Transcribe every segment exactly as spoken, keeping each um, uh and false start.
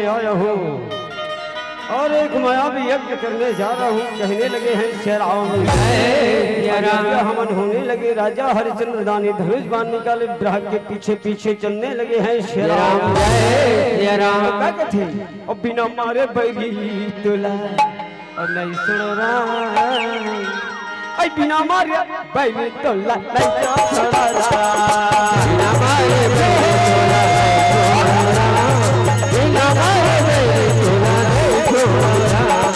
आया हूँ और एक मायावी यज्ञ करने जा रहा हूँ, कहने लगे हैं श्री राम। जय सिया राम। यज्ञ हवन होने लगे, राजा हरिचंद्र दानी धनुष बाण निकाले, ब्राह के पीछे पीछे चलने लगे हैं श्री राम। जय सिया राम। क्या कहते हैं? और बिना मारे बैरी तोला और नहीं सुनो राम। ऐ बिना मारे बैरी तोला नहीं सुनो राम। बिना मारे बैरी तोला नहीं सुनो राम। बिना मारे बैरी तोला नहीं सुनो राम।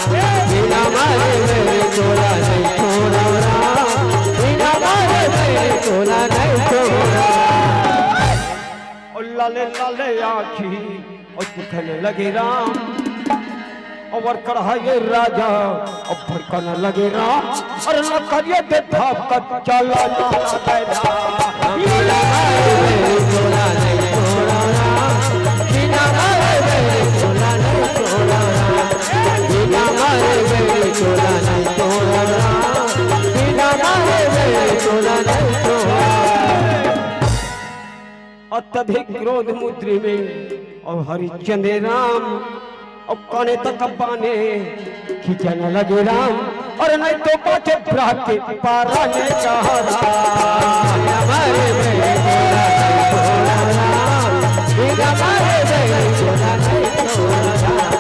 बिना मारे बैरी तोला नहीं सुनो राम। बिना मारे बैरी तोला नहीं सुनो राम। ओ लाले लाले आँखी और दिखने लगे राम। और कढ़ाई राजा और भड़कने लगे राम। और लकड़िया के थाप कर चला चला गए राम। बिना मारे बैरी तोला नहीं सुनो राम। बिना मारे बैरी तोला नहीं सुनो राम। बिना मारे बैरी तोला नहीं सुनो राम। बिना मारे बैरी तोला नहीं सुनो राम। अत्यधिक क्रोध मुद्री में और हरिचंद्र राम और काने तक पाने खींचने लगे राम। और नहीं तो पाछे ब्राह के पारा ने कहा राम। हमारे में बोला नहीं बोला राम। बिना मारे में बोला नहीं बोला राम।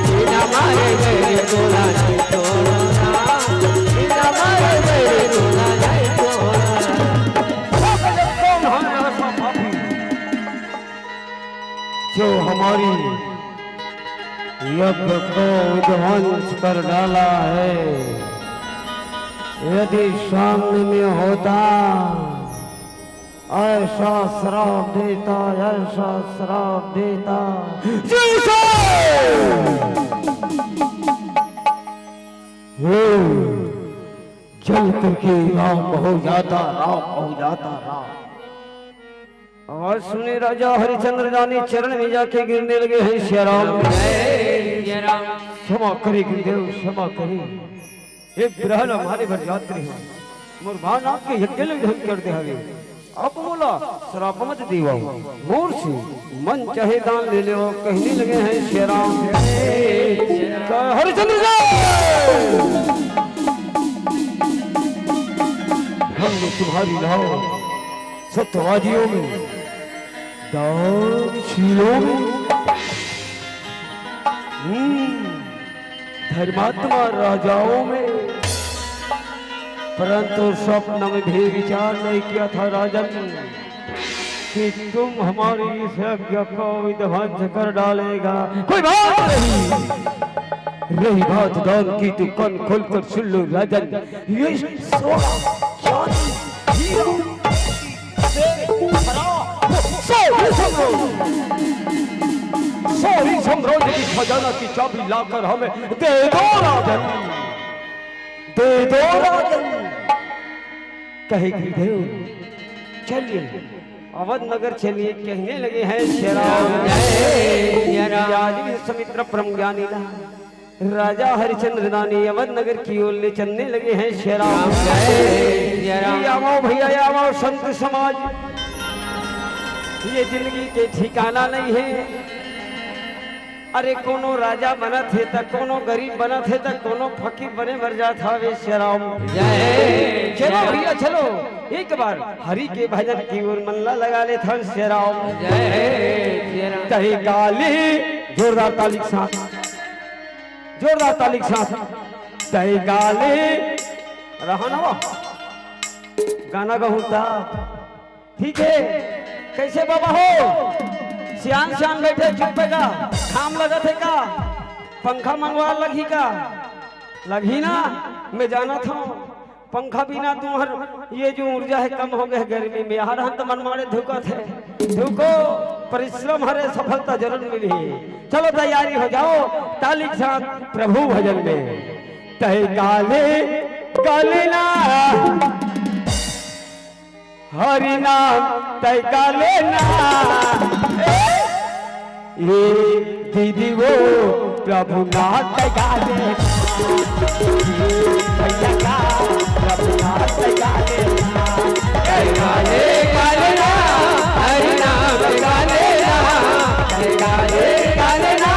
बिना मारे में बोला नहीं बोला राम। बिना मारे में बोला नहीं बोला राम। कौन है ऐसा पापी जो हमारी यज्ञ को विध्वंस कर डाला है? यदि सामने में होता, ऐसा श्राप देता, ऐसा श्राप देता। जैसे हम्म, जल करके राम हो जाता, राम हो जाता, राम। आवाज सुने राजा हरिचंद्र दानी चरण में जाके गिरने लगे हैं श्री राम। जय राम। क्षमा करे गुरुदेव, क्षमा करे। एक ब्राह हमारे भर जात रहे हो। मोर भान आपके यज्ञ ले ढंग कर दे हवे। अब मोला श्राप मत देवो। मोर से मन चाहे दान ले लेवो, कहने लगे हैं श्री राम। हरिचंद्र जी, हमने तुम्हारी नाव सत्यवादियों में, दानशीलों में, हम्म, धर्मात्मा राजाओं में, परंतु स्वप्न में भी विचार नहीं किया था राजन कि तुम हमारी इस यज्ञ को विध्वंस कर डालेगा। कोई बात नहीं, रही बात दान की, तो कान खोलकर सुन लो राजन, ये सोना चांदी हीरा से भरा सारी साम्राज्य, सारी साम्राज्य की खजाना की चाबी लाकर हमें दे दो राजन, दे दो राजन। कहे गुरुदेव, चलिए अवध नगर चलिए, कहने लगे हैं श्री राम। जय श्री राम। आज विश्वामित्र परम ज्ञानी ला राजा हरिचंद्र दानी अवध नगर की ओर ले चलने लगे हैं श्री राम। जय श्री राम। ये आवो भैया, ये आवो संत समाज, ये जिंदगी के ठिकाना नहीं है। अरे कोनो राजा बनत हे त कोनो गरीब बनत हे त कोनो फकीर बने बर जात हवे श्री राम। जय चलो भैया चलो, एक बार हरि के भजन की ओर मन ला लगा लेथन श्री राम। जय श्री राम। तहे काली जोरदार ताली के साथ, जोरदार ताली के साथ। तहे काली रहा ना वो गाना गहूं था। ठीक है, कैसे बाबा हो? सियान सियान बैठे चुप है का? घाम लगत है का? पंखा मंगवा लगही का? लगही ना, मैं जानत हूँ। पंखा बिना तुम्हार ये जो ऊर्जा है कम हो गए गर्मी में। हर हंत मन मारे धुकत है, धुको, परिश्रम हरे सफलता जरूर मिली। चलो तैयारी हो जाओ ताली के साथ प्रभु भजन में। तहे काले काले ना हरि नाम तय का लेना। ए, ए दीदी वो प्रभु नाम तय का लेना। ए भैया का प्रभु नाम तय का लेना। तय का ले, का लेना, हरि नाम तय का लेना। तय का ले, का लेना,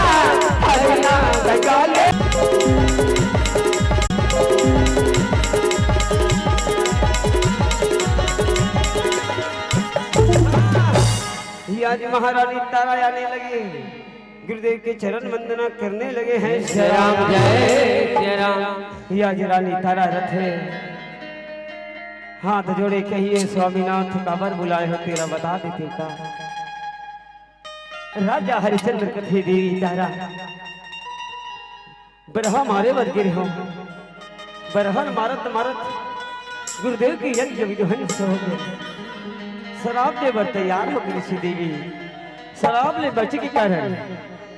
महारानी तारा आने लगी, गुरुदेव के चरण वंदना करने लगे हैं। जय राम, जय जय राम। या जी रानी तारा रथे, हाथ जोड़े कहिए, स्वामीनाथ काबर बुलाए हो, तेरा बता देते का। राजा हरिचंद्र कथे देवी तारा, बरहा मारे बर गिरे हो, बरहा मारत मारत गुरुदेव के यज्ञ विध्वंस हो गए। शराब दे बर तैयार हो गई सी देवी। शराब ले बचे के कारण,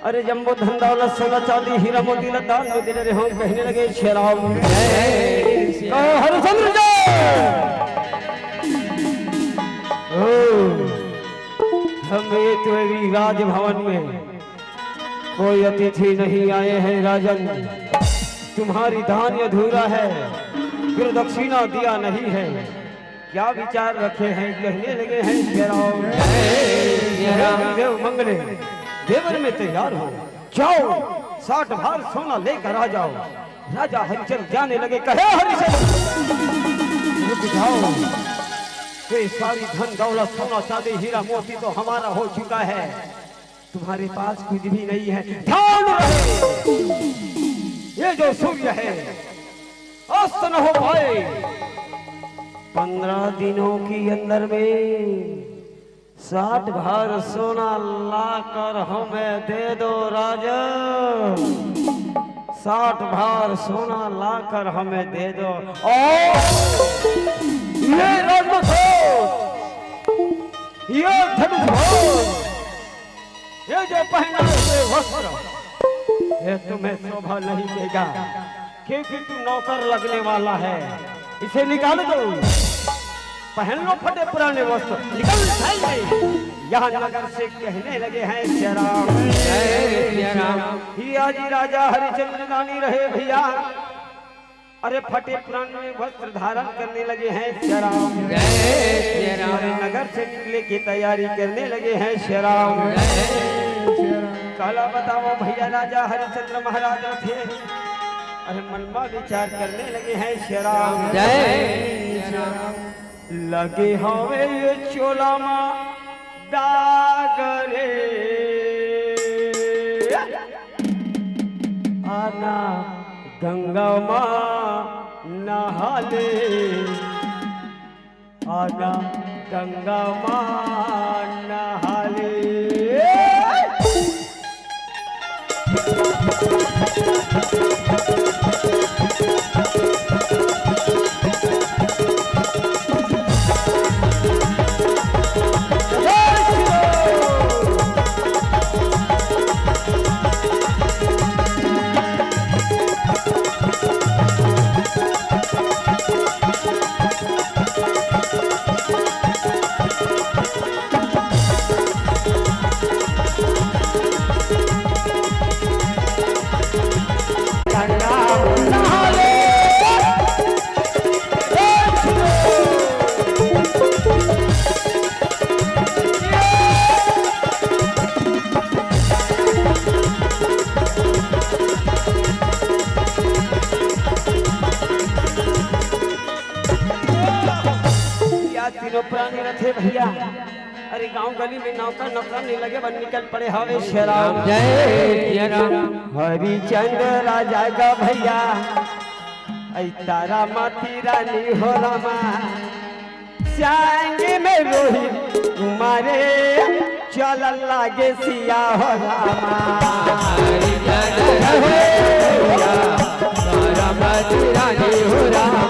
अरे जम्बो धन दौलत सोना चांदी हीरा मोती ला दान में दे रहे हो, कहने लगे, "शेराव।" कहो, "हरिचंद्र जय।" ओ, हम ये तो अभी राजभवन में कोई अतिथि नहीं आए हैं राजन, तुम्हारी दान अधूरा है, गुरु दक्षिणा दिया नहीं है, क्या विचार रखे हैं, कहने लगे हैं, "शेराव।" देव मंगले, देवर में तैयार हो, जाओ, साठ भार सोना लेकर आ जाओ। राजा हरिचंद्र जाने लगे, कहे, "हरिचंद्र, रुक जाओ, ये सारी धन दौलत सोना चांदी हीरा मोती तो हमारा हो चुका है, तुम्हारे पास कुछ भी नहीं है। ध्यान रहे, ये जो सूर्य है, अस्त न हो पाए। पंद्रह दिनों के अंदर में साठ भार सोना लाकर हमें दे दो राजा, साठ भार सोना लाकर हमें दे दो।" और ये रत्न, ये धनुष, ये जो पहना हुए वस्त्र, ये तुम्हें शोभा नहीं देगा, क्योंकि तू नौकर लगने वाला है। इसे निकाल दो, पहन लो फटे पुराने वस्त्र, निकल जाएंगे यहाँ नगर से, कहने लगे हैं, "शेराव।" जय सिया राम। ही आज राजा हरिचंद्र दानी रहे भैया। अरे फटे पुराने वस्त्र धारण करने लगे हैं शेराव। जय शेराव। अरे नगर से निकले की तैयारी करने लगे हैं शेराव। जय शेराव। काला बताओ भैया, राजा हरिचंद्र महाराज थे। अरे मन में विचार करने लगे हैं शेराव। जय शेराव। लगे हवे ये चोला मा दाग रे, आना गंगा मा नहाले, आना गंगा मा नहाले। या तीनों प्राणी रथे भैया। अरे गांव गली में नौकर नौकर नहीं लगे, बन निकल पड़े हवे शेराव। जय सिया राम। हरिचंद्र राजा का भैया, ऐ तारा माती रानी हो रामा, संग में रोहित कुमारे, चल लागे सिया हो रामा। हरिचंद्र हो भैया, तारा माती रानी हो रामा।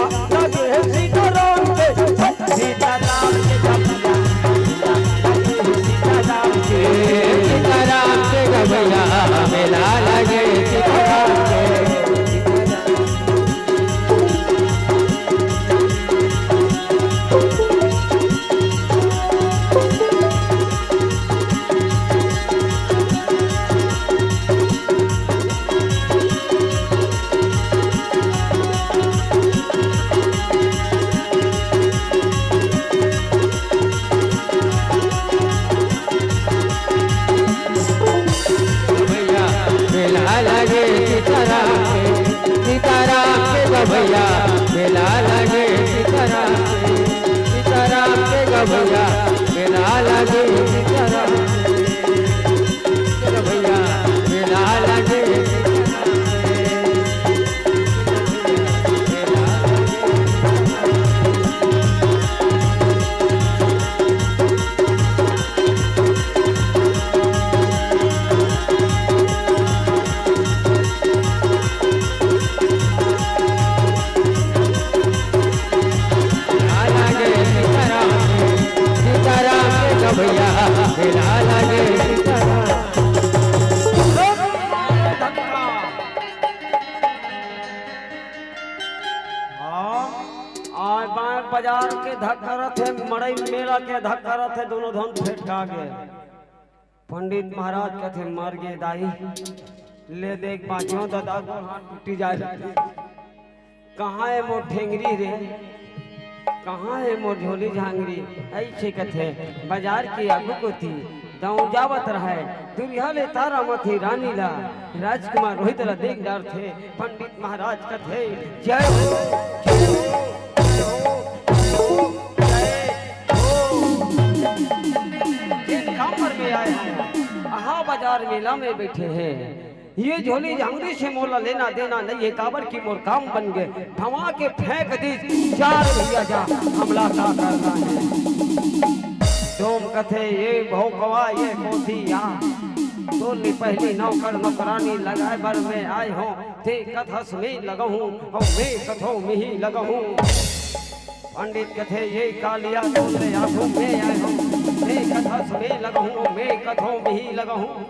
लगे सीताराम के, सीताराम के गबैया, सीताराम के। सीताराम के गबैया, मेला लगे सीताराम के। भैया, मेला लगे सीताराम के, सीताराम के गबैया, मेला लगे सीताराम के, सीताराम के गबैया, मेला लगे सीताराम के, गबैया, मेला लगे सीताराम के। सीताराम के गबैया, मेला लगे सीताराम। हाँ, आज बाजार के धक करत हे, मड़ई मेला के धक करत हे, दोनों धन फेंटा गे। पंडित महाराज कथे, "मर गे दाई, ले देख बाँचो ददा, गोड़ हाथ टूटी जाए।" कहाँ हे मोर ठेंगरी रे, कहाँ हे मोर झोली झांगरी? अइसे कथे, बाजार के आगू कोती दाऊ जावत रहय, दुरिहा ले तारामती रानी ला राजकुमार रोहित ला देख डारथे। पंडित महाराज कथे, "जय हो, जय हो, जय हो, जय हो।" जेन काम बर में आए हंव, अहा बाजार मेला में बइठे हे। ये झोली झांगरी से मोला लेना देना नइ हे, काबर कि मोर काम बन गे। भवा के फेंक दिस, जा रे भैया जा, हमला का करना हे। डोम कथे, "ये भोकवा, ये कोठिया, तोर ले पहिली नौकर नौकरानी लगाए बर में आए हंव, तें कथस में लगहूं, अउ में कथंव मिही लगहूं।" पंडित कथे, "ये कालिया, तोर ले आगू में आए हंव, तें कथस में लगहूं, में कथंव मिही लगहूं।"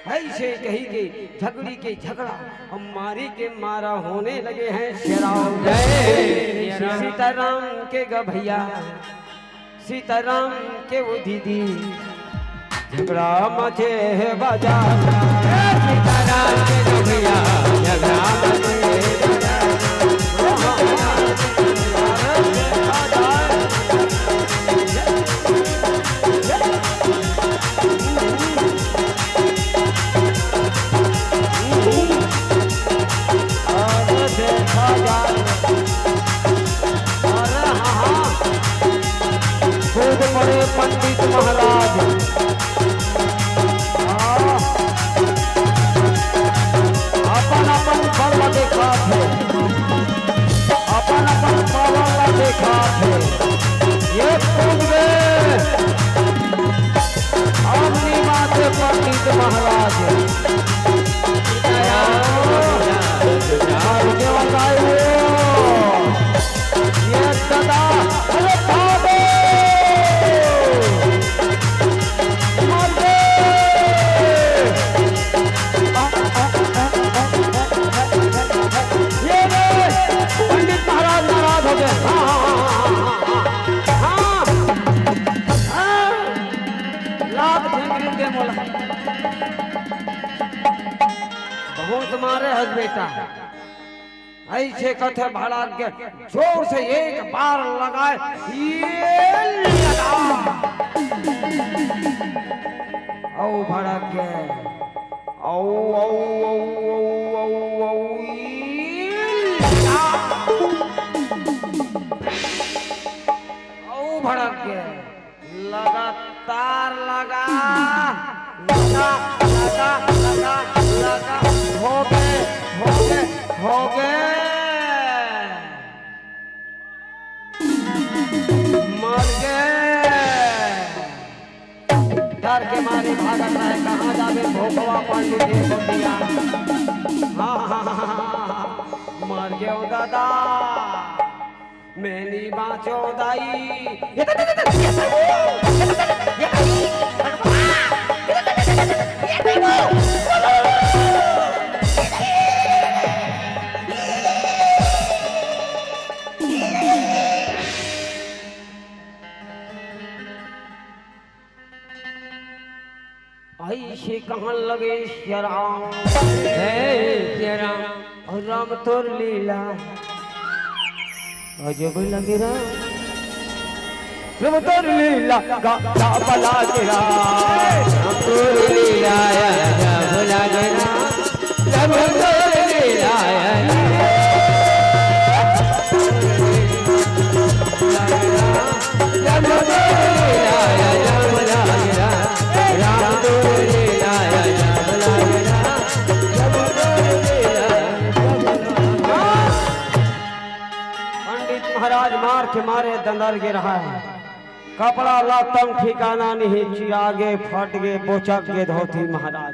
अइसे कहि के झगड़ी के झगड़ा, अब मारी के मारा होने लगे हैं। शेराव जय सीताराम के गभैया, सीताराम के वो दीदी, झगड़ा मचे हे बाजार। सीताराम के गभैया, झगड़ा मचे हे बाजार। अरे देखा जाए, अरे हाँ, हाँ, कूद पड़े पंडित महाराज। हाँ, अपन अपन बल दिखाथे, अपन अपन मारे हस बेटा, ऐसे कथे भड़क गे, जोर से एक बार लगाए, ये लगा। औ भड़क गे, औ, औ, औ, ये लगा। औ भड़क गे। लगातार लगा, लगा, लगा, लगा, लगा। हो गे, हो गे, हो गे। मर गे। डर के मारे भागत रहे, कहाँ जाबे भोकवा पंडित जी को दिया। हाँ, हाँ, हाँ, हाँ, हाँ। मर गे ओ दादा। मैं नी बाँचों दाई। अइसे कहन लगे सिया राम। हे सिया राम। राम तोर लीला अजब लगे राम। राम तोर लीला गा-, गा-, बला के राम। राम तोर लीला अजब लगे राम। राम तोर लीला अजब लगे राम। पंडित महाराज मार के मारे दंदर गे रहा है। कपड़ा लत्तम ठिकाना नहीं, चिरा गे, फट गे, बोचक गे धोती महाराज।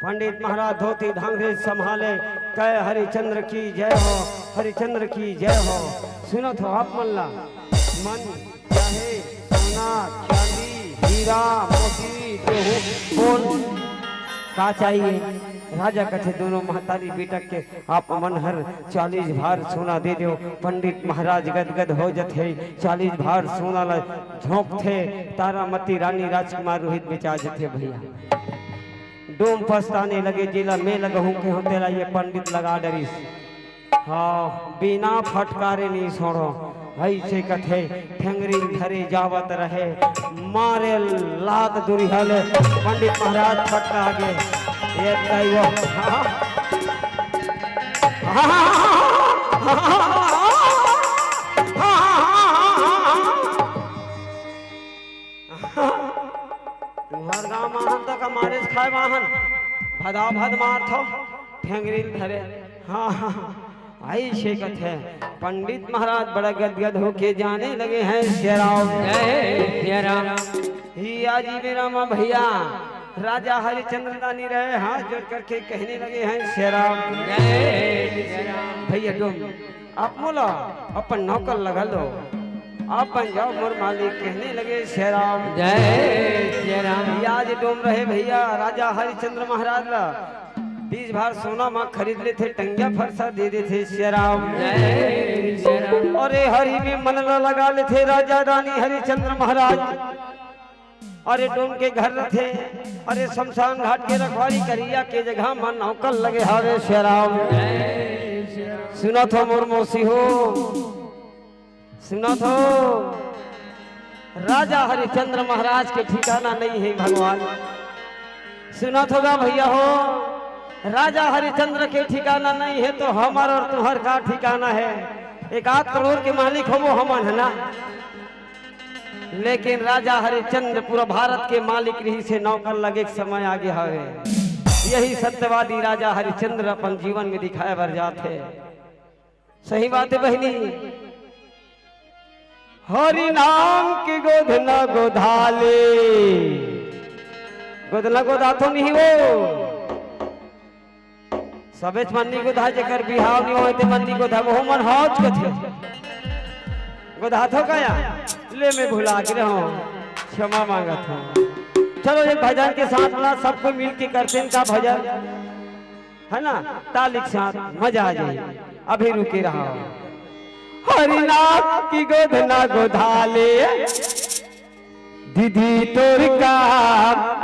पंडित महाराज धोती धांगरे संभाले, कहे हरिचंद्र की जय हो, हरिचंद्र की जय हो। सुनत हो आप मन ला, मन चाहे सोना, चांदी, हीरा, मोती, गेहूं, बोल का चाहिए? राजा कथे दोनों महतारी बेटा के आप मन हर चालीस भार सोना दे देव। पंडित महाराज गदगद हो जथे, चालीस भार सोना ला झोंकथे, तारामती रानी राजकुमार रोहित बेचा जथे भैया। डोम पछताने लगे, जेला मैं लगहूं के हों तेला ये पंडित लगा डरिस। हाँ, बिना फटकारे नी छोड़ो, अइसे कथे, ठेंगरी धरे जावत रहे, मारे लात दुरिहा ले, पंडित महाराज फटका गे। ये दैव, हाँ। तुंहर गांव म हन त का मारेच खाय वाहन, भदा भद मारथो, ठेंगरी ल धरे। हाँ, हाँ, हाँ। अइसे कथे, पंडित महाराज बड़ा गदगद होके जाने लगे हैं, सिया राम। जय सिया राम। ही आज ही मेरा माँ भैया, राजा हरिचंद्र दानी रहे, हाथ जोड़ करके कहने लगे हैं, सिया राम। जय सिया राम। भैया डोम, आप मोला अपन नौकर लगा लो, आप बन जाओ मोर मालिक, कहने लगे सिया राम। जय सिया राम। आज डोम रहे भैया, राजा हरिचंद्र महाराज ला बीस भार सोना मा खरीद लेथे, टंगिया फरसा दे देथे सिया राम। जय सिया राम। अरे हरि में मन ला लगा लेथे राजा रानी हरिचंद्र महाराज। अरे डोम के घर रथे, अरे शमशान घाट के रखवारी करिया के जगह मा नौकर लगे हावे सिया राम। सुनत हो मोर मौसी हो, सुनत हो, राजा हरिचंद्र महाराज के ठिकाना नहीं है भगवान। सुनत होगा भैया हो, राजा हरिचंद्र के ठिकाना नहीं है तो हमर और तुंहर का ठिकाना है? एक आध करोड़ के मालिक होबो हमन, है ना? लेकिन राजा हरिचंद्र पूरा भारत के मालिक रहिसे, नौकर लगे के समय आगे हवे। यही सत्यवादी राजा हरिचंद्र अपन जीवन में दिखाए बर जात हे। सही बात है बहिनी। हरि नाम की गोधना गोधाले, गोधना गोधा तो नहीं वो। सबेच मन नी गोधा, जेकर बिहाव नी होय ते मन नी गोधा, वो मन हौच कथे। गोधा थो काया? ले मैं भुला के रहूं, क्षमा मांगत हूं। चलो एक भजन के साथ ना सबको मिल के करते हैं का भजन, है ना? ताली के साथ मजा आ जाए। अभी रुके रहा। हरिनाथ की गोधना गोधाले, दीदी तोर का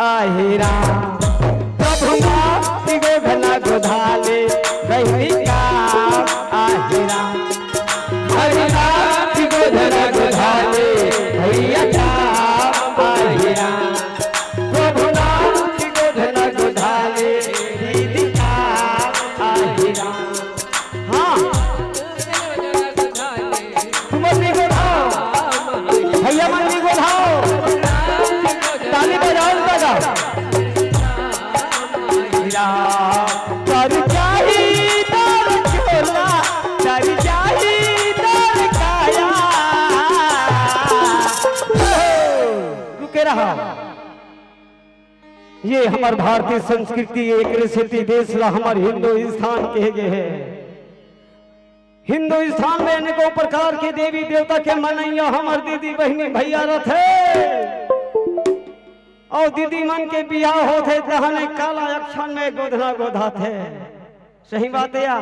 आहिरा, प्रभु नाथ गोधना गोधाले बहिनी का आहिरा। हरिनाथ गोधना गोधाले भैया का आहिरा। प्रभुनाथ गोधना गोधाले दीदी का आहिरा। हाँ, तुमन भी गोधाओ, भैया मन भी गोधाओ, ताली बजाओ, बजाओ। हीरा, तर जाही तर चोला, तर जाही तर काया। रुके रहा। ये हमर भारतीय संस्कृति, एकरे सेती देश ला हमर हिंदुस्तान कहे गे हे। हिंदुस्तान में अनेकों प्रकार के देवी देवता के मनइया हमर दीदी, बहिनी, भैया रथे। अउ दीदी मन के बिहाव होथे, तहने काला अक्षण में गोधना गोधाथे। सही बात हे या?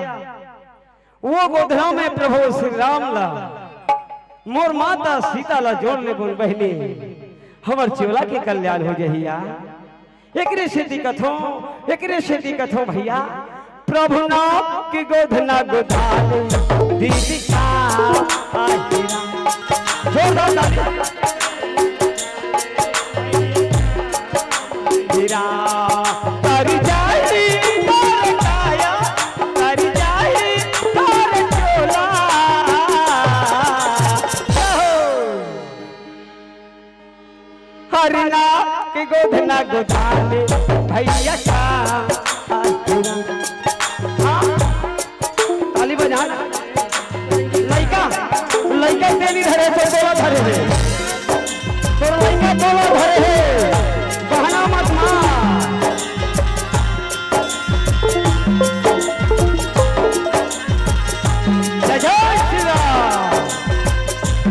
वो गोधना में प्रभु श्री राम ला, मोर माता सीता ला जोड़ लेबोन बहिनी, हमर चोला के कल्याण हो जही या। एकरे सेती कथों, एकरे सेती कथों भैया, प्रभु नाम के गोधना गोधाले दीदी का आहिरा। जोरदार ताली। हीरा, तर जाही तर काया, तर जाही तर चोला। हरिना के गोधना गोधाले भैया का आहिरा। हाँ, ताली बजा। लइका, लइका तेली धरे हे, तोला धरे हे। तोर लइका तोला धरे हे। बहना मत मार। जय जय श्री राम।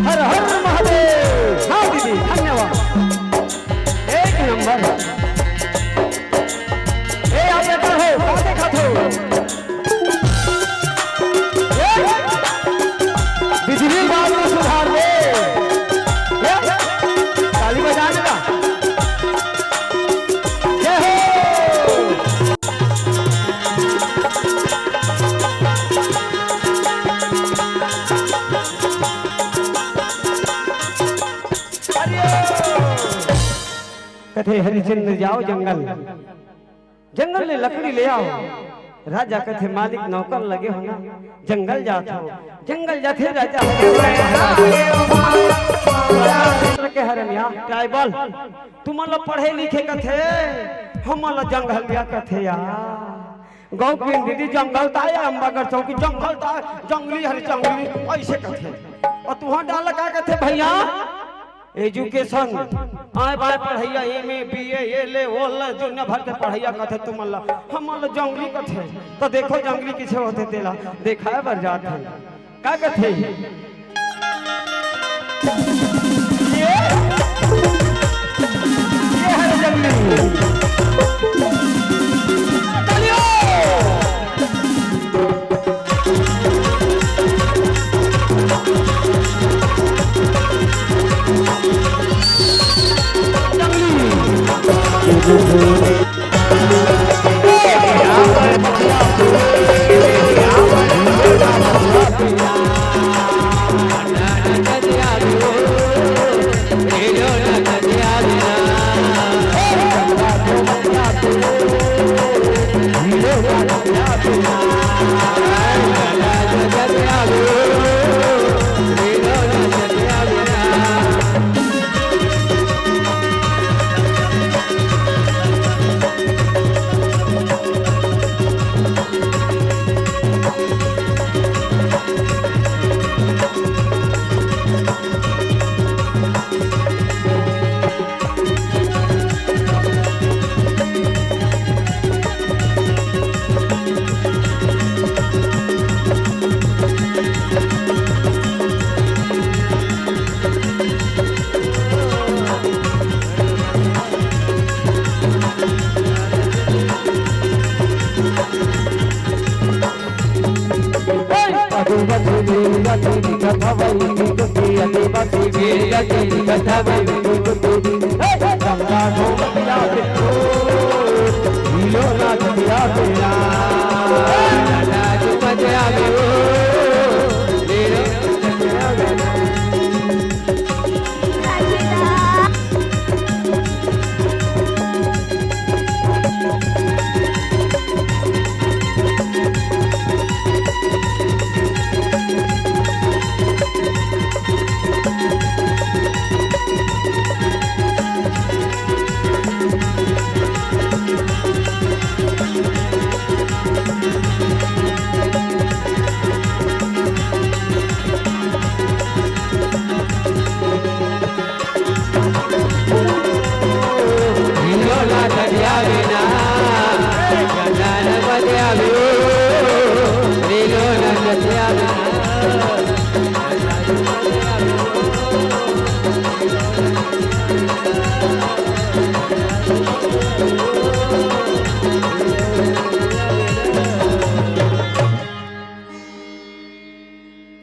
हर हर महादेव। हाँ दीदी, धन्यवाद। एक नंबर। ए, आप बेटा हो, का देखत हो? ए, बिजली बात में सुधार दे। ए, ताली बजाने का। जय हो। कथे हरिचंद्र जाओ जंगल, जंगल ले लकड़ी ले आओ। राजा कथे मालिक नौकर लगे हो ना, जंगल जात हो, जंगल जाथे राजा। के हरन या ट्राइबल, तुमन ला पढ़े लिखे कथे, हमन ला जंगलिया कथे यार। गौ के दीदी जंगल ता या अम्बागढ़ चौकी जंगल ता, जंगली हरे जंगली ऐसे कथे। अउ तुहर डाल का कथे भैया? एजुकेशन। आय बाय पढ़ैया, एम ए, बी ए, ये ले, वो ले, दुनिया भर के पढ़ैया कथे तुमन ला, हमन ला जंगली कथे। त देखो जंगली किसे होथे तेला देखाय बर जात हे। का कथे? ये, ये हरे जंगली। तालियों।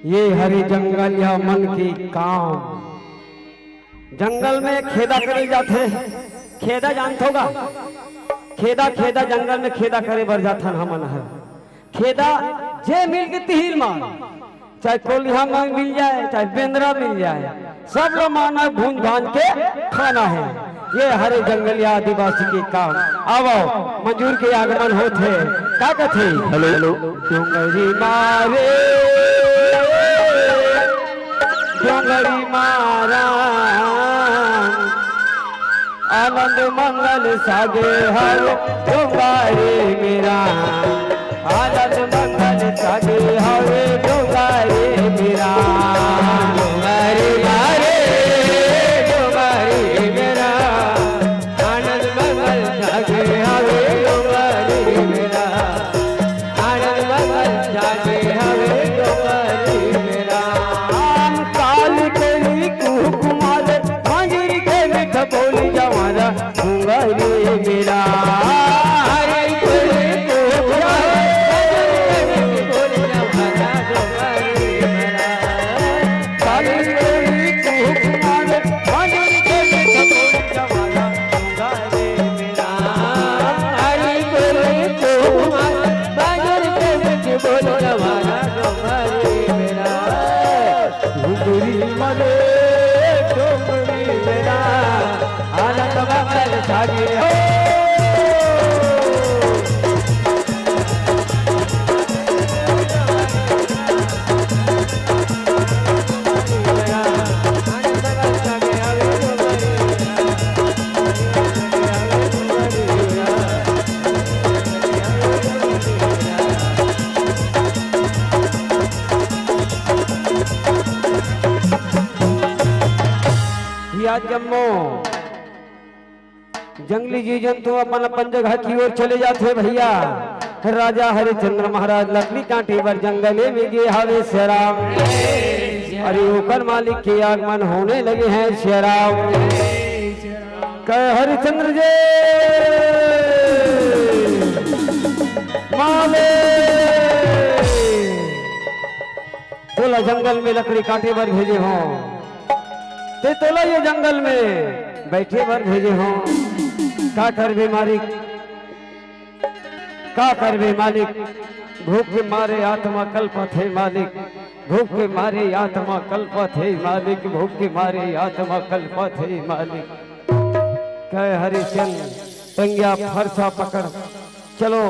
ये हरे जंगल या मन के काम। जंगल में खेदा करे जाथे। खेदा जानथो गा? खेदा, खेदा, जंगल में खेदा करे बर जाथन हमन हर। खेदा जे मिल गे तिही ल मार, चाहे कोलिहा म मिल जाए, चाहे बेंदरा मिल जाए, सब ला मारना, भूंज भांज के खाना हे। ये हरे जंगलिया आदिवासी के काम। आवो, मजूर के आगमन होत हे। का कथे? Hello, hello. डोंगरी मारे, डोंगरी मारा, आनंद मंगल सागे हवे डोंगरी मेरा। आनंद मंगल सागे हवे डोंगरी मेरा। डोंगरी मारे, डोंगरी मेरा। आनंद मंगल सागे हवे डोंगरी मेरा। आनंद मंगल सागे हवे डोंगरी मेरा। काली कोली कुहू कुमार, मंजरी के मीठ बोली जवारा, डोंगरी मेरा। हरे कोली कुहू कुमार, मंजरी के मीठ बोली जवारा, डोंगरी मेरा। काली कोली कुहू कुमार, मंजरी के मीठ बोली जवारा, डोंगरी मेरा। हरि बोले तो बाजार के बीच बोल जवाना डोंगरी मेरा। डोंगरी मरे डोंगरी मेरा। आनंद मंगल सागे हो। ये आज जम्मो जंगली जीव जंतु अपन अपन जगह की ओर चले जाथे भैया। राजा हरिचंद्र महाराज लकड़ी काटे बर जंगले में गे हावे सियाराम। अरे ओकर मालिक के आगमन होने लगे हैं सियाराम। कहे हरिचंद्र जी मालिक। तोला जंगल में लकड़ी काटे बर भेजे हों, ते तोला ये जंगल में बैठे बर भेजे हों। का करबे मालिक, का करबे मालिक, भूख के मारे आत्मा कलपत हे मालिक, भूख के मारे आत्मा कलपत हे मालिक, भूख के मारे आत्मा कलपत हे मालिक। कहे हरिचंद टंगिया फरसा पकड़ चलो,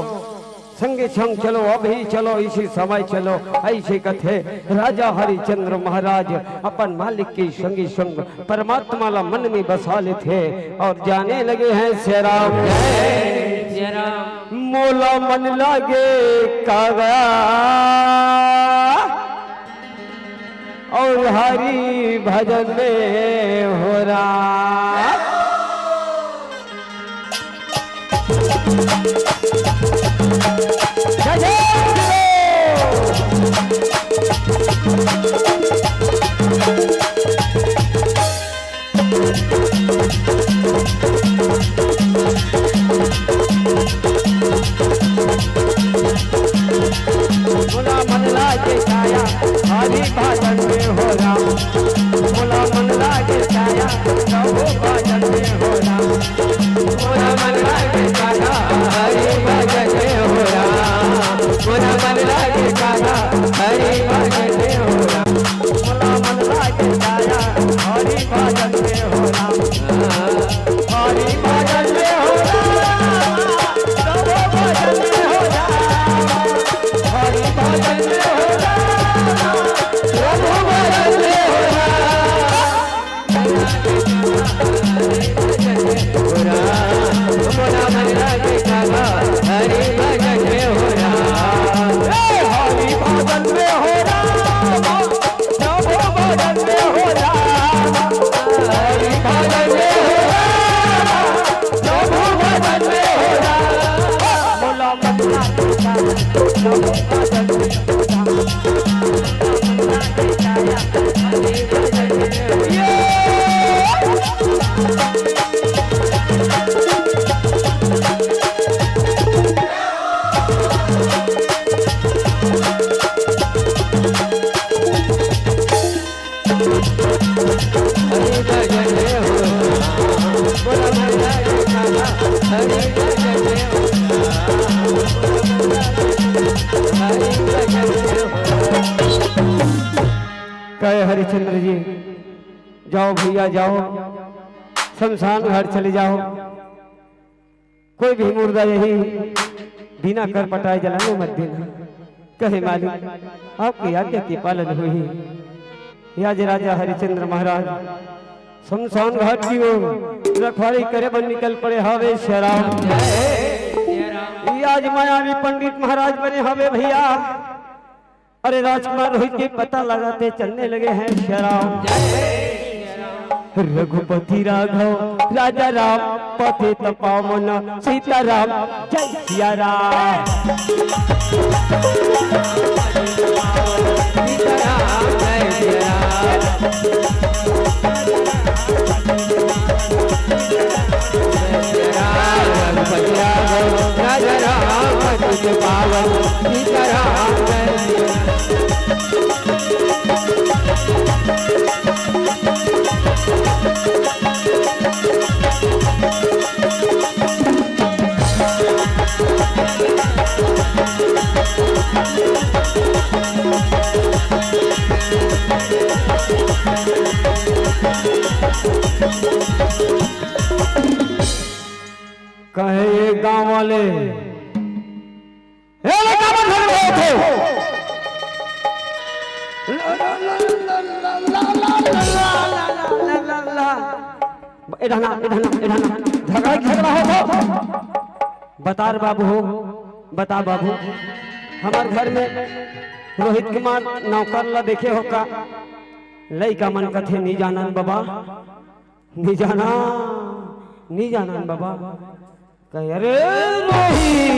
संगे संग चलो, अभी चलो, इसी समय चलो, ऐसे कथे राजा हरिचंद्र महाराज अपन मालिक के संगे संग परमात्मा ला मन में बसा लेथे और जाने लगे हैं सियाराम। मोला मन लागे कागा और हरि भजन में हो रहा। जय जय गुरु। मोला मन लागे काया, हरि भजन में हो राम। मोला मन लागे काया, प्रभु भजन में हो राम। मोला मन लागे काया, हरि भजन में हो मन लागे काया, हरि भजन में हो राम। मोला मन लागे काया, हरि भजन में हो राम। हरि भजन में हो राम, प्रभु भजन में हो राम। हरि भजन में हो राम, प्रभु भजन में हो राम। कहे हरिचंद्र जी, "जाओ भैया, जाओ, शमशान घाट चले जाओ, कोई भी मुर्दा यही बिना कर पटाए जलाने मत देना।" कहे, "मालिक, आपकी आज्ञा के पालन होही।" आज राजा हरिचंद्र महाराज शमशान घाट की ओर रखवारी करे बर निकल पड़े हवे। सिया राम, ये आज मायावी पंडित महाराज बने हवे भैया। अरे राजकुमार रोहित के पता लगाते चलने लगे हैं सिया राम। रघुपति राघव राजा राम पतित पावन सीता राम, जय सिया राम। सीता राम, जय सिया राम। राम, रघुपति राघव, राजा राम, पतित पावन, सीता राम, जय। कहे ये गांव वाले, ए ले, काबर झगड़ा होत हे? ए ढना, ए ढना, ए ढना, झगड़ा, झगड़ा होत हे। बता रे बाबू हो, बता बाबू, हमर घर में रोहित कुमार नौकर ला देखे हो का? लइका मन कथे, "नी जानन बाबा, नी जाना, नी जानन बाबा।" कहे, "अरे रोही,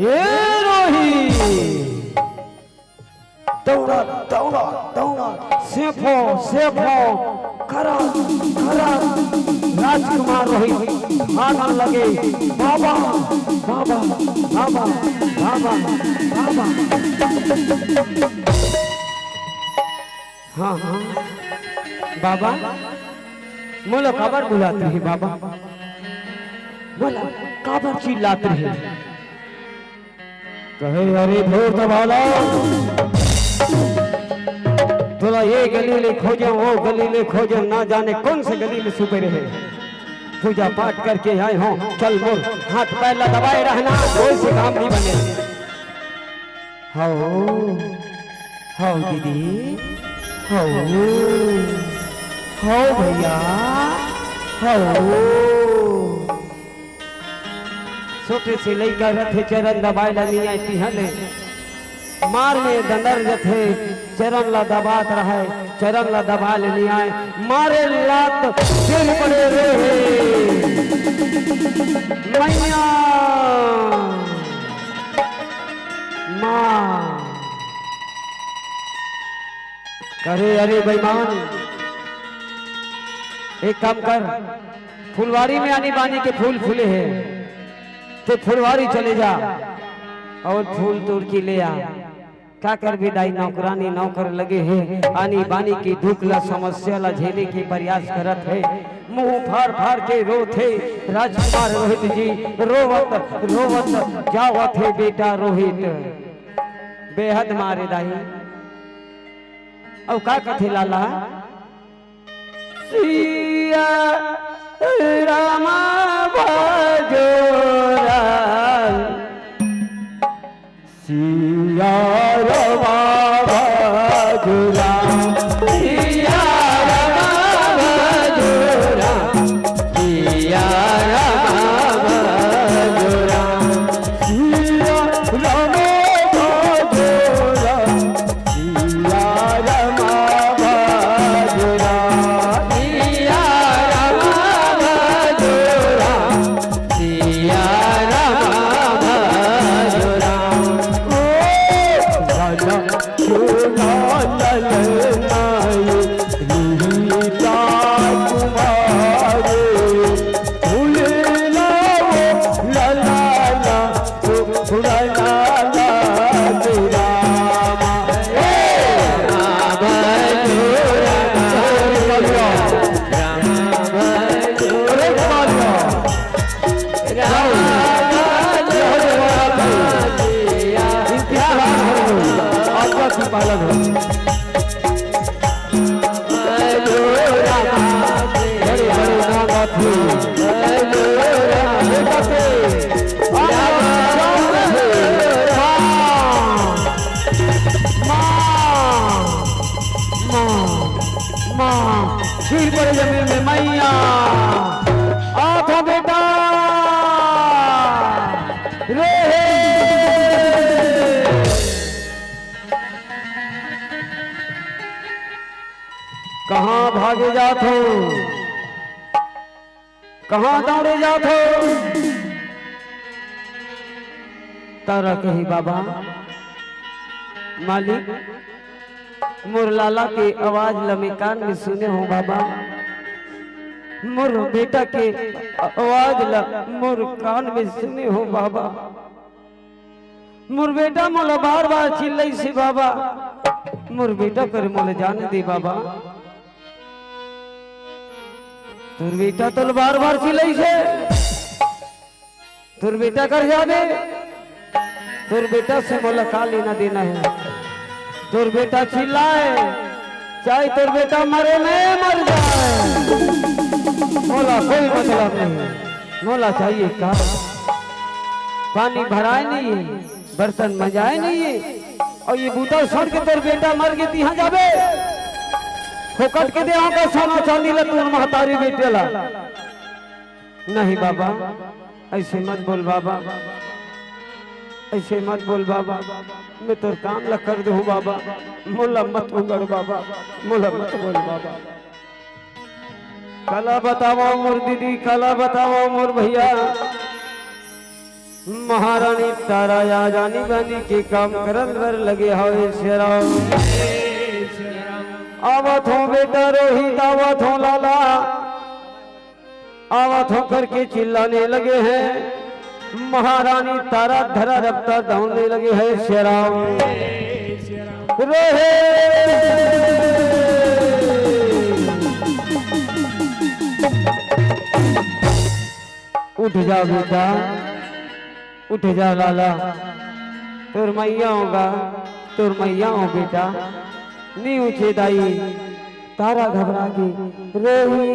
ए रोही, दौड़ा, दौड़ा, दौड़ा, सेफो, सेफो, करा, करा।" राजकुमार रोहित भागन लगे, "बाबा, बाबा, बाबा, बाबा, बाबा।" हाँ, हाँ। बाबा, मोला काबर बुलात रहे बाबा? मोला काबर चिल्लात रहे? कहे, "अरे धूर्त बालक, तोला ये गली ले खोजे, वो गली ले खोजे, ना जाने कौन से गली में छुपे रहे। पूजा पाठ करके आए हो, चल मोर हाथ पैर ला दबाए रहना, कोई से काम नहीं बने।" हव, हव दीदी, हव, हव भैया, हव। छोटे से लइका रथे, चरण दबाए ला नइ आए, तिहां ले मार में दंदर जथे, चरण ला दबात रहय, चरण ला दबाए ले नइ आए, मारे लात सिर पड़े रे। मैया माँ। करे, अरे बेईमान, एक काम कर, फुलवारी में आनी बानी के फूल फूले हे, ते फुलवारी चले जा अउ फूल तोड़ के ले आ। का करबे दाई, नौकरानी नौकर लगे हे, आनी बानी के दुख ला, समस्या ला झेले के प्रयास करत हे। मुंह फार फार के रोत हे राजकुमार रोहित जी, रोवत रोवत जावत हे बेटा रोहित। बेहद मारे दाई। अउ का कथे लाला? सिया रामा बाजोरा। सिया रामा बाजोरा। सिया रामा बाजोरा। सिया रामा बाजोरा। सिया रामा बाजोरा। सिया रामा बाजोरा। सिया रामा बाजोरा। सिया रामा बाजोरा। ओ राजा सोना ललनाए, लुहिता कुमारे, फूले लाओ ललाना। पालन हो। बड़े बड़े नाम बात हुई। बेटा के माँ, माँ, माँ, माँ, गिर पड़े जमीन में मैया। आथा बेटा रे। कहाँ भागे जात हो, कहाँ दौड़े जात हो? तारा कही बाबा, मालिक, मोर लाला के आवाज ल मैं कान में सुने हो बाबा, मोर बेटा के आवाज ल मोर कान में सुने हो बाबा। मोर बेटा मोला बार बार चिल्लाइसे बाबा, मोर बेटा कर मोला जाने दे बाबा। तोर बेटा तोला बार बार चिल्लाइसे, तोर बेटा कर जाने, तोर बेटा से मोला का लेना देना है? तोर बेटा चिल्लाए, चाहे तोर बेटा मरे में मर जाए, मोला कोई मतलब नहीं। मोला चाहिए का? पानी भराए नहीं है, बर्तन मजाए नहीं है, अउ ये बूता छोड़ के तोर बेटा मर गे तिहाँ जाबे? फोकट के देहूं का सोना चांदी ला तोर महतारी बेटे ला? नहीं बाबा, ऐसे मत बोल बाबा, ऐसे मत बोल बाबा, मैं तोर काम ला कर दूं बाबा, मोला मत उगड़ बाबा, मोला मत बोल बाबा। काला बतावंव मोर दीदी, काला बतावंव मोर भैया, महारानी तारा या जानी बानी के काम करन बर लगे हवे शेरा। आवत हों बेटा रोहित, आवत हों लाला, आवत हों करके चिल्लाने लगे हैं। महारानी तारा धरा रफ्तार दौड़ने लगे है शेरा। रे हे। उठ जा बेटा, उठ जा लाला, तोर मैया हों गा, तोर मैया हों बेटा। नी उठे दाई, तारा घबरा गे। रोही,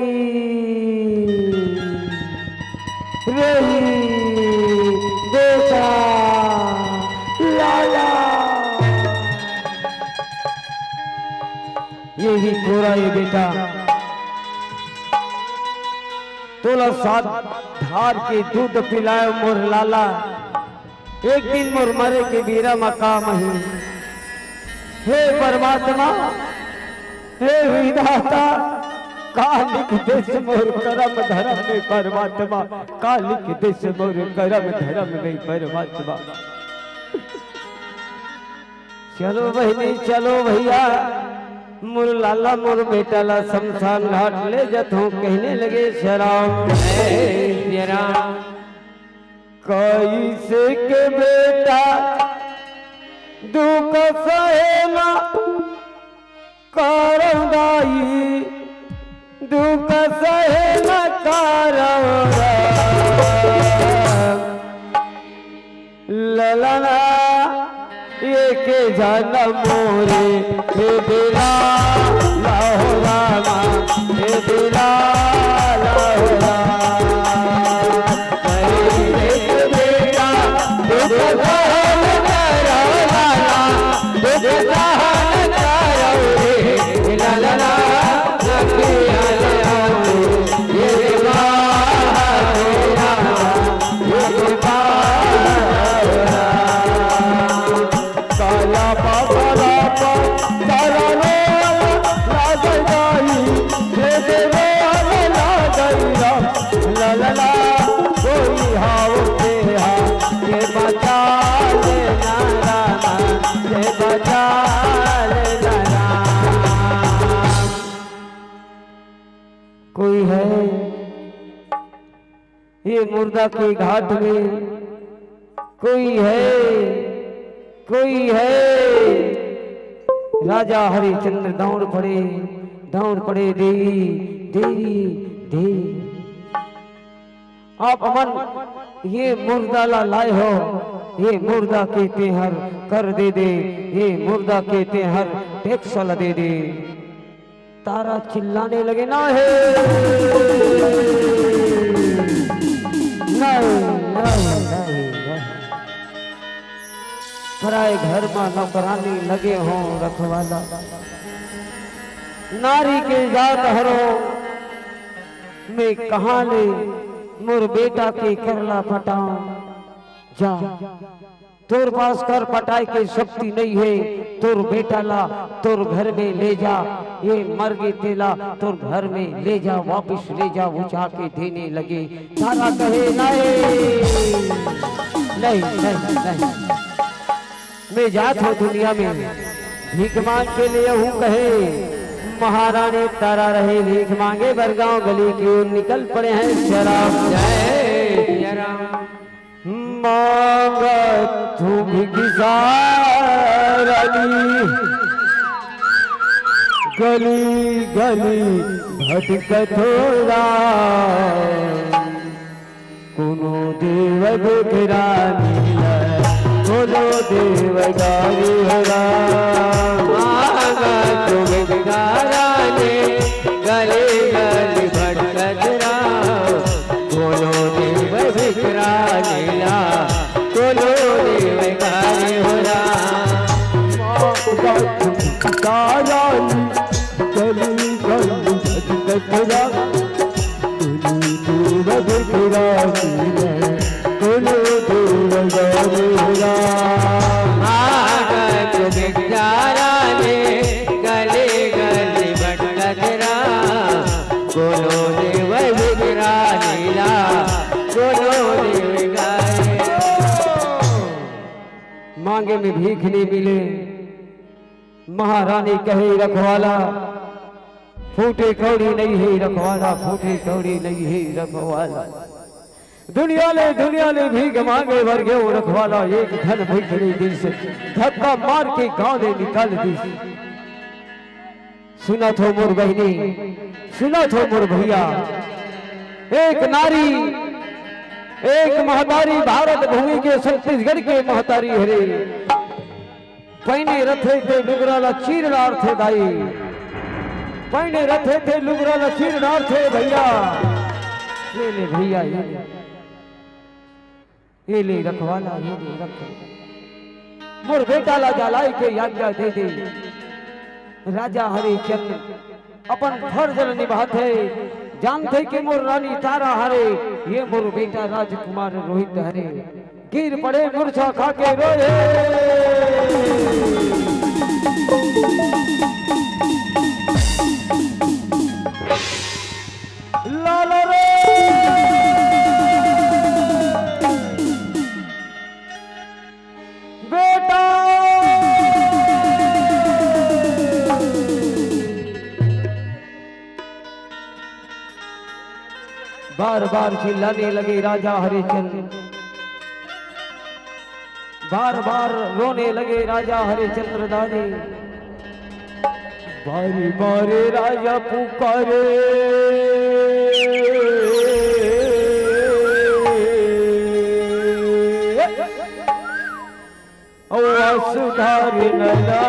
रोही, बेटा, लाला। ये ही कोरा ये बेटा, तोला सात धार के दूध पिलाए मोर लाला। एक दिन मोर मरे के बेरा म काम आही। हे परमात्मा, हे विधाता, का लिख देस मोर करम धरम में परमात्मा, का लिख देस मोर करम धरम में परमात्मा। चलो बहिनी, चलो भैया, मोर लाला मोर बेटा ला शमशान घाट ले जथों, कहने लगे शेरा। कैसे के बेटा दुख सहे न करौं दाई, दुख सहे न करौं। ललना एक जन मोरे, हे दिला लहो रामा, हे दिला लहो रामा। एक बेटा दुख सहन करो लाला, दुख सहन करो रे लाला। कोई है ये मुर्दा के घाट में, कोई है, कोई है। राजा हरिचंद्र दौड़ पड़े, दौड़ पड़े, देवी, देवी, देवी। आप अमन ये मुर्दा ला लाए हो, ये मुर्दा के तेहर कर दे दे, ये मुर्दा के तेहर टैक्स ला दे दे। तारा चिल्लाने लगे, "ना हे, नहीं, नहीं, नहीं, नहीं।" पराए घर मा नौकरानी लगे हो रखवाला। नारी के जात हरो, मैं कहाँ ले मोर बेटा के करला पटाऊं? जा, तोर पास कर पटाए के शक्ति नहीं है, तोर बेटा ला तोर घर में ले जा, ये मर गे तेला तोर घर में ले जा, वापिस ले जा। वो जाके देने लगे, तारा कहे, "नहीं, नहीं, नहीं, नहीं, मैं जात हूँ दुनिया में भीख मांग के ले हूँ," कहे। महारानी तारा रहे भीख मांगे, बरगांव गली की ओर निकल पड़े हैं। जय राम, जय राम। मांगत हूँ भिखसारनी, गली गली भटकत हो राम। कोनो देव भिखरानी है, कोनो देव गारी हो राम। मांगत हूँ भिखसारनी, गली गली भटकत राम। कोनो देव भिखरानी ला, कोनो देव गारी हो राम। तारानी गली गली भटकत राम। कोनो देव भिखरानी ला, कोनो देव गारी हो राम। मांगत हूँ भिखसारनी, गली गली भटकत राम। कोनो देव भिखरानी ला, कोनो देव गारी। मांगे में भीख नहीं मिले। महारानी कहे, "रखवाला, फूटे कौड़ी नहीं है रखवाला, फूटे कौड़ी नहीं है रखवाला।" दुनिया ले, दुनिया ले भीख मांगे बर गेंव रखवाला, एक झन भीख नहीं दिस, धक्का मार के गांव ले निकाल दिस। सुनत हो मोर बहिनी, सुनत हो मोर भैया, एक नारी, एक महतारी भारत भूमि के छत्तीसगढ़ के महतारी हरे। पहिने रथे ते लुगरा ला चीर डारथे दाई, पहिने रथे ते लुगरा ला चीर डारथे भैया। ये ले भैया, ये ले। ये ले रखवाला, ये ले रख। मोर बेटा ला जलाए के आज्ञा दे दे। राजा हरिचंद अपन फर्ज ल निभाथे, जानथे कि मोर रानी तारा हरे, ये मोर बेटा राजकुमार रोहित हरे। गिर पड़े मूर्छा खा के रोए। लाला रे बेटा, बार बार चिल्लाने लगे राजा हरिचंद। बार बार रोने लगे राजा हरिचंद्र दानी। बारी बारी राजा पुकारे, ओ सुधारी नैना,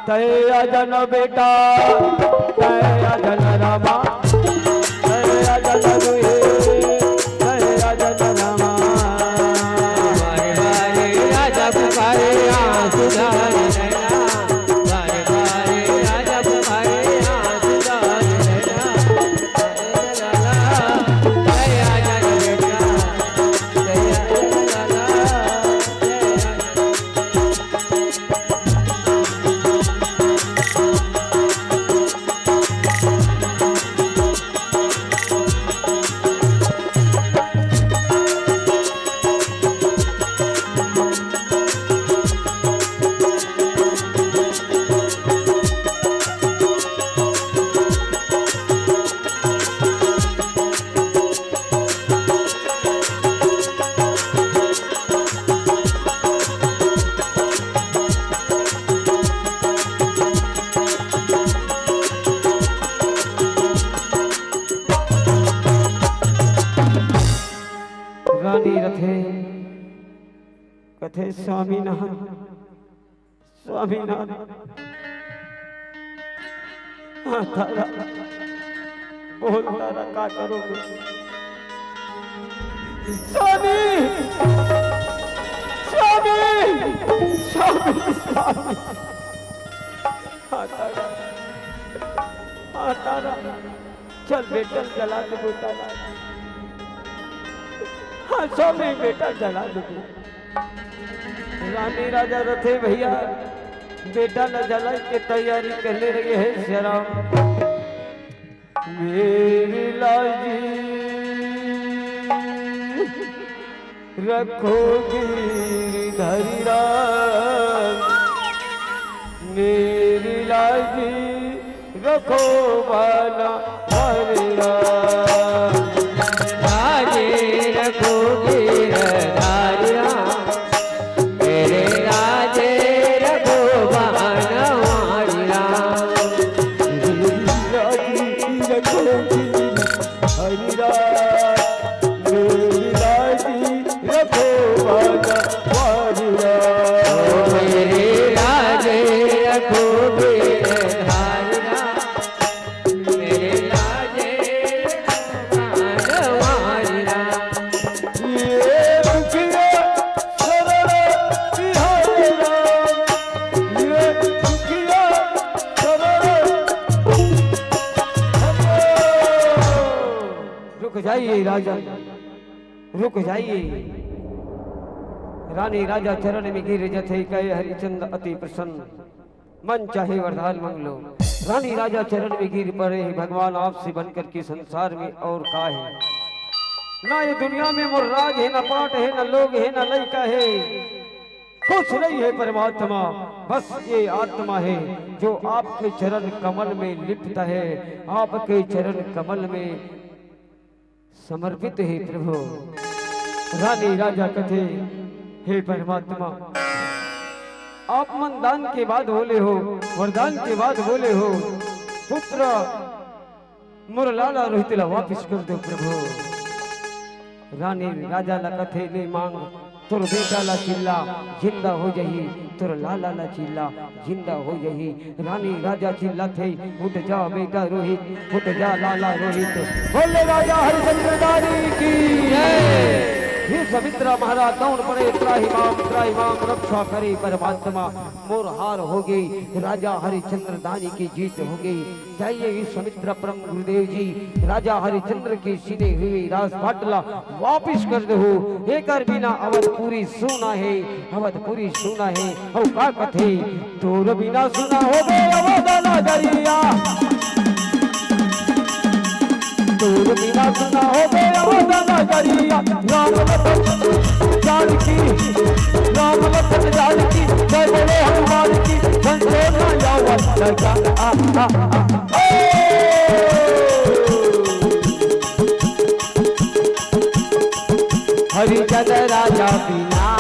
तय अजन बेटा, तय अजन रामा, तय अजन रुए, तय अजन रामा। बारे बारे राजा पुकारे, आ सुधारी नैना। बारे बारे राजा पुकारे, आ सुधारी नैना। रानी रथे, कथे स्वामीनाथ, स्वामीनाथ। हाँ, तारा, बोल तारा, का करोगे? स्वामी, स्वामी, स्वामी, स्वामी। हाँ, तारा, हाँ, तारा। चल बेटा, जला देबो तारा। हाँ, स्वामी, बेटा, जला देबो। रानी राजा रथे भैया, बेटा ला जलाए के तैयारी करने लगे हे सियाराम। मेरी लाजी रखो गिरधारी राम, मेरी लाजी रखो बाना हरि राम। राजे रखो गिरधारी राम, मेरे राजे रखो बनवारी राम। राजी रखो गिरधारी राम, मेरी राजी रखो बनवारी राम। मेरे राजे रखो गिरधारी राम, मेरे राजे रखो बनवारी राम। ये दुखिया शरण बिहारी राम, ये दुखिया शरण। रुक जाइए राजा, रुक जाइए। रानी राजा चरण में गिर जथे, कहे हरिचंद अति प्रसन्न। मन चाहे वरदान मांग लो। रानी राजा चरण में गिर पड़े, "हे भगवान, आपसे बनकर के संसार में और का है? ना ये दुनिया में मोर राज है, ना पाट है, ना लोग है, ना लइका है, कुछ नहीं है परमात्मा, बस ये आत्मा है जो आपके चरण कमल में लिप्त है, आपके चरण कमल में समर्पित हे प्रभु।" रानी राजा कथे, "हे परमात्मा, आप मन दान के बाद बोले हो, वरदान के बाद बोले हो, पुत्र मोर लाला रोहित ला वापिस कर दो प्रभु।" रानी राजा ला कथे, "ले मांग, तोर बेटा ला चिल्ला, जिंदा हो जही, तोर लाला ला चिल्ला, जिंदा हो जही।" रानी राजा चिल्लाथे, "उठ जा बेटा रोहित, उठ जा लाला रोहित।" बोले राजा हरिचंद्र दानी की जय। हे समित्रा महाराज, दौड़ पड़े, "त्राहि माम, त्राहि माम, रक्षा करे परमात्मा, मोर हार हो गई।" राजा हरिचंद्र दानी की जीत हो गई। जाइए विश्वामित्र परम गुरुदेव जी, राजा हरिचंद्र के सीने हुए राजपाट ला वापिस कर दो। एकर बिना अवधपुरी सूना हे, अवधपुरी सूना हे। अउ का कथे, "तोर बिना सूना होगे अवध नगरिया, तोर बिना सूना होगे अवध नगरिया।" राम लखन जानकी, राम लखन जानकी, जय बोलो हनुमान की, संजय ना आवा लगा। आ, आ, आ, आ। हरिचंद राजा बिना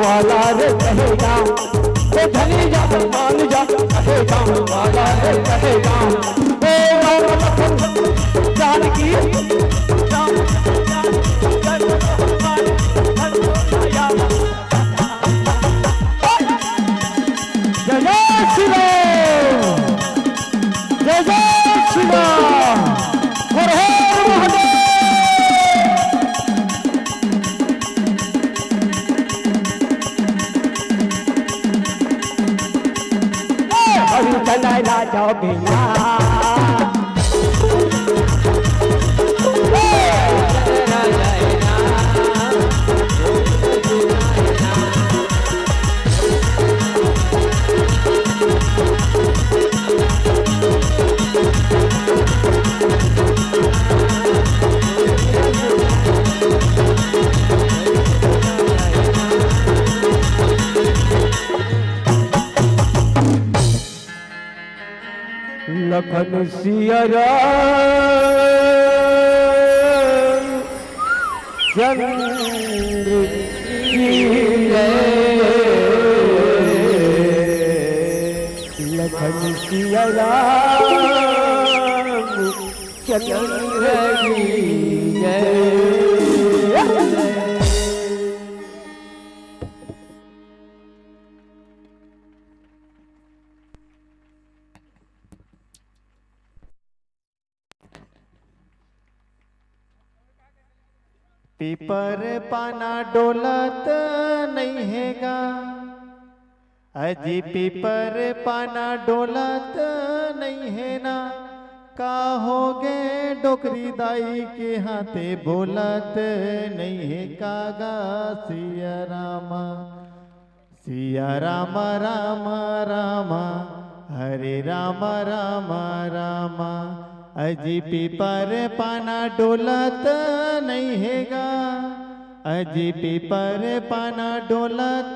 वाला रे कहेगा, ओ धनी जा मान जा कहेगा, वाला रे कहेगा, ओ राम लखन जानकी राम। जय जय श्री राम, जय जय श्री राम, हर हर महादेव। हरिचंद राजा बिना। लखन सिया राम चंद्र की जय। लखन सिया राम चंद्र की जय। पीपर पाना डोलत नइ हे गा, अजी पीपर पाना डोलत नइ हे ना, का होगे डोकरी दाई के हाथे बोलत नइ हे का गा सिया रामा। सिया राम राम राम, हरे राम राम राम। अजी पीपर पाना डोलत नइ हे गा, अजी पीपर पाना डोलत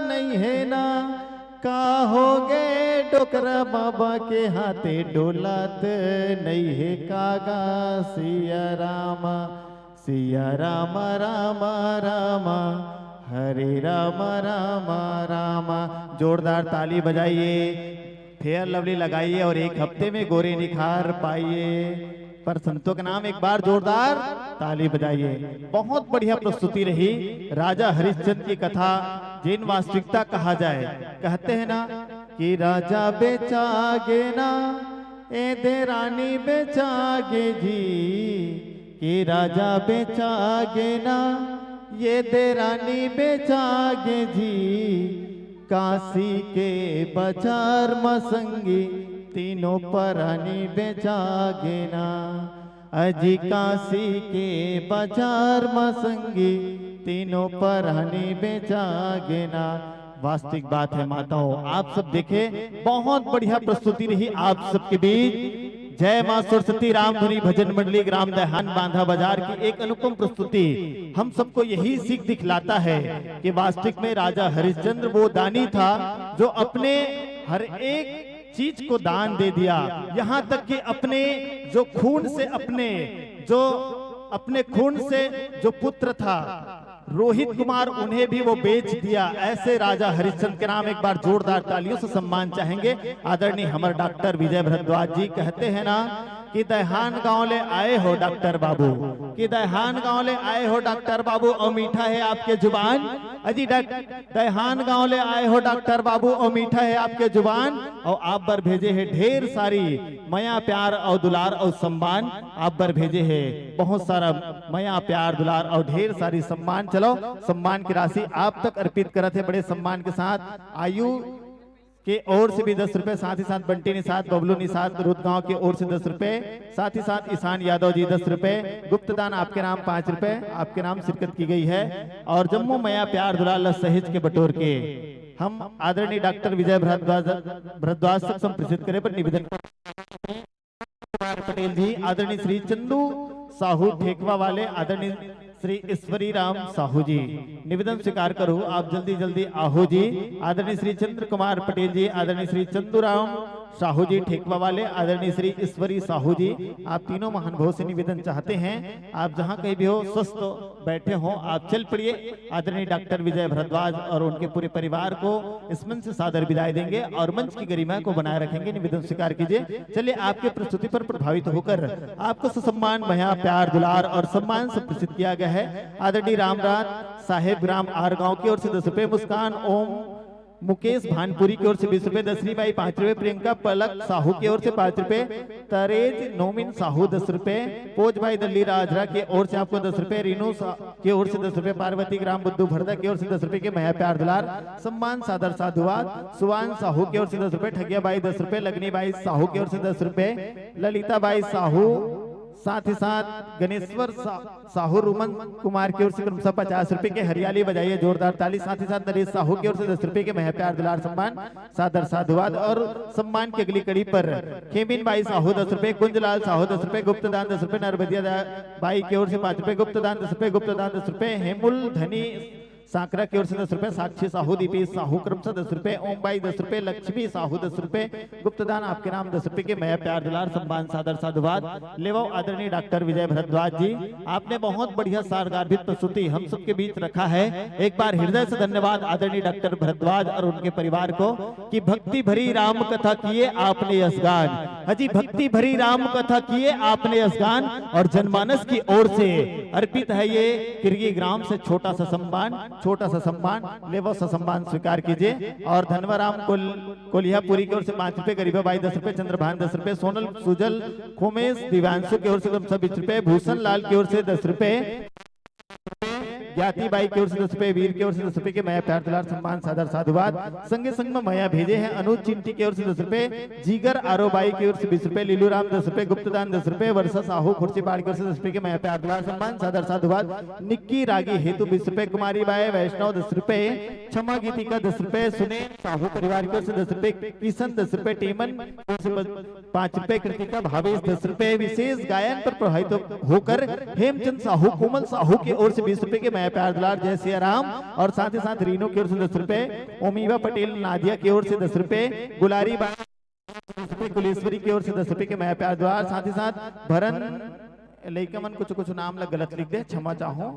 नइ हे ना। का होगे डोकरा बाबा के हाथे डोलत नइ हे का गा सिया राम। सिया राम राम राम, हरे राम राम राम। जोरदार ताली बजाइए, फेयर लवली लगाइए और एक हफ्ते में गोरे निखार पाइए। पर संतों के नाम एक बार जोरदार ताली बजाइए। बहुत बढ़िया प्रस्तुति रही। राजा हरिश्चंद्र की कथा, जेन वास्तविकता कहा जाए, कहते हैं ना कि राजा बेचा गे ना, ए दे रानी बेचा गे जी, के राजा बेचा गे ना, ये दे रानी बेचा गे जी। काशी के बाजार म संगी, तीनों परानी बेचा गे ना। अजी काशी के बाजार म संगी, तीनों परानी बेचा गे ना। वास्तविक बात है माताओं, आप सब देखे, बहुत बढ़िया प्रस्तुति रही आप सबके बीच। जय माँ सरस्वती राम धुनी भजन मंडली ग्राम दैहान बांधा बाजार की एक अनुपम प्रस्तुति हम सबको यही सीख दिखलाता है कि वास्तविक में राजा हरिश्चंद्र वो दानी था जो अपने हर एक चीज को दान दे दिया, यहाँ तक कि अपने जो खून से अपने जो अपने खून से जो पुत्र था रोहित कुमार, उन्हें भी वो बेच दिया। ऐसे राजा हरिश्चंद्र के नाम एक बार जोरदार तालियों से सम्मान चाहेंगे आदरणीय हमर डॉक्टर विजय भारद्वाज जी। कहते हैं ना कि दैहान गांव ले आए हो डॉक्टर बाबू, कि दैहान गांव ले आए हो डॉक्टर बाबू, और मीठा है आपके जुबान। अजी डॉक-, दैहान गांव ले आए हो डॉक्टर बाबू, और मीठा है आपके जुबान, और आप बर भेजे है ढेर सारी मया प्यार और दुलार और सम्मान, आप बर भेजे है बहुत सारा मया प्यार दुलार और ढेर सारी सम्मान। चलो, सम्मान की राशि आप तक अर्पित करत है बड़े सम्मान के साथ। आयु के ओर से भी दस रुपए, साथ ही साथ बंटी निषाद, बबलू निषाद, रुदगांव के ओर से दस रुपए, साथ ही साथ ईशान यादव जी दस रुपए, गुप्त दान आपके नाम पाँच रुपए, आपके नाम शिरकत की गई है। और जम्मो मया प्यार दुलार ल सहेज के बटोर के हम आदरणीय डॉक्टर विजय भारद्वाज, भारद्वाज तक संप्रेषित करे बर निवेदन कुमार पटेल जी, आदरणीय श्री चंदू साहू ठेकवा वाले, आदरणीय श्री ईश्वरी राम साहू जी, निवेदन स्वीकार करो, आप जल्दी जल्दी आहो जी। आदरणीय श्री चंद्र कुमार पटेल जी, आदरणीय श्री चंदू राम साहू जी ठेकवा वाले, आदरणीय श्री ईश्वरी साहू जी, आप तीनों महानुभावों से निवेदन चाहते हैं, आप जहां कहीं भी हो, स्वस्थ बैठे हो, आप चल पड़िए। आदरणीय डॉक्टर विजय भरद्वाज और उनके पूरे परिवार को इस मंच से सादर विदाई देंगे और मंच की गरिमा को बनाए रखेंगे। निवेदन स्वीकार कीजिए। चलिए, आपके प्रस्तुति पर प्रभावित होकर आपको ससम्मान मया प्यार दुलार और सम्मान से प्रस्तुत किया गया है। आदरणीय रामराज साहेब ग्राम आरगांव की ओर से दस रुपए, मुस्कान ओम मुकेश भानपुरी की ओर से बीस रुपए, दसरी बाई पाँच रुपए, प्रियंका पलक साहू की ओर से पाँच रुपए, तरेज नोमिन साहू दस रुपए, पोज बाई दल्ली राजरा की ओर से आपको दस रुपए, रीनू सा-, की ओर से दस रुपए, पार्वती ग्राम बुद्धू भरदा की ओर से दस रुपए के मया प्यार दुलार सम्मान सादर साधुवाद, सुवान साहू की ओर से दस रुपए, ठगिया बाई दस रुपए, लगनी बाई साहू की ओर से दस रुपए, ललिता बाई साहू, साथ ही साथ गणेश्वर सा-, साहू, रुमन कुमार की ओर से क्रमशः पचास रुपए के हरियाली बजाइए जोरदार ताली, साथ ही साथ नरेश साहू की ओर से दस रुपए के मया प्यार दुलार सम्मान सादर साधुवाद और सम्मान की अगली कड़ी पर खेमिन बाई साहू दस रुपए, कुंजलाल साहू दस रुपए, गुप्तदान दस रुपए, नरबदिया दा-, बाई की ओर से पाँच रुपए, गुप्तदान दस रुपए, गुप्तदान दस रुपए, हेमुल धनी सांकरा की ओर से दस रुपए, साक्षी साहू, दीपेश साहू क्रमशः दस रुपए, ओम बाई दस रुपए, लक्ष्मी साहू दस रुपए, गुप्तदान आपके नाम दस रुपए के मया प्यार दुलार सम्मान सादर साधुवाद। लेवो आदरणीय डॉक्टर विजय भरद्वाज जी, आपने बहुत बढ़िया सारगार्भित प्रस्तुति हम सबके बीच रखा है। एक बार हृदय से धन्यवाद आदरणीय डॉक्टर भरद्वाज और उनके परिवार को कि भक्ति भरी राम कथा किए आपने यश गान। हाँ जी, भक्ति भरी राम कथा किए आपने यश गान और जनमानस की ओर से अर्पित है ये किरगी ग्राम से छोटा सा सम्मान, छोटा सा सम्मान, लेवो सा सम्मान स्वीकार कीजिए। और धनवाराम कोल-, कोलियापुरी की ओर से पाँच रुपए, गरीबा बाई दस रुपए, चंद्रभान दस रुपए, सोनल सुजल खोमेश दिव्यांशु की ओर से क्रमशः बीस रुपए, भूषण लाल की ओर से दस रुपए, ज्ञाति बाई की ओर से दस रुपए, वीर की ओर से दस रुपए के मया प्यार दुलार सम्मान सादर साधुवाद। संगे संग में मया भेजे हैं अनुज चिंटी की ओर से दस रुपए, जीगर आरो बाई की ओर से बीस रुपए, लीलू राम दस रुपए, गुप्तदान दस रुपए, वर्षा साहू खुर्सीपाड़ की ओर से दस रुपए के मया प्यार दुलार सम्मान सादर साधुवाद। निक्की रागी हेतु बीस रुपए, कुमारी बाई वैष्णव दस रुपए, क्षमा गीतिका दस रुपए, सुनील साहू परिवार की ओर से दस रुपए, किशन दस रुपए, टीमन की ओर से पाँच रुपए, कृतिका भावेश दस रुपए, विशेष गायन पर प्रभावित होकर हेमचंद साहू, कोमल साहू की ओर से बीस रुपए के मया प्यार दुलार जय सिया राम और साथ ही साथ रीनो की ओर से दस रुपए, ओमीवा पटेल नादिया की ओर से दस रुपए, गुलारी बाई दस रुपए, कुलेश्वरी की ओर से दस रुपए के मया प्यार दुलार, साथ ही साथ भरन, लइका मन कुछ कुछ नाम ला गलत लिख दे, क्षमा चाहूँ,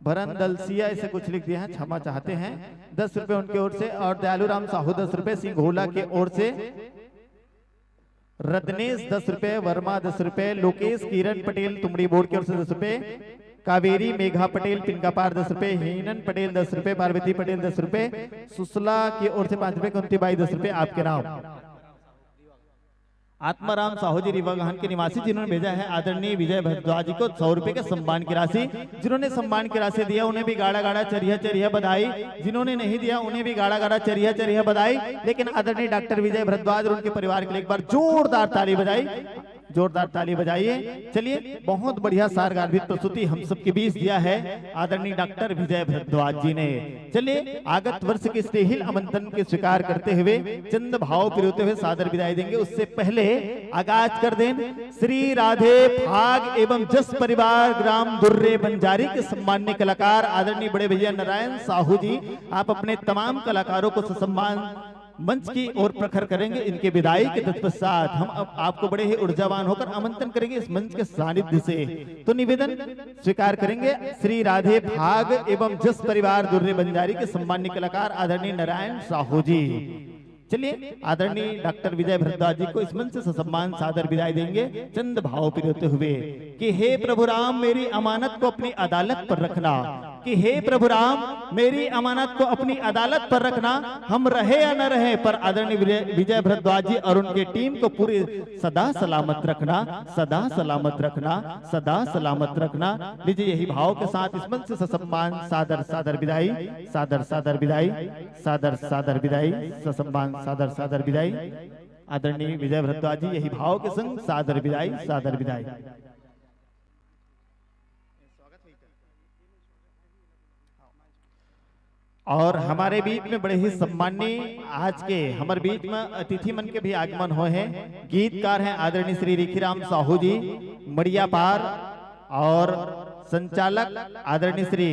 भरन दलसिया ऐसे कुछ लिख दिए हैं, क्षमा चाहते हैं, दस रुपए उनकी ओर से। और दयालू राम साहू दस रुपए सिंघोला की ओर से, रत्नेश दस रुपए, वर्मा दस रुपए, लोकेश किरण पटेल तुमड़ी बोर्ड की ओर से दस रुपए, कावेरी मेघा पटेल पिनकापार दस रुपए, हीनन पटेल दस रुपए, पार्वती पटेल दस रुपए, सुसला की ओर से पाँच रुपए, कुंती बाई दस रुपए आपके नाम। आत्माराम साहू जी रीवा गहन के निवासी, जिन्होंने भेजा है आदरणीय विजय भरद्वाज जी को सौ रुपए के सम्मान की राशि। जिन्होंने सम्मान की राशि दिया, उन्हें भी गाड़ा गाड़ा चरिया चरिया बधाई। जिन्होंने नहीं दिया, उन्हें भी गाड़ा गाड़ा चरिया चरिया बधाई। लेकिन आदरणीय डॉक्टर विजय भरद्वाज और उनके परिवार के लिए एक बार जोरदार ताली बजाई, जोरदार ताली बजाइए। चलिए, बहुत बढ़िया सारगार्भित प्रस्तुति हम सबके बीच दिया है आदरणीय डॉक्टर विजय भरद्वाज जी ने। चलिए, आगत वर्ष के स्नेहिल आमंत्रण के स्वीकार करते हुए, चंद भाव पिरोते हुए सादर विदाई देंगे। उससे पहले आगाज कर दें श्री राधे फाग एवं जस परिवार ग्राम दुर्रे बंजारी के सम्माननीय कलाकार आदरणीय बड़े भैया नारायण साहू जी, आप अपने तमाम कलाकारों को ससम्मान मंच की ओर प्रखर करेंगे। इनके विदाई के तत्पश्चात हम अब आपको बड़े ही ऊर्जावान होकर आमंत्रण करेंगे इस मंच के सानिध्य से। तो निवेदन स्वीकार करेंगे श्री राधे फाग एवं जस परिवार दुर्रे बंजारी के सम्माननीय कलाकार आदरणीय नारायण साहू जी। चलिए, आदरणीय डॉक्टर विजय भरद्वाज जी को इस मंच से ससम्मान सादर विदाई देंगे, चंद भाव पिरोते हुए कि हे प्रभु राम, मेरी अमानत को अपनी अदालत पर रखना, कि हे प्रभु राम, मेरी अमानत को अपनी अदालत पर रखना, हम रहे या न रहे, पर आदरणीय विजय, विजय भरद्वाज जी और उनके टीम को पूरी सदा सलामत रखना, सदा सलामत रखना, सदा सलामत रखना। लीजिए, यही भाव के साथ इस मंच से ससम्मान सादर सादर विदाई, सादर सादर विदाई, सादर सादर विदाई, ससम्मान सादर सादर विदाई। आदरणीय विजय भरद्वाज जी, यही भाव के संग सादर विदाई, सादर विदाई। और हमारे बीच में बड़े ही सम्माननीय आज के हमारे बीच में अतिथि मन के भी आगमन होए हैं। गीतकार हैं आदरणीय श्री रिखीराम साहू जी मड़िया पार, और संचालक आदरणीय श्री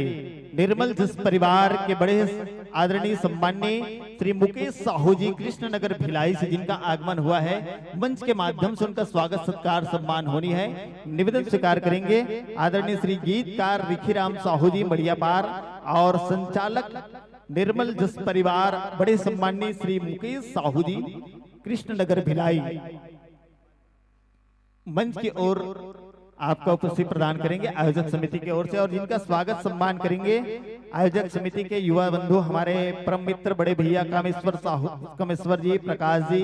निर्मल जस परिवार के बड़े आदरणीय सम्माननीय श्री मुकेश साहू जी कृष्णनगर भिलाई से, जिनका आगमन हुआ है, मंच के माध्यम से उनका स्वागत सत्कार सम्मान होनी है। निवेदन स्वीकार करेंगे आदरणीय श्री गीतकार रिखीराम साहू जी मड़ियापार और संचालक निर्मल जस परिवार, बड़े सम्माननीय श्री मुकेश साहू जी कृष्णनगर भिलाई। मंच की ओर आपका उपस्थित प्रदान करेंगे आयोजक समिति की ओर से, और जिनका स्वागत सम्मान करेंगे आयोजक समिति के युवा बंधु, हमारे परम मित्र बड़े भैया कामेश्वर साहू, कामेश्वर जी, प्रकाश जी,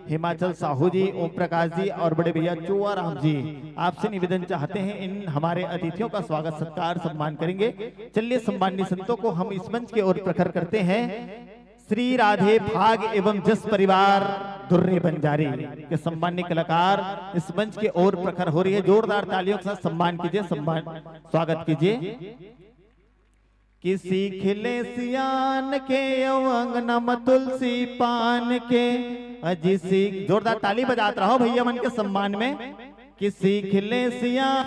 हिमाचल साहू जी, ओम प्रकाश जी और बड़े भैया चोआराम जी। आपसे निवेदन चाहते हैं इन हमारे अतिथियों का स्वागत सत्कार सम्मान करेंगे। चलिए, सम्माननीय संतों को हम इस मंच की ओर प्रखर करते हैं। श्री राधे फाग एवं जस परिवार दुर्रे बंजारी के सम्मान्य कलाकार इस मंच की ओर प्रखर हो रही है। जोरदार तालियों के साथ सम्मान कीजिए, सम्मान, स्वागत कीजिए। कि सीख ले सियान के अउ अंगना म तुलसी पान के। अजी सीख, जोरदार ताली बजात रहो भैया मन के सम्मान में। कि सीख ले सियान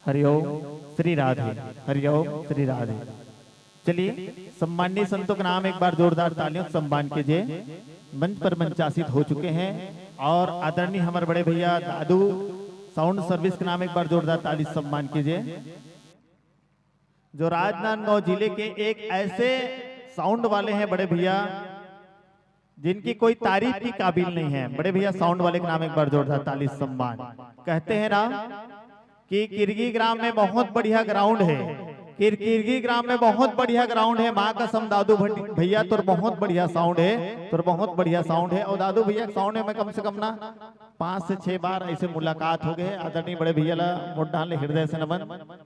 हरिओम श्री राधे। हरिओम श्री राधे। चलिए, सम्माननीय संतों के नाम एक बार जोरदार तालियों से सम्मान कीजिए। मंच पर मंचासीत हो चुके हैं और आदरणीय हमारे बड़े भैया दादू साउंड सर्विस के नाम एक बार जोरदार ताली से सम्मान कीजिए, जो राजनांदगांव जिले के एक ऐसे साउंड वाले हैं बड़े भैया, जिनकी कोई तारीफ की काबिल नहीं है। बड़े भैया साउंड वाले के नाम एक बार जोरदार ताली से सम्मान। कहते हैं ना कि किरगी ग्राम में बहुत बढ़िया ग्राउंड है, किर किरगी ग्राम में बहुत बढ़िया ग्राउंड है। माँ कसम दादू भट- भैया, तोर बहुत बढ़िया साउंड है, तोर बहुत बढ़िया साउंड है। और दादू भैया के साउंड में मैं कम से कम ना पांच से छह बार ऐसे मुलाकात हो गए। आदरणीय बड़े भैया ला मोर डाहन ले हृदय से नमन,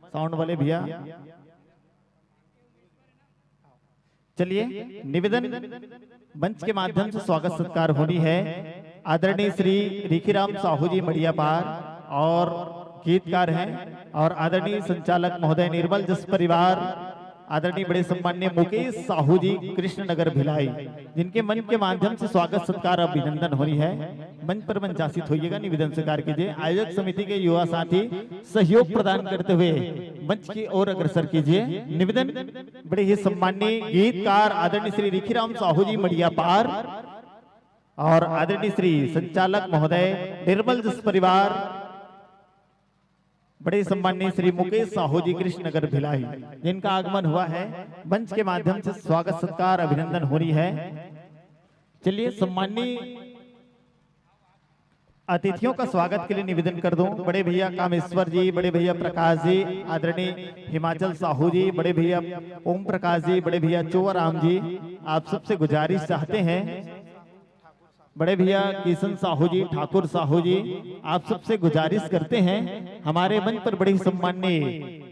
साउंड वाले भैया। चलिए, निवेदन, मंच के माध्यम से स्वागत सत्कार होनी है आदरणीय श्री रिखीराम साहू जी मड़ियापार और गीतकार हैं, और आदरणीय संचालक महोदय निर्मल जस परिवार, आदरणीय बड़े सम्मान्य मुकेश साहू जी कृष्णनगर भिलाई, जिनके मंच के माध्यम से स्वागत सत्कार अभिनंदन होनी है। मंच पर मंचासीत होइएगा, निवेदन स्वीकार कीजिए। आयोजक समिति के युवा साथी सहयोग प्रदान करते हुए मंच की ओर अग्रसर कीजिए। निवेदन, बड़े ही सम्माननीय गीतकार आदरणीय श्री रिखीराम साहू जी मड़ियापार और आदरणीय श्री संचालक महोदय निर्मल जस परिवार, बड़े सम्माननीय श्री मुकेश साहू जी कृष्णनगर भिलाई, जिनका आगमन हुआ है, मंच के माध्यम से स्वागत सत्कार अभिनंदन होनी है। चलिए, सम्माननीय अतिथियों का स्वागत के लिए निवेदन कर दूं, बड़े भैया कामेश्वर जी, बड़े भैया प्रकाश जी, आदरणीय हिमाचल साहू जी, बड़े भैया ओम प्रकाश जी, बड़े भैया चोराराम जी, आप सबसे गुजारिश चाहते हैं, बड़े भैया किशन साहू जी, ठाकुर साहू जी, आप सबसे गुजारिश करते हैं, हमारे मंच पर बड़े ही सम्माननीय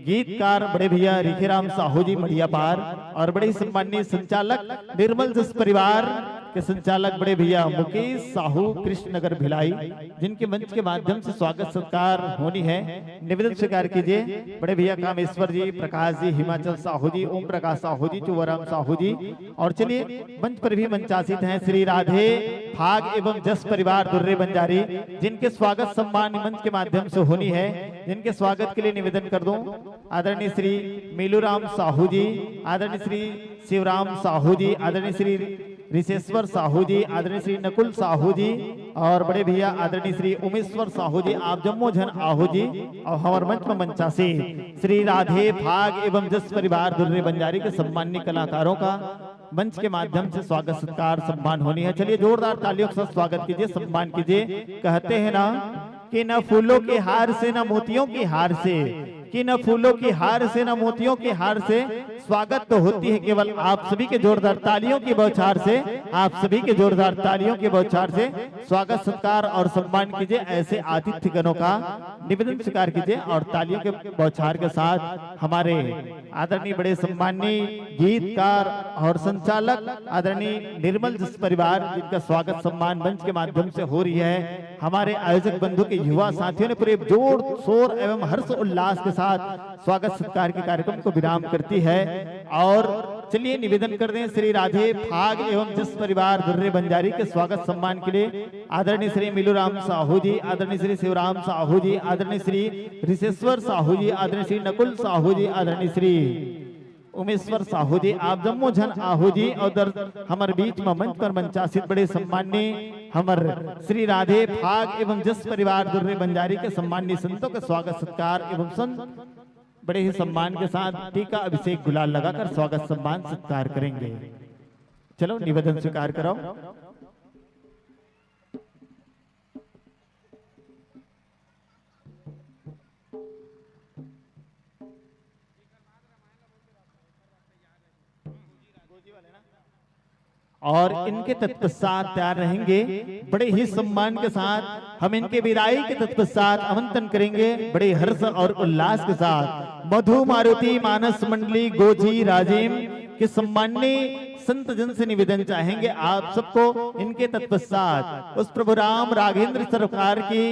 गीतकार बड़े भैया रिखीराम साहू जी मड़ियापार और बड़े ही सम्माननीय संचालक निर्मल जस परिवार के संचालक बड़े भैया मुकेश साहू कृष्णनगर भिलाई, जिनके मंच के माध्यम से स्वागत सत्कार होनी है। निवेदन स्वीकार कीजिए बड़े भैया कामेश्वर जी, प्रकाश जी, हिमाचल साहू जी, ओम प्रकाश साहू जी, चुवराम साहू जी। और चलिए, मंच पर भी मंचासीत हैं श्री राधे फाग एवं जस परिवार दुर्रे बंजारी, जिनके स्वागत सम्मान मंच के माध्यम से होनी है, जिनके स्वागत के लिए निवेदन कर दूं आदरणीय श्री मीलूराम साहू जी, आदरणीय श्री शिवराम साहू जी, आदरणीय श्री रिशेश्वर साहू जी, आदरणीय श्री नकुल साहू जी और बड़े भैया आदरणीय श्री उमेश्वर साहू जी, आप जम्मो झन आहू जी और हमर मंच में मंचासीत श्री राधे फाग एवं जस परिवार दुर्रे बंजारी के सम्माननीय कलाकारों का मंच के माध्यम से स्वागत सत्कार सम्मान होनी है। चलिए जोरदार तालियों के साथ स्वागत कीजिए, सम्मान कीजिए। कहते हैं ना कि न फूलों के हार से, न मोतियों के हार से, कि न फूलों के हार से, न मोतियों के हार से, स्वागत तो होती है केवल आप सभी के जोरदार तालियों की बौछार से, आप सभी के जोरदार तालियों की बौछार से स्वागत सत्कार और सम्मान कीजिए। ऐसे आतिथ्य गणों का निवेदन स्वीकार कीजिए और तालियों के बौछार के साथ हमारे आदरणीय बड़े सम्माननीय गीतकार और संचालक आदरणीय निर्मल जस परिवार, जिनका स्वागत सम्मान मंच के माध्यम से हो रही है। हमारे आयोजक बंधु के युवा साथियों ने पूरे जोर शोर एवं हर्ष उल्लास के साथ स्वागत सत्कार के कार्यक्रम को विराम करती है। और चलिए निवेदन कर दें श्री राधे फाग एवं जस परिवार दुर्रे बंजारी के स्वागत सम्मान के लिए आदरणीय श्री मिलूराम साहू जी, आदरणीय श्री शिवराम साहू जी, आदरणीय श्री रिशेश्वर साहू जी, आदरणीय श्री नकुल साहू जी, आदरणीय श्री उमेश्वर साहू जी, आप जम्मो झन आहू जी और दर-, हमर बीच म मंच पर मंचासीत बड़े सम्माननीय हमर श्री राधे फाग एवं जस परिवार दुर्रे बंजारी के सम्माननीय संतों के स्वागत सत्कार एवं संत बड़े ही सम्मान के साथ टीका अभिषेक गुलाल लगाकर स्वागत सम्मान सत्कार करेंगे। चलो निवेदन स्वीकार करो। और इनके तत्पश्चात तैयार रहेंगे। बड़े ही सम्मान के साथ हम इनके विदाई के तत्पश्चात आमंत्रण करेंगे, बड़े हर्ष और उल्लास के साथ मधु मारुति मानस मंडली गोजी राजिम के सम्माननीय संत जन से निवेदन चाहेंगे आप सबको इनके तत्पश्चात उस प्रभु राम राघेंद्र सरकार की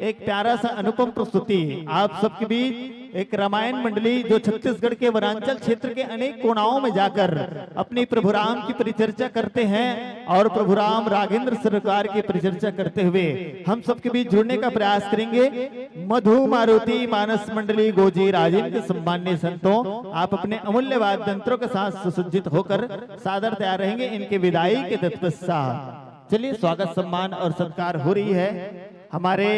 एक प्यारा सा अनुपम प्रस्तुति आप सबके बीच एक रामायण मंडली जो छत्तीसगढ़ के वनांचल क्षेत्र के अनेक कोनाओं में जाकर अपनी प्रभु राम की परिचर्चा करते हैं और प्रभु राम राघेंद्र सरकार की परिचर्चा करते हुए हम सबके बीच जुड़ने का प्रयास करेंगे। मधु मारुति मानस मंडली गोजी राजिम के सम्माननीय संतों, आप अपने अमूल्य वाद्य यंत्रों के साथ सुसज्जित होकर सादर तैयार रहेंगे इनके विदाई के तत्पश्चात। चलिए स्वागत सम्मान और सत्कार हो रही है हमारे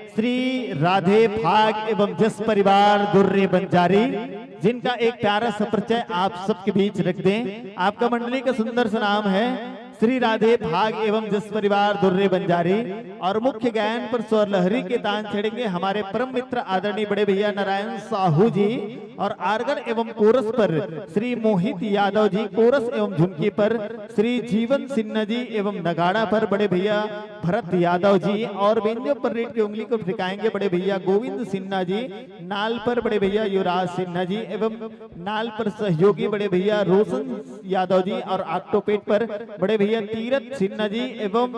श्री राधे फाग एवं जस परिवार दुर्रे बंजारी, जिनका एक प्यारा सा परिचय आप सबके बीच रख दें। आपका मंडली का सुंदर सा नाम है श्री राधे फाग एवं जस परिवार दुर्रे बंजारी और मुख्य गायन पर स्वर लहरी के तान छेड़ेंगे हमारे परम मित्र आदरणीय बड़े भैया नारायण साहू जी और आर्गन एवं कोरस पर श्री मोहित यादव जी, कोरस एवं झुमकी पर श्री जीवन सिन्हा जी एवं नगाड़ा पर बड़े भैया भरत यादव जी और बेंजो पर रीड की उंगली को ठिकाएंगे बड़े भैया गोविंद सिन्हा जी, नाल पर बड़े भैया युवराज सिन्हा जी एवं नाल पर सहयोगी बड़े भैया रोशन यादव जी और ऑक्टोपेट पर बड़े भैया तीरथ सिन्हा जी एवं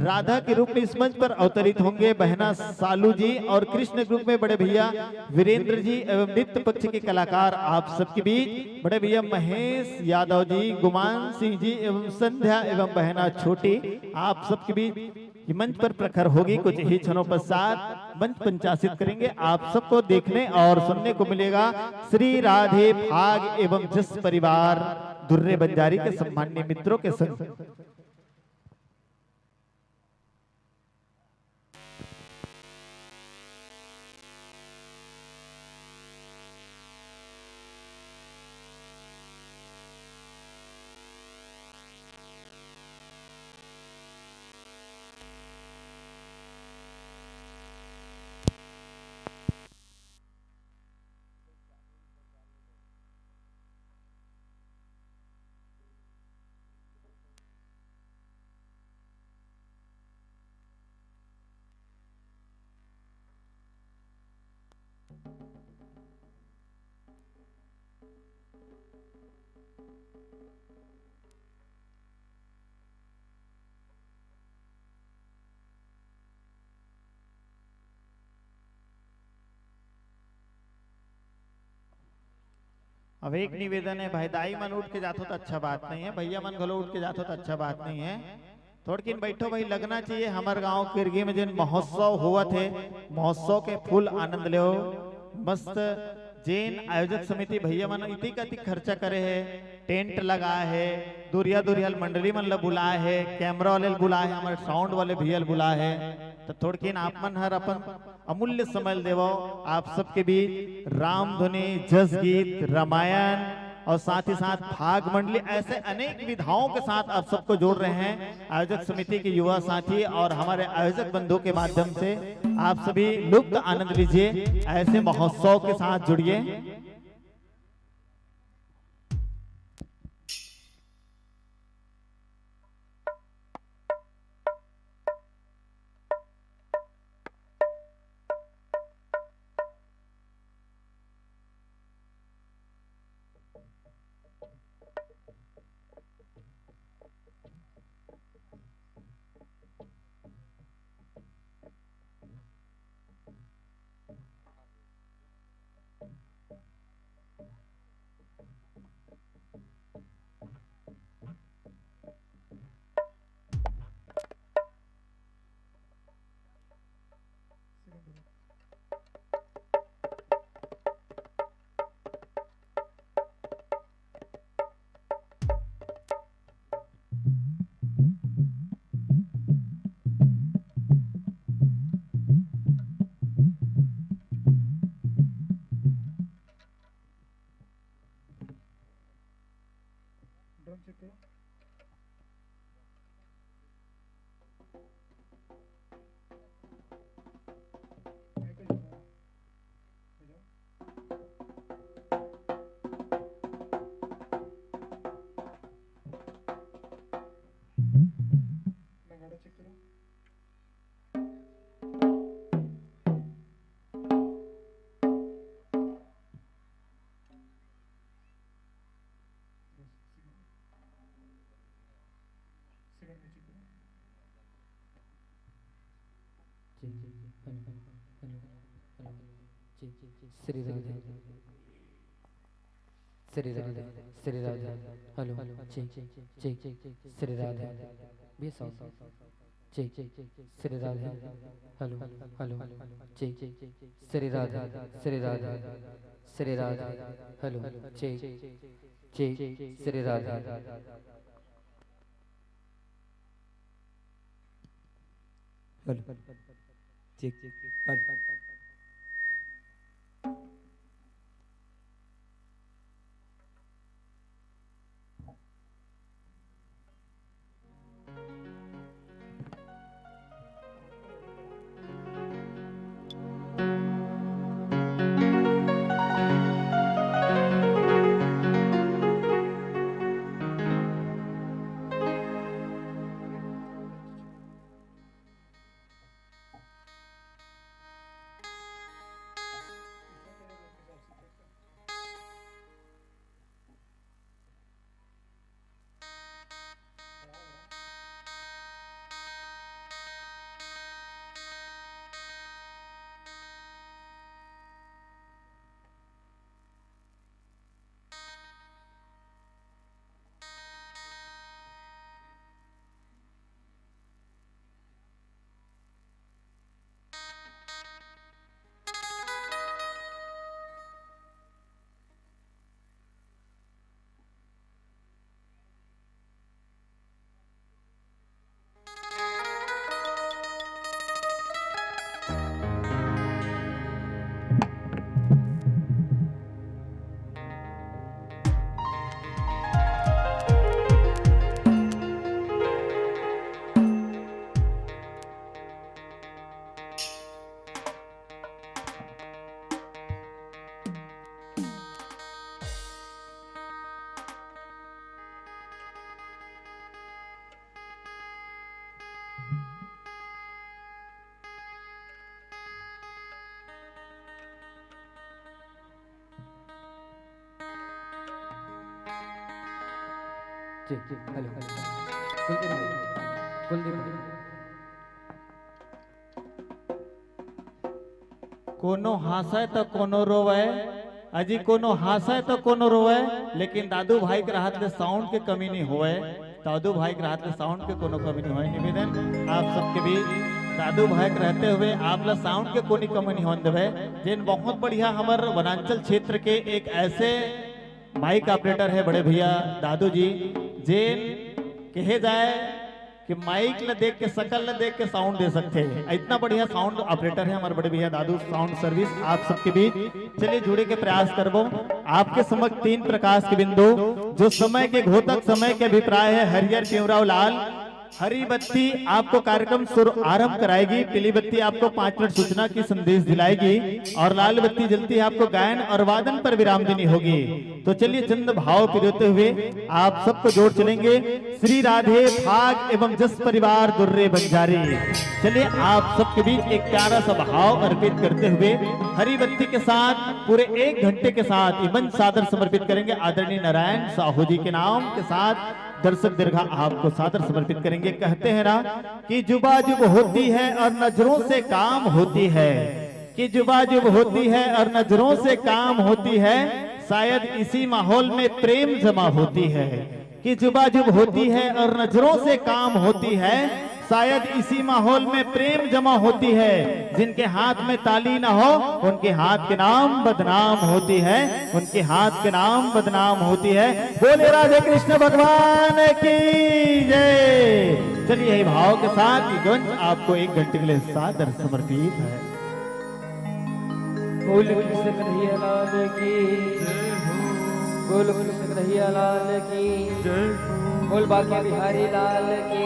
राधा के रूप में इस मंच पर अवतरित होंगे बहना सालू जी और कृष्ण के रूप में बड़े भैया वीरेंद्र जी एवं नृत्य पक्ष के कलाकार आप सबके बीच बड़े भैया महेश यादव जी, गुमान सिंह जी एवं संध्या एवं बहना छोटी आप सबके बीच ये मंच पर प्रखर होगी कुछ ही क्षणों पश्चात। मंच पंचासित करेंगे, आप सबको देखने और सुनने को मिलेगा श्री राधे फाग एवं जस परिवार दुर्रे बंजारी के सम्माननीय मित्रों के संग। अब एक निवेदन है भाई, दाई मन उठ के जाथो तो अच्छा बात नहीं है, भैया मन घलो उठ के जाथो तो अच्छा बात नहीं है। थोड़किन बैठो भाई, लगना चाहिए। हमर गांव किरगी में जेन महोत्सव होवत हे, महोत्सव के फुल आनंद लेओ। मस्त जेन आयोजक समिति भैया मन इतिक अतिक खर्चा करे हे, टेंट लगाए हे, दुरिया दुरिया ले मंडली मन ल बुलाए हे, कैमरा वाले ल बुलाए हे, हमर साउंड वाले भैया ल बुलाए हे, तो थोड़किन आप मन हर अपन अमूल्य समय ल देवो। आप सबके बीच रामधुनी, जस गीत, रामायण और साथ ही साथ फाग मंडली, ऐसे अनेक विधाओं के साथ आप सबको जोड़ रहे हैं आयोजक समिति के युवा साथी और हमारे आयोजक बंधु के माध्यम से। आप सभी लुप्त आनंद लीजिए, ऐसे महोत्सव के साथ जुड़िए। ड्रम चेक करो। नगाड़ा चेक करो। Shri Radhe, Shri Radhe, Shri Radhe. Hello, check, check, Shri Radhe. भैया sound check, Shri Radhe. Hello, hello, check, Shri Radhe, Shri Radhe, Shri Radhe. Hello, check, check, Shri Radhe. Hello, check, hello. जी, जी, हेलो। कुलदीप भाई, कुलदीप भाई। कोनो हाँसय त कोनो रोवय, अजी कोनो हाँसय त कोनो रोवय, लेकिन दादू भाई के रहत ले साउंड के कमी नहीं होवय। दादू भाई के रहत ले साउंड के कोनो कमी नहीं होवय। निवेदन आप सबके भी, दादू भाई के रहते हुए आप ला साउंड के कोनी कमी नहीं होन देवे। जेन बहुत बढ़िया हमर वनांचल क्षेत्र के एक ऐसे माइक ऑपरेटर है बड़े भैया दादू जी, जेन कहे जाए कि माइक ल देख के, शकल ल देख के साउंड दे सकते हैं। इतना बढ़िया साउंड ऑपरेटर है हमारे बड़े भैया दादू साउंड सर्विस आप सबके बीच। चलिए जुड़े के प्रयास करबो। आपके समक्ष तीन प्रकाश के बिंदु, जो समय के घोतक, समय के अभिप्राय है हरियर पिंवरा अउ लाल। हरी बत्ती आपको कार्यक्रम शुरू आरंभ कराएगी, पीली बत्ती आपको पांच मिनट सूचना की संदेश दिलाएगी और लाल बत्ती जलती है आपको गायन और वादन पर विराम देनी होगी। तो चलिए चंद भाव पिरोते हुए आप सबको जोड़ चलेंगे। श्री राधे भाग एवं जस परिवार दुर्रे बंजारी। चलिए आप सबके बीच एक प्यारा सा भाव अर्पित करते हुए हरी बत्ती के साथ पूरे एक घंटे के साथ ये मंच सादर समर्पित करेंगे आदरणीय नारायण साहू जी के नाम के साथ। दर्शक दीर्घा आपको सादर समर्पित करेंगे। कहते हैं ना कि जुबा जुब होती है और नजरों से काम होती है, कि जुबा जुब होती है और नजरों से काम होती है, शायद इसी माहौल में प्रेम जमा होती है। कि जुबा जुब होती है और नजरों से काम होती है, शायद इसी माहौल में प्रेम जमा होती है। जिनके हाथ में ताली ना हो, उनके हाथ के नाम बदनाम होती है, उनके हात के नाम बदनाम होती है। बोले राधे कृष्ण भगवान की जय। चलिए यही भाव के साथ ये गंज आपको एक घंटे के लिए सादर समर्पित है। बोल कृष्ण कन्हैया लाल की, बोल कृष्ण कन्हैया लाल की, बोल बांके बिहारी लाल की।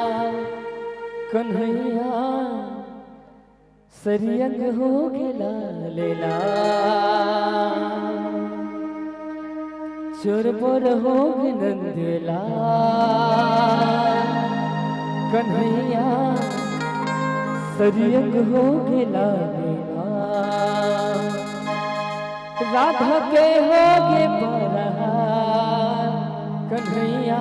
कन्हैया सरियंग हो गे लाल लाल, चोर बोर हो गे नंद लाल, कन्हैया सरियंग हो गे लाल लाल। राधा के होगे बरहाल, कन्हैया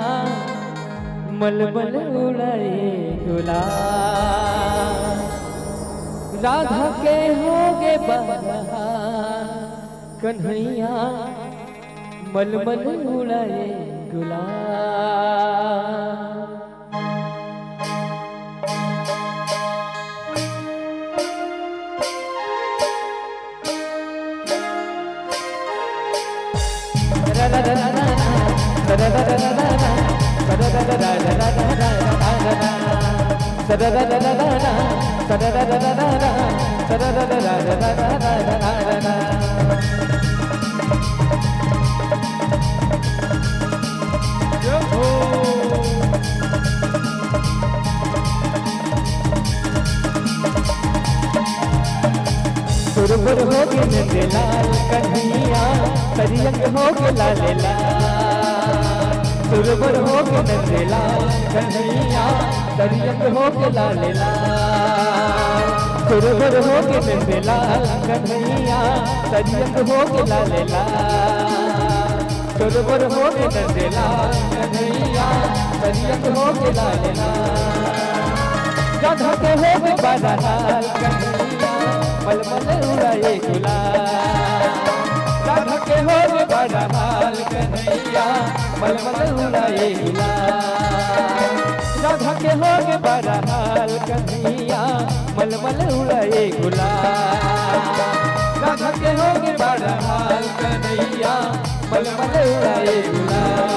मलमल उड़ाए गुलाल। राधा के होगे बरहाल, कन्हैया मलमल उड़ाए गुलाल। सुरबुर होगे नंदलाल कन्हैया, सरियंग होगे लाल लाल। सुरबुर होगे नंदलाल कन्हैया, सरियंग होगे लाल लाल। सुरबुर होगे नंदलाल कन्हैया, सरियंग होगे लाल लाल। सुरबुर होगे नंदलाल कन्हैया, सरियंग होगे लाल लाल। राधा के होगे बरहाल कन्हैया, मलमल उड़ाए गुलाल। राधा के होगे बरहाल कन्हैया, मलमल उड़ाए गुलाल। राधा के होगे बरहाल कन्हैया, मलमल उड़ाए गुलाल। राधा के होगे बरहाल कन्हैया, मलमल उड़ाए गुलाल।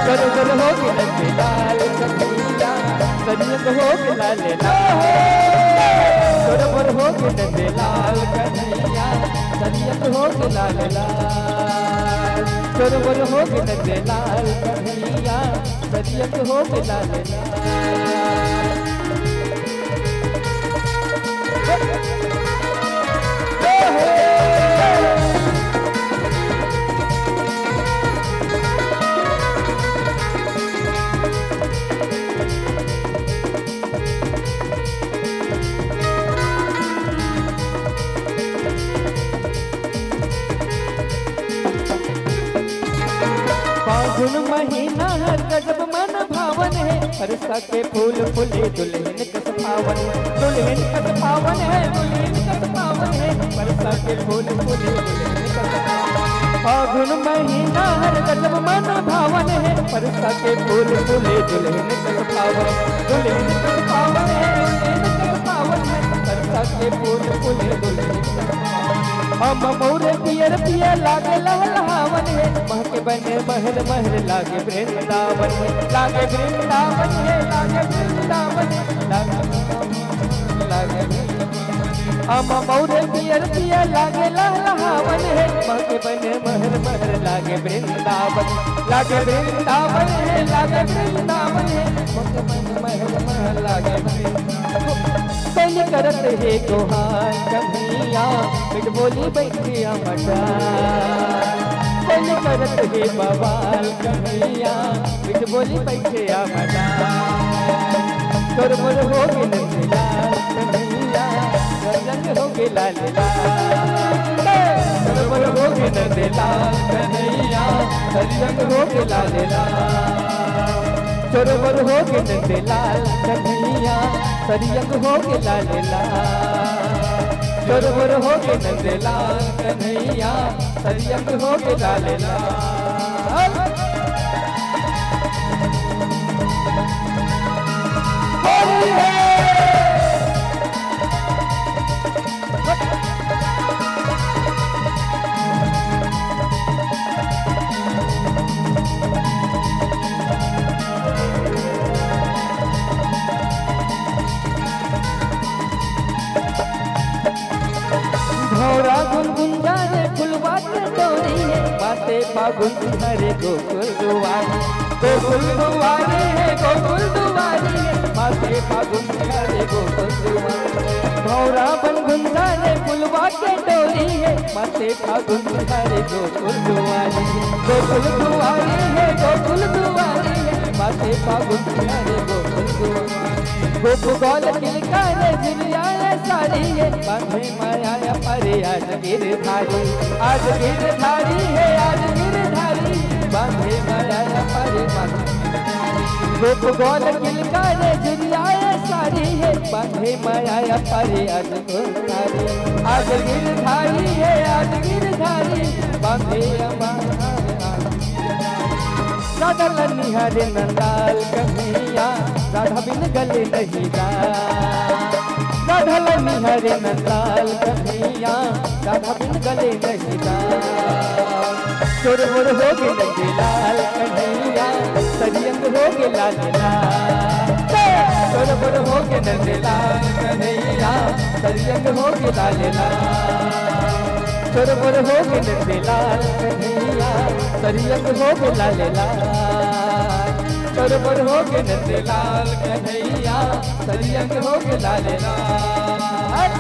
सुरबुर होगे नंदलाल कन्हैया, सरियंग होगे लाल लाल। सुरबुर होगे नंदलाल कन्हैया, सरियंग होगे लाल लाल। सुरबुर होगे नंदलाल कन्हैया, सरियंग होगे लाल लाल। फागुन महीना हर गजब मन भावन हे, बरसा के फूल फूले दुल्हन कस पावन, दुल्हन कस पावन हे, दुल्हन कस पावन हे, बरसा के फूल फूले दुल्हन कस पावन। फागुन महीना हर गजब मन भावन हे, बरसा के फूल फूले दुल्हन कस पावन, दुल्हन कस पावन हे, दुल्हन कस पावन हे, बरसा के फूल फूले दुल्हन कस पावन। अम्म मउर पियर पियर लागे लहलहावन हे, महके बन महर महर लागे वृंदावन हे, लागे वृंदावन हे, लागे वृंदावन हे, लागे, लागे वृंदावन हे। अम्म मउर पियर पियर लागे लहलहावन हे, महके बन महर महर लागे वृंदावन, लागे वृंदावन हे, लागे वृंदावन हे, महके बन महर महर लागे वृंदावन। कइली करत हे गोहार कन्हैया, मीठ बोली बइठे अमटा। कइली करत हे बवाल कन्हैया, मीठ बोली बइठे अमटा। सुरबुर होगे नंदलाल कन्हैया, सरियंग होगे लाल लाल। सुरबुर होगे नंदलाल कन्हैया, सरियंग होगे लाल लाल। सुरबुर होगे नंदलाल कन्हैया, सरियंग होगे लाल लाल। सुरबुर होगे नंदलाल कन्हैया, सरियंग होगे लाल लाल। होली है। भौरा गुनगुन जा रे फुलवा के डोरी हे, माते फागुन हरे गोकुल दुआरी, गोकुल दुआरी हे, गोकुल दुआरी हे, माते फागुन हरे गोकुल दुआरी। भौरा बन गुंजा रे फुलवा के डोरी हे, माते फागुन हरे गोकुल दुआरी हे, गोकुल दुआरी हे, गोकुल दुआरी हे, आते फागुन प्यारे गोकुल दुआरे। गोप ग्वाल किलकारी झुलिया ये साड़ी ये, बांधे माया या परे आज गिरधारी, आज गिरधारी हे, आज गिरधारी, बांधे माया या परे मन। गोप ग्वाल किलकारी झुलिया ये साड़ी ये, बांधे माया या परे आज गिरधारी, आज गिरधारी हे, आज गिरधारी, बांधे अमार। राधा ला निहारे नंदलाल कन्हैया, राधा बिन गले नहीं गा। राधा ला निहारे नंदलाल कन्हैया, राधा बिन गले नहीं गा। चोर मोर हो गे नंदलाल कन्हैया, सरियंग हो गे लाल लाल। चोर मोर हो गे नंदलाल कन्हैया, सरियंग हो गे लाल लाल। चोर मोर हो गे नंदलाल कन्हैया, सरियंग हो गे लाल लाल। चोर मोर हो गे नंदलाल कन्हैया, सरियंग हो गे लाल लाल।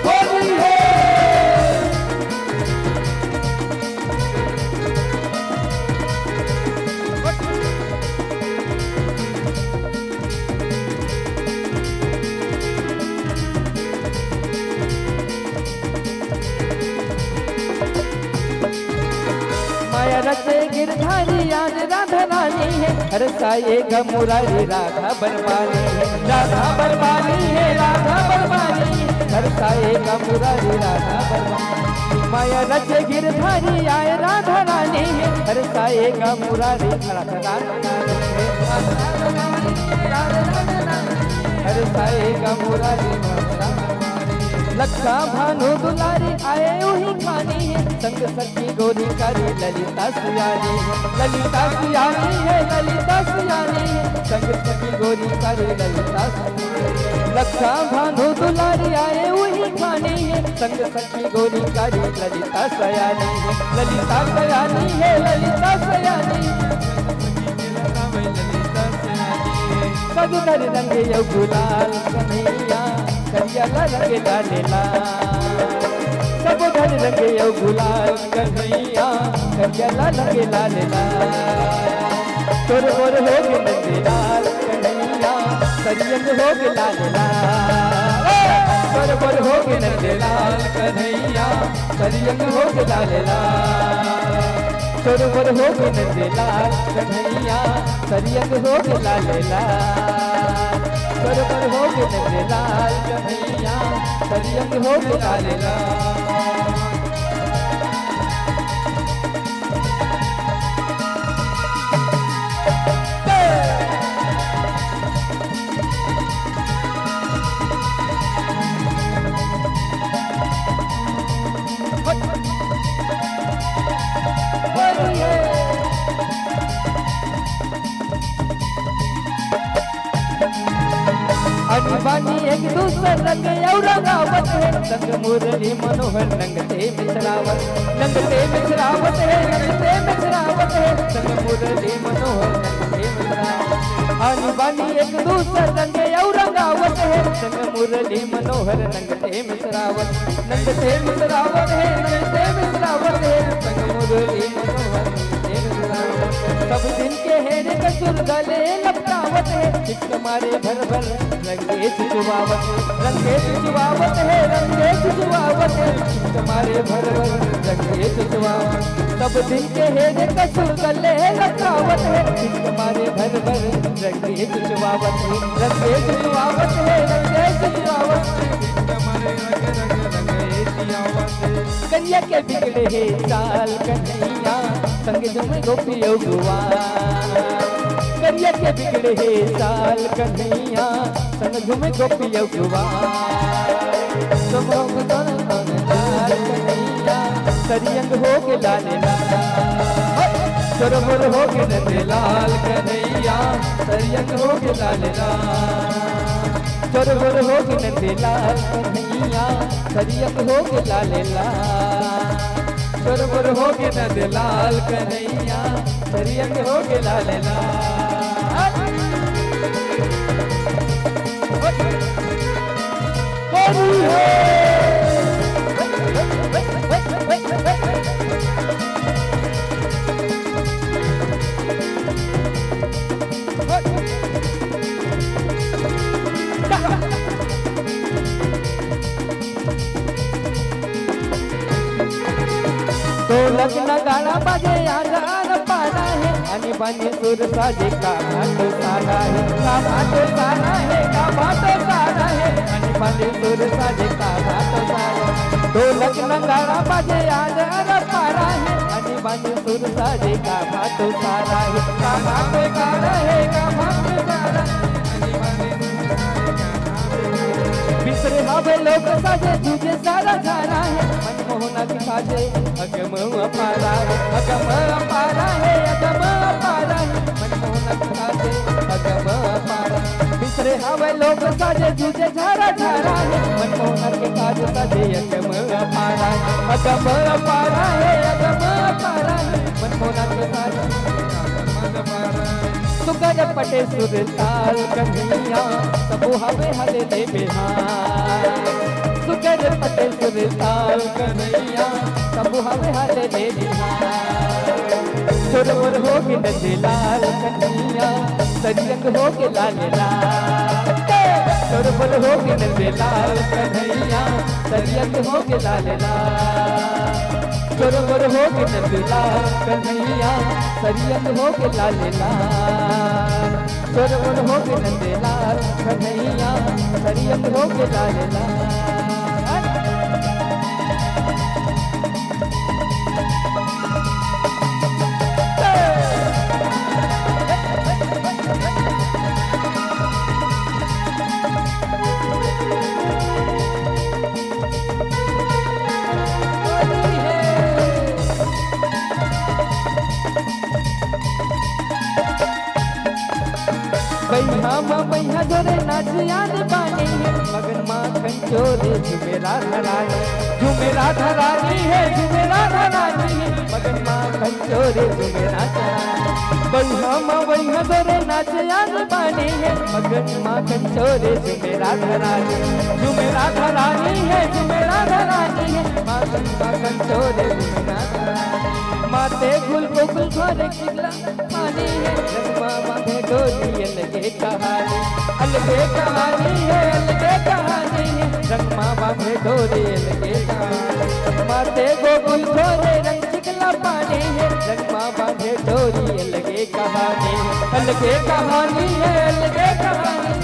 होली है। माया रचे गिरधारी आज राधा रानी है, हर साये ग मुरारी राधा बरबानी है, राधा बरबानी है, राधा बरबानी है, हर साये ग मुरारी राधा बरबानी। माया रचे गिरधारी आए राधा रानी है, हर साये ग मुरारी राधा रानी है, हर साये ग मुरारी राधा रानी। लखा भानु दुलारी आए उही खानी है, संग सखी गोरी कारी ललिता सियानी है, ललिता सियानी है, ललिता सियानी है, संग सखी गोरी कारी ललिता सियानी है। लखा भानु दुलारी आए उही खानी है, संग सखी गोरी कारी ललिता सियानी है, ललिता सियानी है, ललिता सियानी है। सब घर रंगे अउ गुलाल कन्हैया, करिया ला रंगे लाल लाल। सब घर रंगे अउ गुलाल कन्हैया, करिया ला रंगे लाल लाल। तोर मोर हो गे नंदलाल कन्हैया, सरियंग हो गे लाल लाल। तोर मोर हो गे नंदलाल कन्हैया, सरियंग हो गे लाल लाल। तोर मोर हो गे नंदलाल कन्हैया, सरियंग हो गे लाल लाल। तोर मोर हो गे नंदलाल कन्हैया, सरियंग हो गे लाल लाल। आनी बानी एक दूसर रंग अउ रंगावत हे, संग मुरली मनोहर नंग ते मिसरावत, नंग ते मिसरावत हे, नंग ते मिसरावत हे, संग मुरली मनोहर नंग ते मिसरावत। आनी बानी एक दूसर रंग अउ रंगावत हे, संग मुरली मनोहर नंग ते मिसरावत, नंग ते मिसरावत हे, नंग ते मिसरावत हे, संग मुरली मनोहर नंग ते मिसरावत। सब दिन के हेरे कसूर गले लपटावत हे, चित्त मारे भर भर रंगे चुचुवावत, रंगे चुचुवावत हे, रंगे चुचुवावत हे, चित्त मारे भर भर रंगे चुचुवावत। सब दिन के हेरे कसूर गले लपटावत हे, चित्त मारे भर भर रंगे चुचुवावत हे, रंगे चुचुवावत हे, रंगे चुचुवावत हे। करिया के बिगड़े हे चाल कन्हैया, संग झूमे गोपी अउ गुआर। करिया के बिगड़े हे चाल कन्हैया, संग झूमे गोपी अउ गुआर। समोग तन तन चाल कन्हैया, सरियंग हो गे लाल लाल। चोर मोर हो गे नंदलाल कन्हैया, सरियंग हो गे लाल लाल। चोर मोर हो गे नंदलाल कन्हैया, सरियंग हो गे लाल लाल। चोर मोर हो गे नंदलाल कन्हैया, सरियंग हो गे लाल लाल। होली है। नगाड़ा बाजे आज आर पारा हे, आनी बानी सुर साजे का भाटो सारा हे, का भाटो सारा हे, का भाटो सारा हे। आनी बानी सुर साजे का भाटो सारा हे। ढोलक नगाड़ा बाजे आज आर पारा हे, आनी बानी सुर साजे का भाटो सारा हे, का भाटो सारा हे, का भाटो सारा हे। बिसरे हवे लोग साजे, जूझे सारा झारा हे। मनमोहना के साजे अगम अपारा हे, अगम अपारा हे, अगम अपारा हे। मनमोहना के साजे अगम अपारा। बिसरे हवे लोग साजे, जूझे झारा झारा हे। मनमोहना के साजे साजे अगम अपारा हे, अगम अपारा हे, अगम अपारा हे। मनमोहना के साजे सुकर पटे सुर ताल कन्हैया, सबो हवे हले ले बिहार। सुकर पटे सुर ताल कन्हैया, सबो हवे हले ले बिहार। चोर मोर हो के नंदलाल कन्हैया, सरियंग हो के लाल लाल। चोर मोर हो के नंदलाल कन्हैया, सरियंग हो के लाल लाल। चोर मोर हो के नंदलाल कन्हैया, सरियंग हो के लाल लाल। चोर मोर हो के नंदलाल कन्हैया, सरियंग हो के लाल लाल। बइहा म बइहा जोरे नाच याद बानी हे, मगन माखन चोरे झूमे राधा रानी, झूमे राधा रानी हे, झूमे राधा रानी हे। मगन माखन चोरे झूमे राधा रानी। बइहा म बइहा जोरे नाच याद बानी हे, मगन माखन चोरे झूमे राधा रानी, झूमे राधा रानी हे, झूमे राधा रानी हे। मगन माखन चोरे झूमे राधा रानी। माते गुल गोकुल घरे चिगला पानी हे, रंगमा बांधे डोरी अलगे कहानी, अलगे कहानी हे, अलगे कहानी हे। रंगमा बांधे डोरी अलगे कहानी। माते गोकुल घरे रंग चिगला पानी हे, रंगमा बांधे डोरी अलगे कहानी, अलगे कहानी हे, अलगे कहानी।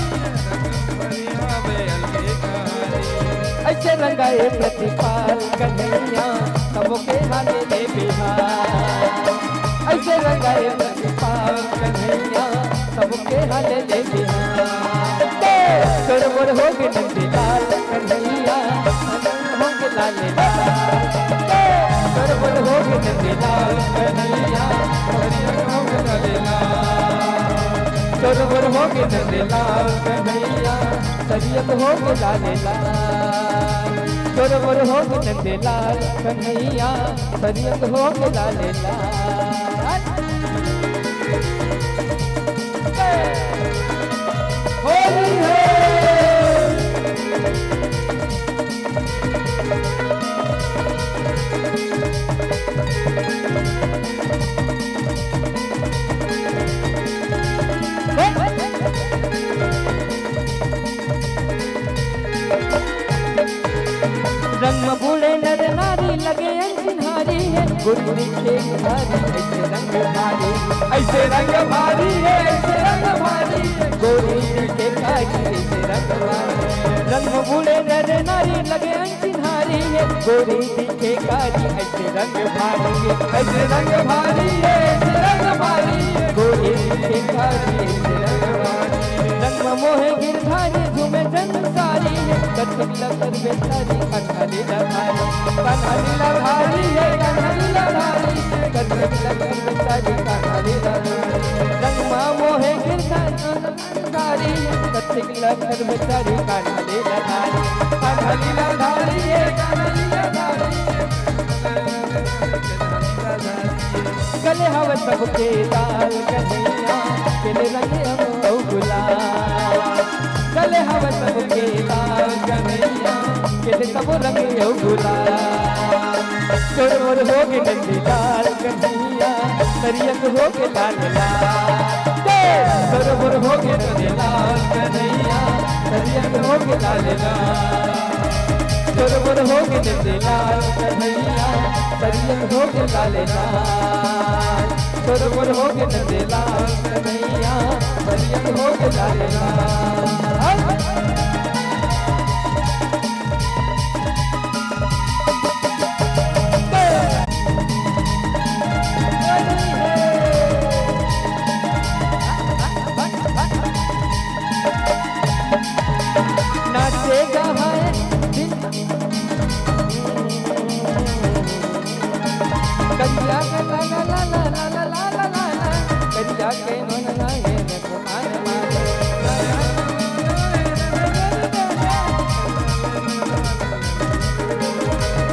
अइसे रंगाए प्रतिपाल कन्हैया, सबके हाले ले बिहार। अइसे रंगाए प्रतिपाल कन्हैया, सबके हाले ले बिहार। ए, चोर मोर हो गे नंदलाल कन्हैया, हो गे लाल लाल। ए, चोर मोर हो गे नंदलाल कन्हैया, हो गे लाल लाल। चोर मोर हो गे नंदलाल कन्हैया, सरियत हो गे लाल लाल। चोर मोर हो गे नंदलाल कन्हैया, सरियत हो गे लाल लाल। होली है। रंग म बूड़े नर नारी लगे अनचिन्हारी हे, गोरी दिखे भारी, अइसे रंग भारी, अइसे रंग भारी हे, अइसे रंग भारी हे, गोरी दिखे कारी, अइसे रंग भारी। रंग म बूड़े नर नारी लगे अनचिन्हारी हे, गोरी दिखे कारी, अइसे रंग भारी हे, अइसे रंग भारी हे, अइसे रंग भारी हे, गोरी दिखे कारी, अइसे रंग भारी। रंग म मोहे गिरधारी झूमे जन सारी हे, कथक लकर बेचारी कान्हा लीलाधारी, कान्हा लीलाधारी हे, कान्हा लीलाधारी हे, कथक लकर बेचारी कान्हा लीलाधारी। रंग म मोहे गिरधारी, कथक लकर बेचारी कान्हा लीलाधारी, कान्हा लीलाधारी हे, कान्हा लीलाधारी हे। गले हवे सबके लाल कन्हैया, केले रंग अउ गुलाल। गले हवे सबके लाल कन्हैया, केले सबो रंग अउ गुलाल। चोर मोर हो गे नंदलाल कन्हैया, सरियत हो गे लाल लाल। ए, चोर मोर हो गे नंदलाल कन्हैया, सरियत हो गे लाल लाल। चोर मोर हो गे नंदलाल कन्हैया, सरियत हो गे लाल लाल। चोर मोर हो गे नंदलाल कन्हैया, सरियत हो गे लाल लाल। नाचेगा है दिन। करिया के ला ला ला ला ला ला ला ला ला। करिया के मन लागे न कुमान मारे।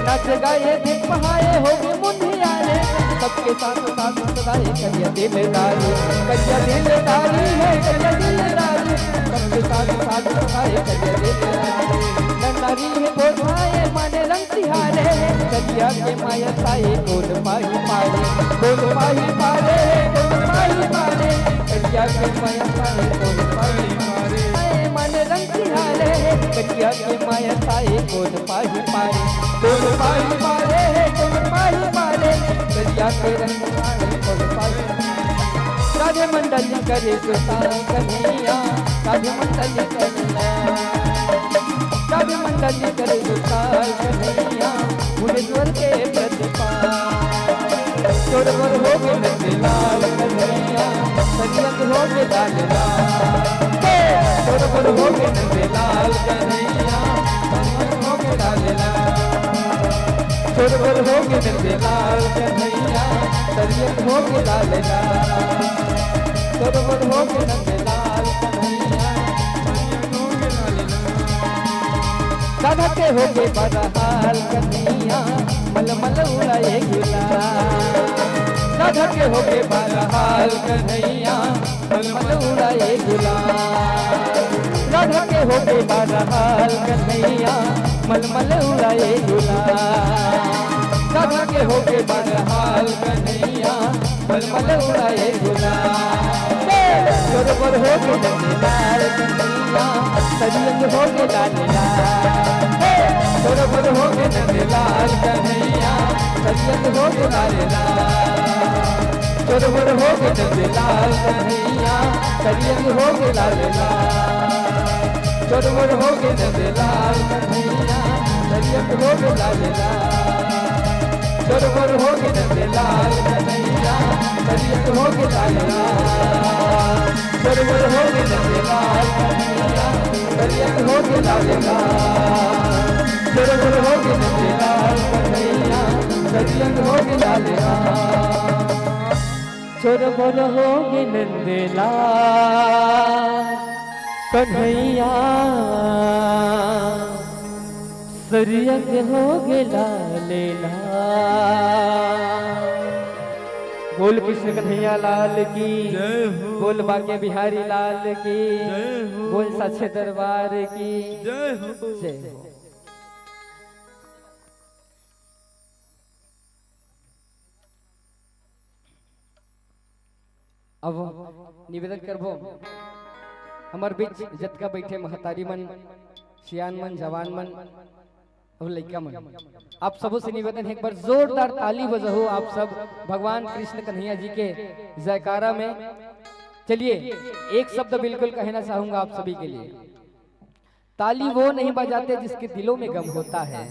नाचेगा ये दिन पहाए होगे मुंदिया रे। सबके साथ साथ सदाई करिया दिलदारी। करिया दिलदारी है, करिया दिलदारी। सबके साथ साथ सदाई करिया दिलदारी। नन्ना री है बोधाए माने रंग तिहारे। करिया के माया साए कोन पाही पारे। कोन पाही पारे, कोन पाही पारे। करिया के माया साए कोन पाही पारे। आए माने रंग तिहारे। करिया के माया साए कोन पाही पारे। कोन पाही पारे, कोन पाही पारे। करिया के रंग साए कोन पाही पारे। राधे मंडली करे सुता कन्हैया। राधे मंडली करे, राधे मंडली करे सुता कन्हैया। भुवनेश्वर के प्रतिपा। चोर मोर हो गे नंदलाल कन्हैया, सरियत हो गे लाल लाल। हे, चोर मोर हो गे नंदलाल कन्हैया, सरियत हो गे लाल लाल। चोर मोर हो गे नंदलाल कन्हैया, सरियत हो गे लाल लाल। चोर मोर हो गे नंदलाल कन्हैया, सरियत हो गे लाल लाल। राधा के हो गे बरहाल कन्हैया, मलमल उड़ाए गुलाल। राधा के हो गे बरहाल कन्हैया, मलमल उड़ाए गुलाल। राधा के हो गे बरहाल कन्हैया, मलमल उड़ाए गुलाल। राधा के हो गे बरहाल कन्हैया, मलमल उड़ाए गुलाल। हे, चोर मोर हो गे नंदलाल कन्हैया, सरियत हो गे लाल लाल। हे, चोर मोर हो गे नंदलाल कन्हैया, सरियत हो गे लाल लाल। चोर मोर हो गे नंदलाल कन्हैया, सरियत हो गे लाल लाल। चोर मोर हो गे नंदलाल कन्हैया, सरियत हो गे लाल लाल। चोर मोर हो गे नंदलाल कन्हैया, सरियत हो गे लाल लाल। चोर मोर हो गे नंदलाल कन्हैया, सरियत हो गे लाल लाल। चोर मोर हो गे नंदलाल कन्हैया, सरियत हो गे लाल लाल। चोर मोर हो गे नंदलाल कन्हैया, सरियत हो गे लाल लाल। बोल कृष्ण कन्हैया लाल की, जय हो। बोल बांके बिहारी लाल की, जय हो। बोल साचे दरबार की, जय हो। जय हो। अब निवेदन करबो हमर बीच जतका बइठे महतारी मन, सियान मन, जवान मन अउ लइका मन, आप सबो से निवेदन हे, एक बार जोरदार ताली बजाहू आप सब भगवान कृष्ण कन्हैया जी के जयकारा में। चलिए, एक शब्द बिल्कुल कहना चाहूंगा आप सभी के लिए। ताली वो नहीं बजाते जिसके दिलों में गम होता है।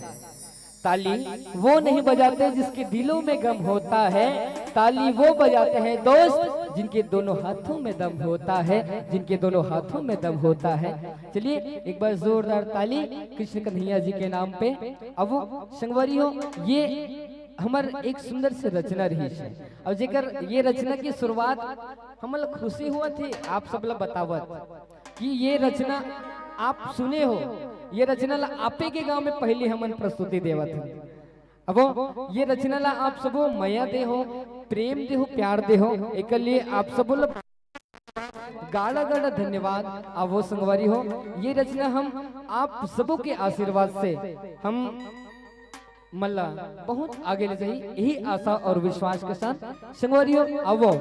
ताली वो नहीं बजाते जिसके दिलों में गम होता है। ताली वो बजाते हैं दोस्त, जिनके दोनों हाथों में दम होता है, जिनके दोनों हाथों में दम होता है। चलिए, एक बार जोरदार ताली कृष्ण कन्हैया जी के नाम पे। अब वो संगवारी हो, ये हमर एक सुंदर से रचना रहिस हे, अउ जेकर ये रचना की शुरुआत हमन ल खुशी होवत हे आप सब ल बतावत कि ये रचना आप सुने हो, ये रचना ला आपे के गांव में पहली हमन प्रस्तुति देवत हन। अब ये रचना ला आप सबो मया दे हो, प्रेम दे हो, प्यार दे हो, एकर लिए आप सबो ला गाड़ा गाड़ा धन्यवाद। अब वो संगवारी हो, ये रचना हम आप सबो के आशीर्वाद से हम मन ला बहुत आगे ले जाही, यही आशा और विश्वास के साथ संगवारी हो। आवो,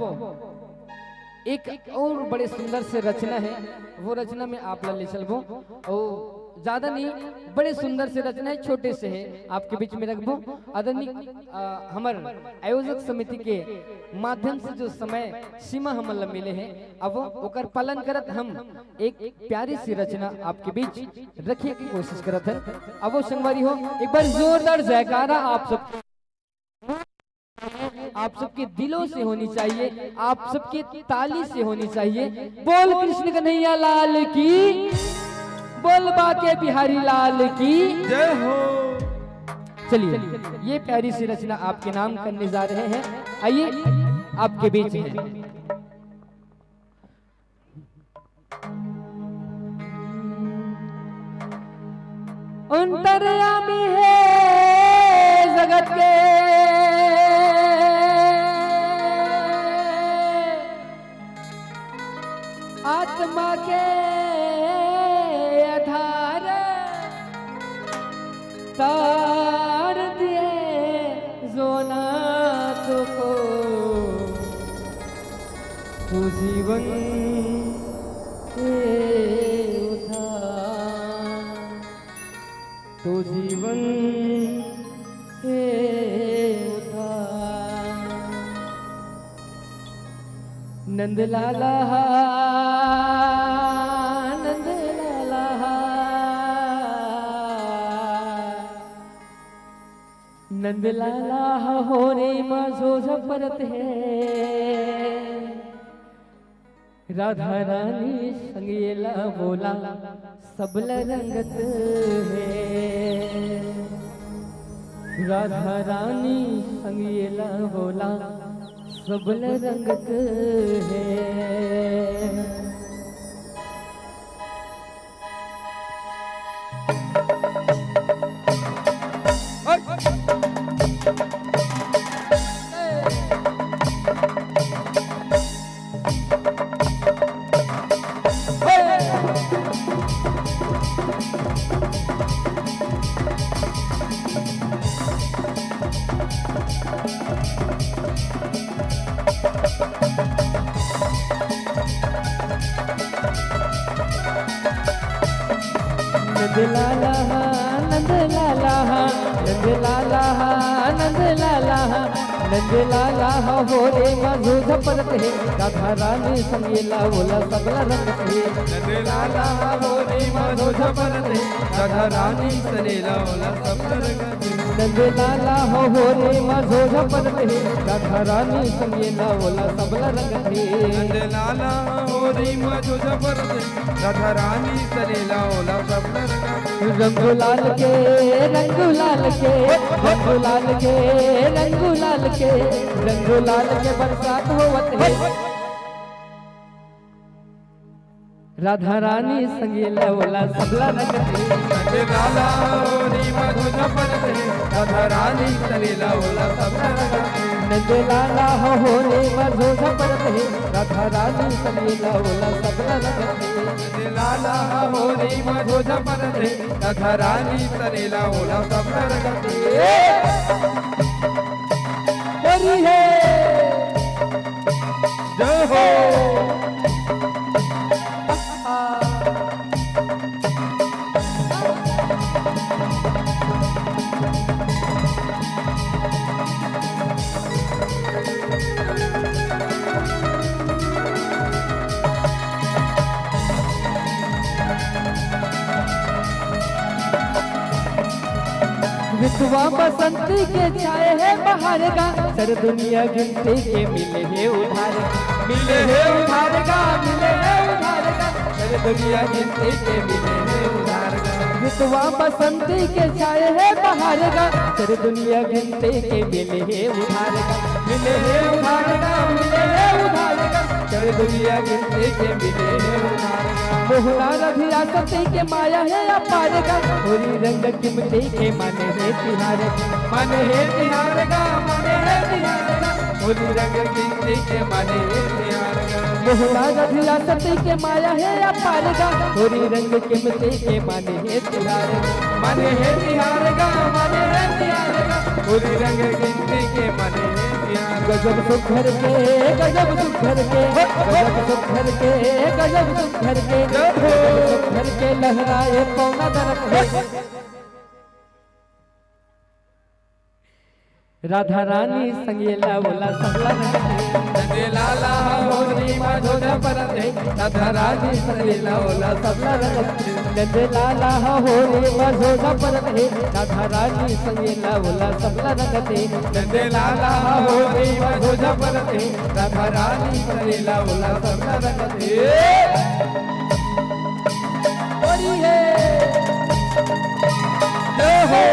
एक और बड़े सुंदर से रचना हे, वो रचना में आप ला ले चलबो। और ज्यादा नहीं, बड़े सुंदर से रचना है, छोटे से है, आपके बीच में रखबो। आदरणीय, अ, हमर आयोजक समिति के माध्यम से जो समय सीमा हमन ला मिले है, अब वो ओकर पालन करत हम एक प्यारी सी रचना आपके बीच रखे के कोशिश करत हन। अब वो संगवारी हो, एक बार जोरदार जयकारा आप सब, आप सबके दिलों से होनी चाहिए, आप सबके ताली से होनी चाहिए। बोल कृष्ण कन्हैया लाल की, बोल बांके बिहारी लाल की। जय हो। चलिए, ये प्यारी सी रचना आपके नाम करने जा रहे हैं। आइए, आपके बीच है। अंतर्यामी है जगत के, आत्मा के आधार, तार दिए जो नाथ को, तू जीवन हे उधार, तू जीवन हे उधार। नंद लाला हा, नंद लाला हा, नंद लाला हा, होरे मा झोझा परत हे। राधा रानी संग येला बोला, सबला रंगत हे। राधा रानी संग येला बोला, सबला रंगत हे। नंद लाला हा, नंद लाला हा, नंद लाला हा, नंद लाला हा, नंद लाला हा, होरे मा झोझा परत हे, राधा रानी संग येला बोला, सबला रंगत हे। नंद लाला हा, होरे मा झोझा परत हे, राधा रानी संग येला बोला, सबला रंगत हे। नंद लाला हा, होरे मा झोझा परत हे, राधा रानी संग येला बोला, सबला रंगत हे। नंद लाला हा, होरे मा झोझा परत हे, राधा रानी संग येला बोला, सबला रंगत हे। रंग गुलाल के, रंग गुलाल के, रंग गुलाल के, रंग गुलाल के, रंग गुलाल के बरसात होवत हे। राधा रानी संग येला बोला, सबला रंगत हे। नंद लाला होरी मा झोझा परत हे, राधा रानी संग येला बोला, सबला रंगत हे। नंद लाला होरी मा झोझा परत हे, राधा रानी संग येला बोला, सबला रंगत हे। नंद लाला होरी मा झोझा परत हे, राधा रानी संग येला बोला, सबला रंगत हे। होरी हे। जय हो। रुतवा बसंती के छाए हे बहार गा, सारी दुनिया गिनती के मिले हे उधार गा, मिले हे उधार गा, मिले हे उधार गा, सारी दुनिया गिनती के मिले हे उधार गा। रुतवा बसंती के छाए हे बहार गा, सारी दुनिया गिनती के मिले हे उधार गा, मिले हे उधार गा, मिले हे उधार गा, सारी दुनिया गिनती के मिले हे उधार गा। मोहना रधिया सती के माया हे अपार गा, होरी रंग कीमती के माने हे तिहार गा, माने हे तिहार गा, माने हे तिहार गा, होरी रंग कीमती के माने हे तिहार गा। तोहरा रधिया सती के माया हे अपार गा, होरी रंग कीमती के माने हे तिहार गा। माने हे तिहार गा, माने हे तिहार गा, होरी रंग कीमती के माने हे तिहार गा। गजब सुघर के, गजब सुघर के, गजब सुघर के, गजब सुघर के, जय हो। गजब सुघर के लहराए पौना दरक हे। राधा रानी संगेला ओला सबला रंग दे। नंदे लाला होरी मा जोजा परत हे, राधा रानी संगेला ओला सबला रंग दे। नंदे लाला होरी मा जोजा परत हे, राधा रानी संगेला ओला सबला रंग दे। नंदे लाला होरी मा जोजा परत हे, राधा रानी संगेला ओला सबला रंग दे। होरी हे। जय हो।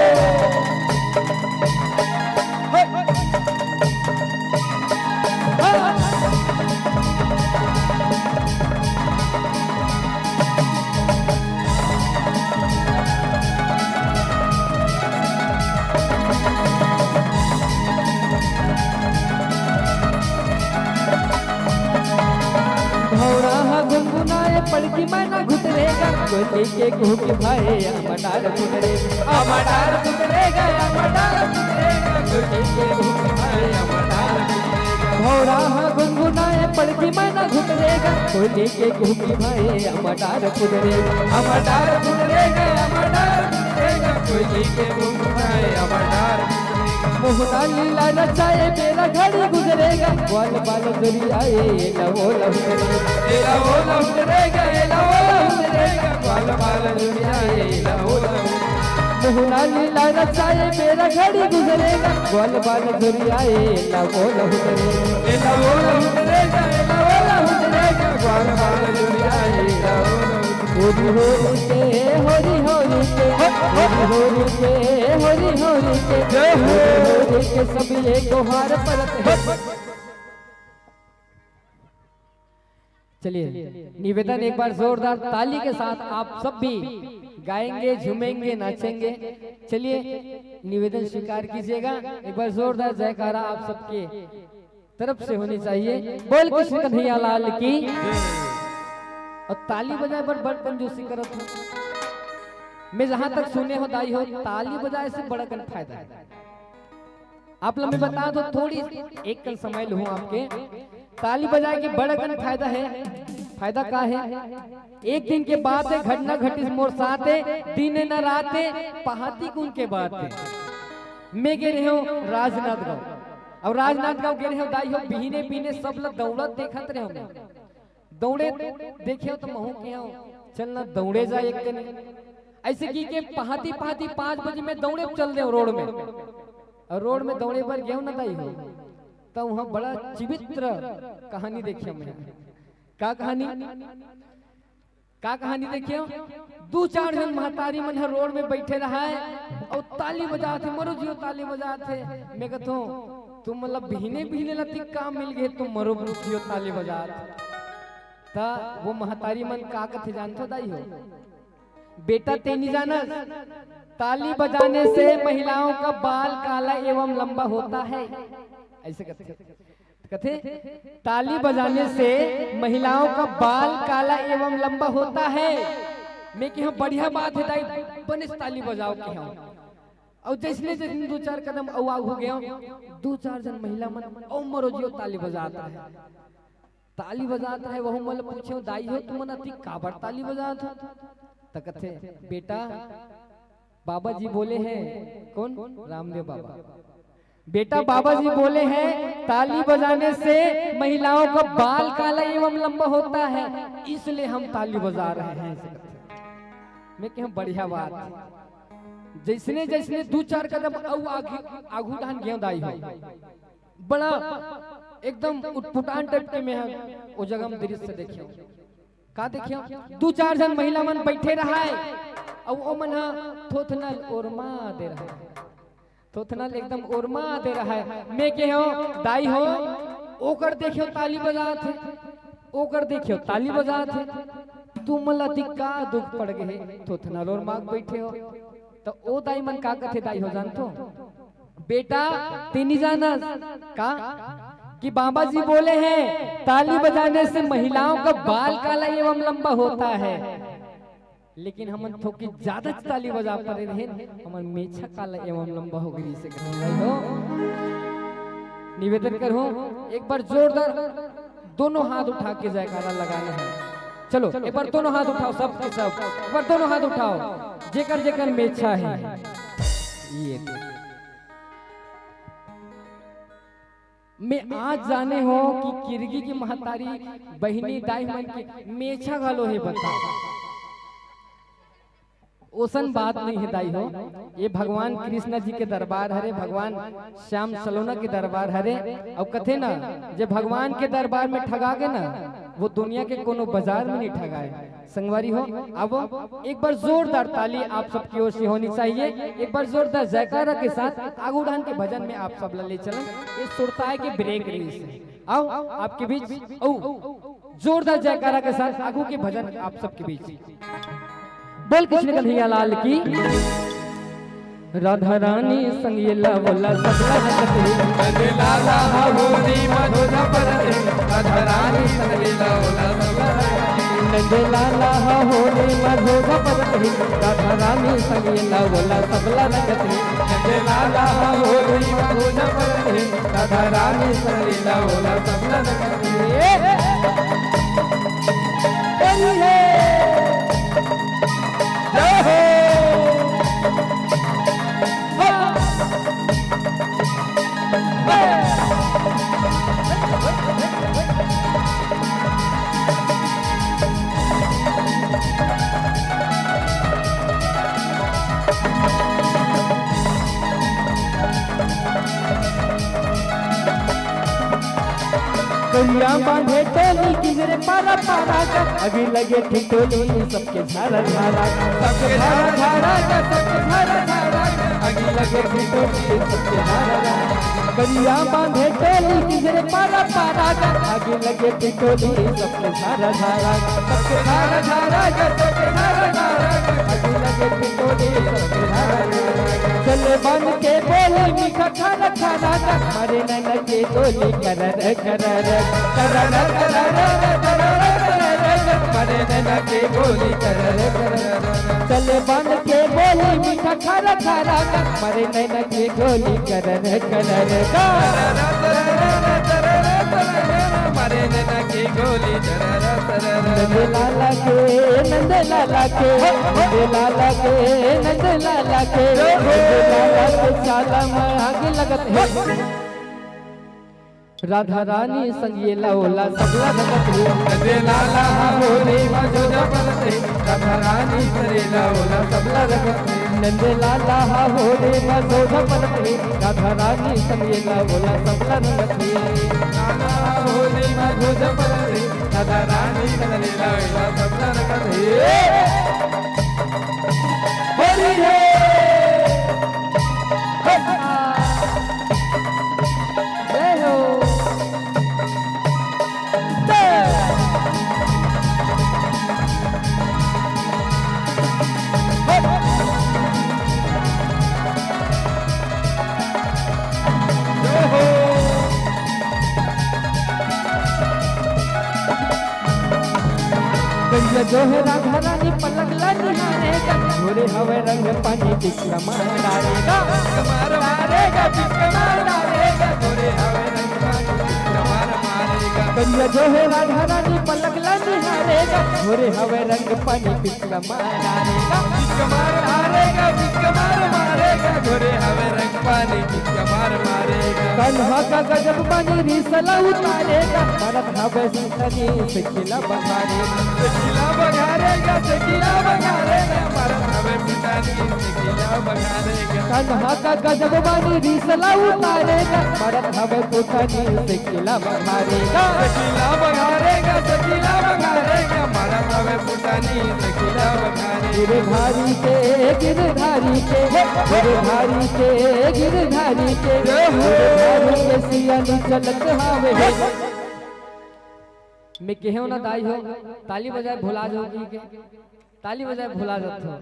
भौरा हा गुनगुनाए पड़की मैना घुतरेगा, कोयली के कुहकी भाए अमडार कुतरेगा। अमडार कुतरेगा, अमडार कुतरेगा, कोयली के कुहकी भाए अमडार कुतरेगा। भौरा हा गुनगुनाए पड़की मैना घुतरेगा, कोयली के कुहकी भाए अमडार कुतरेगा। अमडार कुतरेगा, अमडार कुतरेगा, कोयली के कुहकी भाए अमडार कुतरेगा। मोहना लीला रचाए बेरा घड़ी गुजरेगा, ग्वाल बाल जरियाए लवो लहुतरेगा। ए लवो लहुतरेगा, ए लवो लहुतरेगा, ग्वाल बाल जरियाए लवो लहुतरेगा। मोहना लीला रचाए बेरा घड़ी गुजरेगा, ग्वाल बाल जरियाए लवो लहुतरेगा। ए लवो लहुतरेगा, ए लवो लहुतरेगा, ग्वाल बाल जरियाए लवो लहुतरेगा। होरी होरी के, होरी होरी के, होरी होरी के, होरी होरी के, जय हो। होरी होरी के सब ये गोहार परत हे। चलिए, निवेदन, एक बार जोरदार ताली के साथ आप सब भी गाएंगे, झूमेंगे, नाचेंगे। चलिए, निवेदन स्वीकार कीजिएगा, एक बार जोरदार जयकारा आप सबके तरफ से होनी चाहिए। बोल कृष्ण कन्हैया लाल की। और ताली बजाए बर बड़ कंजूसी करत हो। मैं जहां तक सुने हो दाई हो, ताली बजाए से बड़ा कन फायदा है। आप लोग मैं बता दो थोड़ी, एक कन समय लूँ आपके। ताली बजाए के बड़ा कन फायदा है। फायदा का है? एक दिन के बात है, घटना घटिस मोर साथ है, दिन न रात है, पहाती कुन के बात है। मैं गे रहे हूँ राजनांदगांव। अब राजनांदगांव गे रहे हूँ दाई हो, बिहने बिहने सब ला दौड़त देखत रहे हूँ मैं। दौड़े देखे हूँ तो महूँ कहे हूँ, चल ना दौड़े जा एक कनी। ऐसे की के पहाती पहाती पाँच बजे मैं दौड़े चल दे रोड में। और रोड में दौड़े बर गए ना दाई हो, तो वहाँ बड़ा चिवित्र कहानी देखे मैं। का कहानी? का कहानी देखियो? दू चार झन महतारी मन ह रोड में बैठे रहाय अउ ताली बजात हे, मरो जियो ताली बजात हे। मैं कहथों, तुम मतलब बिहने बिहने लतिक काम मिल गए, तुम मरो जियो ताली बजात हे। त वो महतारी मन का कथे जानथो दाई हो? बेटा तें नी जानस, ताली बजाने से महिलाओं का बाल काला एवं लंबा होता है, ऐसे कथे। कथे, ताली बजाने से महिलाओं का बाल काला एवं लंबा होता है। मैं कहे हँव बढ़िया बात हे दाई, बनेच ताली बजाव कहे हँव। अउ जइसने जइसने दू चार कदम अउ आगू गेंव, दू चार झन महिला मन अउ मरो जियो ताली बजात रहे। ताली बजात रहे, वहू मन ल पूछेंव, दाई हो तुमन अतिक काबर ताली बजात हो? त कथे, बेटा बाबा जी बोले हैं, कौन? रामदेव बाबा। बेटा बाबा जी बोले हैं, ताली बजाने से महिलाओं का बाल काला एवं लंबा होता है, इसलिए हम ताली बजा रहे हैं। मैं कहे हँव बढ़िया बात हे। जइसने जइसने दू चार कदम अउ आगू, आगू डहन गेंव दाई हो, बड़ा एकदम उटपुटान टाइप के मैं ह ओ जगह में दृश्य देखेंव। का देखेंव? दू चार झन महिला मन बइठे रहाय, अउ ओ मन ह थोथना ल ओरमा दे रहाय। थोथना ल एकदम ओरमा दे रहाय। मैं कहे हँव, दाई हो, ओकर देखेंव ताली बजात हे, ओकर देखेंव ताली बजात हे, तुमन ला अतिक का दुख पड़ गे हे, थोथना ल ओरमा के बइठे हो। त ओ दाई मन का कथे दाई हो जानथो? बेटा, तें नी जानस का? कि बाबा जी बोले हैं, ताली बजाने से महिलाओं का बाल काला एवं लंबा होता है, लेकिन हमन थोकी ज्यादा ताली बजा परे रहेन, हमर मेछा काला एवं लंबा हो गई से कहत हो। निवेदन करहूं, एक बार जोरदार दोनों हाथ उठा के जयकारा लगाना है। चलो, एक बार दोनों हाथ उठाओ, सब के सब, एक बार दोनों हाथ उठाओ, जेकर जेकर मेछा है। ये मैं आज जाने हो कि किरगी की महतारी, बहिनी, दाई मन के मेछा घलो हे, बताओ। ओसन बात नहीं है दाई हो, ये भगवान कृष्ण जी के दरबार हरे, भगवान श्याम सलोना के दरबार हरे। अउ कथे ना, जे भगवान के दरबार में ठगा गे ना, वो दुनिया के कोनो बाजार में नहीं ठगाए। संगवारी हो, अब एक बार जोरदार ताली आप सबकी ओर से होनी चाहिए। एक बार जोरदार जयकारा के साथ आगू डाहन के भजन में आप सब ला ले चलन। ये सुरताए के ब्रेक रही से। आओ, आपके बीच, आओ, जोरदार जयकारा के साथ आगू के भजन आप सबके बीच। बोल कृष्ण कन्हैया लाल की। राधा रानी संग ये लावला सबला रंगत हे। नंद लाला हा होरी मा झोझा परत हे। राधा रानी संग ये लावला सबला रंगत हे। नंद लाला हा होरी मा झोझा परत हे। राधा रानी संग ये लावला सबला रंगत हे। नंद लाला हा होरी मा झोझा परत हे। राधा रानी संग ये लावला सबला रंगत हे। बोली है। जय हो। करिया बांधे टोली किंजरे पारा पारा का, अभी लगे ठिठोली सबके झारा झारा का, सबके झारा झारा का, सबके झारा झारा का, अभी लगे ठिठोली सबके झारा झारा का। करिया बांधे टोली किंजरे पारा पारा का, अभी लगे ठिठोली सबके झारा झारा का, सबके झारा झारा का, सबके झारा झारा का, अभी लगे ठिठोली सबके झारा झारा का। चले बांध के बोली मीठा खाना खाना का, मारे नैना के गोली करर करर, करर करर, करर करर, मारे नैना के गोली करर करर। चले बांध के बोली मीठा खारा खारा का, मारे नैना के गोली करर करर, मारे नैना के गोली करर करर। नंद लाला के, नंद लाला के, नंद लाला के, नंद लाला के, नंद लाला के चाला में आग लगत हे। राधा रानी संग ये लावला सबला रंगत हे। नंद लाला हा होरी मा झोझा परत हे। राधा रानी संग ये लावला सबला रंगत हे। नंद लाला हा होरी मा झोझा परत हे। राधा रानी संग ये लावला सबला रंगत हे। लाला हा होरी मा झोझा परत हे। राधा रानी संग ये लावला सबला रंगत हे। होली है। जय हो। जय। जय हो। करिया जो है राधा रानी पलक ला निहारेगा, गोरे हवे रंग पानी टिकला मार डारेगा। मार मारेगा, टिकला मार डारेगा, गोरे हवे रंग पानी टिकला मार मारेगा। करिया जो है राधा रानी पलक ला निहारेगा, गोरे हवे रंग पानी टिकला मार डारेगा। टिकला मार डारेगा, टिकला मार मारेगा, गोरे हवे रंग पानी टिकला मार मारेगा। कन्हा का गजब बानी रीसला उतारेगा, मारत हवे फुटानी से किला बघारे। से किला बघारेगा, से किला बघारेगा, मारत हवे फुटानी से किला बघारेगा। कन्हा का गजब बानी रीसला उतारेगा, मारत हवे फुटानी से किला बघारेगा। से किला बघारेगा, से किला बघारेगा, मारत हवे फुटानी से किला बघारेगा। गिरधारी के, गिरधारी के, गिरधारी के, गिरधारी के, जय हो। गिरधारी के सियानी चलत हावे हे। मैं केहेंव ना दाई हो, ताली बजाए भुला जाओगी के? ताली बजाए भुला जात हो।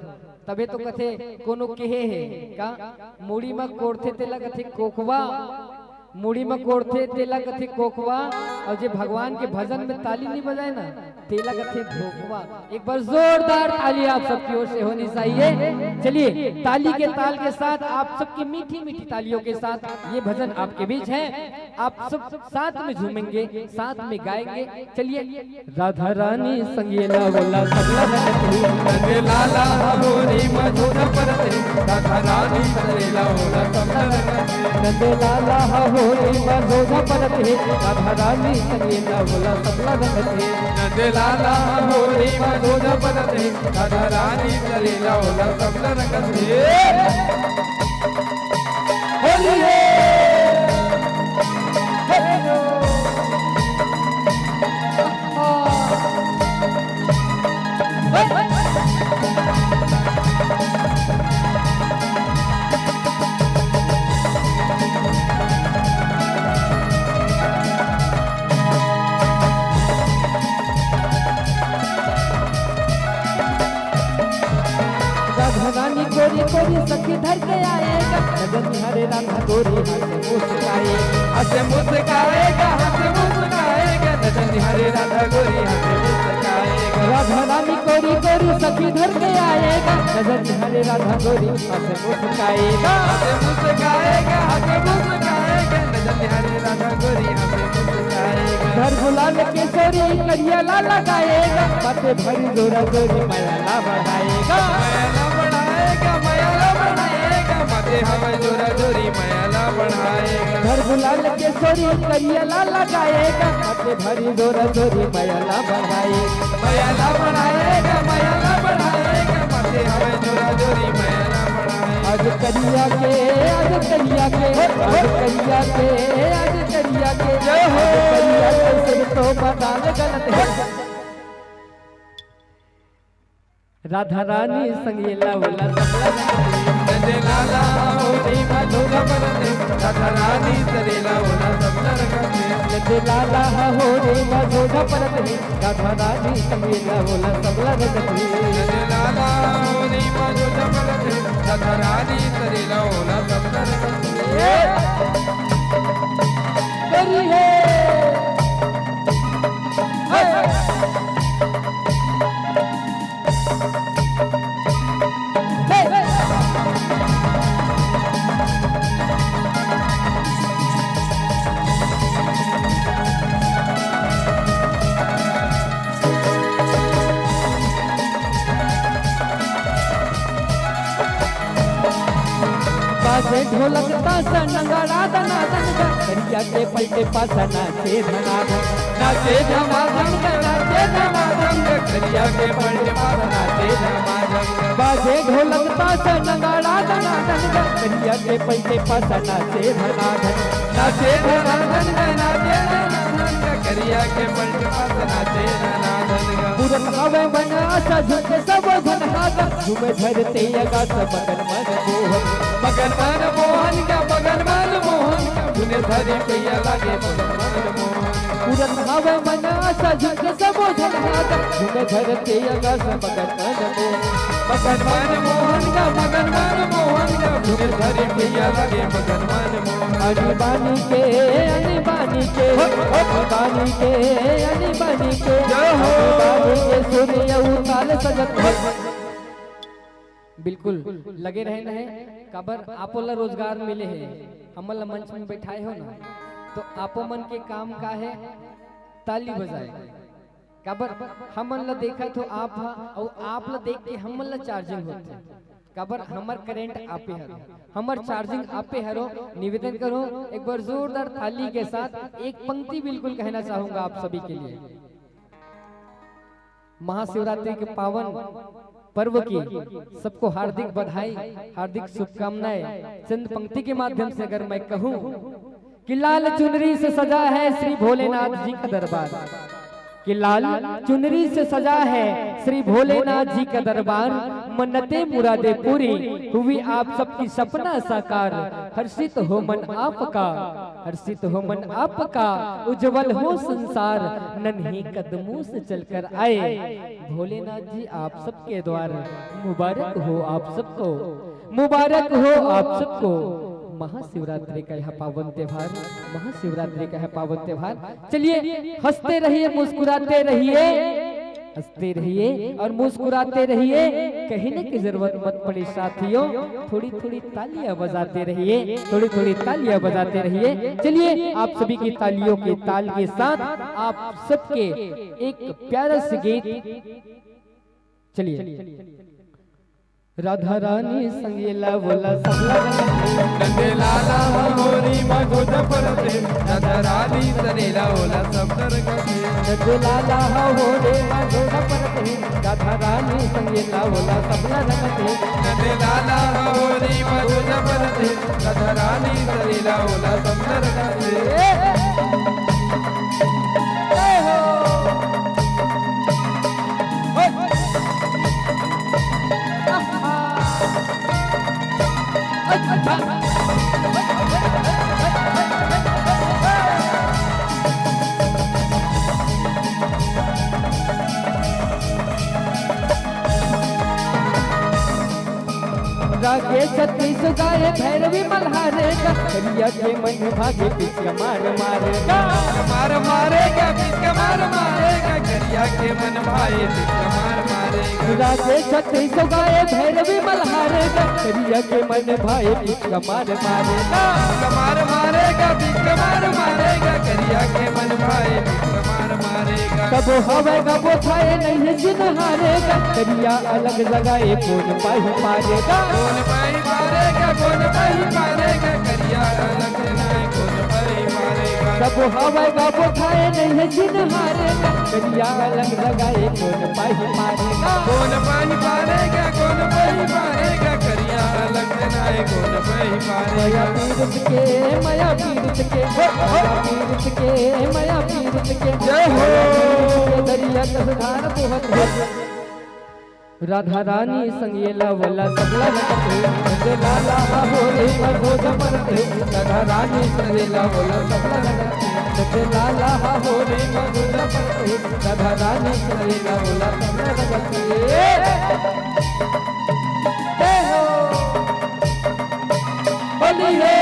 तभे तो कथे कोनो केहे हे का? मुड़ी म कोड़थे तेला कथे कोकवा। मुड़ी में कोड़थे, तेला कथे कोकवा, और जे भगवान के भजन में ताली नहीं बजाए ना, तेला कथे भोकवा। एक बार जोरदार ताली आप सबकी ओर से होनी चाहिए। चलिए, ताली के ताल के साथ, आप सबकी मीठी मीठी तालियों के साथ ये भजन आपके बीच है। आप सब साथ में झूमेंगे, साथ में गाएंगे। चलिए। राधा रानी संगेला बोला सबला रंगत हे। नंद लाला होरी मधुर परत हे। राधा रानी संगेला बोला सबला रंगत हे। नंद लाला होरी मधुर परत हे। राधा रानी संगेला बोला सबला रंगत हे। नंद लाला होरी मधुर परत हे। राधा रानी संगेला बोला सबला रंगत हे। होली है। राधा रानी कोरी कोरी सखी धर के आएगा, नजर निहारे राधा गोरी हंस मुस्काए। हंस मुस्काएगा, हंस मुस्काएगा, नजर निहारे राधा गोरी हंस मुस्काएगा। राधा रानी कोरी कोरी सखी धर के आएगा, नजर निहारे राधा गोरी हंस मुस्काएगा। हंस मुस्काएगा, हंस मुस्काएगा, नजर निहारे राधा गोरी हंस मुस्काएगा। घर बुला लेके सोरी करिया ला लगाएगा, बातें भरी जोरा जोरी माया ला बढ़ाएगा। माया ला बढ़ाएगा, माया ला बढ़ाएगा, बातें हवा जोरा जोरी माया ला बढ़ाएगा। घर बुला लेके सोरी करिया ला लगाएगा, बातें भरी जोरा जोरी माया ला बढ़ाएगा। माया ला बढ़ाएगा, माया ला बढ़ाएगा, बातें हवा जोरा जोरी माया ला बढ़ाएगा। आज करिया के, आज करिया के, आज करिया के, आज करिया के, जय हो। आज करिया के सिर तो बदाल गलत हे। राधा रानी संगेला बोला सबला रंगत हे। नंद लाला होरी मधुर परत हे। राधा रानी संगेला बोला सबला रंगत हे। नंद लाला होरी मधुर परत हे। राधा रानी संगेला बोला सबला रंगत हे। नंद लाला होरी मधुर परत हे। राधा रानी संगेला बोला सबला रंगत हे। करी है। बाजे ढोलक ताशा नगाड़ा दना दन गा, करिया के पलटे पासा नाचे धना धन। नाचे धमा धम गा, नाचे धमा धम गा, करिया के पलटे पासा नाचे धमा धम गा। बाजे ढोलक ताशा नगाड़ा दना दन गा, करिया के पलटे पासा नाचे धना धन। नाचे धना धन गा, नाचे धना धन गा, करिया के पलटे पासा नाचे धना धन गा। पूरत हवे मन आशा झुके सबो झन हागा, झूमे धरती आकाश मगन मन मोहन। मगन मन मोहन गा, मगन मन मोहन गा, झूमे धरती आकाश मगन मन मोहन। पूरत हवे मन आशा झुके सबो झन हागा, झूमे धरती आकाश मगन मन मोहन। मगन मन मोहन गा, मगन मन मोहन गा, झूमे धरती आकाश मगन मन मोहन। अनबानी के, अनबानी के, अनबानी के, अनबानी के, जय हो। अनबानी के सुर अउ ताल सजत हे। बिल्कुल, लगे रहे न हे, काबर आपो ला रोजगार मिले हे, हमन ला मंच में बैठाए हो ना, तो आपो मन के काम का हे, ताली बजाए। काबर हमन ला देखत हो आप हा, अउ आप ला देख के हमन ला चार्जिंग होथे। काबर हमर करंट आपे हरो, हमर चार्जिंग आपे हरो। निवेदन करूं एक बार जोरदार ताली के साथ एक पंक्ति बिल्कुल कहना चाहूंगा आप सभी के लिए। महाशिवरात्रि के पावन पर्व की सबको हार्दिक बधाई, हार्दिक शुभकामनाएं। चंद पंक्ति के माध्यम से अगर मैं कहूं कि लाल चुनरी से सजा है श्री भोलेनाथ जी का दरबार, कि लाल चुनरी से सजा है श्री भोलेनाथ जी का दरबार, मन्नतें मुरादें पूरी, हुई आप सबकी सपना साकार। हर्षित हो मन आपका, हर्षित हो मन आपका, उज्जवल हो संसार, नन्हे कदमों से चलकर आए भोलेनाथ जी आप सबके द्वार। मुबारक हो आप सबको, मुबारक हो आप सबको। महाशिवरात्रि का यह पावन त्योहार, महाशिवरात्रि का यह पावन त्योहार। चलिए, हंसते रहिए, मुस्कुराते रहिए, हंसते रहिए और मुस्कुराते रहिए। कहने की जरूरत मत पड़े साथियों, थोड़ी थोड़ी तालियां बजाते रहिए, थोड़ी थोड़ी तालियां बजाते रहिए। चलिए, आप सभी की तालियों की ताल के साथ आप सबके एक प्यारा सा गीत। चलिए। राधा रानी संगेला बोला सबला। नंदलाला होरी मा गोदा परते, राधा रानी संगेला बोला सब तरगते। नंदलाला होरी मा गोदा परते, राधा रानी संगेला बोला सबला रंगते। नंदलाला होरी मा गोदा परते, राधा रानी संगेला बोला सब तरगते। जय हो। रागे छत्तीस गाए भैरवी मल्हारे का, करिया के मन भागे पिचका मार मारे का। मार मारे का, पिचका मार मारे का, करिया के मन भाए पिचका मार मारे का। रागे छत्तीस गाए भैरवी मल्हारे का, करिया के मन भाए पिचका मार मारे का। कमार मारे का, पिचका मार मारे का, करिया के मन भाए पिचका मार मारे का। कबो हवे कबो थाए नहीं है जिन हारे का, करिया अलग जगाए कौन पाही पारे का। कौन पाही पारे का, कौन पाही पारे का, करिया अलग जगाए कौन पाही पारे का। कबो हवे कबो थाए नहीं है जिन हारे का, करिया अलग जगाए कौन पाही पारे का। कौन पाही पारे का, कौन पाही पारे का, करिया अलग जगाए कौन पाही पारे का। मया पीरत के, मया पीरत के, मया पीरत के, मया पीरत के। जय हो। दरिया कस धार बोहत हे। राधा रानी संगेला बोला सबला रंगते, नंद लाला हा होरे मा गोदा परते। राधा रानी संगेला बोला सबला रंगते, नंद लाला हा होरे मा गोदा परते। राधा रानी संगेला बोला सबला रंगते। जय हो। होली है।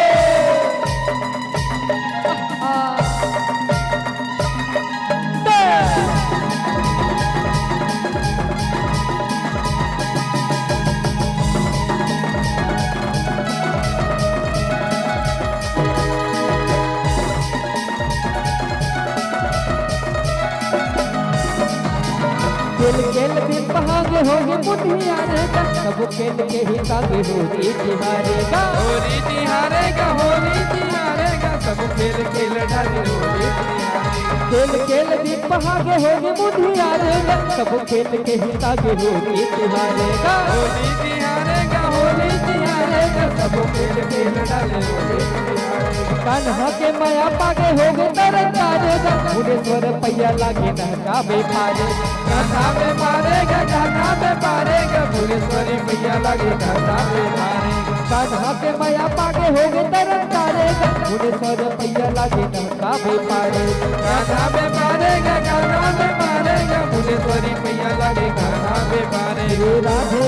खेल खेल में पहागे होगे मुठियारे का, सब खेल के ही तागे होरी तिहारे का। होरी तिहारे का, होरी तिहारे का, सब खेल खेल डाले होरी तिहारे का। खेल खेल में पहागे होगे मुठियारे का, सब खेल के ही तागे होरी तिहारे का। होरी तिहारे का, होरी तिहारे का, सब खेल खेल डाले होरी तिहारे का। कान्हा के मया पागे होगे तरन तारे का, भुवनेश्वर पैया लागे नहका बे पारे। कान्हा बे पारे गा, कान्हा बे पारे गा, भुवनेश्वरी पैया लागे कान्हा बे पारे। कान्हा के मया पागे होगे तरन तारे गा, भुवनेश्वर पैया लागे नहका बे पारे। कान्हा बे पारे गा, कान्हा बे पारे गा, भुवनेश्वरी पैया लागे कान्हा बे पारे। श्री राधे,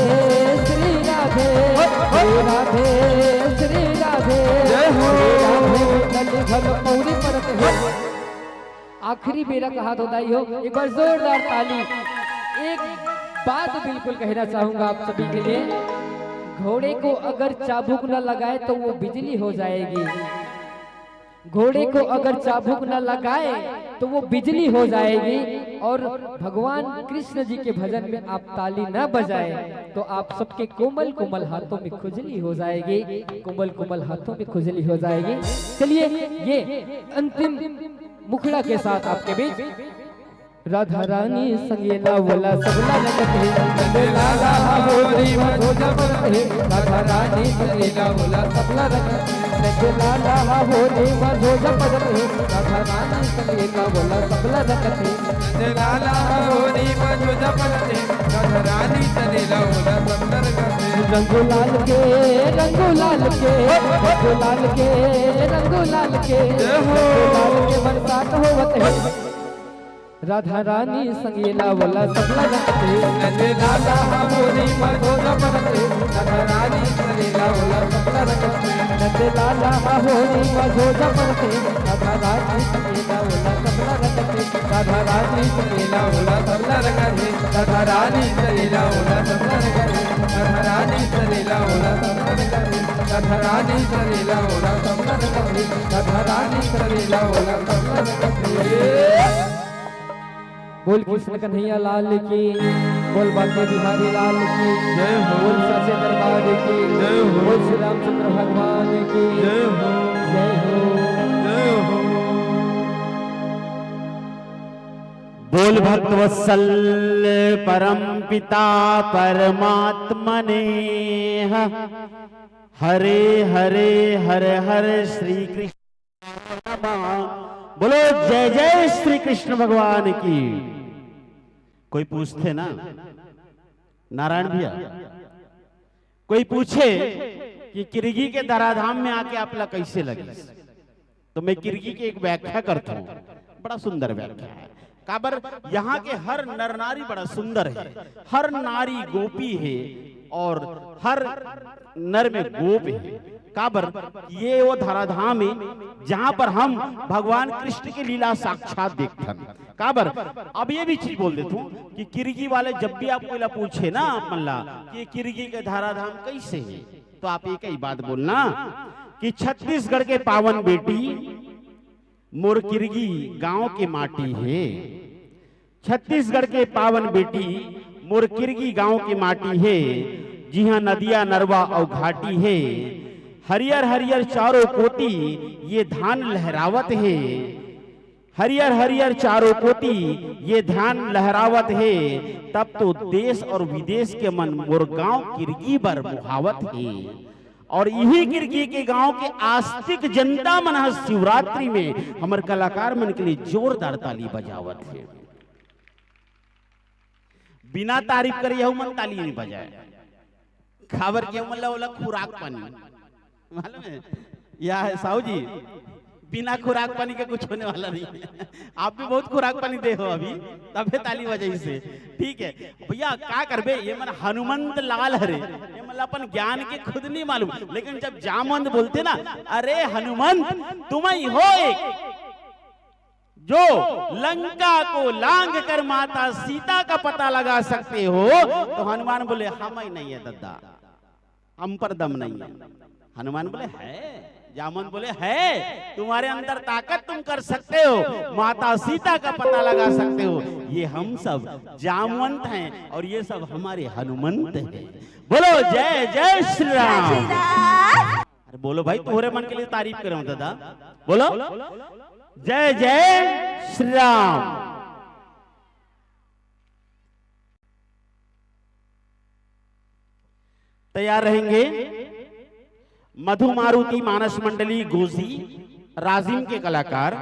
श्री राधे, श्री राधे, श्री राधे। जय हो। श्री राधे, कल भल पौड़ी परत हे। आखिरी बेरा कहा तो दाई हो, एक बार जोरदार ताली। एक बात बिल्कुल कहना चाहूंगा आप सभी के लिए, घोड़े को अगर चाबुक न लगाए तो वो बिजली हो जाएगी। घोड़े को अगर चाबुक न लगाए तो वो बिजली हो जाएगी। और भगवान कृष्ण जी के भजन में आप ताली न बजाए तो आप सबके कोमल कोमल हाथों में खुजली हो जाएगी, कोमल कोमल हाथों में खुजली हो जाएगी। चलिए, ये अंतिम मुखड़ा के साथ आपके बीच। राधा रानी संगेला बोला सबला रंगत हे, नंद लाला हा होरी मा गोदा परत हे। राधा रानी संगेला बोला सबला रंगत हे, नंद लाला हा होरी मा गोदा परत हे। राधा रानी संगेला बोला सबला रंगत हे। नंद लाला हा होरी मा गोदा परत हे, राधा रानी संगेला बोला सबला रंगत हे। रंगू लाल के, रंगू लाल के, रंगू लाल के, रंगू लाल के, जय हो। रंगू लाल के बरसात होवत हे। राधा रानी संगेला वाला सबला रखते। नंद लाला हा होरी मा झोला परते। राधा रानी संगेला वाला सबला रखते। नंद लाला हा होरी मा झोला परते। राधा रानी संगेला वाला सबला रखते। राधा रानी संगेला वाला सबला रखते। राधा रानी संगेला वाला सबला रखते। राधा रानी संगेला वाला सबला रखते। राधा रानी संगेला वाला सबला रखते। राधा रानी संगेला वाला सबला रखते। बोल कृष्ण कन्हैया लाल की, बोल बांके बिहारी लाल की, जय हो। बोल साचे दरबार की, जय हो। बोल श्री रामचंद्र भगवान की, जय हो। जय हो। जय हो। बोल भक्त वत्सल परम पिता परमात्मा ने ह। हरे हरे हर हर श्री कृष्ण। बोलो जय जय श्री कृष्ण भगवान की। कोई पूछथे ना, नारायण भैया, कोई पूछे कि किरगी के धराधाम में आके आपला कैसे लगे, तो मैं किरगी के एक व्याख्या करता हूँ। बड़ा सुंदर व्याख्या है। काबर यहाँ के हर नर नारी बड़ा सुंदर है, हर नारी गोपी है और हर नर में गोप है। काबर ये वो धराधाम है जहाँ पर हम भगवान कृष्ण की लीला साक्षात देखथन। काबर अब ये भी चीज बोल देता हूँ कि किरगी वाले जब भी आपको इला पूछे ना आप मन ला कि किरगी के धराधाम कैसे है, तो आप एक ही बात बोलना कि छत्तीसगढ़ के पावन बेटी मोर किरगी गांव के माटी हे। छत्तीसगढ़ के पावन बेटी मोर किरगी गांव के माटी हे। जिहां नदिया नरवा अउ घाटी हे। हरियर हरियर चारों कोती ये धान लहरावत हे। हरियर हरियर चारों कोती ये धान लहरावत हे। तब तो देश और विदेश के मन मोर गांव किरगी बर मुहावत हे। और इही किरगी के गांव के आस्तिक जनता मन ह शिवरात्रि में हमर कलाकार मन के लिए जोरदार ताली बजावत हे। बिना तारीफ करे यहू मन ताली नहीं बजाए। काबर के ओमन ला ओला खुराक पानी मालूम है? या है साहू जी, बिना खुराक पानी के कुछ होने वाला नहीं है। आप भी बहुत खुराक पानी दे हो अभी, तबे ताली बजाइस हे। ठीक है भैया, का करबे, ये मन हनुमंत लाल हरे, ये मन ला अपन ज्ञान के खुद नहीं मालूम, लेकिन जब जामवंत बोलथे ना, अरे हनुमंत, तुम ही हो एक जो लंका को लांघ कर माता सीता का पता लगा सकते हो, तो हनुमान बोले, हम ही नहीं है दद्दा, हम पर दम नहीं है। हनुमान बोले, है। जामवंत बोले, है। तुम्हारे अंदर ताकत, तुम कर सकते हो, माता सीता का पता लगा सकते हो। ये हम सब जामवंत हैं और ये सब हमारे हनुमंत हैं। बोलो जय जय श्री राम। अरे बोलो भाई, तोहरे मन के लिए तारीफ करे दादा, बोलो जय जय श्री राम। तैयार रहेंगे मधु मारुति मानस मंडली गोजी राजिम के कलाकार,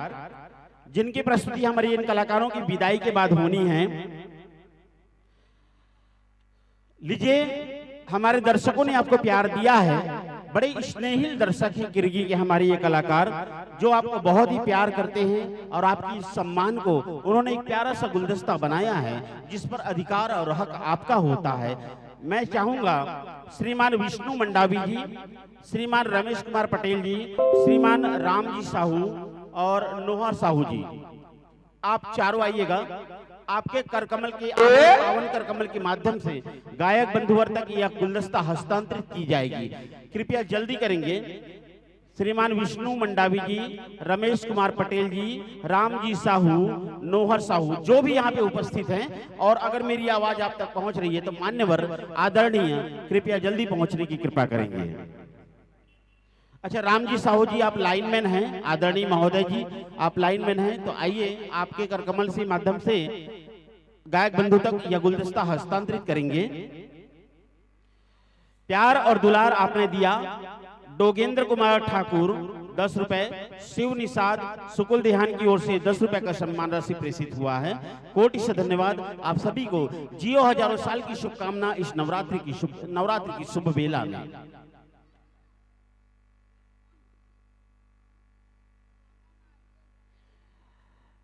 जिनकी प्रस्तुति हमारी इन कलाकारों की विदाई के बाद होनी है। लीजिए, हमारे दर्शकों ने आपको प्यार दिया है, बड़े स्नेहिल दर्शक हैं किरगी के हमारे ये कलाकार, जो आपको बहुत ही प्यार करते हैं और आपकी सम्मान को उन्होंने एक प्यारा सा गुलदस्ता बनाया है, जिस पर अधिकार और हक आपका होता है। मैं चाहूंगा श्रीमान विष्णु मंडावी जी, श्रीमान रमेश कुमार पटेल जी, श्रीमान रामजी साहू और नोहर साहू जी, आप चारों आइएगा। आपके करकमल के, आपके पावन करकमल के माध्यम से गायक बंधुवर तक यह गुलदस्ता हस्तांतरित की जाएगी। कृपया जल्दी करेंगे। श्रीमान विष्णु मंडावी जी, रमेश कुमार पटेल जी, रामजी साहू, नोहर साहू, जो भी यहाँ पे उपस्थित हैं, और अगर मेरी आवाज आप तक पहुंच रही है तो मान्यवर आदरणीय कृपया जल्दी पहुंचने की कृपा करेंगे। अच्छा, रामजी साहू जी, आप लाइनमैन हैं, आदरणीय महोदय जी, आप लाइनमैन हैं, तो आइए, आपके करकमल से माध्यम से गायक बंधु तक यह गुलदस्ता हस्तांतरित करेंगे। प्यार और दुलार आपने दिया। डोगेंद्र कुमार ठाकुर, दस रुपए। शिव निषाद सुकुल देहान की ओर से दस रुपए का सम्मान राशि प्रेषित हुआ है। कोटि से धन्यवाद आप सभी को। जियो हजारों साल की शुभकामना इस नवरात्रि की शुभ, नवरात्रि की शुभ बेला में।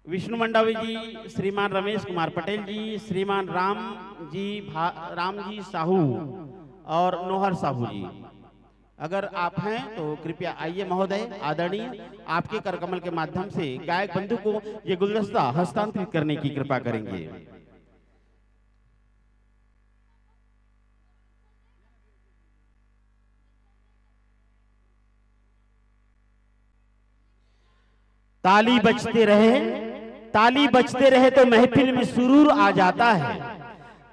विष्णु मंडावी जी, श्रीमान रमेश कुमार पटेल जी, श्रीमान राम जी भा-, राम जी साहू और नोहर साहू जी, अगर आप हैं तो कृपया आइए महोदय, आदरणीय, आपके करकमल के माध्यम से गायक बंधु को ये गुलदस्ता हस्तांतरित करने की कृपा करेंगे। ताली बजते रहे, ताली बजते रहे तो महफिल में सुरूर आ जाता है।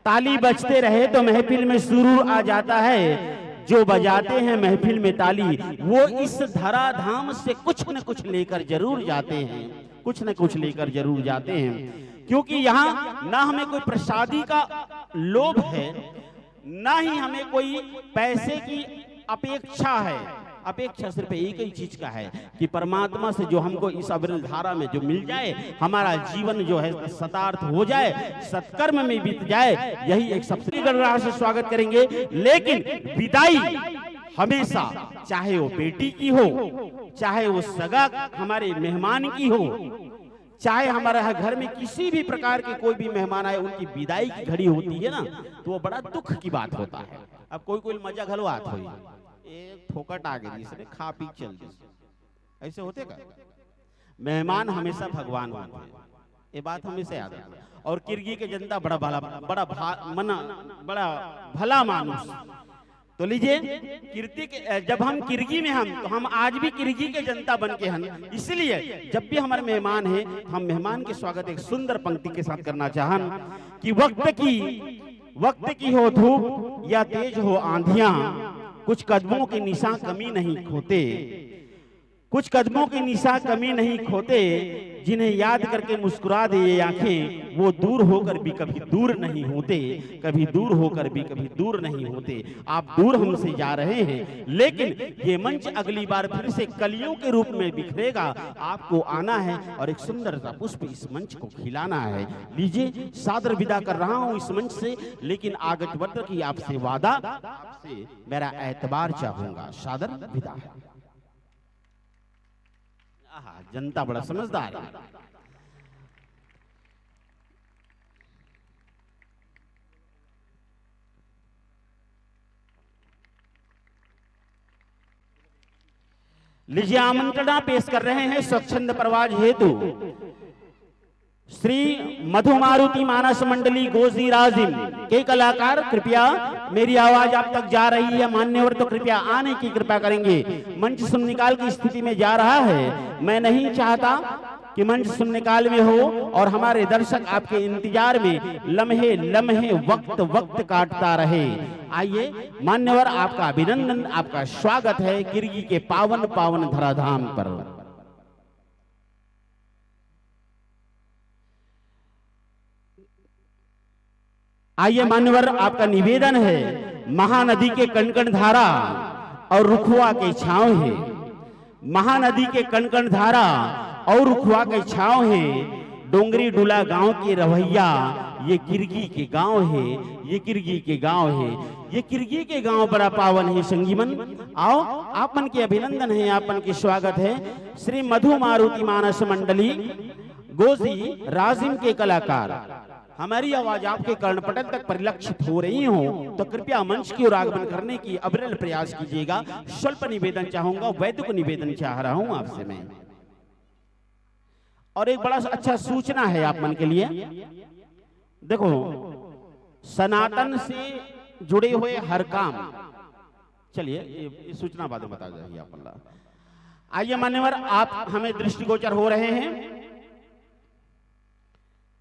ताली बजते रहे तो महफिल में सुरूर आ जाता है। जो बजाते हैं महफिल में ताली, वो इस धराधाम से कुछ न कुछ लेकर जरूर जाते हैं, कुछ न कुछ लेकर जरूर जाते हैं। क्योंकि यहाँ ना हमें कोई प्रसादी का लोभ है, ना ही हमें कोई पैसे की अपेक्षा है। अपेक्षा सिर्फ एक ही चीज का है कि परमात्मा से जो हमको इस अविरल धारा में जो मिल जाए, हमारा जीवन जो है सतार्थ हो जाए, सत्कर्म में बीत जाए, यही एक सबसे गणराज से स्वागत करेंगे। लेकिन विदाई हमेशा, चाहे वो बेटी की हो, चाहे वो सगा हमारे मेहमान की हो, चाहे हमारे यहाँ घर में किसी भी प्रकार के कोई भी मेहमान आए, उनकी विदाई की घड़ी होती है ना, तो वो बड़ा दुख की बात होता है। अब कोई कोई मजा घलो आत होई, ए फोकट आ गई, इसने खा पी चल दी, ऐसे होते का? मेहमान हमेशा भगवान होते हैं, ये बात हमेशा याद रखना। और किरगी के जनता बड़ा भला, बड़ा भा-, मना, बड़ा भला मानुष। तो लीजिए, किरगी के, जब हम किरगी में हन, तो हम आज भी किरगी के जनता बन के हन। इसलिए जब भी हमारे मेहमान हैं, तो हम मेहमान के स्वागत एक सुंदर पंक्ति के साथ करना चाहन कि वक्त की, वक्त की हो धूप या तेज हो आंधियां, कुछ कदमों के निशान कमी नहीं खोते। कुछ कदमों के निशान कमी नहीं खोते, जिन्हें याद करके मुस्कुरा दे ये आंखें, वो दूर होकर भी कभी दूर नहीं होते, कभी दूर होकर भी कभी दूर नहीं होते। आप दूर हमसे जा रहे हैं, लेकिन ये मंच अगली बार फिर से कलियों के रूप में बिखरेगा। आपको आना है और एक सुंदर सा पुष्प इस मंच को खिलाना है। लीजिए, सादर विदा कर रहा हूं इस मंच से, लेकिन आगत वक्त की आपसे वादा, आपसे मेरा एतबार चाहूंगा। सादर विदा है। आहा, जनता बड़ा समझदार है। लीजिए, आमंत्रणा पेश कर रहे हैं स्वच्छंद प्रवाज हेतु श्री मधु मारुति मानस मंडली गोजी राजिम के कलाकार, कृपया, मेरी आवाज आप तक जा रही है मान्यवर, तो कृपया आने की कृपा करेंगे। मंच शून्यकाल की स्थिति में जा रहा है। मैं नहीं चाहता कि मंच शून्यकाल में हो और हमारे दर्शक आपके इंतजार में लम्हे लम्हे, वक्त वक्त काटता रहे। आइए मान्यवर, आपका अभिनंदन, आपका स्वागत है किरगी के पावन पावन धराधाम पर। आइए मान्यवर, आपका निवेदन है, महानदी के कण कण धारा और रुखवा के छांव है। महानदी के कण कण धारा और रुखवा के छांव है। डोंगरी डुला गांव के रहवैया, ये किरगी के गांव है, ये किरगी के गांव है, ये किरगी के गांव बड़ा पावन है। संगीमन, आओ, आप मन के अभिनंदन है, आप मन के स्वागत है। श्री मधु मारुति मानस मंडली गोजी राजिम के कलाकार, हमारी आवाज आपके कर्णपटल तक परिलक्षित हो रही हो, तो कृपया मंच की ओर आगमन करने की अविरल प्रयास कीजिएगा। स्वल्प निवेदन चाहूंगा, वैदिक निवेदन चाह रहा हूं आपसे मैं। और एक बड़ा अच्छा सूचना है आप मन के लिए। देखो, सनातन से जुड़े हुए हर काम, चलिए, ये, ये सूचना बाद में बता जाइए आप मन ला। आइए मान्यवर, आप हमें दृष्टिगोचर हो रहे हैं।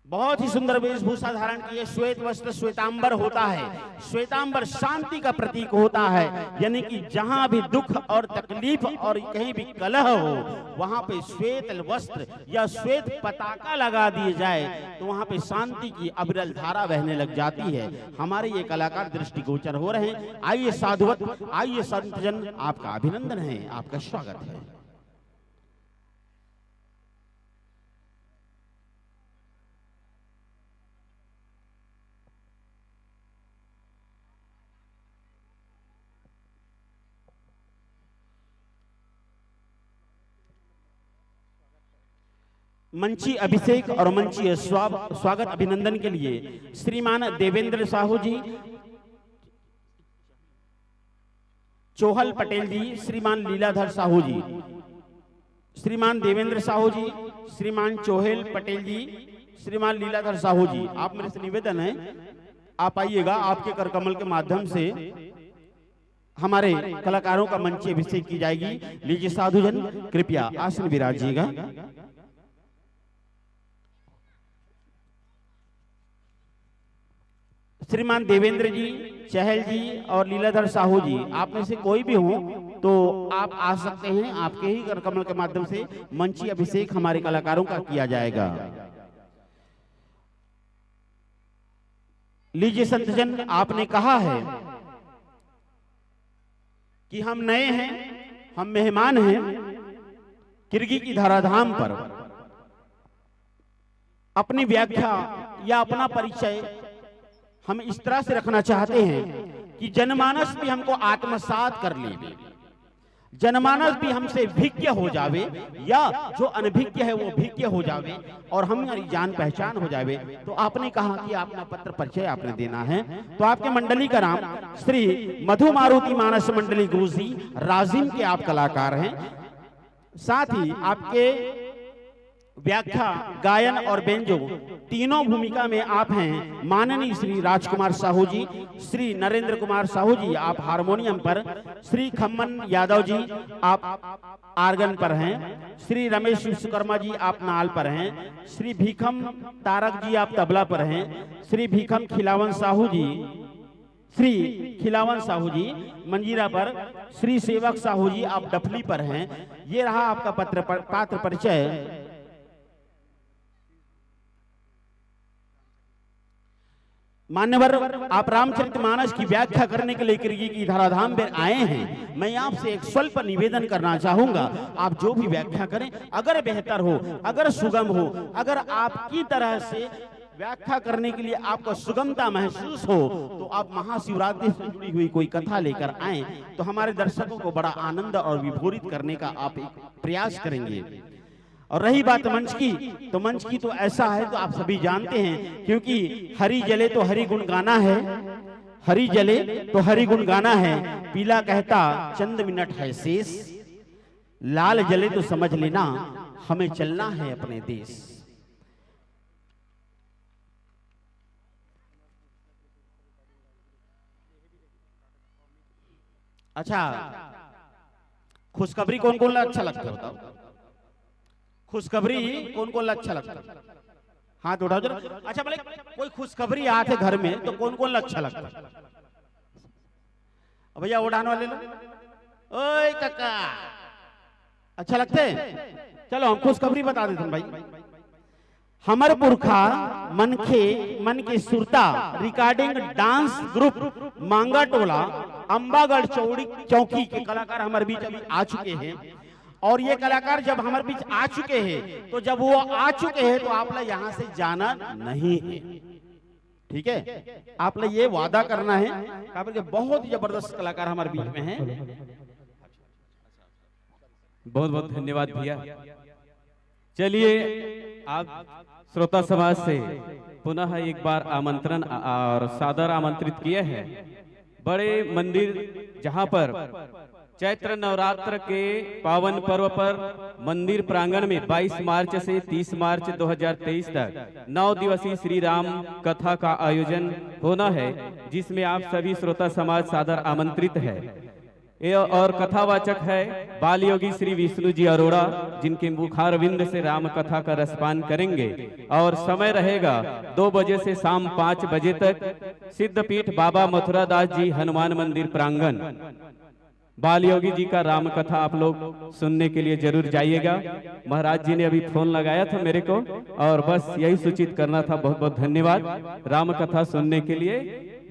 बहुत ही सुंदर वेशभूषा धारण किए, श्वेत वस्त्र श्वेतांबर होता है। श्वेतांबर शांति का प्रतीक होता है, यानी कि जहां भी दुख और तकलीफ और कहीं भी कलह हो, वहां पे श्वेत वस्त्र या श्वेत पताका लगा दिए जाए, तो वहां पे शांति की अविरल धारा बहने लग जाती है। हमारे ये कलाकार दृष्टिगोचर हो रहे हैं। आइए साधुवत, आइए संतजन, आपका अभिनंदन है, आपका स्वागत है। मंची अभिषेक और मंची स्वाग-, स्वागत अभिनंदन के लिए श्रीमान देवेंद्र साहू जी, चोहल पटेल जी, श्रीमान लीलाधर साहू जी, श्रीमान देवेंद्र साहू जी, श्रीमान चोहेल पटेल जी, श्रीमान लीलाधर साहू जी, आप मेरे से निवेदन है, आप आइएगा, आपके करकमल के माध्यम से हमारे कलाकारों का मंच अभिषेक की जाएगी। लीजिए साधुजन, कृपया आसन विराजिएगा। श्रीमान देवेंद्र जी, चहल जी और लीलाधर साहू जी, आप में से कोई भी हो तो आप आ सकते हैं। आपके ही करकमल के माध्यम से मंची अभिषेक हमारे कलाकारों का किया जाएगा। लीजिए संतजन, आपने कहा है कि हम नए हैं, हम मेहमान हैं किरगी की धराधाम पर। अपनी व्याख्या या अपना परिचय हम इस तरह से रखना चाहते हैं कि जनमानस भी हमको आत्मसात कर ले, जनमानस भी हमसे भिज्ञ हो जावे, या जो अनभिज्ञ है वो भिज्ञ हो जावे और हमारी जान पहचान हो जावे। तो आपने कहा कि अपना पत्र परिचय आपने देना है, तो आपके मंडली का नाम श्री मधु मारुति मानस मंडली गुरुजी राजिम के आप कलाकार हैं। साथ ही आपके व्याख्या, गायन और बेंजो तीनों भूमिका में आप हैं माननीय श्री राजकुमार साहू जी, श्री नरेंद्र कुमार साहू जी आप हारमोनियम पर, श्री खम्मन यादव जी आप आर्गन पर हैं, श्री रमेश विश्वकर्मा जी आप नाल पर हैं, श्री भीखम तारक जी आप तबला पर हैं, श्री भीखम खिलावन साहू जी, श्री खिलावन साहू जी मंजीरा पर, श्री सेवक साहू जी आप डफली पर हैं। ये रहा आपका पत्र पर, पात्र परिचय। मान्यवर, आप रामचरितमानस की व्याख्या करने के लिए किरगी की धराधाम में आए हैं। मैं आपसे एक स्वल्प निवेदन करना चाहूंगा, आप जो भी व्याख्या करें, अगर बेहतर हो, अगर सुगम हो, अगर आपकी तरह से व्याख्या करने के लिए आपको सुगमता महसूस हो, तो आप महाशिवरात्रि से जुड़ी हुई कोई कथा लेकर आएं, तो हमारे दर्शकों को बड़ा आनंद और विभोरित करने का आप एक प्रयास करेंगे। और रही बात मंच की, तो मंच की तो ऐसा है, तो आप सभी जानते हैं, क्योंकि हरि जले तो हरि गुण गाना है, हरि जले तो हरि गुण गाना है, पीला कहता चंद मिनट है शेष, लाल जले तो समझ लेना, हमें चलना है अपने देश। अच्छा, खुशखबरी कौन कौन ला अच्छा लगता है, बताओ? खुशखबरी कौन कौन ला अच्छा लगता है? हाथ उठाओ जरा। अच्छा, बोले, कोई खुशखबरी आत हे घर में, तो कौन कौन ला अच्छा लगता है? अब भैया, उड़ान वाले लो। ओए काका, अच्छा लगते हैं? चलो, हम खुशखबरी बता देते हैं भाई। हमर पुरखा मनखे मन के सुरता, recording dance group मांगा टोला, अम्बागढ़ चौड़ी चौकी के कलाकार हमारे बीच अभी आ चुके हैं। और ये कलाकार जब हमारे बीच आ चुके हैं, तो जब वो आ चुके हैं, तो आप ला यहाँ से जाना नहीं है, ठीक है? आप ला ये वादा करना है, काबर के बहुत जबरदस्त कलाकार हमारे बीच में हैं। बहुत बहुत धन्यवाद भैया। चलिए, आप श्रोता समाज से पुनः एक बार आमंत्रण और सादर आमंत्रित किए हैं। बड़े मंदिर, जहां पर चैत्र नवरात्र के पावन पर्व पर मंदिर प्रांगण में बाईस मार्च से तीस मार्च दो हज़ार तेईस तक नौ दिवसीय श्री राम कथा का आयोजन होना है, जिसमें आप सभी श्रोता समाज सादर आमंत्रित है। ये और कथावाचक है बाल योगी श्री विष्णु जी अरोड़ा, जिनके मुखारविंद से राम कथा का रसपान करेंगे। और समय रहेगा दो बजे से शाम पाँच बजे तक, सिद्धपीठ बाबा मथुरा दास जी हनुमान मंदिर प्रांगण। बाल योगी जी का राम कथा आप लोग सुनने के लिए जरूर जाइएगा। महाराज जी ने अभी फोन लगाया था मेरे को, और बस यही सूचित करना था। बहुत बहुत धन्यवाद। राम कथा सुनने के लिए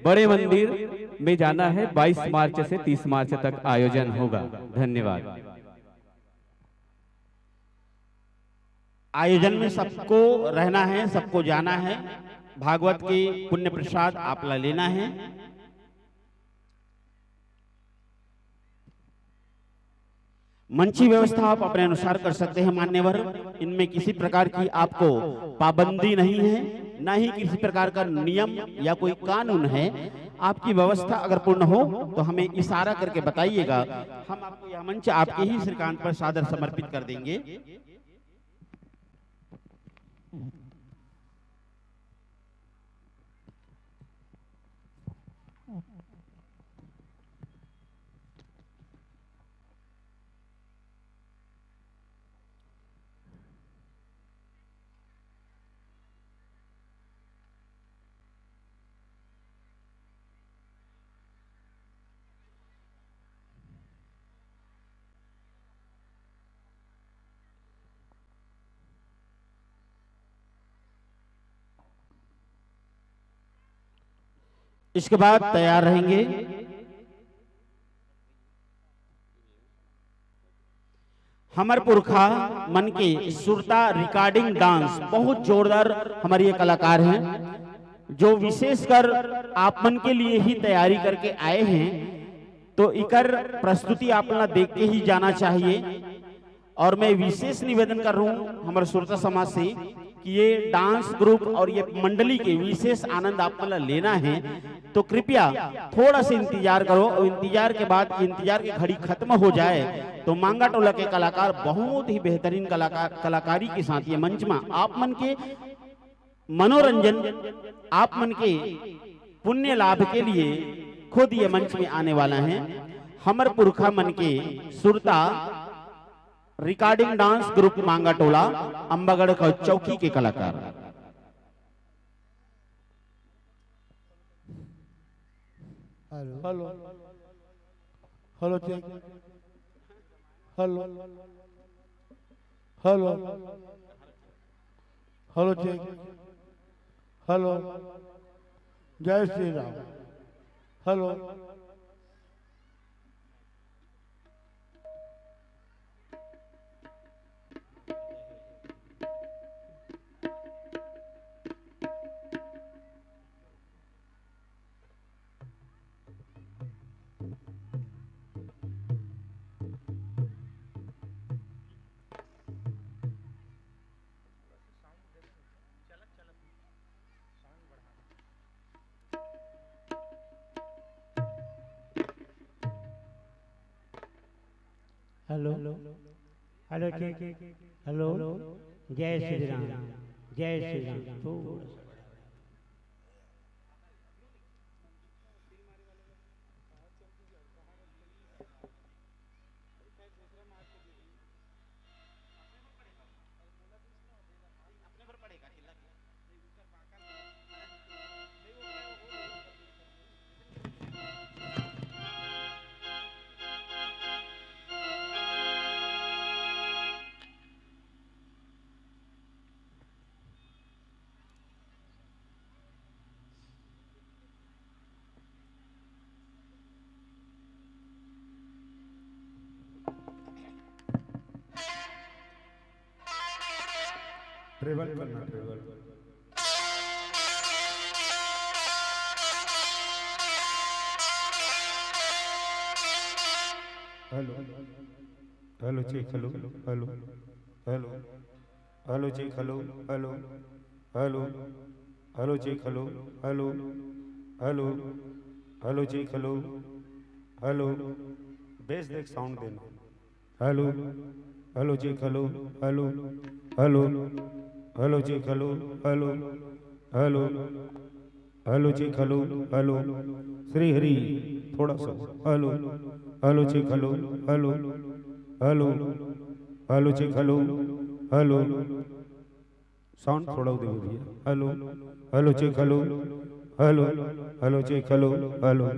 बड़े मंदिर में जाना है, बाईस मार्च से तीस मार्च तक आयोजन होगा। धन्यवाद। आयोजन में सबको रहना है, सबको जाना है, भागवत के पुण्य प्रसाद आप ला लेना है। मंची व्यवस्था आप अपने अनुसार कर सकते हैं मान्यवर। इनमें किसी प्रकार की आपको पाबंदी नहीं है, ना ही किसी प्रकार का नियम या कोई कानून है। आपकी व्यवस्था अगर पूर्ण हो तो हमें इशारा करके बताइएगा, हम आपको यह मंच आपके ही श्रीकांत पर सादर समर्पित कर देंगे। इसके बाद तैयार रहेंगे हमर पुरखा मन के सुरता रिकॉर्डिंग डांस। बहुत जोरदार हमारे ये कलाकार हैं, जो विशेषकर आप मन के लिए ही तैयारी करके आए हैं। तो इकर प्रस्तुति आप ला देख के ही जाना चाहिए। और मैं विशेष निवेदन कर रहा हूँ हमारे सुरता समाज से कि ये डांस ग्रुप और ये मंडली के विशेष आनंद आप मन ला लेना है, तो कृपया थोड़ा सा इंतजार करो और इंतजार के बाद, इंतजार की घड़ी खत्म हो जाए, तो मांगा टोला के कलाकार बहुत ही बेहतरीन कलाकार, कलाकारी के साथ ये मंच में आप मन के मनोरंजन, आप मन के पुण्य लाभ के लिए खुद ये मंच में आने वाला है। हमर पुरखा मन के सुरता रिकॉर्डिंग डांस ग्रुप मांगा टोला, अम्बागढ़ का चौकी के कलाकार। Hello. Hello. Hello, check. Hello. Hello. Hello, check. Hello. जय Shri Ram. Hello. Hello. Hello, check. Hello. जय श्री राम। जय श्री राम। थोड़ा सा बढ़ा। ट्रेवल करना, travel. Hello. Hello, check. Hello. Hello. Hello. Hello, check. Hello. Hello. Hello. Hello, check. Hello. Hello. Hello. Hello, check. Hello. Hello. Bass देख, sound देना। Hello. Hello, check. Hello. Hello. Hello. Hello, check. Hello. Hello. Hello. Hello, check. Hello. Hello. Shri Hari, थोड़ा सा। Hello. Hello, check. Hello. Hello. Hello. Hello, check. Hello. Hello. Sound थोड़ा उधर भैया। Hello. Hello, check. Hello. Hello. Hello, check. Hello. Hello.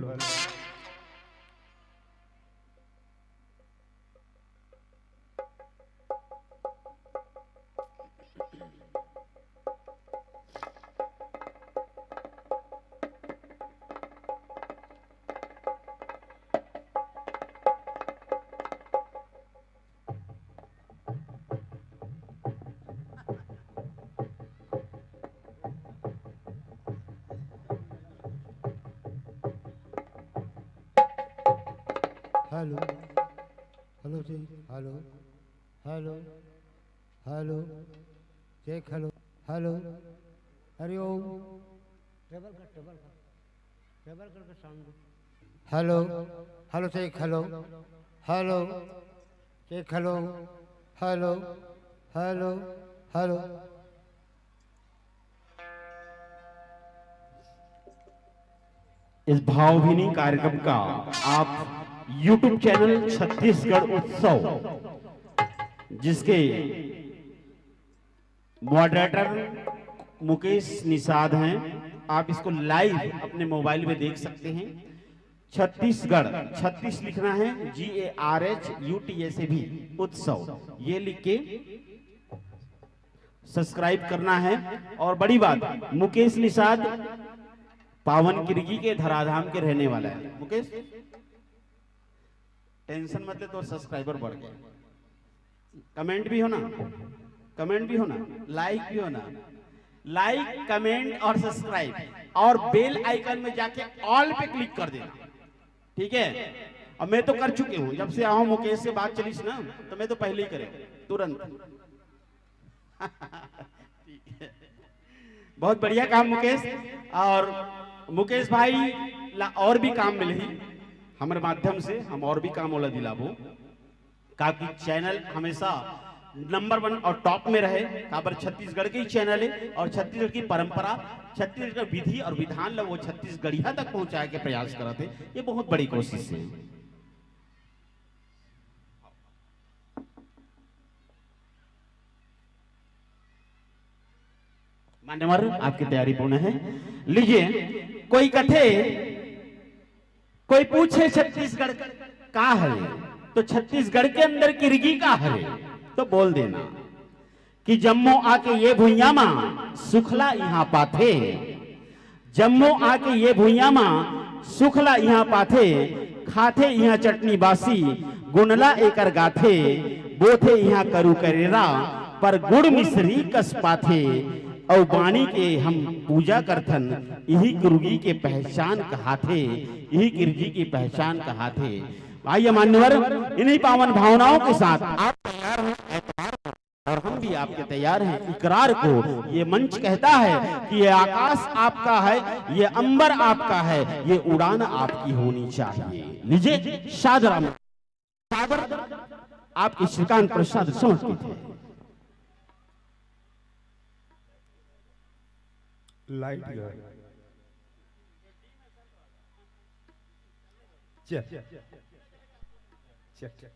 Hello. Hello जी, hello, hello, hello, check, hello, hello, Hariom. Treble कर, treble कर, treble करके sound दे। Hello, hello, check, hello, hello, check, hello, hello, hello, hello. इस भावभीनी कार्यक्रम का आप YouTube चैनल छत्तीसगढ़ उत्सव, जिसके मॉडरेटर मुकेश निषाद हैं, आप इसको लाइव अपने मोबाइल में देख सकते हैं। छत्तीसगढ़, छत्तीस लिखना है, G A R H U T S A V, उत्सव, ये लिख के सब्सक्राइब करना है। और बड़ी बात, मुकेश निषाद पावन किरगी के, धराधाम के रहने वाला है। मुकेश, टेंशन मत ले, तो सब्सक्राइबर बढ़ गए। कमेंट भी हो ना, कमेंट भी हो ना, लाइक भी हो ना, लाइक, कमेंट और सब्सक्राइब और बेल आइकन में जाके ऑल पे क्लिक कर देना, ठीक है? और मैं तो कर चुके हूँ, जब से आओ मुकेश से बात चलीस ना, तो मैं तो पहले ही करे, तुरंत। ठीक है, बहुत बढ़िया काम मुकेश। और मुकेश भाई ला और भी काम मिलही, हमर माध्यम से हम और भी काम ओला दिलाबो, ताकि चैनल हमेशा नंबर वन और टॉप में रहे। काबर छत्तीसगढ़ के ही चैनल है और छत्तीसगढ़ की परंपरा, छत्तीसगढ़ विधि और विधान ला वो छत्तीसगढ़िया तक पहुंचाए के प्रयास करत है। ये बहुत बड़ी कोशिश है। मान्यवर, आपकी तैयारी पूर्ण है। लीजिए, कोई कथे, कोई पूछे छत्तीसगढ़ का है, तो छत्तीसगढ़ के अंदर किरगी का है, तो बोल देना कि जम्मो आके ये भुइयां मा सुखला इहां पाथे, जम्मो आके ये भुइयां मा सुखला इहां पाथे, खाथे इहां चटनी बासी, गुनला एकर गाथे, बोथे इहां करू करेरा, पर गुड़ मिश्री कस पाथे। अउ बानी के हम पूजा करथन, इही किरगी के पहचान कहाथे, इही किरगी के पहचान कहाथे। भाई मान्यवर, इन्हीं पावन भावनाओं के साथ आप तैयार हैं एतवार को, और हम भी आपके तैयार हैं इकरार को। ये मंच कहता है कि ये आकाश आपका है, ये अंबर आपका है, ये उड़ान आपकी होनी चाहिए। लीजिए, सादर आमंत्रण। सादर आपके श्रीकांत प्रसाद समर्पित है। लाइट गया। चल। चल।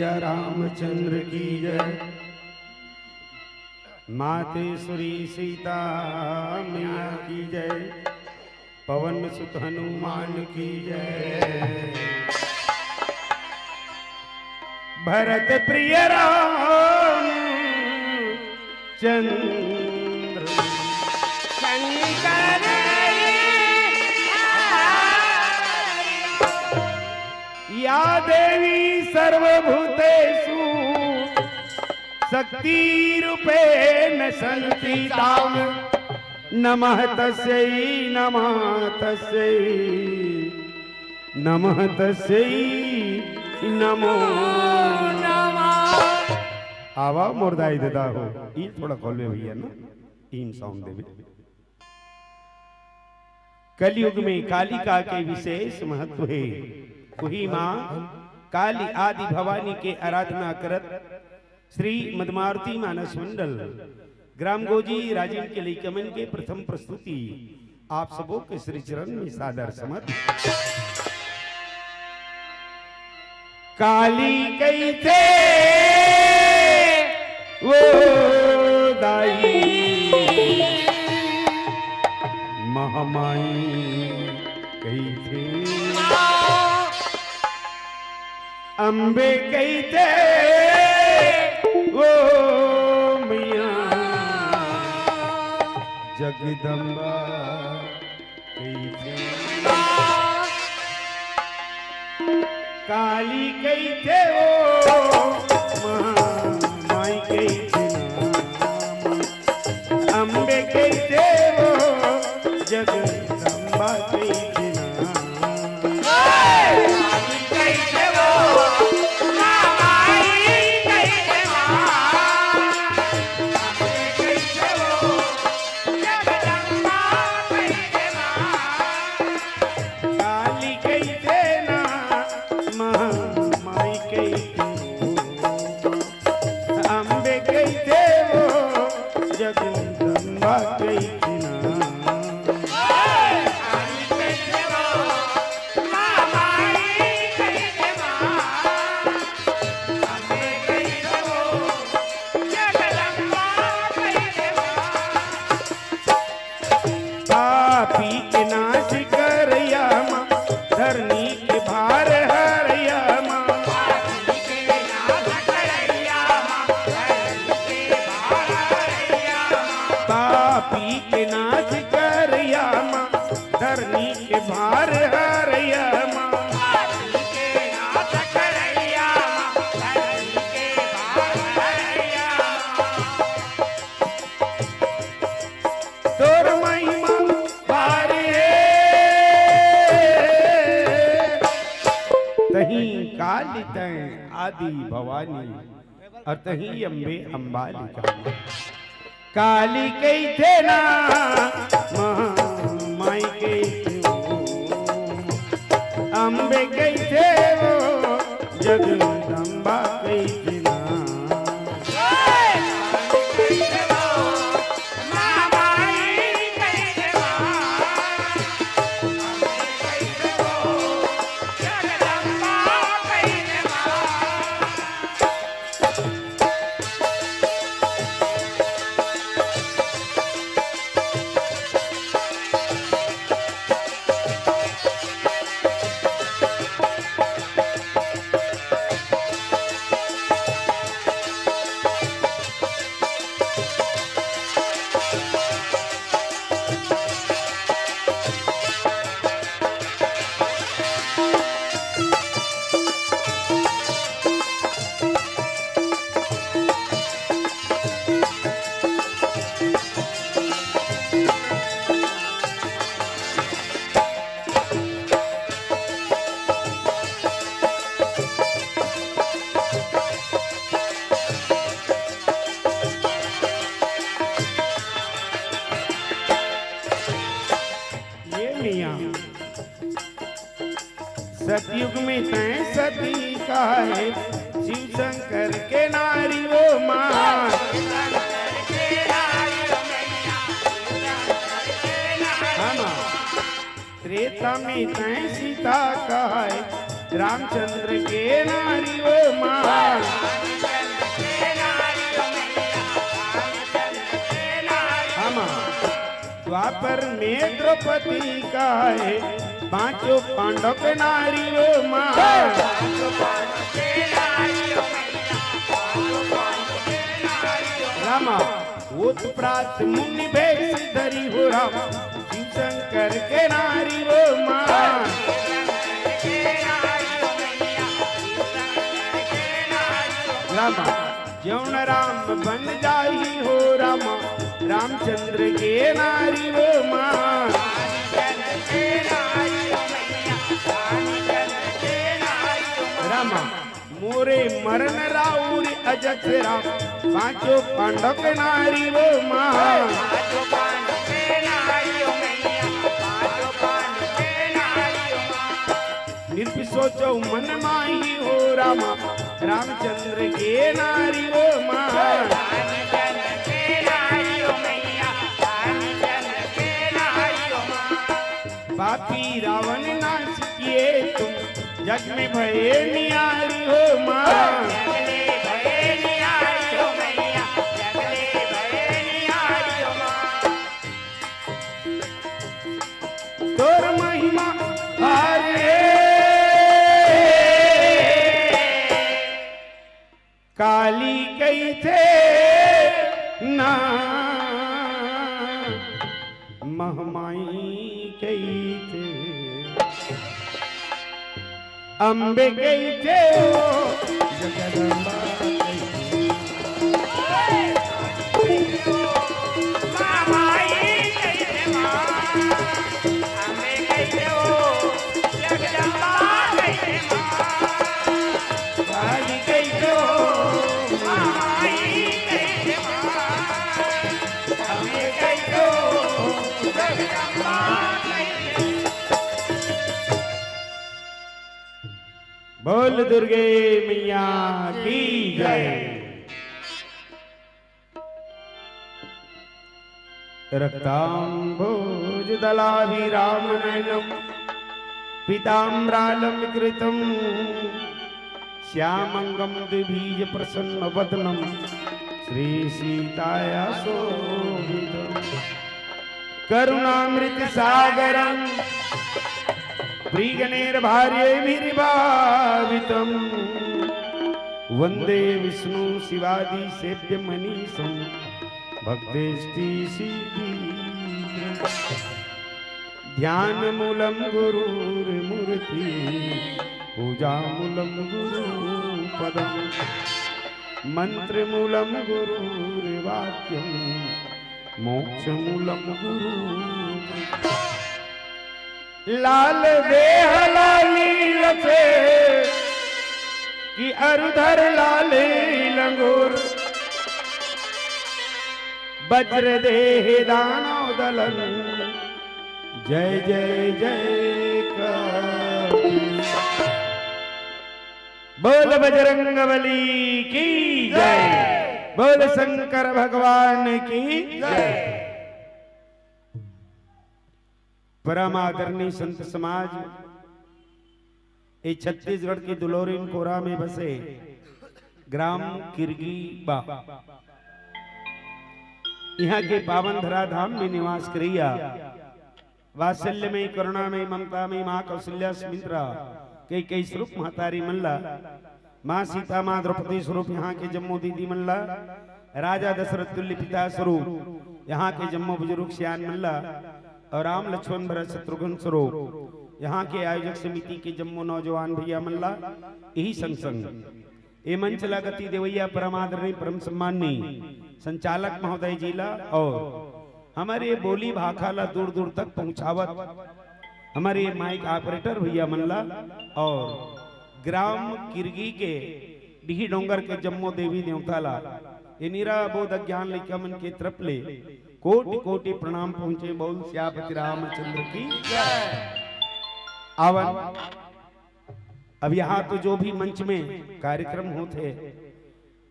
रामचंद्र की जय। मातेश्वरी सीता मैया की जय। पवन सुत हनुमान की जय। भरत प्रिय राम चंद्र शंकर। या देवी सर्वभूतेषु शक्ति रूपेण संस्थिता। नमः तस्यै, नमः तस्यै, नमः तस्यै, नमो नमः। आवा मोर दाई ददा हो, ई थोड़ा खोलवे भैया ना, ईम sound देवे। कलयुग में कालिका के विशेष महत्व हे। उही माँ काली आदि भवानी के आराधना करत श्री मदमारुति मानस मंडल ग्राम गोजी राजिम के लइका मन के प्रथम प्रस्तुति आप सबो के श्री चरण में सादर समर्पित। काली कहिथे वो दाई, महामाई कहिथे, अम्बे कहिथे वो मैया, जगदम्बा कहिथे। काली कहिथे वो महामाई कहिथे ना, अम्बे कहिथे वो जगदम्बा कहिथे ना। काली कहिथे वो महामाई कहिथे ना, अम्बे कहिथे वो जगदम्बा कहिथे ना। काली कहिथे ना, महामाई कहिथे वो, अम्बे कहिथे वो, जगदम्बा कहिथे ना। काली कहिथे वो, महामाई कहिथे ना, अम्बे कहिथे वो, जगदम्बा कहिथे ना। पापी के नाश करइया माँ, धरनी के भार हरइया माँ। पापी के नाश करइया माँ, धरनी के भार हरइया माँ। तोर महिमा भारी हे। तहीं काली तैं आदि भवानी, अउ तहीं अम्बे अम्बालिका। काली कहिथे ना, महामाई कहिथे वो, अम्बे कहिथे वो, जगदम्बा कहिथे ना। ये मियाँ, सतयुग में तैं सती कहाए, शिव शंकर के नारी वो माँ। हाँ माँ। त्रेता में तैं सीता कहाए, रामचंद्र के नारी वो माँ। हाँ माँ। द्वापर में द्रौपदी कहे, पांचों पांडव के नारी वो माँ। रामा, उत्प्रात मुनि भेष धरी हो राम, शिव शंकर के नारी वो माँ। रामा, जौन राम बन जाही हो रामा, रामचंद्र के नारी वो माँ। रामा, मोरे मरन राउर अजस राम, पांचों पांडव के नारी वो माँ। नृप सोचो मन माही हो रामा, रामचंद्र के नारी वो माँ। पापी रावण नाश किए तुम, जग में भये निहारी हो माँ। तोर महिमा भारी हे। काली कहिथे ना, महमाई कहिथे, अम्बे कहिथे ओ, जगदम्बा कहिथे। बोल दुर्गे मैया की जय। रक्ताम्भोजदलाभिरामनयनं पीताम्रालम्कृतं श्यामङ्गं द्विभीजप्रसन्नवदनं श्रीसीताया शोभितम्। करुणामृतसागरं मृगनैर्भार्यैर्भावितम्। वन्दे विष्णु शिवादिसेव्यमनीशं भक्तेष्टि सिद्धि। ध्यानमूलं गुरोर्मूर्ति पूजामूलं गुरुपदम्। मन्त्रमूलं गुरोर्वाक्यं मोक्षमूलं गुरु। लाल देह लाली लसे कि अरुधर लाली लंगूर। वज्र देह दानव दलन जय जय जय कर। बोल बजरंग बली की जय, बोल शंकर भगवान की जय। परम आदरणीय संत समाज, ए छत्तीसगढ़ के दुलोरिन कोरा में बसे ग्राम किरगी बा, इहाँ के पावन धरा धाम में निवास करइया वात्सल्य में, करुणा में, ममता में माँ कौशल्या सुमित्रा कई कई स्वरूप महतारी मन ला, माँ सीता, माँ द्रौपदी स्वरूप यहाँ के जम्मो दीदी मन ला, राजा दशरथ तुल्य पिता स्वरूप यहाँ के जम्मो बुजुर्ग सियान मन ला, और राम लक्ष्मण भरत शत्रुघ्न स्वरूप यहाँ के आयोजक समिति के जम्मो नौजवान भैया मन ला, यही संग संग ए मंच ला गति देवैया परम आदरणीय परम सम्माननीय संचालक महोदय जी ला और हमर ये बोली भाखा ला दूर दूर तक पहुँचावत हमर ये माइक ऑपरेटर भैया मन ला और ग्राम किरगी के डीही डोंगर के जम्मो देवी देवता ला, ये निरा बोध अज्ञान लइका मन के तरफ ले कोटि कोटि प्रणाम पहुँचे। बोल सियापति रामचंद्र की जय। आवन अब यहाँ तो जो भी मंच में कार्यक्रम होत हे,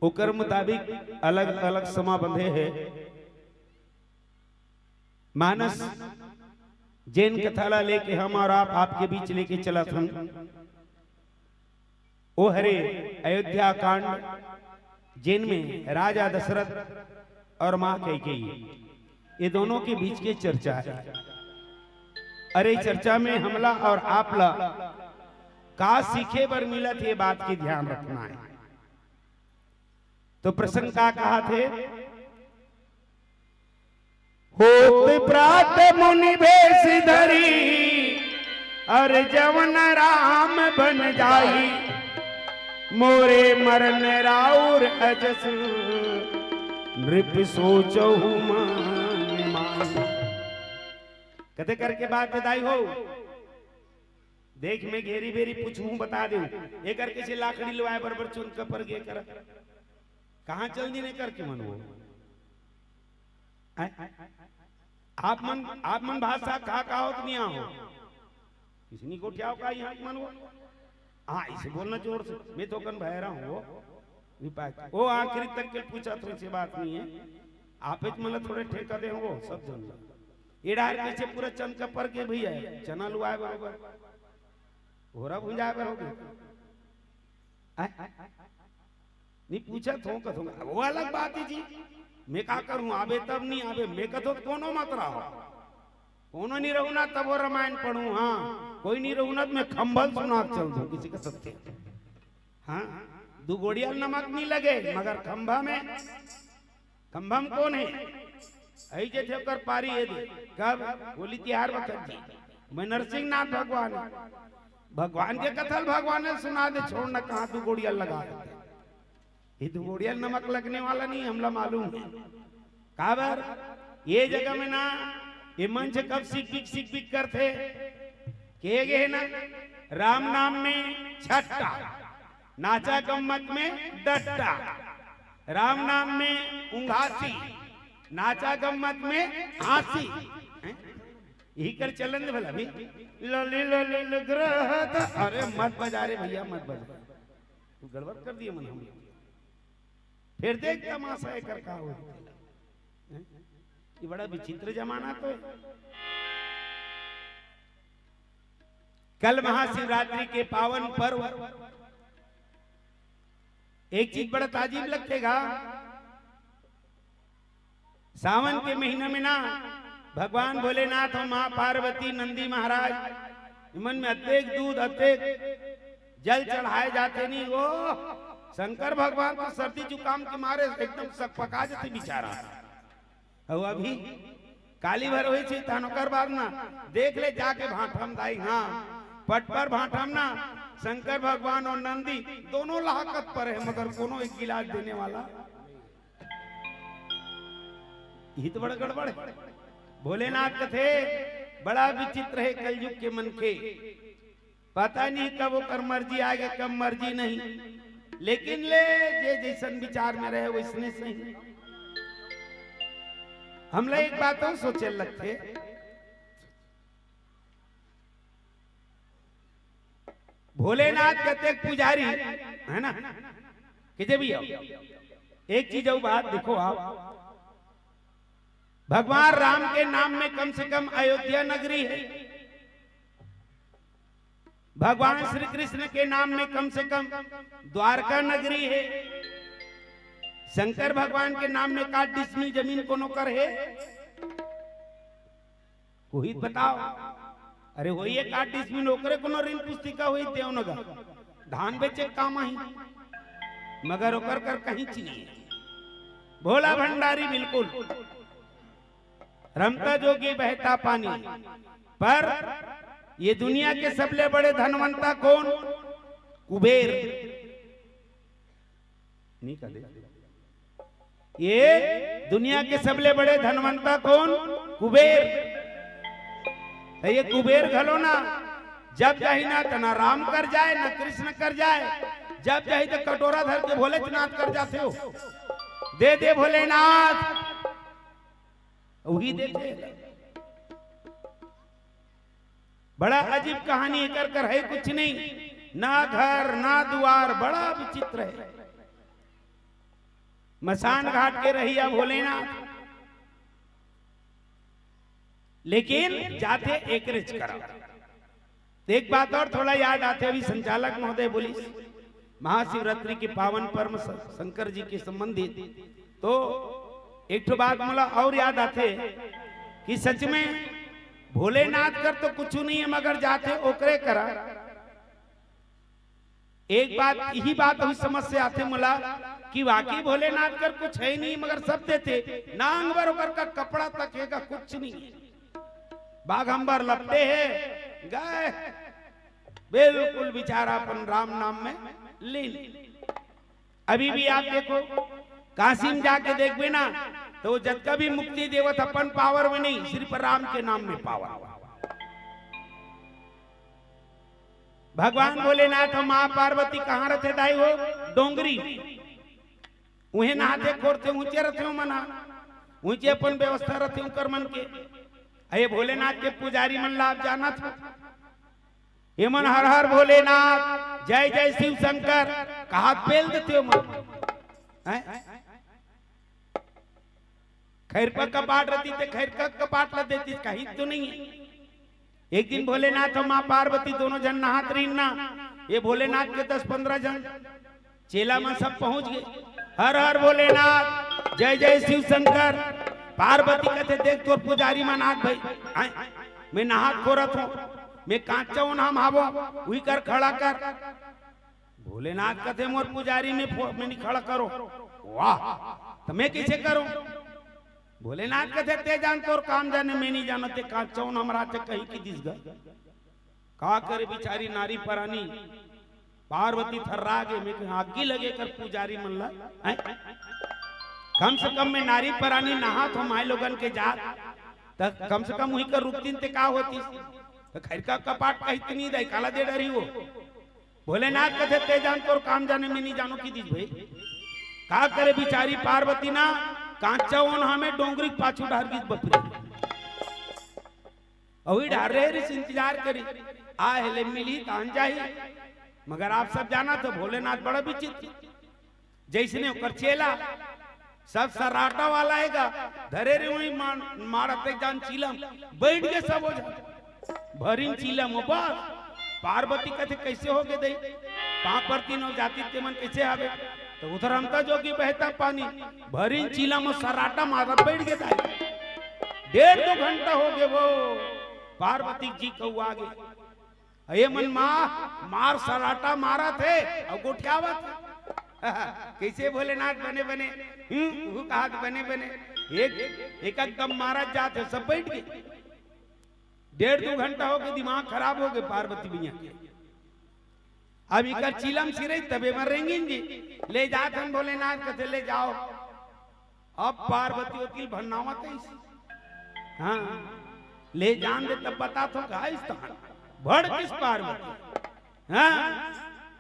ओकर मुताबिक अलग-अलग समा बंधे हे। मानस जेन कथा ला लेके हम और आप आपके बीच लेके चलत हन, ओ हरे अयोध्या कांड, जेन में राजा दशरथ और माँ कैकेयी, ये दोनों के बीच के चर्चा है। अरे, चर्चा में हमला और आपला का सीखे बर मिलत, ये बात के ध्यान रखना है। तो प्रसंग का कहाथे? होत प्रात मुनि भेष धरी, अरे जवन राम बन जाई, मोरे मरन राउर अजस, नृप सोचहु मन माही। कथे करके बात बताई हो, देख, मैं घेरी बेरी पूछहूं, बता देहूं, एकर कइसे लाकड़ी लुवाए बर बर चुन के पर गे कर, कहां चल दीन एकर के मन वो? आय? आप मन, आप मन भाषा का, का होत नहीं हो? किसनी गोठियाव का यहाँ मन वो? हाँ, इसे बोलना जोर से। मैं तो कन भैरा हूँ वो। विपाक। वो आखिरी तक के पूछा तो इसे बात नहीं है। आप इस मतलब थोड़े ठेका दे हो वो, सब जन ला। ये डार कैसे पूरा चंद का पर के भैया, चना लुआए बरोबर। होरा भुंजाए बरोबर। आय? नहीं पूछत हों, कथों, वो अलग बात है जी। मैं का करूं, आबे तब नहीं आबे, मैं कथों कोनो मत रहो। कोनो नहीं रहू ना, तब वो रामायण पढ़ूं, हाँ। कोई नहीं रहू ना, तो मैं खंभा ल सुना के चल दूं, किसी का सत्य। हाँ, दू गोड़िया ल नमक नहीं लगे, मगर खंभा में, खंभा में कौन है? आई जे थे ओकर पारी ये दे। कब? होली तिहार वक्त जी। मैं नरसिंह नाथ भगवान, भगवान के कथा ल भगवान ने सुना दे, छोड़ ना कहाँ दू गोड़िया लगा देते। ये दू गोड़िया नमक लगने वाला नहीं, हमला मालूम है। काबर? ये जगह में ना, ये मंच कब सिक बिक, सिक बिक करथे? के गे हे ना, राम नाम में छट्टा, नाचा गम्मत में डट्टा, राम नाम में उंघासी, नाचा गम्मत में हाँसी। हैं? यही कर चलन दे भला भी। लली लली लग रहा था। अरे मत बजा रे भैया, मत बजा। तू गड़बड़ कर दिए मन हम। फिर देख तमाशा एकर का हो। हैं? ये बड़ा विचित्र जमाना तो है। कल महाशिवरात्रि के पावन पर्व, एक चीज बड़ा ताजीब लगथे गा, सावन के महीना में ना भगवान भोलेनाथ और माँ पार्वती, नंदी महाराज, इमन में अतेक दूध, अतेक जल चढ़ाए जाथे नहीं वो। शंकर भगवान तो सर्दी जुकाम के मारे एकदम सकपका जथे बेचारा। अउ अभी काली भर होइस हे, तहन ओकर बाद ना देख ले जाके भांठम दाई, हाँ, पटपर भांठम ना शंकर भगवान और नंदी दोनों लहाकत पर है, मगर कोनो एक गिलास देने वाला। ये तो बड़ा गड़बड़ है। भोलेनाथ कथे, बड़ा विचित्र है कलयुग के मनखे। पता नहीं कब ओकर मर्जी आगे, कब मर्जी नहीं, लेकिन ले, जे जैसन विचार में रहे वैसने सही। हमला एक बात अउ सोचे लगथे, भोलेनाथ कतेक पुजारी है ना, कि जे भी हो, एक चीज अउ बात देखो आप, भगवान राम के नाम में कम से कम अयोध्या नगरी है, भगवान श्री कृष्ण के नाम में कम से कम द्वारका नगरी है, शंकर भगवान के नाम में का डिसमिल जमीन कोनो कर है? कोई बताओ। अरे वही एक आठ डिसमिल ओकरे कोनो ऋण पुस्तिका होई देव नगर, धान बेचे काम आही, मगर ओकर कर कहीं चीज नहीं। भोला भंडारी बिल्कुल। रमता जोगी बहता पानी। पर ये दुनिया के सबले बड़े धनवंता कौन? कुबेर। नहीं कदे। ये दुनिया के सबले बड़े धनवंता कौन? कुबेर। तो ये कुबेर घलो ना, जब जाही ना, तो ना राम कर जाए, ना कृष्ण कर जाए, जब जाही तो कटोरा धर के भोलेनाथ कर जाथे हो, दे दे भोलेनाथ, वही देथे। बड़ा अजीब कहानी, एकर कर है कुछ नहीं, ना घर ना दुआर, बड़ा विचित्र है। मसान घाट के रहिया भोलेनाथ, लेकिन जाथे एकरेच करा। तो एक बात और थोड़ा याद आथे, अभी संचालक महोदय बोलिस, महाशिवरात्रि के पावन पर्व स-, शंकर जी के संबंधित, तो एक ठो बात मोला और याद आथे कि सच में भोलेनाथ कर तो कुछ नहीं है, मगर जाथे ओकरे करा। एक बात, यही बात अभी समझ से आथे मोला कि वाकई भोलेनाथ कर कुछ है नहीं, मगर सब देथे। नांग बर ओकर का कपड़ा तक हेगा, कुछ नहीं है। बाघम्बर लपटे हे, गए, बिल्कुल बेचारा अपन राम नाम में लीन। अभी भी आप देखो, काशी में जाके देखबे ना, तो वो जतका भी मुक्ति देवत अपन पावर में नहीं, सिर्फ राम के नाम में पावर। भगवान भोलेनाथ अउ माँ पार्वती कहाँ रथे दाई हो? डोंगरी। उहें नहाथे खोरथे, ऊंचे रथे मन ह, ऊंचे अपन व्यवस्था रथे उंकर मन के। अये भोलेनाथ के पुजारी मन ला आप जानत हो, ये मन हर हर भोलेनाथ, जय जय शिव शंकर कहात पेल देथे मन। हैं? खैर पर कपाट रहती ते खैर का कपाट ला देती, कहीं तो नहीं है। एक दिन भोलेनाथ अउ माँ पार्वती दोनों झन नहात रहिन ना, ये भोलेनाथ के दस पंद्रह झन चेला मन सब पहुंच गए। हर हर भोलेनाथ, जय जय शिव शंकर। पार्वती कथे, "देख तोर पुजारी मन आत भाई, आय, मैं नहात खोरत हूँ, मैं कांचा ओन्हा म हावों, उही कर खड़ा कर।" भोलेनाथ कथे, "मोर पुजारी में फो-, में नहीं खड़ा करो।" वाह, तो मैं कैसे करूं? भोलेनाथ कथे, "ते जान तोर काम जाने, मैं नहीं जानो, ते कांचा ओन्हा म रहा थे कहीं की दिस गा।" का करे बिचारी नारी परानी, पार्वती थर्रा गे, मैं कहा, "आगी लगे कर पुजारी मन ला, हैं? कम से कम मैं नारी परानी नहात हूँ माई लोगन के जात, त कम से कम उही कर रुकतीन ते का होतीस?" त खैर का कपाट कहित नहीं दाई, काला दे डरी हो। भोलेनाथ कथे, "ते जान तोर काम जाने, मैं नहीं जानो की दिस भाई।" का करे बिचारी पार्वती ना, कांचा ओन्हा में डोंगरी के पाछू डहर गिस बपरी। अउ ई डहर रहे रिस इंतजार करी, आ हेले मिली तान जाही। मगर आप सब जानत हो भोलेनाथ बड़ा विचित्र। जैसने ओकर चेला, सब सराटा वाला हेगा, धरे रे उही मार-, मारत एक जान चीलम, बैठ गे सब ओझा। भरिन चीलम बस। पार्वती कथे, "कैसे हो गे दई? पाँव परती नव जाति ते मन कैसे आवे?" तो उधर हमता जोगी बहता पानी, भरिन चीलम सराटा मारत बैठ गे दाई। डेढ़ दो घंटा हो गे वो, पार्वती जी कौआ गे। अये मन माँ मार सराटा मारत हे अउ गोठियावत हे। कैसे भोलेनाथ बने बने, हम्म, वो कहा बने बने, एक, एक एकदम मारत जात हे, सब बैठ गे। डेढ़ दो घंटा हो गे, दिमाग खराब हो गे पार्वती मैया के। अब इकर चीलम सिरई तबे म रेंगिन जी, ले जात हन भोलेनाथ कथे, "ले जाओ।" अब पार्वती वकील भन्नावत हे इसे। हाँ, ले जान दे तब बता तो गाइस तहन। भड़किस पार्वती। हाँ,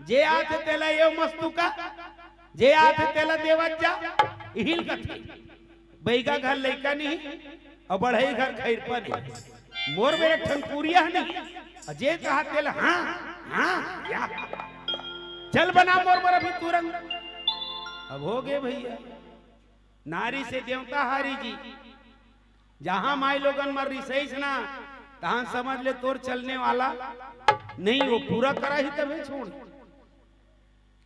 जे आथे तेला ये मस्तु का, जे आथे तेला देवत जा, इहिल कथे। बैगा घर लइका नहीं, अउ बढ़ई घर खैर पर नहीं। मोर में एक ठन पुरिया नहीं, अउ जे कहा तेला, हाँ, हाँ, या। चल बना मोर बर अभी तुरंत। अब हो गे भैया। नारी से देवता हारी जी। जहां माई लोगन म रिसईस ना, तहां समझ ले तोर चलने वाला नहीं, वो पूरा करा ही तभे छोड़।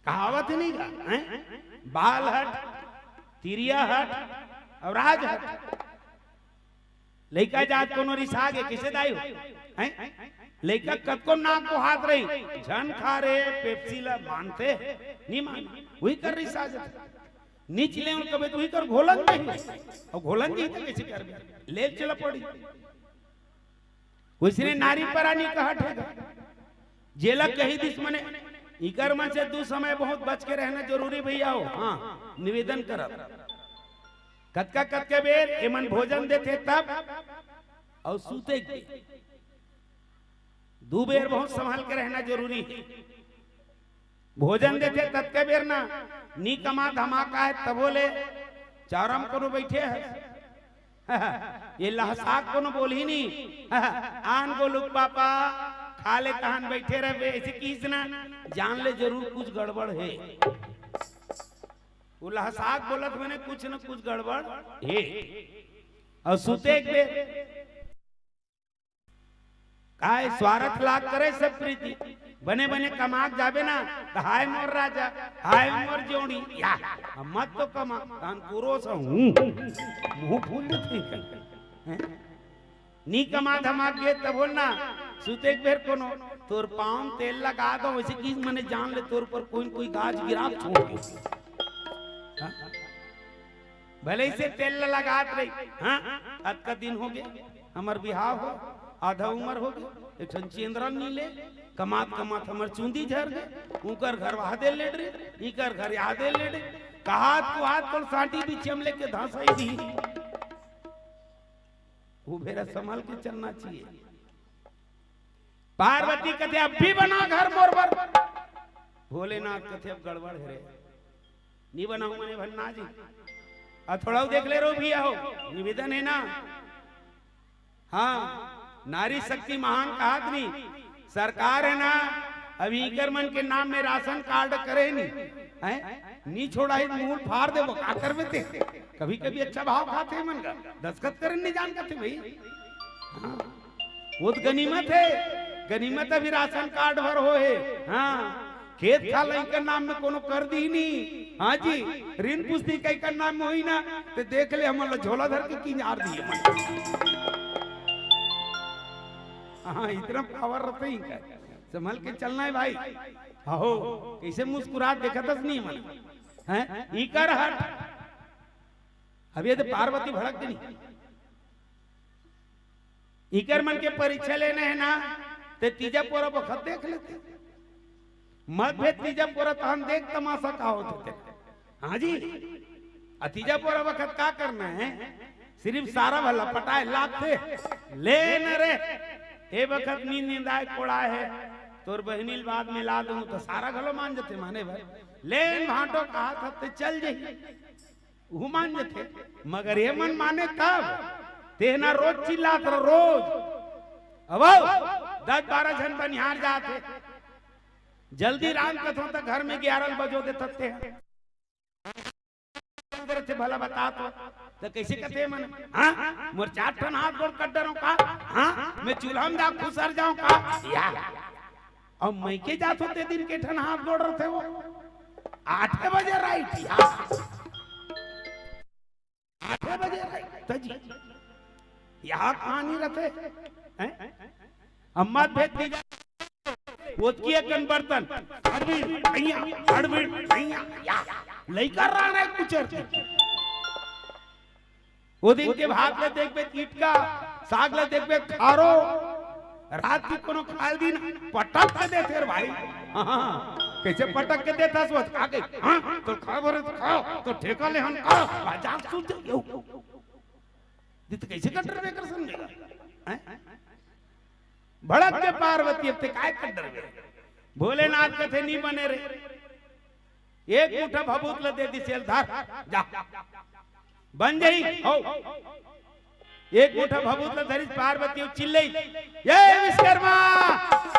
कहावत ही नहीं गा, हैं? बाल हट, तिरिया हट, अउ राज हट। लइका जात कोनो रिसा गे, किसे दाई हो? हैं? लइका कतको नाक को हाथ रही, झन खा रे, पेप्सी ला मानते, नहीं माने, वही कर रिसा जाते। नीच ले उन कबे तो ही कर घोलन नहीं, अउ घोलन नहीं तो कैसे कर ले चला पड़ी। उसने नारी परानी कहा ठेगा, जेला कही दिस मने, इकर मन से दू समय बहुत बच के रहना जरूरी भैया हो। हाँ, निवेदन करब, कतका कतका बेर एमन भोजन देथे तब, अउ सूते के दू बेर बहुत संभाल के रहना जरूरी हे। भोजन देथे ततके बेर ना, नी कमा धमाका हे तभो ले चारा म कोनो बैठे हे। ये लहसाक कोनो बोलही नी। आन गोलुक पापा खा ले तहान बैठे रहबे, ऐसे किस ना जान ले जरूर कुछ गड़बड़ हे। वो लहसाक बोलत मने कुछ न कुछ गड़बड़ हे। अउ सुते एक बेर काय स्वार्थ लाग करे सब प्रीति। बने बने कमा के जाबे ना, त हाय मोर राजा, हाय मोर जोड़ी, या, अब मत तो कमा, तहन कुरो से हूँ, मुँह फूल देथे कहीं। हैं? नी कमा धमा के तब बोल ना, सुते के बेर कोनो, तोर पाँव म तेल लगा दो, वैसे किस मने जान ले तोर पर कोई न कोई गाज गिरा छोड़ दे। हाँ? भले इसे तेल ल लगात रही, हाँ? अतका दिन हो गए, हमर बिहाव हो, आधा उम्र हो गए, एक ठन चेंदरा नी ले, कमात कमात हमर चूंदी झर गए, उकर घर वहा दे लेट रही, इकर घर यहाँ दे लेट रही, कहात कुहात कोल सांटी बीच हम लेके धंसाई दी। वो बेरा संभल के चलना चाहिए। पार्वती कथे, "अब भी बना घर मोर बर।" भोलेनाथ कथे, "अब गड़बड़ है रे, नी बनाऊ मने भन्ना जी। अब थोड़ा देख ले रो भैया हो, निवेदन है ना।" हाँ, नारी शक्ति महान कहात नी, सरकार है ना, अब इकर मन के नाम में राशन कार्ड करे नी, हैं? नी छोड़ा ही मुंह फाड़ देबो, का करबे ते? कभी कभी अच्छा भाव खाथे मन का, दस्तखत करन नी जान कथे भाई। हाँ। वो तो गनीमत है, गनीमत अभी राशन कार्ड भर हो है। हाँ, खेत खार ल इकर नाम में कोनो कर दी नी। हाँ जी, ऋण पुस्तिका इकर नाम में होई ना, ते देख ले हमन ल झोला धर के किंजार दिए मन। हाँ, इतना पावर रहते ही का, संभल के चलना है भाई। हो, कैसे मुस्कुरात देखत हस नी मन, हैं? इकर हट। अब ये तो पार्वती भड़क गई। इकर मन के परीक्षा लेना है ना, ते तीजा पोरा बखत देख लेते। मत भेज तीजा पोरा, तहन देख तमाशा का होत हे। हाँ जी, अ तीजा पोरा बखत का करना है? सिरिफ सारा भला पटाए लागथे। ले न रे, ए बखत नींद निंदाए कोड़ा है, तोर बहिनी ल बाद में ला दूं, त सारा घलो मान जथे माने भर। ले न भांटो कहात हस ते चल जही। उहू मान जथे, मगर ये मन माने तब, तेहना रोज चिल्लात रह, रोज। अब दस बारह झन बनिहार जात हे, जल्दी रांध कथों त घर में ग्यारह बजो देथस ते। भला बता तो, त कैसे कथे मन? हाँ, मोर चार ठन हाथ गोड़ कट डरों का? हाँ, मैं चूल्हा में जा खुसर जाऊं का? या। अब मइके जात हों ते दिन के ठन हाथ गोड़ रथे वो। आठे बजे राइट, या। आठे बजे राइट, त जी। यहाँ कहानी रथे, हैं? अम्मा भेज दी जा। ओतकी अकन बर्तन, हड़बीड़, भैया, हड़बीड़, भैया, या। लइका राणे कुचर के। ओ दिन के भात ल देखबे त इटका, साग ल देखबे त खारो, रात के कोनो खाए दिन पटक के देथे रे भाई। हाँ, हाँ, कैसे पटक के देथस वो? खा गई। हाँ, तो खा बोले तो खा, तो ठेका ले हम खा, बाजार सूझ जाइयो। दित कैसे कंट्रोल कर समझेगा? हैं? भड़क के पार्वती, अब ते काय कर डरबे? भोलेनाथ कथे नी बने रे। एक मुठा भभूत ल दे दिस एला, धर, जा। बन जाही, हो। एक मुठा भभूत ल धरिस पार्वती अउ चिल्लई, "ये विश्वकर्मा,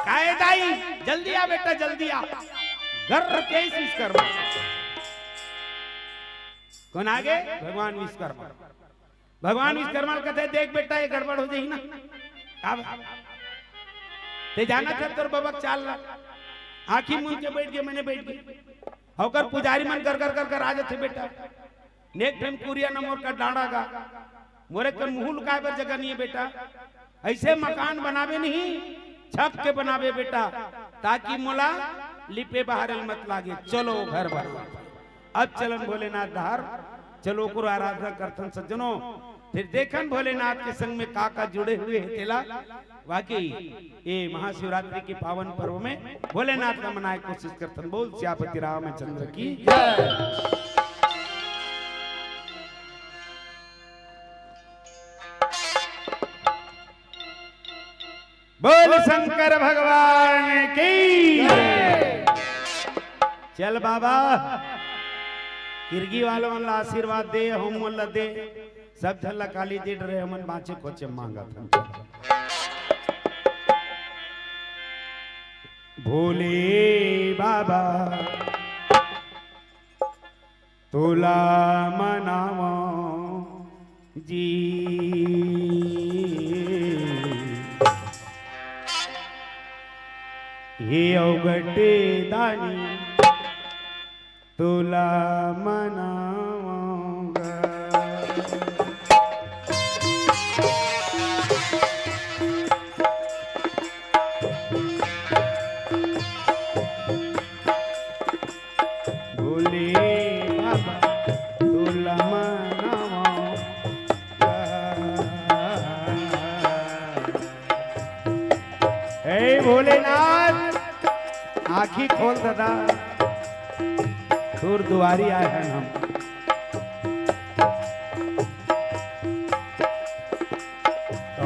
काय दाई, जल्दी आ बेटा, जल्दी आ।" गर्र के इस विश्वकर्मा। कोन आगे? भगवान विश्वकर्मा। भगवान विश्वकर्मा ल कथे, "देख बेटा, ये गड़बड़ हो जाही ना।" का बा? ते जानत हस तोर बबा के चाल ला। आँखी मूंद के बइठ गे, मने बइठ गे। ओकर पुजारी मन कर कर कर कर आ जथे बेटा। नेक ठन कुरिया न मोर कर डांड़ा गा। मोरे कर मुहूं लुकाए बर जगह नहीं है बेटा। ऐसे मकान बनाबे नहीं, छप के बनाबे बेटा, ताकि मोला लिपे बहारे ल मत लागे। चलो घर बना। अब चलन भोलेनाथ डहार, चलो ओकरो आराधना करथन सज्जनो। फिर देखन भोलेनाथ के संग में का का जुड़े हुए हे तेला। बाकी ये महाशिवरात्रि के पावन पर्व में भोलेनाथ ला मनाए कोशिश करथन। बोल सियापति रामचंद्र की जय। बोल शंकर भगवान की। चल बाबा, किरगी वालों ला आशीर्वाद दे, हम ला दे, सब झन ला काली दे डरे, हमन बाँचे खोचे मांगत हन। भोले बाबा तोला मनावं जी। हे हे अवघटे दानी तोला मनावंगा। भोले बाबा तोला मनावंगा। हे भोलेनाथ, आँखी खोल दादा, तोर दुआरी आए हन हम।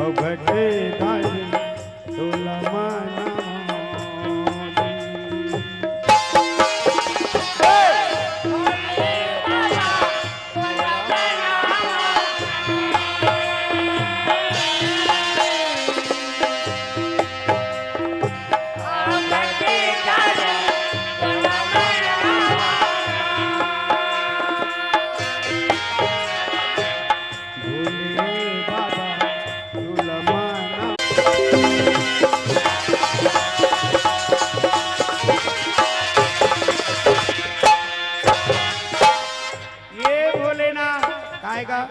अवघटे दानी तोला मनावंगा। भोले बाबा तोला मना। ये भोलेनाथ, काय गा?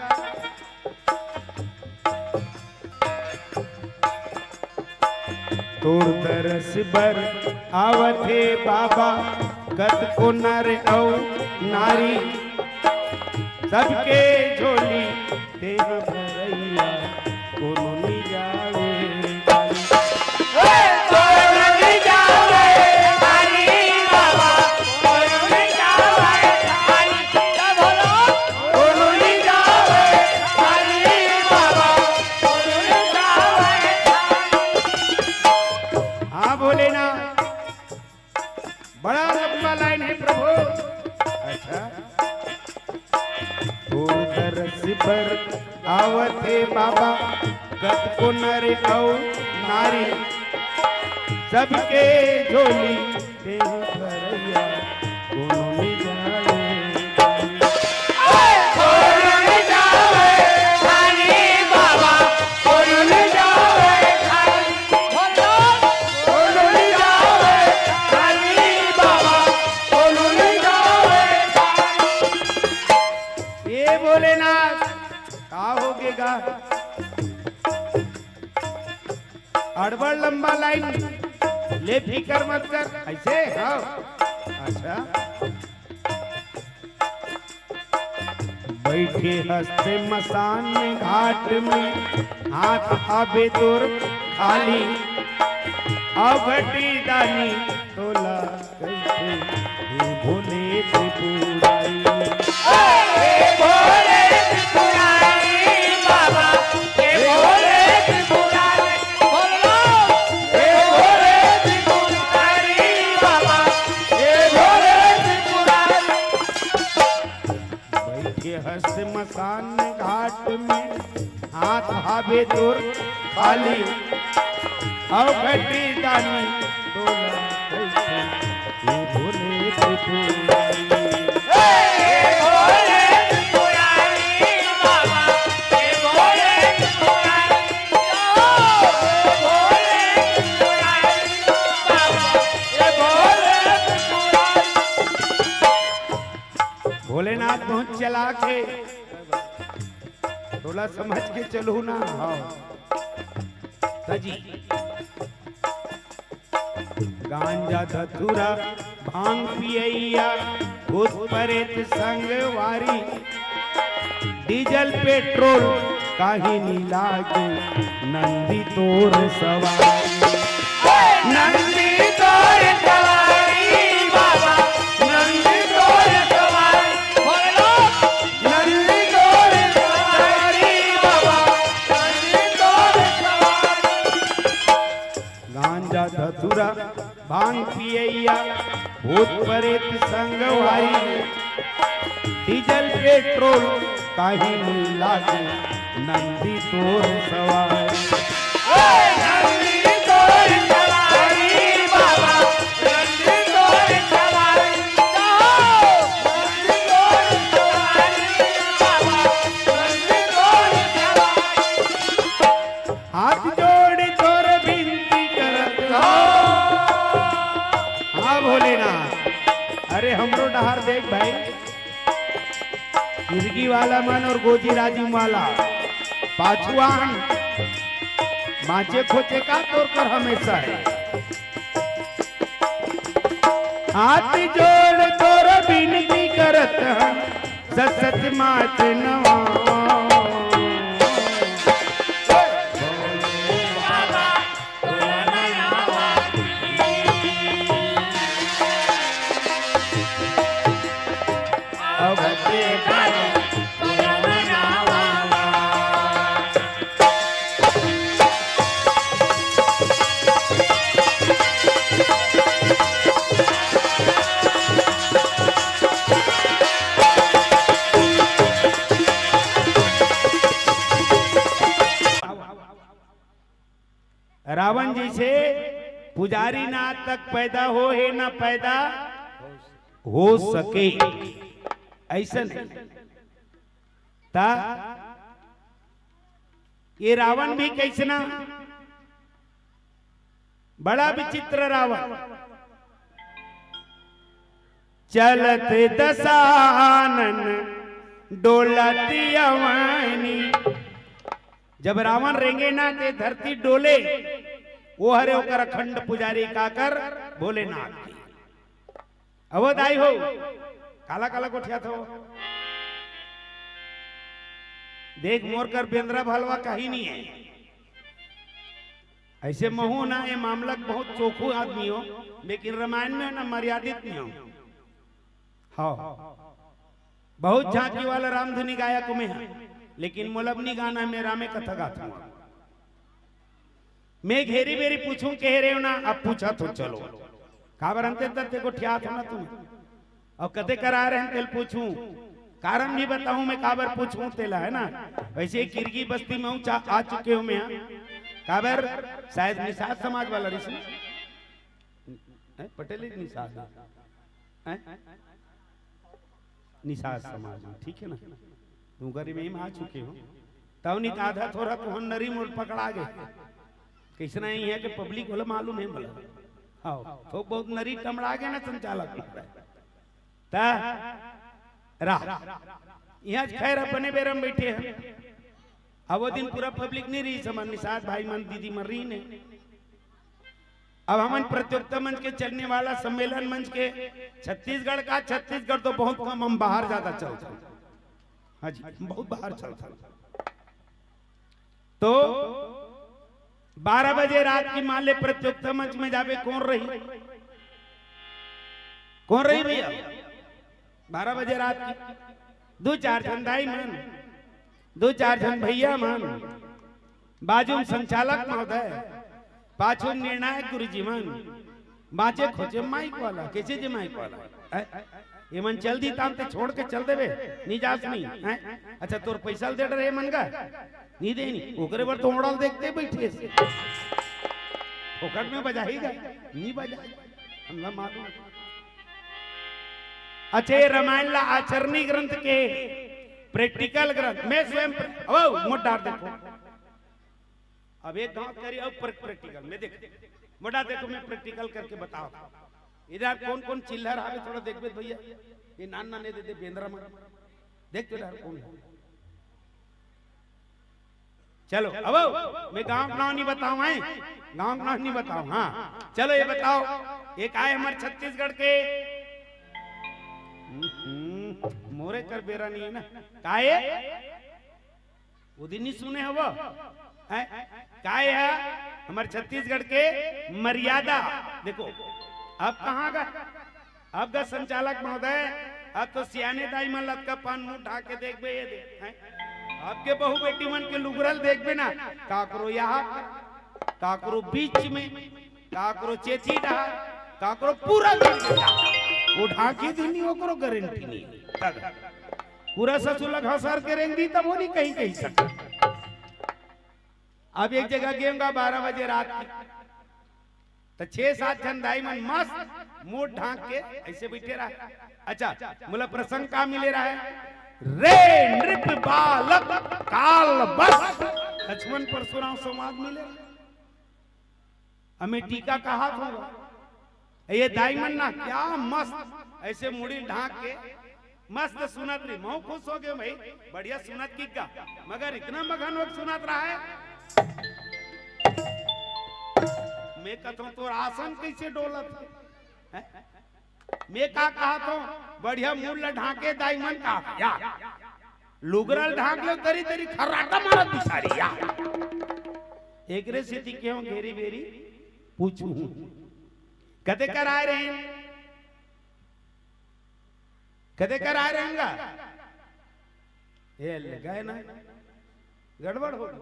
तोर दरस बर आवत हे बाबा, कतको नर अउ नारी, सबके झोली तेहा भरइया, कोनो नि जावे खाली। हाँ भोलेनाथ, बड़ा लंबा लाइन हे प्रभु। अच्छा, तोर दरस बर आवत हे बाबा, कतको नर अउ नारी, सबके झोली तेहा भरइया, कोनो नि जावे खाली। ए भोलेनाथ, का होगे गा? अड़बड़ लंबा लाइन, ले फिकर मत कर, ऐसे? हाँ। अच्छा। बइठे हस ते मसान घाट में, हाथ हाबे तोर खाली। अवघटे दानी तोला कहिथे, हे भोले त्रिपुरारी। हे भोले त्रिपुरारी बाबा, हे भोले त्रिपुरारी, बोलो, हे भोले त्रिपुरारी बाबा, हे भोले त्रिपुरारी। बइठे हस मसान घाट में, हाथ हाबे तोर खाली। अवघटे दानी तोला कहिथे, हे भोले त्रिपुरारी। हे भोले त्रिपुरारी बाबा, हे भोले त्रिपुरारी, हे भोले त्रिपुरारी बाबा, हे भोले त्रिपुरारी। भोलेनाथ बहुत चालाक हे, तोला समझ के चलहू ना। हाँ। त जी, गांजा धतूरा भांग पियैया, भूत परेत संगवारी, डीजल पेट्रोल काहीं नि लागे, नंदी तोर सवारी। नंदी तोर सवारी बाबा, नंदी तोर सवारी। नंदी तोर सवारी बाबा, नंदी तोर सवारी। गांजा धतूरा भांग पियैया, भूत परेत संगवारी, डीजल पेट्रोल काहीं नि लागे, नंदी तोर सवारी। हाथ जोड़ी तोर बिनती करत हौं। हमरो डहार देख भाई, किरगी वाला मन अउ गोजी राजिम वाला पाछुआन, बाँचे खोचे का तोर कर हमेशा हे। हाथ जोड़ तोर बिनती करत हन, सत सत माथ नवावा। रावण जइसे पुजारी नाथ तक पैदा होहे ना पैदा हो सके, अइसन हे। त ये रावण भी कइसना, बड़ा विचित्र रावण। चलत दसानन डोलत अवनी। जब रावण रेंगे ना ते धरती डोले, वो हरे ओकर अखंड पुजारी काकर भोलेनाथ के। अवध आई हो, काला काला गोठियाथो। देख मोर कर बेंदरा भलवा कहीं नहीं हे। अइसे महूँ ना ये मामला के बहुत चोखू आदमी हों, लेकिन रामायण में ना मर्यादित नहीं हों। हाँ, बहुत झांकी वाला रामधुनी गायक में हे, लेकिन मोला अब नहीं गाना हे, मैं रामे कथा गाथों। मैं घेरी बेरी पूछूं कहे रहे हो ना, अब पूछा तो चलो। काबर अंते तक देखो ठिया था ना तुम। अउ कते करा रहे हैं तेल पूछूं, कारण भी बताऊं मैं काबर पूछूं तेला, है ना। वइसे किरगी बस्ती में हूं, चा-, आ चुके हो मैं यहाँ। काबर शायद निषाद समाज वाला रिस हैं? पटेल ही निषाद है। हैं? निषाद समाज में, ठीक है ना। तुम गरीब में आ चुके हो, तब नहीं तो आधा थोड़ा तो हम नरी मोड़ पकड़ा गए। कइसना ही है कि पब्लिक वाला मालूम हे बोला। हाँ, थोक बहुत नरी टमड़ा गए ना संचालक। त रा, यहाँ खैर अपने बेरा में बैठे हैं। अब वो दिन पूरा पब्लिक नहीं रही, समझ निषाद भाई मन, दीदी मन रही नहीं। अब हमन प्रतियोगिता मंच के चलने वाला सम्मेलन मंच के छत्तीसगढ़ का, छत्तीसगढ़ तो बहुत कम, हम बाहर ज्यादा चलथन। हाँ जी, बहुत बाहर चलथन। तो बारह बजे रात की मान ले प्रतियोगिता मंच में जाबे, कौन रही? कौन रही भैया? बारह बजे रात की दू चार झन दाई मन, दू चार झन भैया मन, बाजू में संचालक महोदय, पाछू में निर्णायक गुरुजी मन, बाँचे खोचे माइक वाला, कइसे जे माइक वाला? हैं? ये मन चल दी ताम ते छोड़ के चल देबे, नहीं जास नहीं, हैं? अच्छा, तोर पैसा ल दे डरे मन का? नहीं देनी, ओकरे बर तो ओड़ल देखते बैठे से। फोकट में बजाही गा, नहीं बजाही। हमला मालूम। अच्छा, ये रामायण ला आचरणी ग्रंथ के, प्रैक्टिकल ग्रंथ, मैं स्वयं प्र-, ओ, मोर डार देखो। अब एक गांव करी, अब प्रैक्टिकल में देख, मोर डार देखो, मैं प्रैक्टिकल करके बताओ। इधर कौन कौन चिल्लर आवे, थोड़ा देखबे भैया। ये नान नान दे दे बेंदरा मन। देख तो इधर कौन है। चलो, अब मैं गांव के नाम नहीं बताऊं, हैं? गांव के नाम नहीं बताऊं, हाँ। चलो, ये बताओ, एक आय हमर छत्तीसगढ़ के, हम्म, मोरे कर बेरा नहीं है ना, काये? वो दिन नहीं सुने हो वो? हैं? काये है हमर छत्तीसगढ़ के मर्यादा? देखो, अब कहाँ गा? अब गा संचालक महोदय, अब तो सियाने दाई मन लतका पान मुंह ढाक के देखबे, ये देख, हैं? अब के बहू बेटी मन के लुगरल देखबे ना, काकरो यहाँ, काकरो बीच में, काकरो चेथी डहार, काकरो पूरा बीच में। वो ढांकी दुनी, ओकरो गारंटी नहीं। तब पूरा ससुर लग हंसर के रेंग दी, तब वो नहीं कहीं कहीं सक। अब एक जगह गेंगा बारह बजे रात की, त छह सात झन दाई मन मस्त मुंह ढांक के अइसे बइठे रहा। अच्छा, मोला प्रसंग का मिले रहा है? रे नृप बालक काल बस, लक्ष्मण परशुराम संवाद मिले रहा। हमें टीका कहा था, ये दाई मन ना क्या मस्त ऐसे मुड़ी ढांक के मस्त सुनत रही। महूं खुश हो गए भाई, बढ़िया सुनत की गा, मगर इतना मगन हो सुनत रहा है। मैं कहता हूं तोर आसन कैसे डोलत है? हैं? मैं का कहा तो बढ़िया मुड़ ल ढांके दाई मन का या लुगरा ल ढांक ले तरी तरी खर्राटा मारत बिचारी या। एकरे सेती केहूं घेरी बेरी पूछू कते कराए रहे, कते कराए रहेंगा। ए ले गए ना, गड़बड़ हो गई।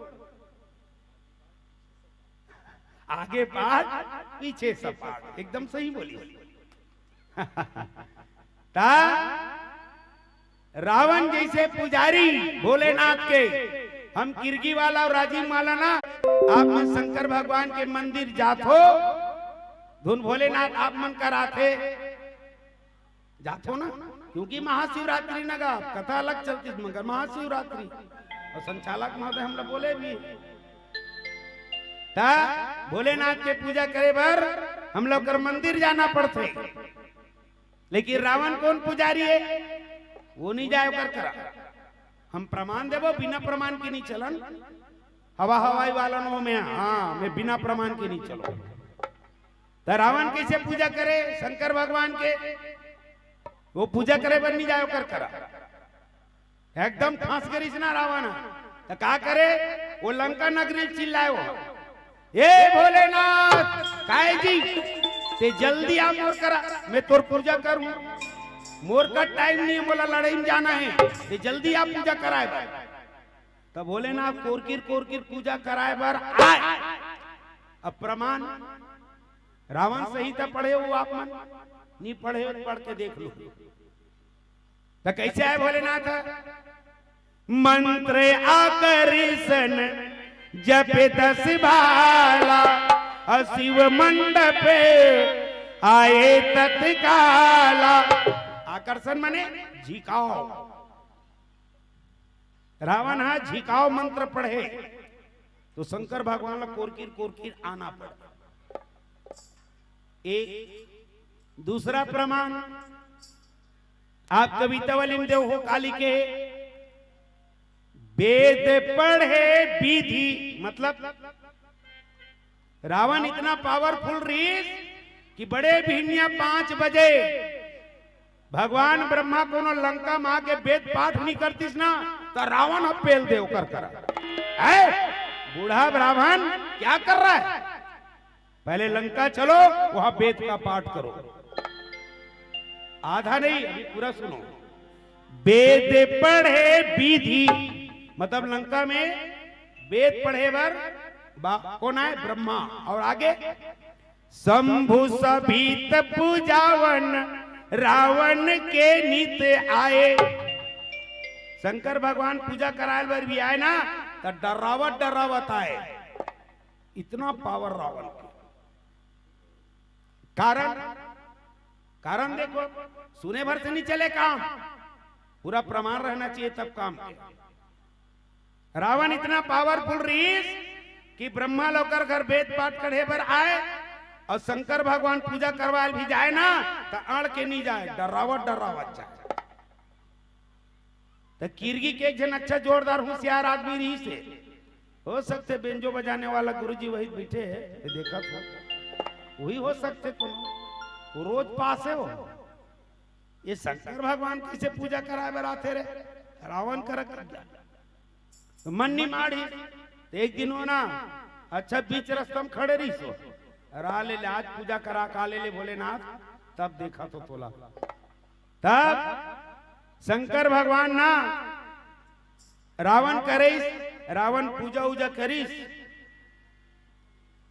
आगे पाठ पीछे सपाट, एकदम सही बोली। ता रावण जैसे पुजारी भोलेनाथ के, हम किरगी वाला और राजिम वाला ना, आप मन शंकर भगवान के मंदिर जात हो, धुन भोलेनाथ आप मन कराथे, जात हो ना, क्योंकि महाशिवरात्रि न गा, कथा अलग चलती, मगर महाशिवरात्रि और संचालक महोदय हमला बोले भी ता भोलेनाथ के पूजा करे बर हम लोग कर मंदिर जाना पड़थे। लेकिन रावण कौन पुजारी है? वो नहीं जाए ओकर करा। हम प्रमाण देबो, बिना प्रमाण के नहीं चलन। हवा हवाई वाला नो में, हाँ, मैं बिना प्रमाण के नहीं चलो। तो रावण कैसे पूजा करे शंकर भगवान के? वो पूजा करे बर नहीं जाए ओकर करा। एकदम फंस गई ना रावण। तो का करे? वो लंका नगरी चिल्लाए वो, "ए भोलेनाथ, काय जी, ते जल्दी आ मोर करा, मैं तोर पूजा करूं। मोर का टाइम नहीं है, मोला लड़ाई में जाना है, ते जल्दी आ पूजा कराए बर।" तो भोलेनाथ कोरकिर कोरकिर पूजा कराए बर आए। अब प्रमाण रावण संहिता पढ़े हो आप मन, नहीं पढ़े हो, पढ़ के देख लो। तो कैसे आए भोलेनाथ? मंत्र आकर्षण जप दस भाला, और शिव मंडप आए तत्काला। आकर्षण माने झिकाव। रावण हा झिकाव मंत्र पढ़े तो शंकर भगवान ला कोरकिर कोरकिर आना पड़े। एक दूसरा प्रमाण आप कविता वाली में देव हो काली के, वेद पढ़े विधि, मतलब रावण इतना पावरफुल रहीस कि बड़े भिनिया पांच बजे भगवान ब्रह्मा कोनो लंका में आके वेद पाठ नहीं करतीस ना, तो रावण अब पेल दे ओकर करा। है बूढ़ा ब्राह्मण क्या कर रहा है? पहले लंका चलो, वहां वेद का पाठ करो। आधा नहीं, अभी पूरा सुनो। वेद पढ़े विधि, मतलब लंका में वेद पढ़े बर बा-, कौन आए? ब्रह्मा। और आगे शंभु सभित पूजावन रावण के नित आए। शंकर भगवान पूजा कराए बर भी आए ना, तो डरावत डरावत आए। इतना पावर रावण के। कारण, कारण देखो, सुने भर से नहीं चले काम, पूरा प्रमाण रहना चाहिए तब काम के। रावण इतना पावरफुल रहीस कि ब्रह्मा ल ओकर घर वेद पाठ करे बर आए और शंकर भगवान पूजा करवाए भी जाए ना, तो अड़ के नहीं जाए, डरावत डरावत जाए। तो किरगी के एक झन अच्छा जोरदार होशियार आदमी रहीस हे, हो सकथे बेंजो बजाने वाला गुरुजी वही बैठे हे, ये देखा था, वही हो सकथे कोनो, वो रोज पास हे वो। ये शंकर भगवान कैसे पूजा कराए बर आथे रे? रावण करा कर दिया। तो मन नहीं माड़ी। तो एक दिन वो ना अच्छा बीच रस्ता में खड़े रहीस हो, रा ले ले, आज पूजा करा का ले ले भोलेनाथ, तब देखा तो तोला। तब शंकर भगवान ना रावण करीस, रावण पूजा उजा करीस।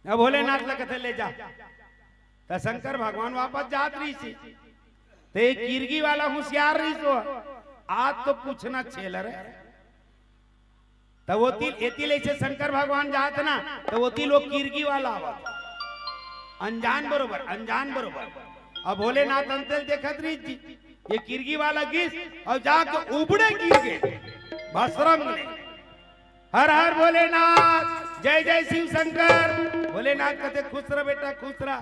अब भोलेनाथ ला कथे ले जा, त शंकर भगवान वापस जात रहीस। ते किरगी वाला होशियार रहीस हो, आज तो पूछना छेल रे। त वो तिल, ए तिल ऐसे शंकर भगवान जात ना, त वो तिल वो किरगी वाला आवत। अनजान बरोबर, अनजान बरोबर। अब भोलेनाथ अंतेल देखत रहीस जी, ये किरगी वाला गिस और जाके उबड़े गिर गए भसरम ले। हर हर भोलेनाथ, जय जय शिव शंकर। भोलेनाथ कथे खुश रह बेटा, खुश रह।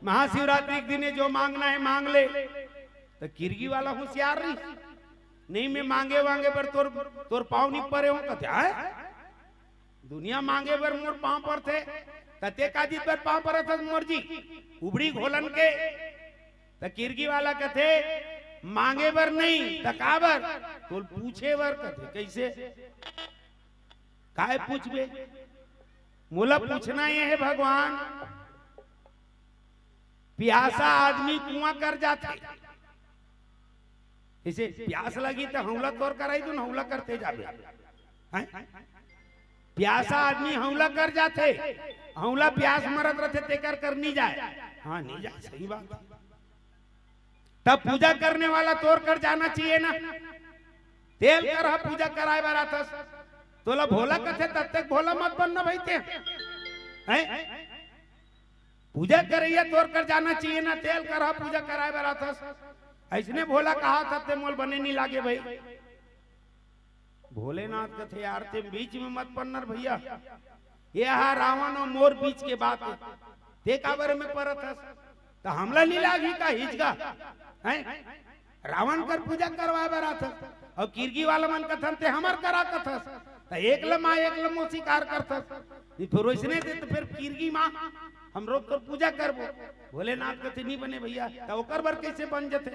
महाशिवरात्रि के दिने जो मांगना हे मांग ले। त किरगी वाला होशियार रहिस, नहीं मैं मांगे वांगे बर तोर, तोर पाँव नी परे हों कथे। आय, दुनिया मांगे बर मोर पाँव परथे, त तें का चीज बर पाँव परत हस मोर जी? उबड़ी घोलन के। त किरगी वाला कथे, मांगे बर नहीं, त काबर? तोला पूछे बर कथे। कइसे? काय पूछबे? मोला पूछना ये हे भगवान, प्यासा आदमी कुआं कर जाथे, जइसे प्यास लगही त हौला तोर करा ही तो हौला करथे जाबे, हैं? प्यासा आदमी हौला कर जाथे, हौला प्यास मरत रथे, तेकर कर नी जाय। हाँ, नी जाय, सही बात हे। तब पूजा करने वाला तोर कर जाना चाहिए ना। तेल कर ह पूजा कराय बर आथस, तोला भोला कथे, तब तक भोला मत बनना भाई तें, हैं? पूजा करइया तोर कर जाना चाहिए ना, तेल कर ह पूजा कराय बर आथस। अइसने भोला कहा था ते मोला बने नी लागे भाई। भोलेनाथ कथे, यार तें बीच में मत पड़ना रे भइया, ये हा रावण अउ मोर बीच के बात हे, तें काबर में परत हस? त हमला नी लागही का हिचका? हैं? रावण कर पूजा करवाय बर आथस, अउ किरगी वाला मन कथन तें हमर करा कथस, त एक ल माँ एक ल मोसी कार करथस। ये फिर वइसने दे त फिर किरगी माँ हमरो तोर पूजा करबो। भोलेनाथ कथे नी बने भइया, त ओकर बर कइसे बन जथे?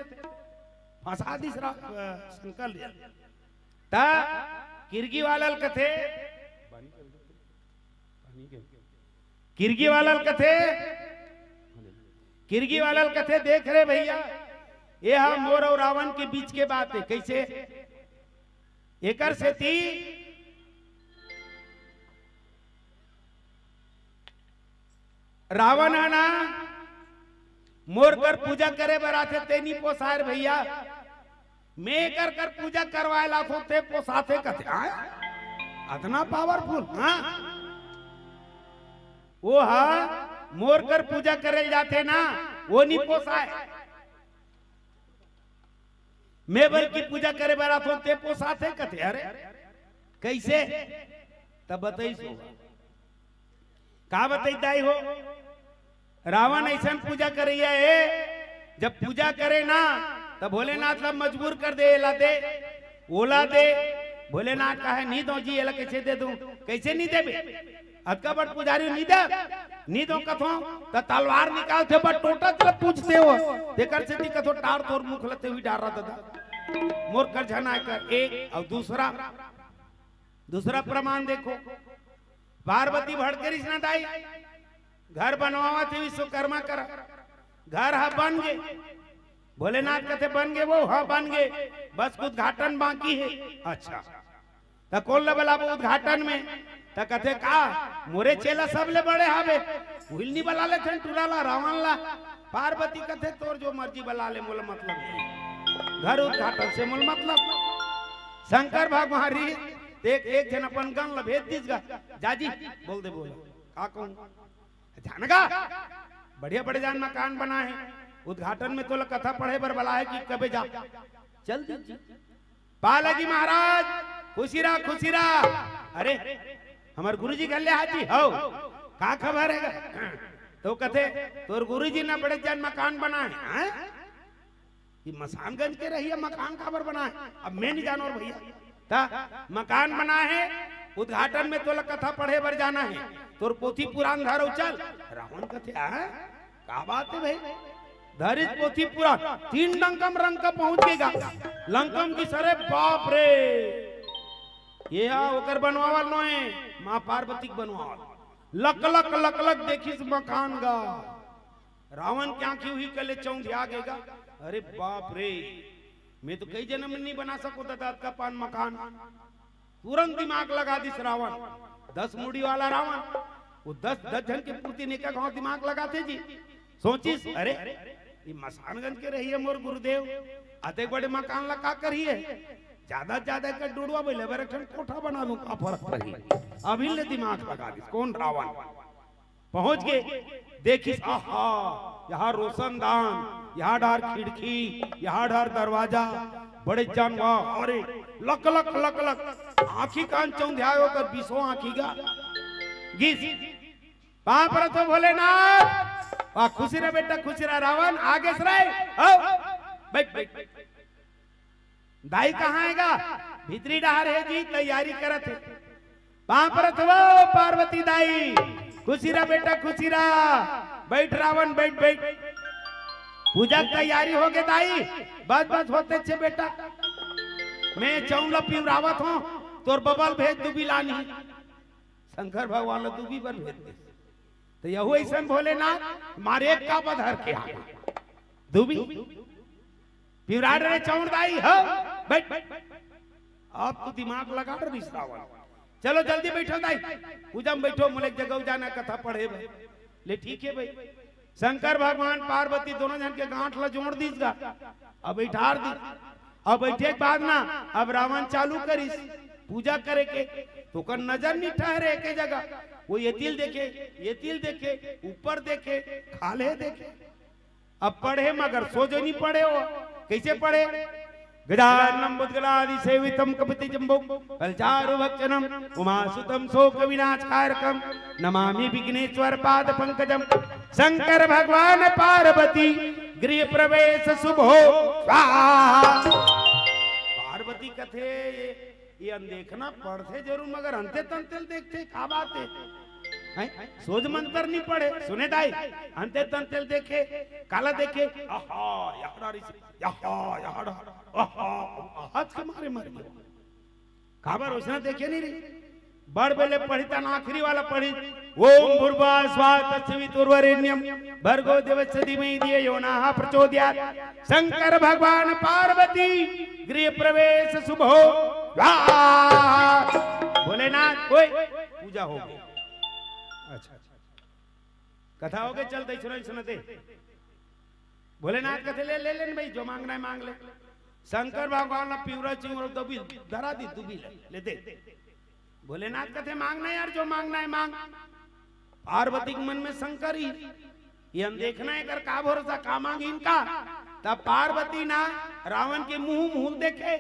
फंसा दिस रा-, अ, शंकर जी। त किरगी वाला ल कथे, किरगी वाला ल कथे, किरगी वाला ल कथे, देख रे भइया, ये हा मोर अउ रावण के बीच के बात हे। कइसे? एकर सेती रावण ह ना मोर कर पूजा करे बर आथे, तें नी पोसाय रे भइया, मैं एकर कर पूजा करवाय ला आथों, तें पोसाथे कथे। हाँ? अतना powerful, हाँ? वो हा मोर कर पूजा करे जाथे ना, वो नी पोसाय। मैं बर की पूजा करे बर आथों, तें पोसाथे कथे। अरे कइसे? तब बताइस हो। का बताइस दाई हो? रावण अइसन पूजा करइया हे, जब पूजा करे ना, त भोलेनाथ ला मजबूर कर दे, एला दे, ओला दे। भोलेनाथ कहे, "नी दो जी, एला कइसे दे दूं?" कइसे नी देबे? अतका बड़ पुजारी नी दे, नी दो कथों, त तलवार निकालथे, बड़ टोंटत ल पूछथे हो। तेकर सेती कथों, "टार तोर मुख ल तें ही डार रहा ददा, मोर कर झन आय कर।" एक अउ दूसरा, दूसरा प्रमाण देखो, पार्वती भड़के रहिस ना दाई, घर बनवावत हे विश्वकर्मा करा, घर ह बन गे। भोलेनाथ कथे, "बन गे वो?" "हाँ, बन गे, बस उद्घाटन बाकी हे।" "अच्छा, त कोन ल बलाबो उद्घाटन में?" त कथे, "का, मोरे चेला सबले बड़े हावे, उहिल नी बला लेथन टूरा ला, रावण ला?" पार्वती कथे, "तोर जो मर्जी बला ले, मोला मतलब नहीं, घर उद्घाटन से मोला मतलब।" शंकर भगवान रहिस, ते एक, एक झन अपन गण ल भेज दिस गा, "जा जी, बोल दे, बोल, का कहूं?" जान गा, बढ़िया बड़े जान मकान बना हे, उद्घाटन में तोला कथा पढ़े बर बला हे कि कबे जा, चल दी जी। पालाजी महाराज, खुशी रहा, खुशी रहा। अरे, हमर गुरुजी घर ले हाजी हो, का खबर हे गा? तो कथे, "तोर गुरुजी ना बड़े जान मकान बना हे, हैं?" ये मसानगंज के रहइया मकान काबर बनाय? अब मैं नहीं जानों रे भइया। त मकान बनाय हे, उद्घाटन में तोला कथा पढ़े बर जाना हे, तोर पोथी पुराण धर अउ चल। रावण कथे, "हाँ? का बात हे भाई?" धरिस पोथी पुराण, तीन डंकम लंका पहुंच गे गा। लंकम गिस, अरे बाप रे, ये हा ओकर बनवावल नोहे, माँ पार्वती के बनवावल। लक लक लक लक देखिस मकान गा। रावण के आंखी उही कले चौंधिया गे गा। अरे बाप रे, मैं तो कई जनम में नहीं बना सकों ददा अतका पान मकान। तुरंत दिमाग लगा दिस रावण, दस मुड़ी वाला रावण। वो दस, दस झन के पूर्ति नेका गांव दिमाग लगाथे जी। सोचिस, "अरे, ये मसानगंज के रहइया मोर गुरुदेव, अतेक बड़े मकान ला का करही हे? ज्यादा से ज्यादा एकर डुड़वा बइला बर एक ठन कोठा बना लूं, का फरक परही?" अभी ले दिमाग लगा दिस। कोन? रावण। पहुंच गे, देखिस, आहा, यहाँ रोशनदान, यहाँ डार खिड़की, यहाँ डार दरवाजा, बड़े जानवर, अरे, लक लक लक लक, आंखी कान चौंधियाय ओकर, बीसों आंखी गा गिस। पांव परत हों भोलेनाथ, आ, खुशी रह बेटा, खुशी रह। रावण आगे से रहे। हो, बैठ, बैठ। दाई कहाँ हे गा? भीतरी डहार हे जी, तैयारी करत हे। पाँव परत हवं पार्वती दाई, खुशी रह बेटा, खुशी रह। बैठ रावण, बैठ, बैठ। पूजा के तैयारी होगे दाई, बस, बस होतेच हे बेटा। मैं चउर ल पिवरावत हंव, तोर बबा ल भेज दुबी लानही। शंकर भगवान ल दुबी बर भेज दे। त यहू अइसन भोलेनाथ, मारे एक का बधर के आ दुबी। पिवरा डरे चउर दाई, हो, बैठ। अब तो दिमाग लगा डरिस रावण। चलो जल्दी बैठो दाई, पूजा म बैठो, मोला एक जगह जाना, कथा पढ़े बर। ले ठीक हे भाई। शंकर भगवान पार्वती दोनों झन के गांठ ल जोड़ दिस गा, अब बैठार दिस। अब बैठे के बाद ना, अब रावण चालू करिस पूजा करे के, त ओकर नजर नइ ठहरे एके जगह। वो ये तिल देखे, ये तिल देखे, ऊपर देखे, खाल्हे देखे। अब पढ़े मगर सोझो नइ पढ़े हो। कइसे पढ़े? गजाननम भूतगणादिसेवितम कपित जम्बो फलचारु भक्षणम उमासुतम शोक विनाशकारकम नमामि विघ्नेश्वर पाद पंकजम। शंकर भगवान पार्वती गृह प्रवेश शुभ हो स्वाहा। पार्वती कथे ये ये अनदेखना पढ़थे जरूर, मगर अंते तंते ल देखथे, का बात हे? हैं? सोझ मंतर नइ पढ़े, सुने दाई, अंते तंते ल देखे, काला देखे, आहा, याहड़ा रिस, याहा, याहड़ा, आहा, आज के मारे मर गे। काबर ओसना देखे नइ रही? बड़ बेले पढ़ी तन आखिरी वाला पढ़ी, ओम भूर्भुवः स्वः तत्सवितुर्वरेण्यम भर्गो देवस्य धीमहि धियो यो नः प्रचोदयात्। शंकर भगवान पार्वती गृह प्रवेश शुभ हो स्वाहा। भोलेनाथ, ओए, पूजा हो गई। अच्छा, कथा हो गई, चल दे, सुनो, सुनो दे। भोलेनाथ कथे, "ले, ले, ले न भाई, जो मांगना है मांग ले।" शंकर भगवान ला पिवरा चिवरा दुबी धरा दी, दुबी ले, ले दे। भोलेनाथ कथे, "मांगना यार, जो मांगना है मांग।" पार्वती के मन में शंका रही, ये अनदेखना, एकर का भरोसा, का मांगही इनका। तब पार्वती ना रावण के मुंह मुंह देखे,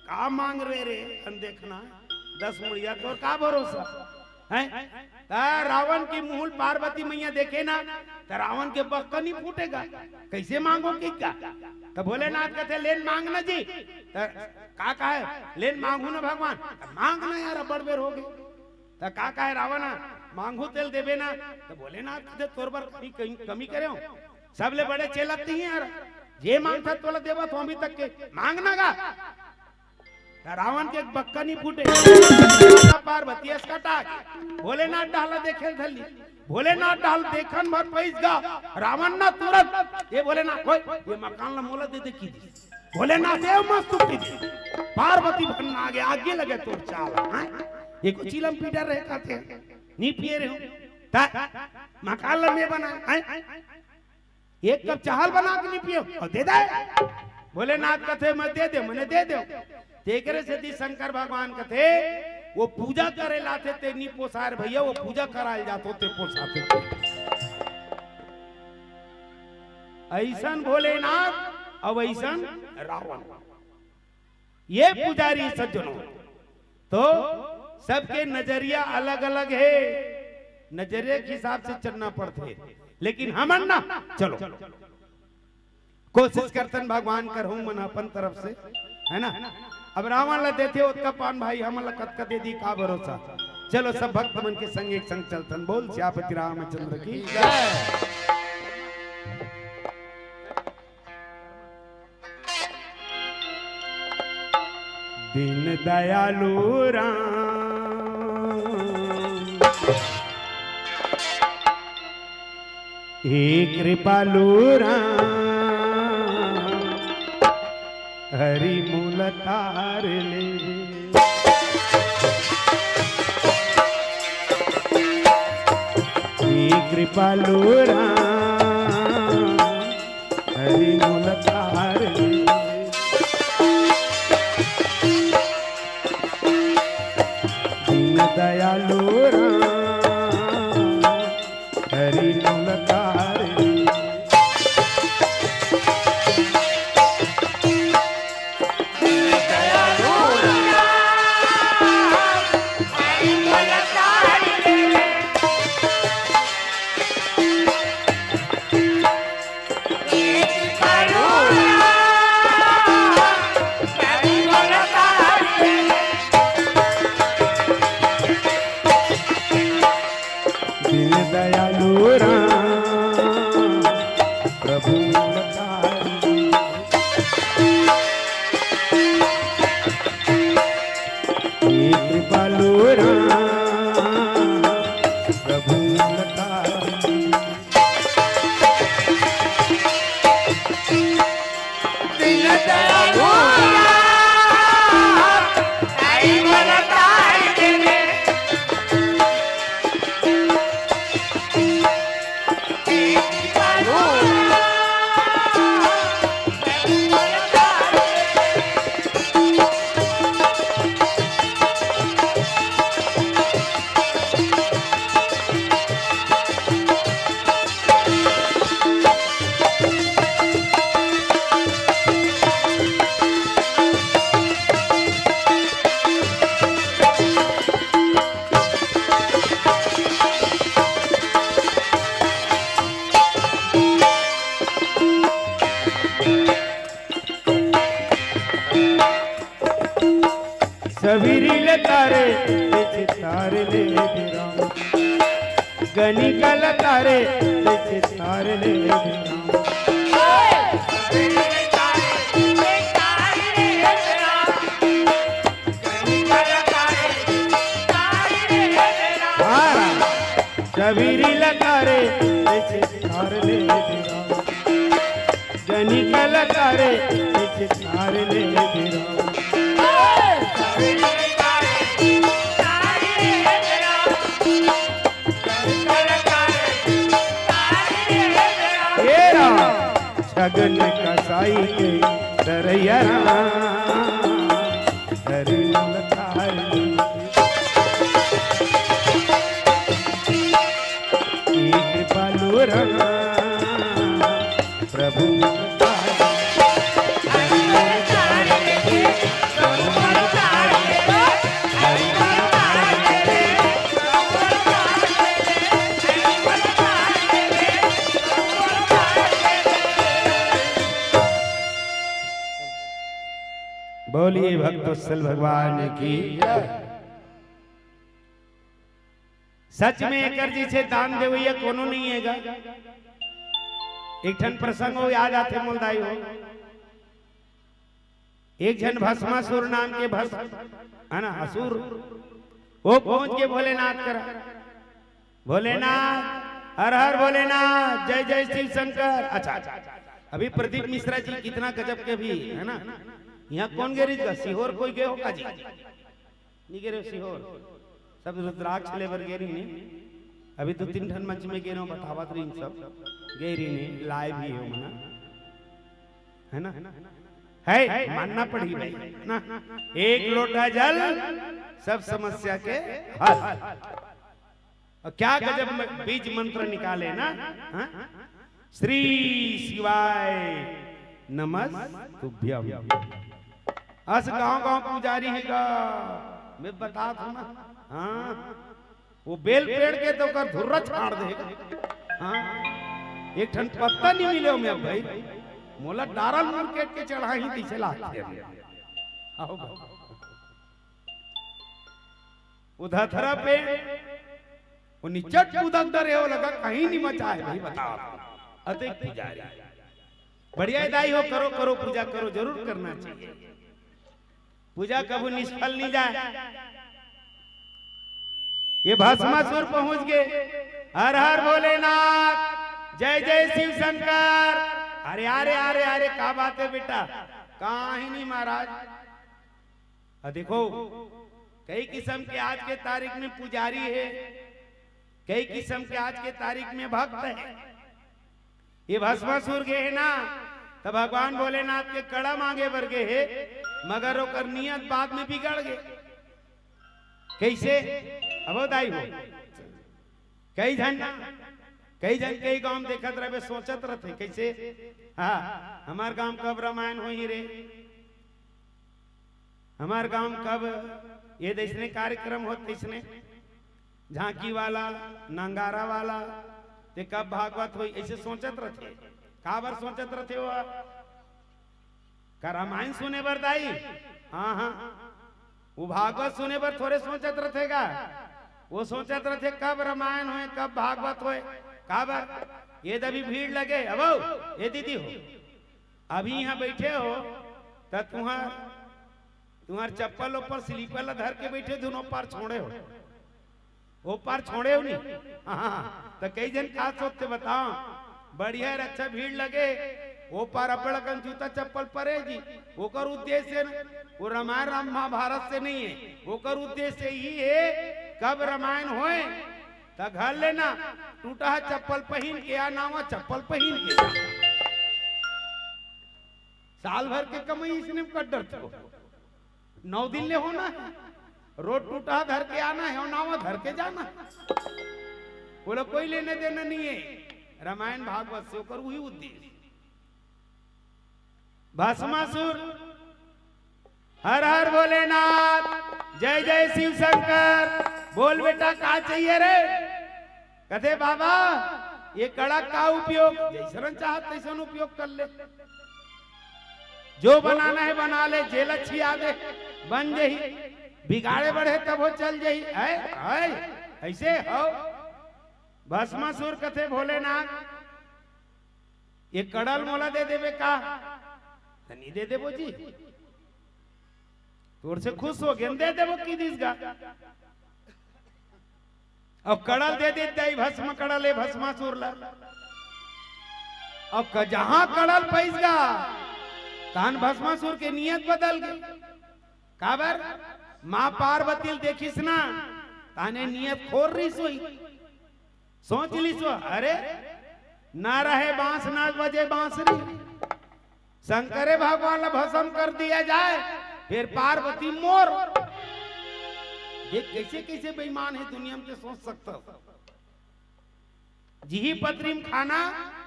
"का मांग रे रे अनदेखना, दस मुड़िया तोर का भरोसा है?" त रावण के मुंह पार्वती मैया देखे ना, त रावण के बक्का नइ फूटे गा, कइसे मांगो कि का? त भोलेनाथ कथे, "लेन मांग ना जी।" त का कहे, "लेन मांगू ना भगवान।" त मांग ना यार, अब्बड़ बेर हो गे। त का कहे रावण, "मांगू तेला देबे ना।" त भोलेनाथ कथे, "तोर बर कमी, कमी, कमी करे हो? सबले बड़े चेला तिही यार, जे मांगथा तोला देवत हों अभी तक के, मांग ना गा।" त रावण के बक्का नइ फूटे। माता पार्वती असकटा के भोलेनाथ डहला देखे ल धरली। भोलेनाथ डहला देखन भर पइस गा रावण ना तुरंत, "ए भोलेनाथ, ओए, ये मकान ला मोला दे दे" किहिस। भोलेनाथ ए मस्त किहिस। पार्वती भन्ना आगे, "आगी लगे तोर चाला, हैं? ये कोई चिलम पी डरे रहे कहते हैं, नइ पिए रहे हो। त मकान ला मैं बना, हैं?" एक कप चाहा ल बना के नइ पियो अउ दे दे। भोलेनाथ कथे, "मैं दे दे, मने दे दे।" तेकरे सेती शंकर भगवान कथे, "वो पूजा करे ल आथे ते नइ पोसाय रे भइया, वो पूजा कराय ल जाथे ते पोसाथे।" अइसन भोलेनाथ अउ अइसन रावण। ये पुजारी सज्जनों, तो सबके नजरिया अलग-अलग हे, नजरिया के हिसाब से चलना पड़थे। लेकिन हमन ना, चलो, कोशिश करथन भगवान करहूं मन अपन तरफ से, है ना? अब रावण ला देथे ओतका पान भाई, हमन ला कतका दे दी, का भरोसा। चलो, सब भक्त मन के संग एक संग चलथन। बोल सियापति रामचंद्र की जय। दीन दयालु राम, हे कृपालु राम, हरि मोला तार ले। हे कृपालु राम, हरि मोला तार ले। दीन दयालु राम, हरि मोला तार ले। कृपालु राम प्रभु लतारी। हे कृपालु राम प्रभु लतारी। सबेरी ले तारे, तइसे तार ले बेरा। गनिका ले तारे, तइसे तार ले बेरा। हाँ, सबेरी ले तारे, तइसे तार ले बेरा। गनिका ले तारे, तइसे तार ले बेरा। हे राम, छगन कसाई के डरैया राम, डर लतारी। हे कृपालु राम, प्रभु बोलिए भक्तवत्सल भगवान की। सच में एकर जइसे दान देवइया कोनो नइ हे गा। एक ठन प्रसंग हो याद आथे मोला दाई हो। एक झन भस्मासुर नाम के भस-, हे ना, असुर, वो पहुंच के भोलेनाथ करा, "भोलेनाथ, हर हर भोलेनाथ, जय जय शिव शंकर।" अच्छा, अच्छा, अच्छा, अभी प्रदीप मिश्रा जी कितना गजब के भी, हे ना, इहाँ कोन गे रिहिस गा, सीहोर कोई गे हो का जी? नइ गे रहे सीहोर, सब रुद्राक्ष ले बर गे रहिन। अभी दू तीन ठन मंच में गे रहे, बतावत रहिन सब, गे रहिन, लाए भी हो मना, हे ना? हे, मानना पड़ही भाई, ना? एक लोटा जल, सब समस्या के हल। अउ का गजब म-, बीज मंत्र निकाले ना, हाँ? श्री शिवाय नमस्तुभ्यम। अस गांव गांव पुजारी हे गा, मैं बतात हूं ना, हाँ? वो बेल पेड़ के तो ओकर धुर्रा छाड़ दे गा, हाँ? एक ठन पत्ता नइ मिले ओमे भाई, मोला डारा ल मुरकेट के चढ़ाही तइसे लागथे। आओ भाई। वो धतरा पेड़, वो निचट कूदत डरे हो लगा, कहीं नइ मचाए भाई, बताओ। अतेक पुजारी। बढ़िया हे दाई हो, करो, करो, पूजा करो, जरूर करना चाहिए। पूजा कभू निष्फल नइ जाए। ये भस्मासुर पहुंच गे, "हर हर भोलेनाथ, जय जय शिव शंकर।" अरे, अरे, अरे, अरे, का बात हे बेटा? कहीं नइ महाराज। अ देखो, कई किसम के आज के तारीख में पुजारी हे, कई किसम के आज के तारीख में भक्त हे। ये भस्मासुर गे हे ना, त भगवान भोलेनाथ के कड़ा मांगे बर गे हे, मगर ओकर नियत बाद में बिगड़ गे। कइसे? अब ओ दाई हो, कई झन ना, कई झन कई गांव में देखत रहिबे, सोचत रहिथे, कइसे? हाँ, हमर गांव कब रामायण होही रे? हमर गांव कब ये दइसने कार्यक्रम होत, तइसने झांकी वाला, नंगारा वाला, ते कब भागवत होही, अइसे सोचत रहिथे। काबर सोचत रहिथे वो? का रामायण सुने बर दाई? हाँ, हाँ। वो भागवत सुने बर थोरे सोचत रहिथे गा। वो सोचत रथे कब रामायण होय, कब भागवत होय। काबर? ये दे अभी भीड़ लगे। अब ये दीदी हो, अभी यहाँ बैठे हो, त तुहार तुहार चप्पल ऊपर स्लीपर ला धर के बैठे, दोनों पार छोड़े हो, वो पार छोड़े हो नहीं। हाँ, तो कई जन का सोचते बताओ, बढ़िया रक्षा भीड़ लगे, वो पार अब्बड़ अकन जूता चप्पल परे जी। ओकर उद्देश्य न, वो रामायण राम महाभारत से नहीं है, ओकर उद्देश्य ही है कब रामायण होए त घर लेना टूटा चप्पल पहिन के या नावा चप्पल पहिन के। साल भर के कमाई इसने कर डरत हो। नौ दिन ले होना है, रोज टूटा धर के आना है और नावा धर के जाना है। बोला कोई लेने देना नहीं है रामायण भागवत से, ओकर वही उद्देश्य। भस्मासुर, हर हर भोलेनाथ, जय जय शिव शंकर। बोल बेटा, का चाहिए रे? कथे बाबा, ये कड़ा का उपयोग? जैसन चाहत तैसन उपयोग कर ले, जो बनाना है बना ले, जेला छिया दे, बन जही, बिगाड़े बढ़े तब हो चल जही। ऐ, ऐ, ऐसे हो। भस्मासुर कथे भोलेनाथ, ये कड़ल मोला दे देबे का? त नहीं दे देबो जी, तोर से खुश हो गेन, दे देबो कि दिस गा। अब कड़ल दे दे दई भस्म कड़ल ए भस्मासुर ला। अब क-, जहां कड़ल पैस गा, तान भस्मासुर के नियत बदल गई। काबर? माँ पार्वती ल देखिस ना, ताने नियत खोर रही सोई। सोच लिस, अरे, ना रहे बांस, ना बजे बांसुरी, शंकरे भगवान ला भस्म कर दिया जाए, फिर पार्वती मोर। ये कैसे कैसे बेईमान है दुनिया में, के सोच सकता हो? जिही पतरी में खाना,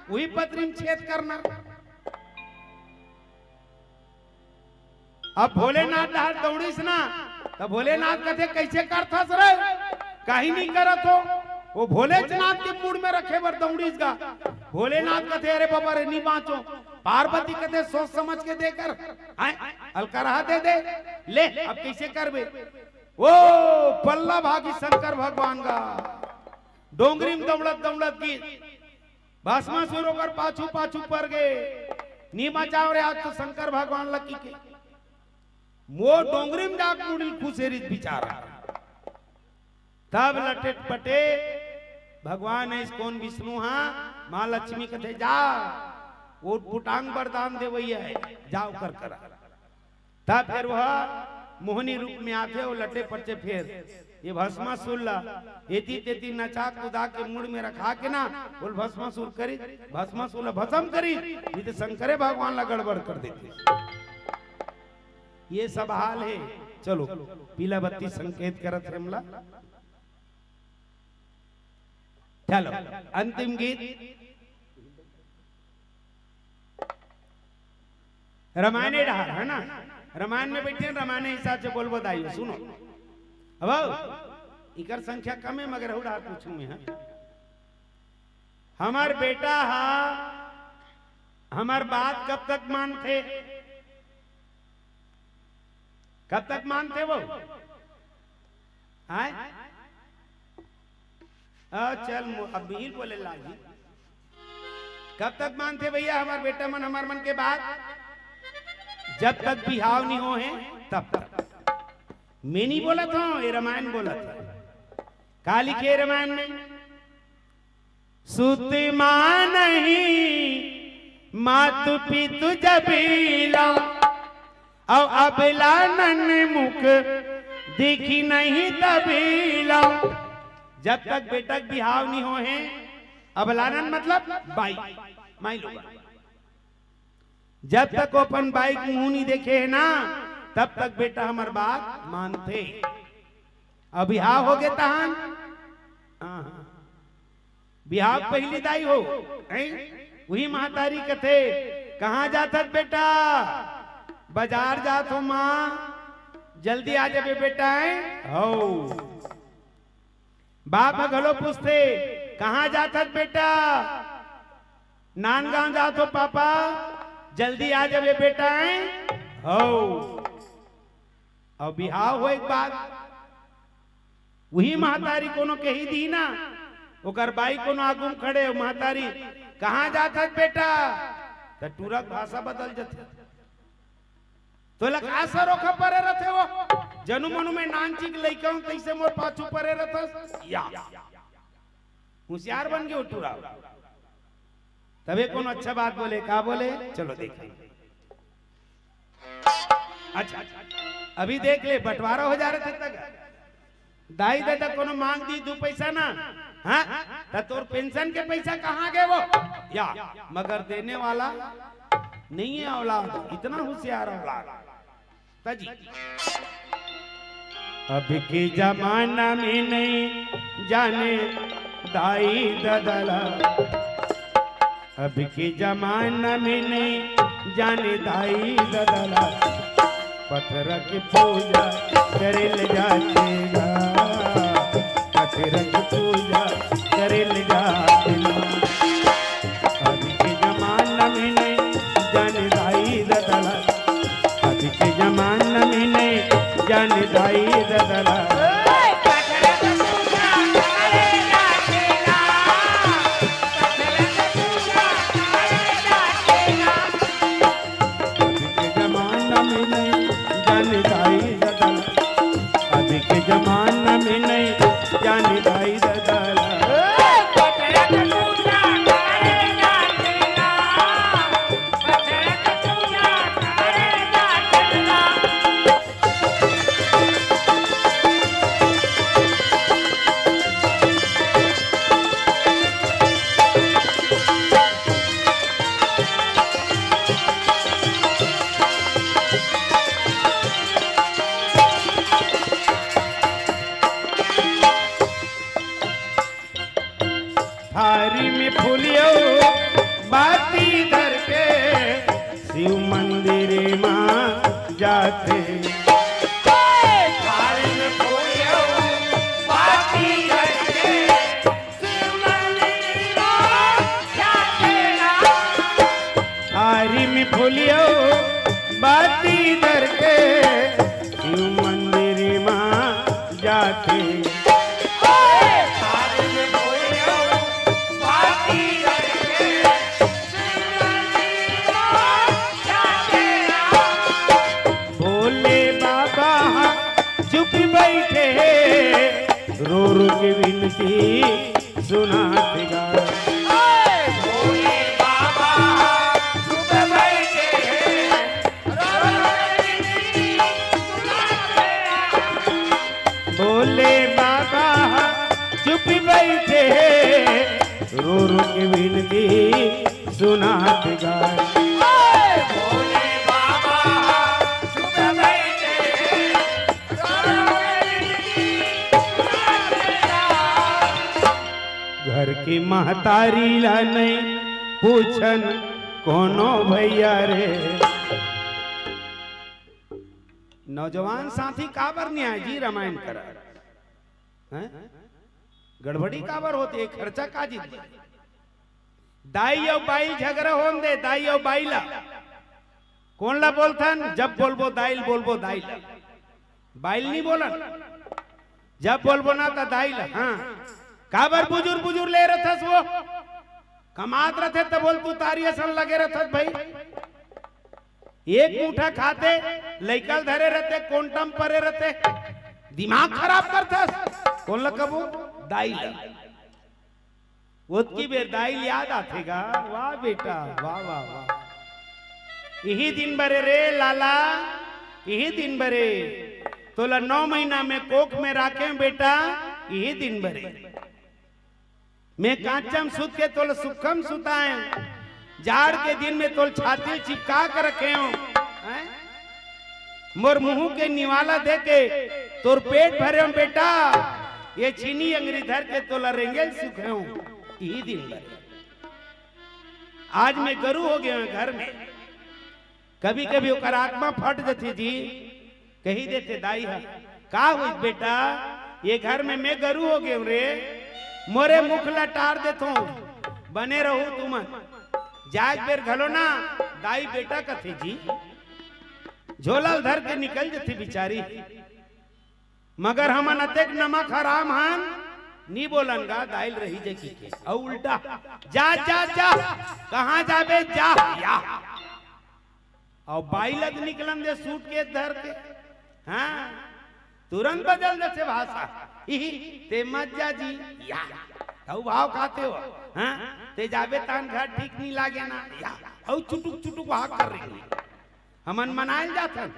वही पतरी में छेद करना। अब भोलेनाथ डहर दौड़िस ना, त भोलेनाथ कथे, "कैसे करथस रे? कहीं नहीं करत हो।" वो भोलेनाथ के मूड में रखे बर दौड़िस गा। भोलेनाथ कथे, "अरे बाबा रे, नहीं बांचो।" पार्वती कथे, "सोच समझ के देकर, हैं? अलकरहा दे दे, ले, अब कैसे करबे?" ओ पल्ला भागी शंकर भगवान गा, डोंगरी में दौड़त दौड़त गिस। भस्मासुर ओकर पाछू पाछू पर गे, "नी बचाव रे, आज तो शंकर भगवान लकी के।" मो डोंगरी में जाके मुड़ी खुसेरिस बिचारा। तब लटेट पटे भगवान है, इस कौन विष्णु हा, माँ लक्ष्मी कथे, "जा, वो पुटांग वरदान देवैया है, जाओ कर करा।" तब फिर वह मोहनी रूप में आथे, वो लटे पटे फिर ये भस्मासुर ला एती तेती नचा कुदा के मुड़ में रखा के ना, बोल भस्मासुर करी, भस्मासुर ला भस्म करी, नहीं तो शंकरे भगवान ला गड़बड़ कर देती। ये सब हाल है। चलो, पीला बत्ती संकेत करत है हमला। चलो, अंतिम गीत। रामायणे डहर, है ना? रामायण में बैठे हैं, रामायण हिसाब से बोलबो दाई हो, सुनो। अब इकर संख्या कम है, मगर हऊ डहर पूछूं मैं, हाँ? हमर बेटा हा हमर बात कब तक मानथे? कब तक मानथे वो? आय? आ, चल, मो-, अब मिहिर बोले लागी। कब तक मानथे भैया हमर बेटा मन, हमर मन के बात? जब तक बिहाव नहीं हो है, तब तक। मैं नहीं बोलत हूँ, ये रामायण बोलत है। का लिखे रामायण में? सुत मानहि मातु पितु जबीला, अउ अबला नन मुख देखी नहीं तबीला। जब तक बेटा के बिहाव नहीं हो है, अबला नन मतलब बाई, माई लोग। जब तक वो अपन बाई के मुंह नहीं देखे है ना, तब तक बेटा हमर बात मानथे। अब बिहाव हो गे तहन, हाँ, हाँ। बिहाव पहली दाई हो, हैं? वही महतारी कथे, "कहाँ जाथस बेटा?" "बाजार जात हो माँ।" "जल्दी आ जाबे बेटा, हैं?" "हौ।" बाप ह घलो पूछथे, "कहाँ जाथस बेटा?" "नांदगांव जात हो पापा।" "जल्दी आ जाबे बेटा, हैं?" "हौ।" अब बिहाव होय के बाद उही महतारी कोनो कही दी ना, ओकर बाई कोनो आगू म खड़े, महतारी, "कहाँ जात हस बेटा?" त टूरा के भाषा बदल जथे। "तोला का सरोखा परे रथे वो? जनु मनु में नानचिक लइका हूँ, तइसे मोर पाछू परे रथस।" या। होशियार बन गे वो टूरा। तभे कोनो अच्छा बात बोले, का बोले? चलो देखें। अच्छा, अभी देख ले, बंटवारा हो जा रहे थे तक। दाई ददा कोनो मांग दी दू पैसा ना, हाँ? त तोर पेंशन के पैसा कहाँ गे वो? या, मगर देने वाला नहीं है औलाद, इतना होशियार औलाद। त जी, अब के जमाना में नहीं जाने दाई ददा ला, अब के जमाना में नहीं जाने दाई ददा ला, पत्थर के पूजा करे ले जाथे गा, पत्थर के पूजा करे ले जाथे गा। अभी के जमाना में नहीं जाने दाई ददा ला, अभी के जमाना में नहीं जाने दाई ददा ला। अभी के जमाना में नहीं जाने दाई ददा ला, अभी के जमाना में नहीं जाने दाई ददा ला। थारी में फूलियो बाती धर के शिव मंदिर मा जाथे। थारी में फूलियो बाती धर के शिव मंदिर मा जाथे ना। थारी में फूलियो बाती धर के शिव मंदिर मा जाथे। भोले बाबा चुप बैठे हे, रो रो के विनती सुनाथे गा। भोले बाबा चुप बैठे हे, रो रो के विनती सुनाथे गा। भोले बाबा चुप बैठे हे, रो रो के विनती सुनाथे गा। भोले बाबा चुप बैठे हे, रो रो के विनती सुनाथे गा। घर की महतारी ला नहीं पूछन कोनो भैया रे। नौजवान साथी काबर नहीं आए जी रामायण करा? हैं? गड़बड़ी काबर होथे? खर्चा का जी? दाई अउ बाई झगड़ा होन दे, दाई अउ बाई ला। कोन ला बोलथन? जब बोलबो दाई ल, बोलबो दाई ला। बाई ल नहीं बोलन। जब बोलबो ना त दाई ला। हाँ। काबर बुजुर बुजुर ले रथस वो? कमात रथे त बोल तू तारी असन लगे रथस भाई। एक मुठा खाथे, लइका ल धरे रथे, कोंटा म परे रथे, दिमाग खराब करथस। कोन ल कबो? दाई ल। ओतकी बेर दाई ल याद आथे गा, वाह बेटा, वाह, वाह, वाह। इही दिन बरे रे लाला, इही दिन बरे। तोला नौ महीना में कोख में राखें बेटा, इही दिन बरे। मैं कांचा म सुत के तोला सुखा म सुताएं, जाड़ के दिन में तोला छाती ल चिपका के रखेंव, हैं? मोर मुंह के निवाला दे के तोर पेट भरेंव बेटा, ये छीनी अंगरी धर के तोला रेंगे ल सुखेंव, इही दिन बरे। आज मैं गरू हो गेंव घर में, कभी-कभी ओकर आत्मा फट जथे जी, कही देथे दाई ह, "का होइस बेटा, ये घर में मैं गरू हो गेंव रे, मोरे मुख ला टार देथों, बने रहू तुमन।" जाए बेर घलो ना दाई बेटा कथे जी, झोला ल धर के निकल जथे बिचारी। मगर हमन अतेक नमक हराम हन, नी बोलन गा, दाई ल रहि जाय कहिके। अउ उल्टा, "जा, जा, जा, कहाँ जाबे, जा, या।" अउ बाई ल त निकलन दे सूटकेस धर के। हाँ, तुरंत बदल देथे भाषा। "ही, ही, ते मत जा जी, या।" तउ भाव खाथे हो। "हाँ, ते जाबे ताहन घर ठीक नी लागे ना, या।" अउ चुटुक चुटुक भाव कर रही। हमन मनाय ल जाथन।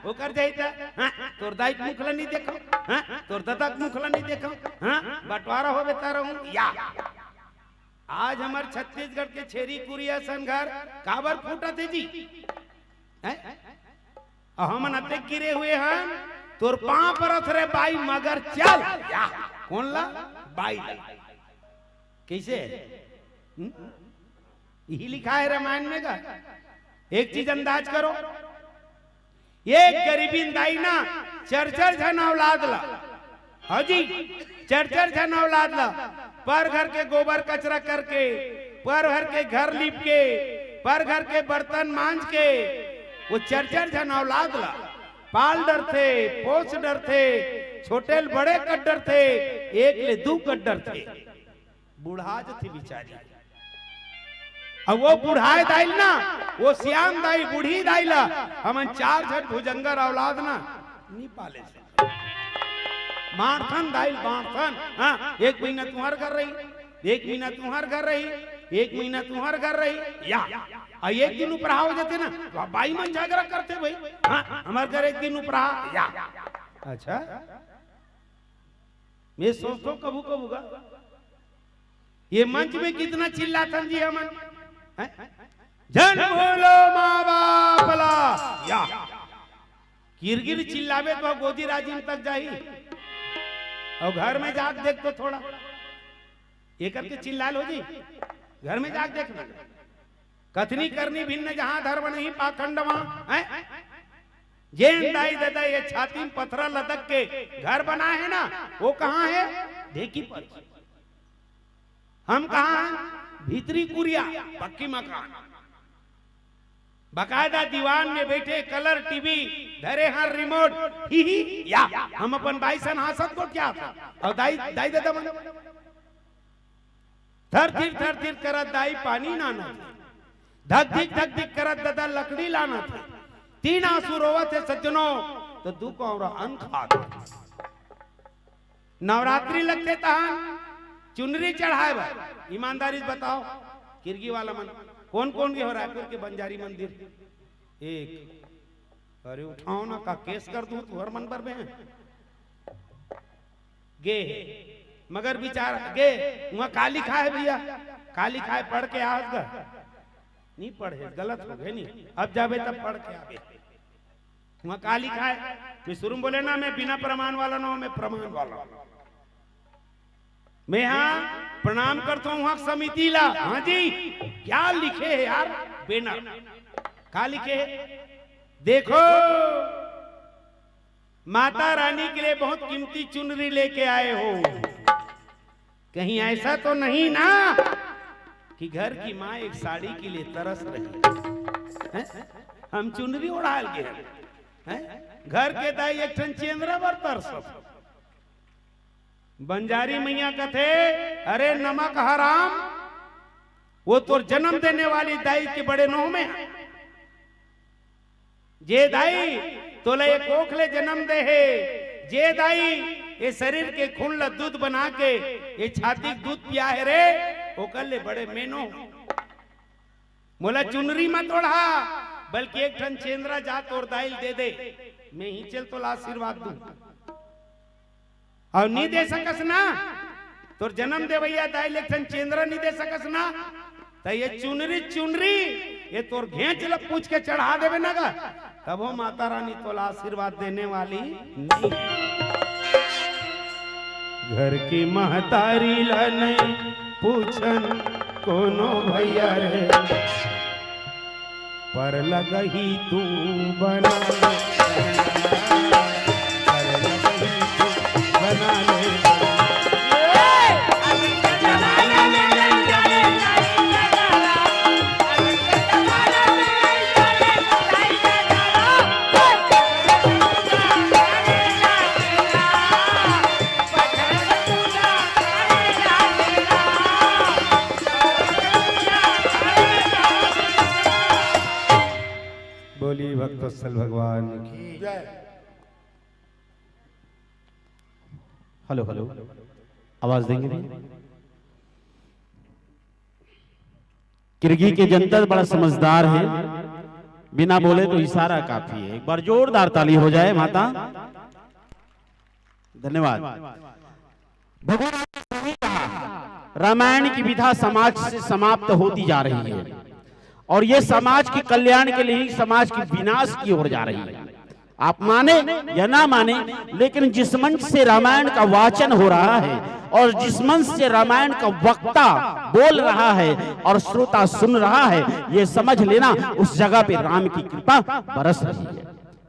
ओकर जाही त, "हाँ, तोर दाई के मुख ल नी देखंव, हाँ, तोर ददा के मुख ल नी देखंव, हाँ, बंटवारा होबे त रहूं, या।" आज हमर छत्तीसगढ़ के छेरी कुरिया असन घर काबर फूटत हे जी? हैं? अउ हमन अतेक गिरे हुए हन, तोर पांव परत हन रे बाई, मगर चल, या, कोन ला? बाई ला। कइसे? हम्म? इही लिखाय हे रामायण में गा। एक चीज अंदाज करो, एक गरीबिन दाई ना, चार चार झन औलाद ला, हाँ जी, चार चार झन औलाद ला, पर घर के गोबर कचरा करके, पर घर के घर लीप के, पर घर के बर्तन मांज के, वो चार चार झन औलाद ला पाल डरथे, पोस डरथे, छोटे ले बड़े कर डरथे, एक ले दू कर डरथे। बुढ़ा जथे बिचारी। अब वो बुढ़ाय दाई ल ना, वो सियान दाई, बूढ़ी दाई ला, हमन चार झन भुजंगर औलाद ना, नी पाले से। बांटथन दाई ल, बांटथन। हाँ, एक महीना तुम्हर घर रही, एक महीना तुम्हर घर रही, एक महीना तुम्हर घर रही, या। अउ एक दिन उपराहा हो जाथे ना, तो बाई मन झगरा करथे भाई। हाँ, हमर घर एक दिन उपराहा, या। अच्छा, मैं सोचथंव कभू कभू गा, ये मंच में कितना चिल्लाथन जी हमन, हैं? "झन भूलो माँ बाप ला।" या। किरकिर चिल्लाबे त गोदी राजिम तक जाही। अउ घर में जाके देख तो थोड़ा, ये करके चिल्ला लो जी, घर में जाके देखना। "कथनी करनी भिन्न जहाँ धर्म नहीं पाखंड वहाँ", हैं? जेन दाई ददा ये छाती में पथरा लदक के घर बनाय हे ना, वो कहाँ हे? ढेंकी पर। हम कहाँ हन? भीतरी कुरिया, पक्की मकान। बकायदा दीवान में बइठे, colour टीवी धरे हन, remote, ही ही, या। हम अपन बाई सन हाँसत गोठियाथन। अउ दाई, दाई ददा मन थर थिर, थर थिर करत दाई पानी लानत हे। धक धिक, धक धिक करत ददा लकड़ी लानत हे। तीन आंसू रोवत हे सज्जनो, त दू कौंरा अन्न खात हे। नवरात्रि लगथे तहन चुनरी चढ़ाय बर। ईमानदारी से बताओ, किरगी वाला मन, कोन कोन गे हो रायपुर के बंजारी मंदिर? एक, अरे उठाओ ना, का case कर दूं तुहर मन बर में? गे हे, मगर बिचारा गे, उहाँ का लिखाय हे भइया? का लिखाय हे, पढ़ के आस गा? नी पढ़े, गलत हो गे नी। अब जाबे तब पढ़ के आबे। उहाँ का लिखाय हे? मैं शुरू में बोले ना, मैं बिना प्रमाण वाला ना हूँ, मैं प्रमाण वाला हूँ। मैं हाँ प्रणाम करथंव उहाँ समिति ला। हाँ जी, क्या लिखे हे यार banner? का लिखे हे? देखो, माता रानी के लिए बहुत कीमती चुनरी लेके आए हो। कहीं ऐसा तो नहीं ना कि घर की माँ एक साड़ी के लिए तरस रही है? हैं? हम चुनरी ओढ़ाय ल गे हन, हैं? घर के दाई एक ठन चेंदरा बर तरसत। बंजारी मइया कथे, "अरे नमक हराम, वो तोर जन्म देने वाली दाई के बड़े नोह में हे।" जे दाई तोला ये कोख ले जन्म दे हे, जे दाई ये शरीर के खून ला दूध बना के ये छाती के दूध पिया हे रे, ओकर ले बड़े मैं नोह। मोला चुनरी मत ओढ़ा, बल्कि एक ठन चेंदरा जा तोर दाई ल दे दे, मैं ही चल तोला आशीर्वाद दूं। अउ नी दे सकस ना, तोर जन्म देवइया दाई ल एक ठन चेंदरा नी दे सकस ना, त ये चुनरी, चुनरी, ये तोर घेंच ल पूछ के चढ़ा देबे ना गा, तभो माता रानी तोला आशीर्वाद देने वाली नहीं। घर की महतारी ला नहीं पूछन कोनो भइया रे, पर लगही तू बना ले, पर लगही तू बना ले। भक्तवत्सल भगवान की। हेलो, हेलो, आवाज देंगे भैया? किरगी के जनता बड़ा समझदार है, बिना बोले तो इशारा काफी है। एक बार जोरदार ताली हो जाए माता। धन्यवाद। भगवान ने सही कहा, रामायण की विधा समाज से समाप्त होती जा रही है और ये समाज के कल्याण के लिए, समाज के विनाश की ओर जा रही है। आप माने या ना माने, लेकिन जिस मंच से रामायण का वाचन हो रहा है और जिस मंच से रामायण का वक्ता बोल रहा है और श्रोता सुन रहा है, ये समझ लेना उस जगह पे राम की कृपा बरस रही है।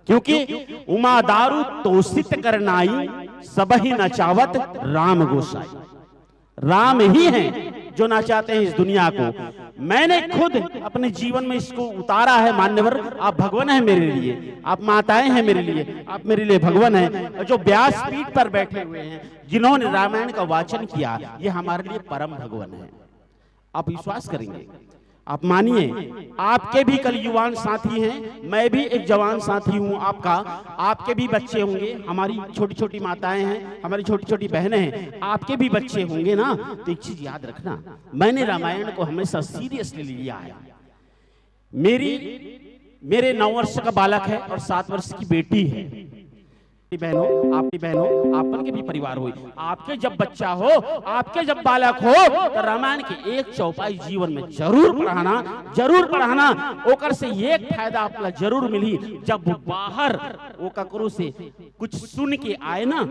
क्योंकि उमा दारु तोषित करनाई, सबहि नचावत राम गोसाई। राम ही हैं जो नचाते हैं इस दुनिया को। मैंने खुद अपने जीवन में इसको उतारा है मान्यवर। आप भगवान हैं मेरे लिए, आप माताएं हैं मेरे लिए, आप मेरे लिए भगवान हैं। और जो व्यासपीठ पर बैठे हुए हैं, जिन्होंने रामायण का वाचन किया, ये हमारे लिए परम भगवान है। आप विश्वास करेंगे, आप मानिए, आपके भी कल युवान साथी हैं, मैं भी एक जवान साथी हूं आपका। आपके भी बच्चे होंगे, हमारी छोटी छोटी माताएं हैं, हमारी छोटी छोटी बहनें हैं, आपके भी बच्चे होंगे ना। तो एक चीज याद रखना, मैंने रामायण को हमेशा सीरियसली लिया है। मेरी मेरे नौ वर्ष का बालक है और सात वर्ष की बेटी है। बहनों, आपकी बहनों, आपन के भी परिवार होई। आपके जब बच्चा हो, आपके जब बालक हो, तो रामायण के एक चौपाई जीवन में जरूर पढ़ाना, जरूर पढ़ाना। ओकर से एक फायदा आपला जरूर मिली, जब वो बाहर वो ककरो से कुछ सुन के आए ना,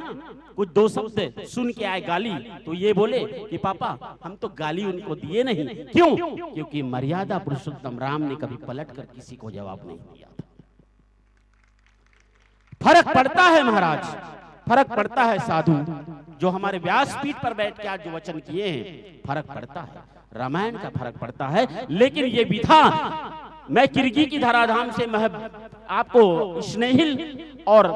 कुछ दो शब्द सुन के आए गाली, तो ये बोले कि पापा, हम तो गाली उनको दिए नहीं। क्यों? क्योंकि मर्यादा पुरुषोत्तम राम ने कभी पलट कर किसी को जवाब नहीं दिया था। फर्क पड़ता है महाराज, फर्क पड़ता है साधु, जो हमारे व्यासपीठ पर बैठ के आज जो वचन किए हैं, फर्क पड़ता है। रामायण का फर्क पड़ता है। लेकिन ये विधा, मैं किरगी की धराधाम से मैं आपको स्नेहिल और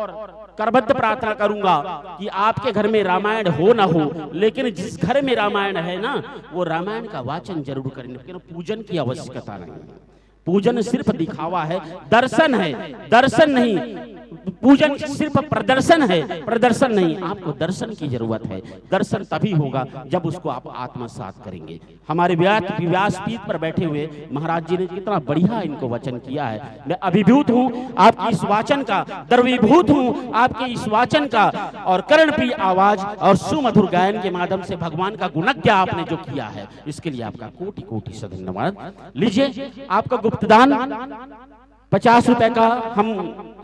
करबद्ध प्रार्थना करूंगा कि आपके घर में रामायण हो ना हो, लेकिन जिस घर में रामायण है ना, वो रामायण का वाचन जरूर करें, लेकिन पूजन की आवश्यकता नहीं है। पूजन सिर्फ दिखावा है, दर्शन है, दर्शन नहीं। पूजन सिर्फ प्रदर्शन है, प्रदर्शन नहीं। आपको दर्शन की जरूरत है। दर्शन तभी होगा जब उसको आप आत्मसात करेंगे। हमारे व्यास व्यासपीठ पर बैठे हुए महाराज जी ने कितना बढ़िया इनको वचन किया है। मैं अभिभूत हूँ आपकी इस वाचन का, द्रवीभूत हूँ आपके इस वाचन का, और कर्णप्रिय आवाज और सुमधुर गायन के माध्यम से भगवान का गुणज्ञा आपने जो किया है, इसके लिए आपका कोटि कोटि से धन्यवाद। लीजिए, आपका गुप्तदान पचास रुपए का हम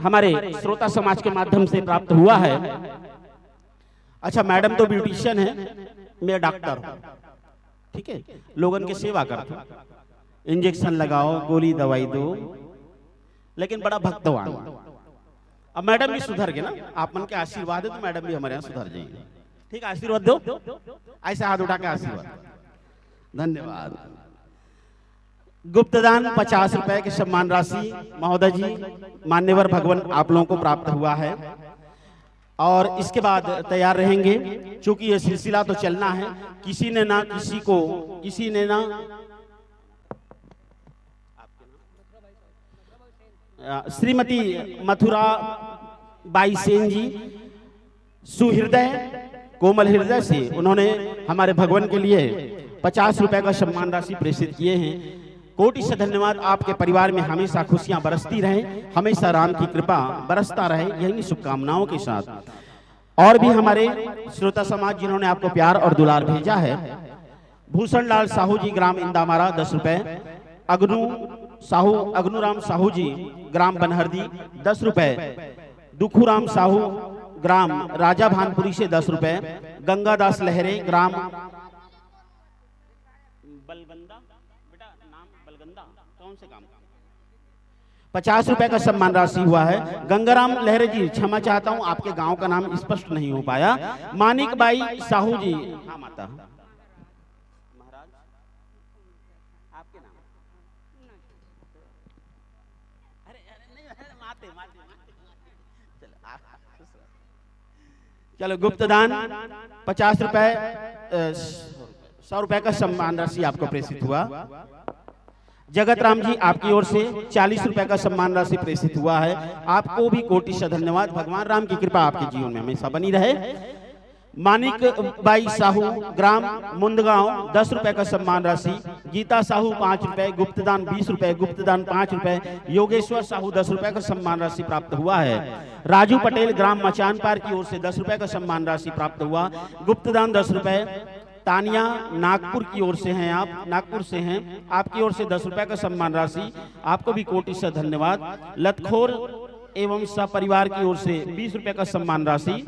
हमारे श्रोता समाज के माध्यम से प्राप्त हुआ है। अच्छा, मैडम तो ब्यूटिशियन है, मैं डॉक्टर हूँ, ठीक है, लोगन के सेवा करता हूँ, इंजेक्शन लगाओ, गोली दवाई दो, लेकिन बड़ा भक्तवान। अब मैडम भी सुधर गए ना, आप मन के आशीर्वाद है तो मैडम भी हमारे यहाँ सुधर जाएंगे। ठीक, आशीर्वाद दो, ऐसे हाथ उठा के आशीर्वाद। धन्यवाद। गुप्तदान पचास रुपए की सम्मान राशि महोदय जी, मान्यवर भगवान आप लोगों को प्राप्त हुआ है। और इसके बाद तैयार रहेंगे, चूंकि ये सिलसिला तो चलना है। किसी ने ना किसी को, किसी ने ना, अ, श्रीमती मथुरा बाई सेन जी सुहृदय, कोमल हृदय से उन्होंने हमारे भगवान के लिए पचास रुपए का सम्मान राशि प्रेषित किए हैं। कोटि से धन्यवाद। आपके परिवार में हमेशा खुशियां बरसती रहें, हमेशा राम की कृपा बरसता रहे, यही शुभकामनाओं के साथ। और भी हमारे श्रोता समाज जिन्होंने आपको प्यार और दुलार भेजा है, भूषण लाल साहू जी, ग्राम इंदामारा, दस रुपए। अग्नु साहू, अग्नुराम साहू जी, ग्राम बनहरदी, दस रुपए। दुखुराम साहू, ग्राम राजा भानपुरी से दस रुपए। गंगादास लहरे, ग्राम बलगंदा, बेटा नाम बलगंदा, कौन से गांव? पचास रुपए का सम्मान राशि हुआ है। गंगाराम लहरे जी, क्षमा चाहता हूं, आपके गांव का नाम स्पष्ट नहीं हो पाया। मानिक बाई साहू जी, हाँ माता। महाराज, आपके नाम? अरे, अरे, नहीं, अरे, माते, माते, माते। चलो, आप, चलो, गुप्तदान पचास रुपए, अ, सौ रुपए का सम्मान राशि आपको प्रेषित हुआ। जगत राम जी, आपकी ओर से चालीस रुपए का सम्मान राशि प्रेषित हुआ है। आपको भी कोटि से धन्यवाद। भगवान राम की कृपा आपके जीवन में हमेशा बनी रहे। मानिक बाई साहू, ग्राम मुंदगांव, दस रुपए का सम्मान राशि। गीता साहू, पाँच रुपए। गुप्तदान, बीस रुपए। गुप्तदान, पाँच रुपए। योगेश्वर साहू, दस रुपए का सम्मान राशि प्राप्त हुआ है। राजू पटेल, ग्राम मचानपार, की ओर से दस रुपए का सम्मान राशि प्राप्त हुआ। गुप्तदान, दस रुपए। तानिया, नागपुर की ओर से हैं आप, नागपुर से हैं, आपकी ओर से दस रुपए का सम्मान राशि। आपको भी कोटि से धन्यवाद। लतखोर एवं सपरिवार की ओर से बीस रुपए का सम्मान राशि।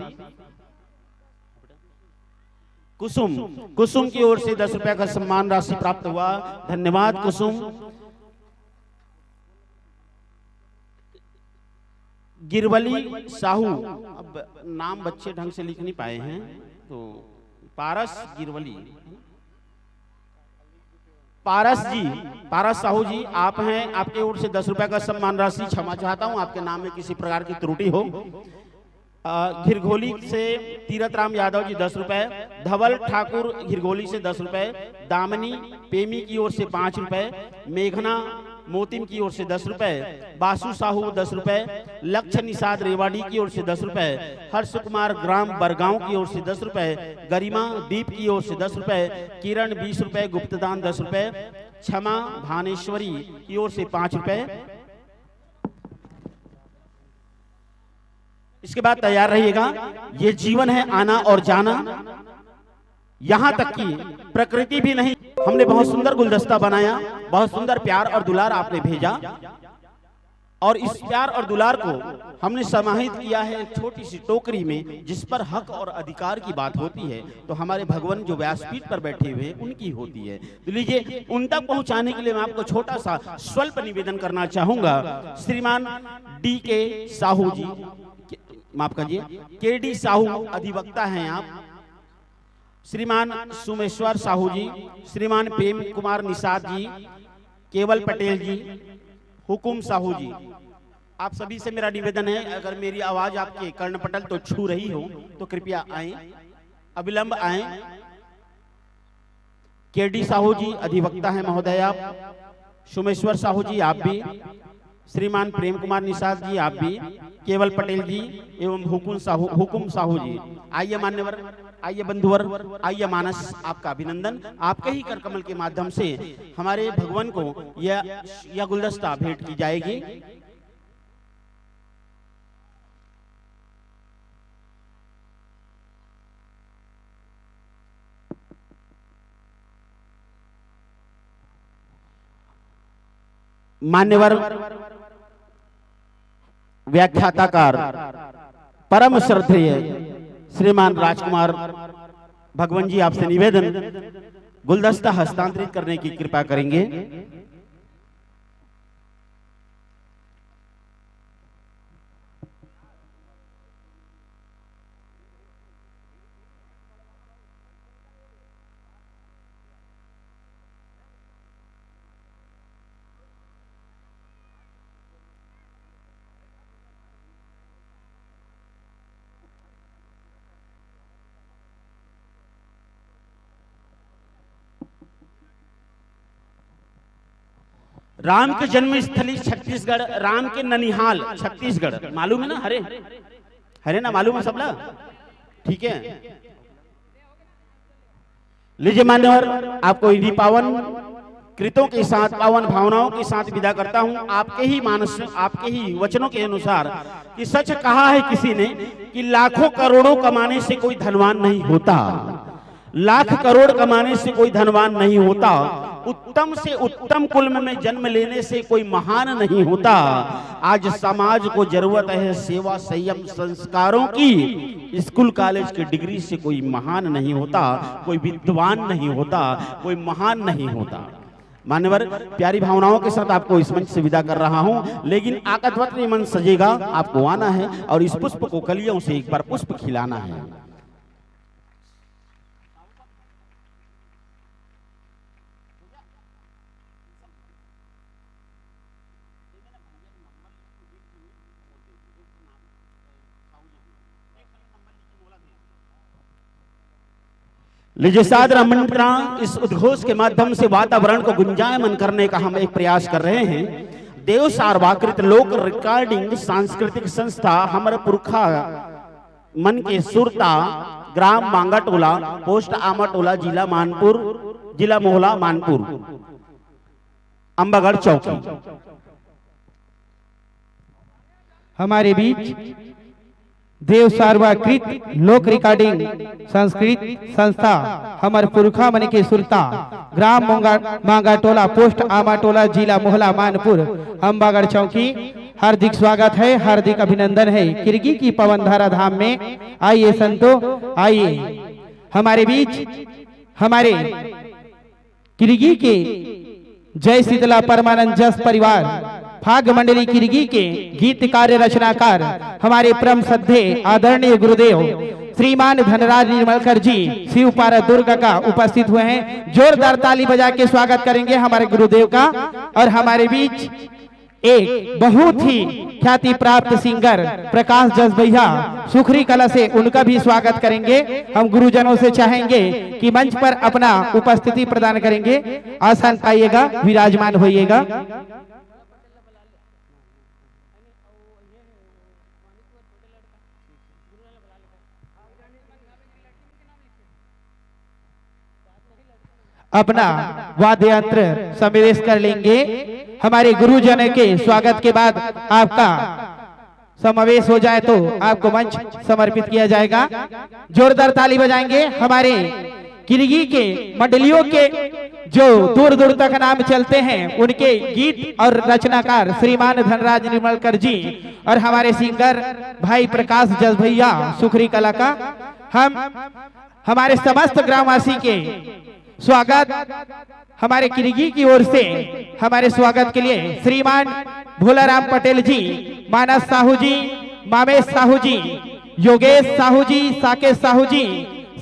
कुसुम, कुसुम की ओर से दस रुपए का सम्मान राशि प्राप्त हुआ। धन्यवाद कुसुम। गिरवली साहू, अब नाम बच्चे ढंग से लिख नहीं पाए हैं, तो पारस गिरवली, पारस जी, पारस साहू जी, आप हैं, आपके ओर से दस रुपए का सम्मान राशि। क्षमा चाहता हूं, आपके नाम में किसी प्रकार की त्रुटि हो। अ, घिरघोली से तीरथ राम यादव जी, दस रुपए। धवल ठाकुर, घिरघोली से, दस रुपए। दामिनी पेमी की ओर से, पाँच रुपए। मेघना मोतिम की ओर से, दस रुपए। बासु साहू, दस रुपए। लक्ष्य निषाद रेवाड़ी की ओर से, दस रुपए। हर्ष कुमार, ग्राम बरगांव, की ओर से, दस रुपए। गरिमा दीप की ओर से, दस रुपए। किरण, बीस रुपए। गुप्तदान, दस रुपए। क्षमा भानेश्वरी की ओर से, पाँच रुपए। इसके बाद तैयार रहिएगा, ये जीवन है आना और जाना। यहां तक कि प्रकृति भी नहीं। हमने बहुत सुंदर गुलदस्ता बनाया, बहुत सुंदर प्यार और दुलार आपने भेजा, और इस प्यार और दुलार को हमने समाहित किया है एक छोटी सी टोकरी में, जिस पर हक और अधिकार की बात होती है, तो हमारे भगवान जो व्यासपीठ पर बैठे हुए हैं, उनकी होती है। तो लीजिए, उन तक पहुंचाने के लिए मैं आपको छोटा सा स्वल्प निवेदन करना चाहूंगा। श्रीमान डी के साहू जी, के-, माफ करिए, के डी साहू अधिवक्ता हैं आप, श्रीमान सुमेश्वर साहू जी, श्रीमान प्रेम कुमार निषाद जी, केवल पटेल जी, हुकुम साहू जी, आप सभी से मेरा निवेदन है, अगर मेरी आवाज आपके कर्णपटल तो छू रही हो, तो कृपया आएं, अविलंब आएं। के डी साहू जी अधिवक्ता हैं महोदय आप, सुमेश्वर साहू जी आप भी, श्रीमान प्रेम कुमार निषाद जी आप भी, केवल पटेल जी एवं हुकुम साहू, हुकुम साहू जी, आइए मान्यवर, आइए बंधुवर, आइए मानस, आपका अभिनंदन। आपके ही करकमल के माध्यम से हमारे भगवान को यह, यह गुलदस्ता भेंट की जाएगी। मान्यवर व्याख्याताकार परम श्रद्धेय श्रीमान राजकुमार भगवान जी, आपसे निवेदन, गुलदस्ता हस्तांतरित करने की कृपा करेंगे। राम के जन्मस्थली छत्तीसगढ़, राम के ननिहाल छत्तीसगढ़, मालूम है ना? हरे, हरे ना, मालूम है सबला? ठीक है, लीजिए मान्यवर, आपको इन्हीं पावन कृतों के साथ, पावन भावनाओं के साथ विदा करता हूं, आपके ही मानस, आपके ही वचनों के अनुसार, कि सच कहा है किसी ने कि लाखों करोड़ों कमाने से कोई धनवान नहीं होता, लाख करोड़ कमाने से कोई धनवान नहीं होता, उत्तम से उत्तम कुल में जन्म लेने से कोई महान नहीं होता। आज समाज को जरूरत है सेवा, संयम, संस्कारों की। स्कूल कॉलेज की डिग्री से कोई महान नहीं होता, कोई विद्वान नहीं होता, कोई महान नहीं होता। मान्यवर, प्यारी भावनाओं के साथ आपको इस मंच से विदा कर रहा हूं, लेकिन आकतवत में मंच सजेगा, आपको आना है और इस पुष्प को कलियों से एक बार पुष्प खिलाना है। लीजिए सादर आमंत्रण, इस उद्घोष के माध्यम से वातावरण को गुंजायमान करने का हम एक प्रयास कर रहे हैं। देव सारवाकृत लोक रिकॉर्डिंग सांस्कृतिक संस्था हमर पुरखा मन के सुरता, ग्राम मांगाटोला, पोस्ट आमाटोला, जिला मानपुर, जिला मोहला मानपुर, अम्बागढ़ चौकी। हमारे बीच देव सारवाकृत लोक रिकॉर्डिंग संस्कृत संस्था हमर पुरखा मन के सुरता, ग्राम मोंगा-, मांगाटोला, पोस्ट आमाटोला, जिला मोहला मानपुर, अम्बागढ़ चौकी। हार्दिक स्वागत है, हार्दिक अभिनंदन है किरगी की पवन धारा धाम में। आइए संतो, आइए। हमारे बीच हमारे किरगी के जय शीतला परमानंद जस परिवार, फाग मंडली किरगी के गीतकार रचनाकार हमारे परम श्रद्धेय आदरणीय गुरुदेव श्रीमान धनराज निर्मलकर जी शिवपारा दुर्ग का उपस्थित हुए हैं। जोरदार ताली बजा के स्वागत करेंगे हमारे गुरुदेव का। और हमारे बीच एक बहुत ही ख्याति प्राप्त सिंगर प्रकाश जसबैया सुखरी कला से, उनका भी स्वागत करेंगे। हम गुरुजनों से चाहेंगे कि मंच पर अपना उपस्थिति प्रदान करेंगे। आसन पाइएगा, विराजमान होइएगा। अपना वाद्य यंत्र समावेश कर लेंगे। हमारे गुरुजन के स्वागत के बाद आपका समावेश हो जाए तो आपको मंच समर्पित किया जाएगा। जोरदार ताली बजाएंगे। हमारे किरगी के मंडलियों के जो दूर दूर तक नाम चलते हैं, उनके गीत और रचनाकार श्रीमान धनराज निर्मलकर जी और हमारे सिंगर भाई प्रकाश जसभैया सुखरी कला का हम हमारे समस्त ग्रामवासी के स्वागत, हमारे किरगी की ओर से हमारे स्वागत के लिए श्रीमान भोलाराम पटेल जी, मानस साहू जी, मामेश साहू जी, योगेश साहू जी, साकेश साहू जी,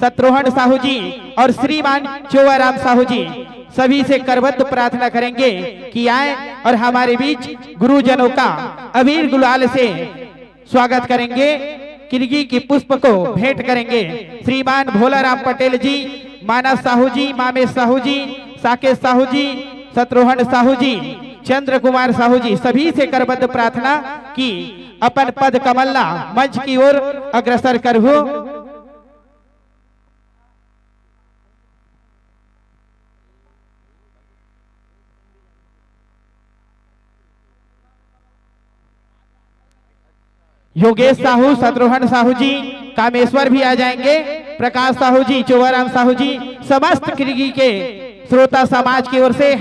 शत्रुघ्न साहू जी और श्रीमान चोवाराम साहू जी, सभी से करबद्ध प्रार्थना करेंगे कि आए और हमारे बीच गुरुजनों का अबीर गुलाल से स्वागत करेंगे। किरगी की पुष्प को भेंट करेंगे श्रीमान भोलाराम पटेल जी, मानस साहू जी, मामेश साहू जी, साकेश साहू जी, शत्रुघ्न साहू जी, चंद्र कुमार साहू जी, सभी से करबद्ध प्रार्थना कि अपन पद कमल ला मंच की ओर अग्रसर करहु। योगेश साहू, शत्रुघ्न साहू जी, कामेश्वर भी आ जाएंगे, प्रकाश साहू जी, चोवाराम साहू जी, समस्त किरगी के श्रोता समाज की ओर से।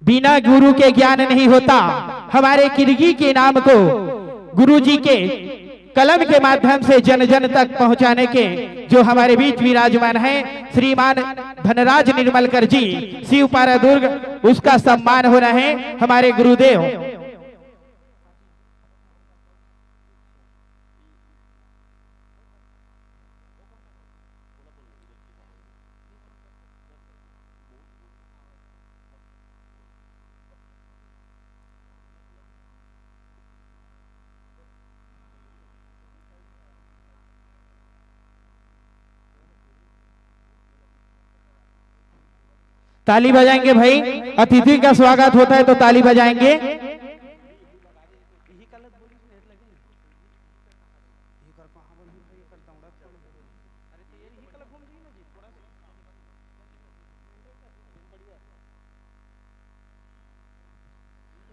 बिना गुरु के ज्ञान नहीं होता। हमारे किरगी के नाम को गुरु जी के कलम के माध्यम से जन जन तक पहुंचाने के जो हमारे बीच विराजमान हैं श्रीमान धनराज निर्मलकर जी, शिवपारा दुर्ग, उसका सम्मान हो रहे हैं हमारे गुरुदेव। ताली बजाएंगे भाई, अतिथि का स्वागत होता है तो ताली बजाएंगे।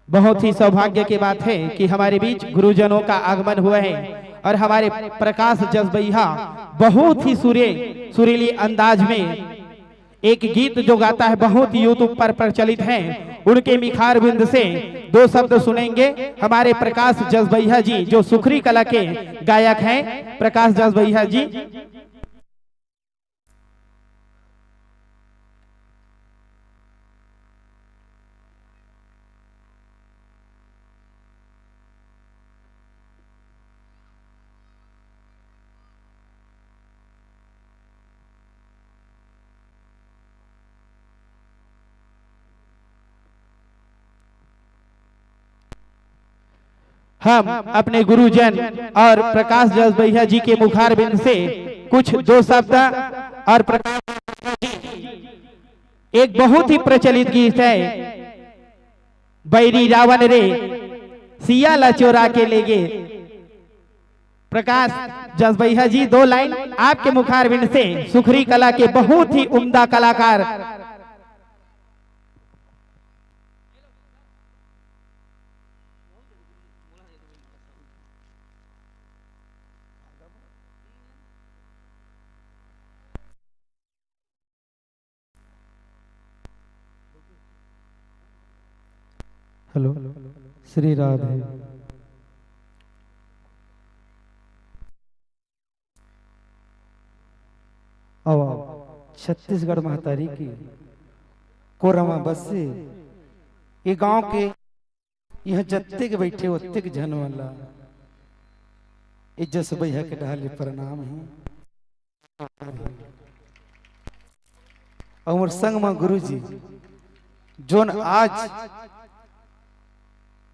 बहुत ही सौभाग्य की बात है कि हमारे बीच गुरुजनों का आगमन हुआ है और हमारे प्रकाश जसबैया बहुत ही सुरे सुरीली अंदाज में एक गीत जो गाता है, बहुत YouTube पर प्रचलित है, उनके मिखार बिंद से दो शब्द सुनेंगे हमारे प्रकाश जसबैया जी, जो सुखरी कला के गायक हैं। प्रकाश जसबैया जी। हम अपने गुरुजन और प्रकाश जसबैया जी के मुखारबिंद से कुछ दो शब्द। और प्रकाश जी, एक बहुत ही प्रचलित गीत है, बैरी रावण रे सिया ला चोरा के ले गे। प्रकाश जसबैया जी, दो लाइन आपके मुखारबिंद से, सुखरी कला के बहुत ही उम्दा कलाकार। हेलो, श्री राधे। आओ, आओ, छत्तीसगढ़ महतारी की कोरमा बस से ये गांव के, यहाँ जत्ते के बैठे ओत्ते के झन वाला ये जसबैया के डहर ले प्रणाम है। और संग मा गुरु जी, जोन आज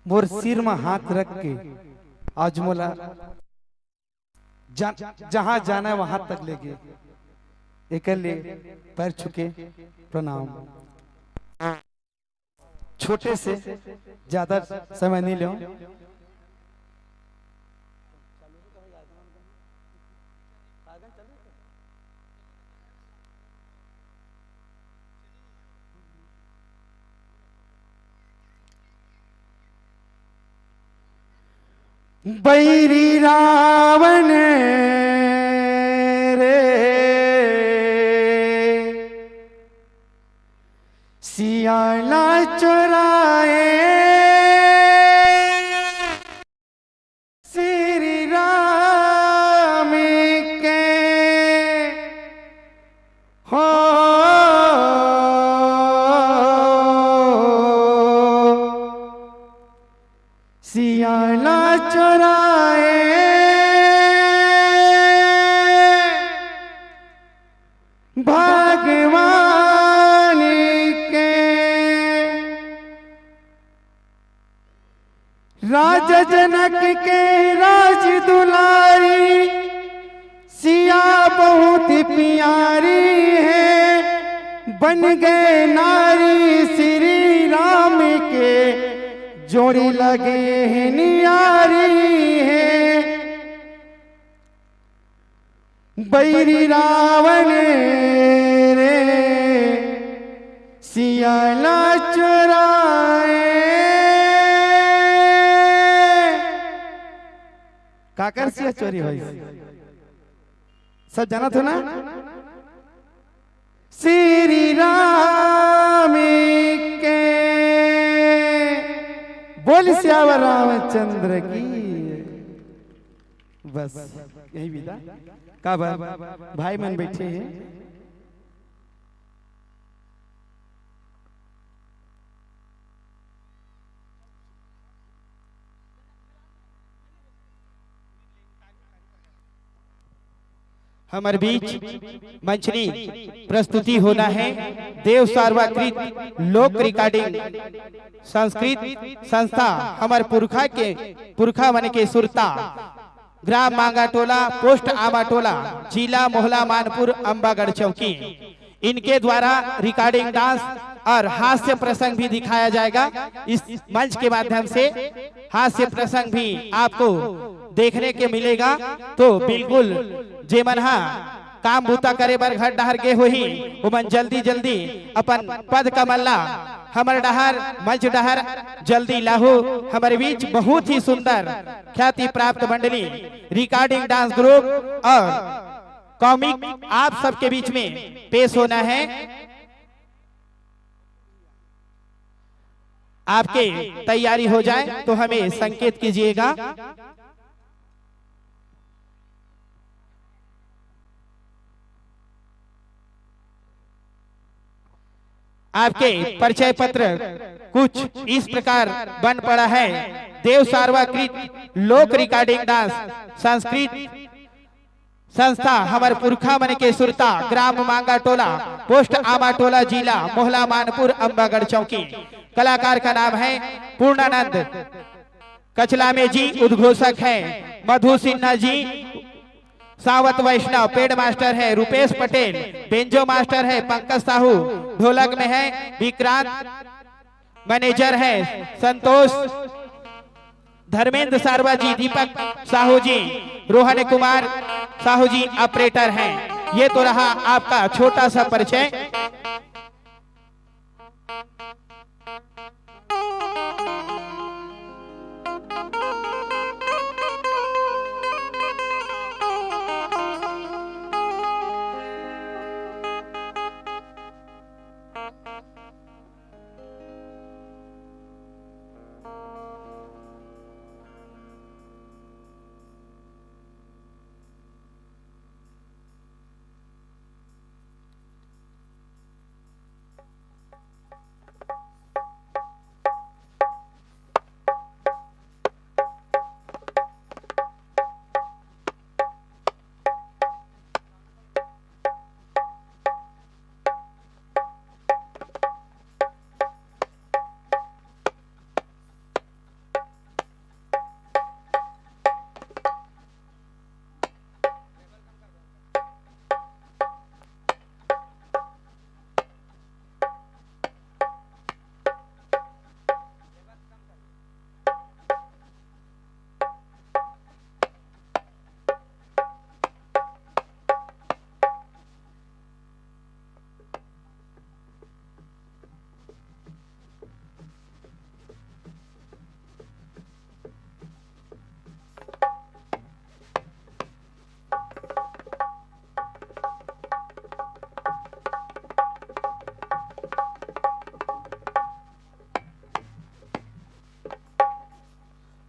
मोर सिर मा हाथ रख के आज मोला जा, जहां जाना है वहां तक ले गे, एकर ले पैर छुके प्रणाम। छोटे से ज्यादा समय नहीं लो। बैरी रावण रे सियाला चोराए, श्री राम के हो सियाला चोराए भगवान के। राजा जनक के राज दुलारी सिया बहुत प्यारी है, बन गए नारी श्री राम के जोड़ी लगे हैं नियारी है। बैरी रावण रे सियाला चोराए। काकर सिया चोरी होइस? सब जानत हो ना? श्री राम के बोल सियावर रामचंद्र की। बस यही विदा। का बा? भाई मन बैठे हैं। हमर बीच मंचनी प्रस्तुति होना है। देव सार्वकृत लोक रिकॉर्डिंग संस्कृत संस्था, हमर पुरखा के, पुरखा मन के सुरता, ग्राम मांगाटोला, पोस्ट आमाटोला, जिला मोहला मानपुर, अम्बागढ़ चौकी। इनके द्वारा रिकॉर्डिंग डांस और हास्य प्रसंग भी दिखाया जाएगा। इस मंच के माध्यम से हास्य प्रसंग भी आपको देखने के मिलेगा। तो बिल्कुल जेमन हा काम बूता करे बर घर डहर गे होही, ओमन जल्दी जल्दी अपन पद कमल ला हमर डहर, मंच डहर जल्दी लाहू। हमर बीच बहुत ही सुंदर ख्याति प्राप्त मंडली, रिकॉर्डिंग डांस ग्रुप और कॉमिक आप सबके बीच में पेश होना है। आपके तैयारी हो जाए तो हमें संकेत कीजिएगा। आपके परिचय पत्र कुछ इस प्रकार बन पड़ा है। देव सार्वकृत लोक रिकॉर्डिंग डांस संस्कृत संस्था, हमर पुरखा मन के सुरता, ग्राम मांगा टोला, पोस्ट आमा टोला, जिला मोहला मानपुर, अम्बागढ़ चौकी। कलाकार का नाम है पूर्णानंद। कचला में जी उद्घोषक है मधु सिन्हा जी, सावत वैष्णव पेड मास्टर है रुपेश पटेल, बेंजो मास्टर है पंकज साहू, ढोलक में है विक्रांत, मैनेजर है संतोष, धर्मेंद्र सारवा जी, दीपक साहू जी, रोहन कुमार साहू जी ऑपरेटर हैं। ये तो रहा आपका छोटा सा परिचय।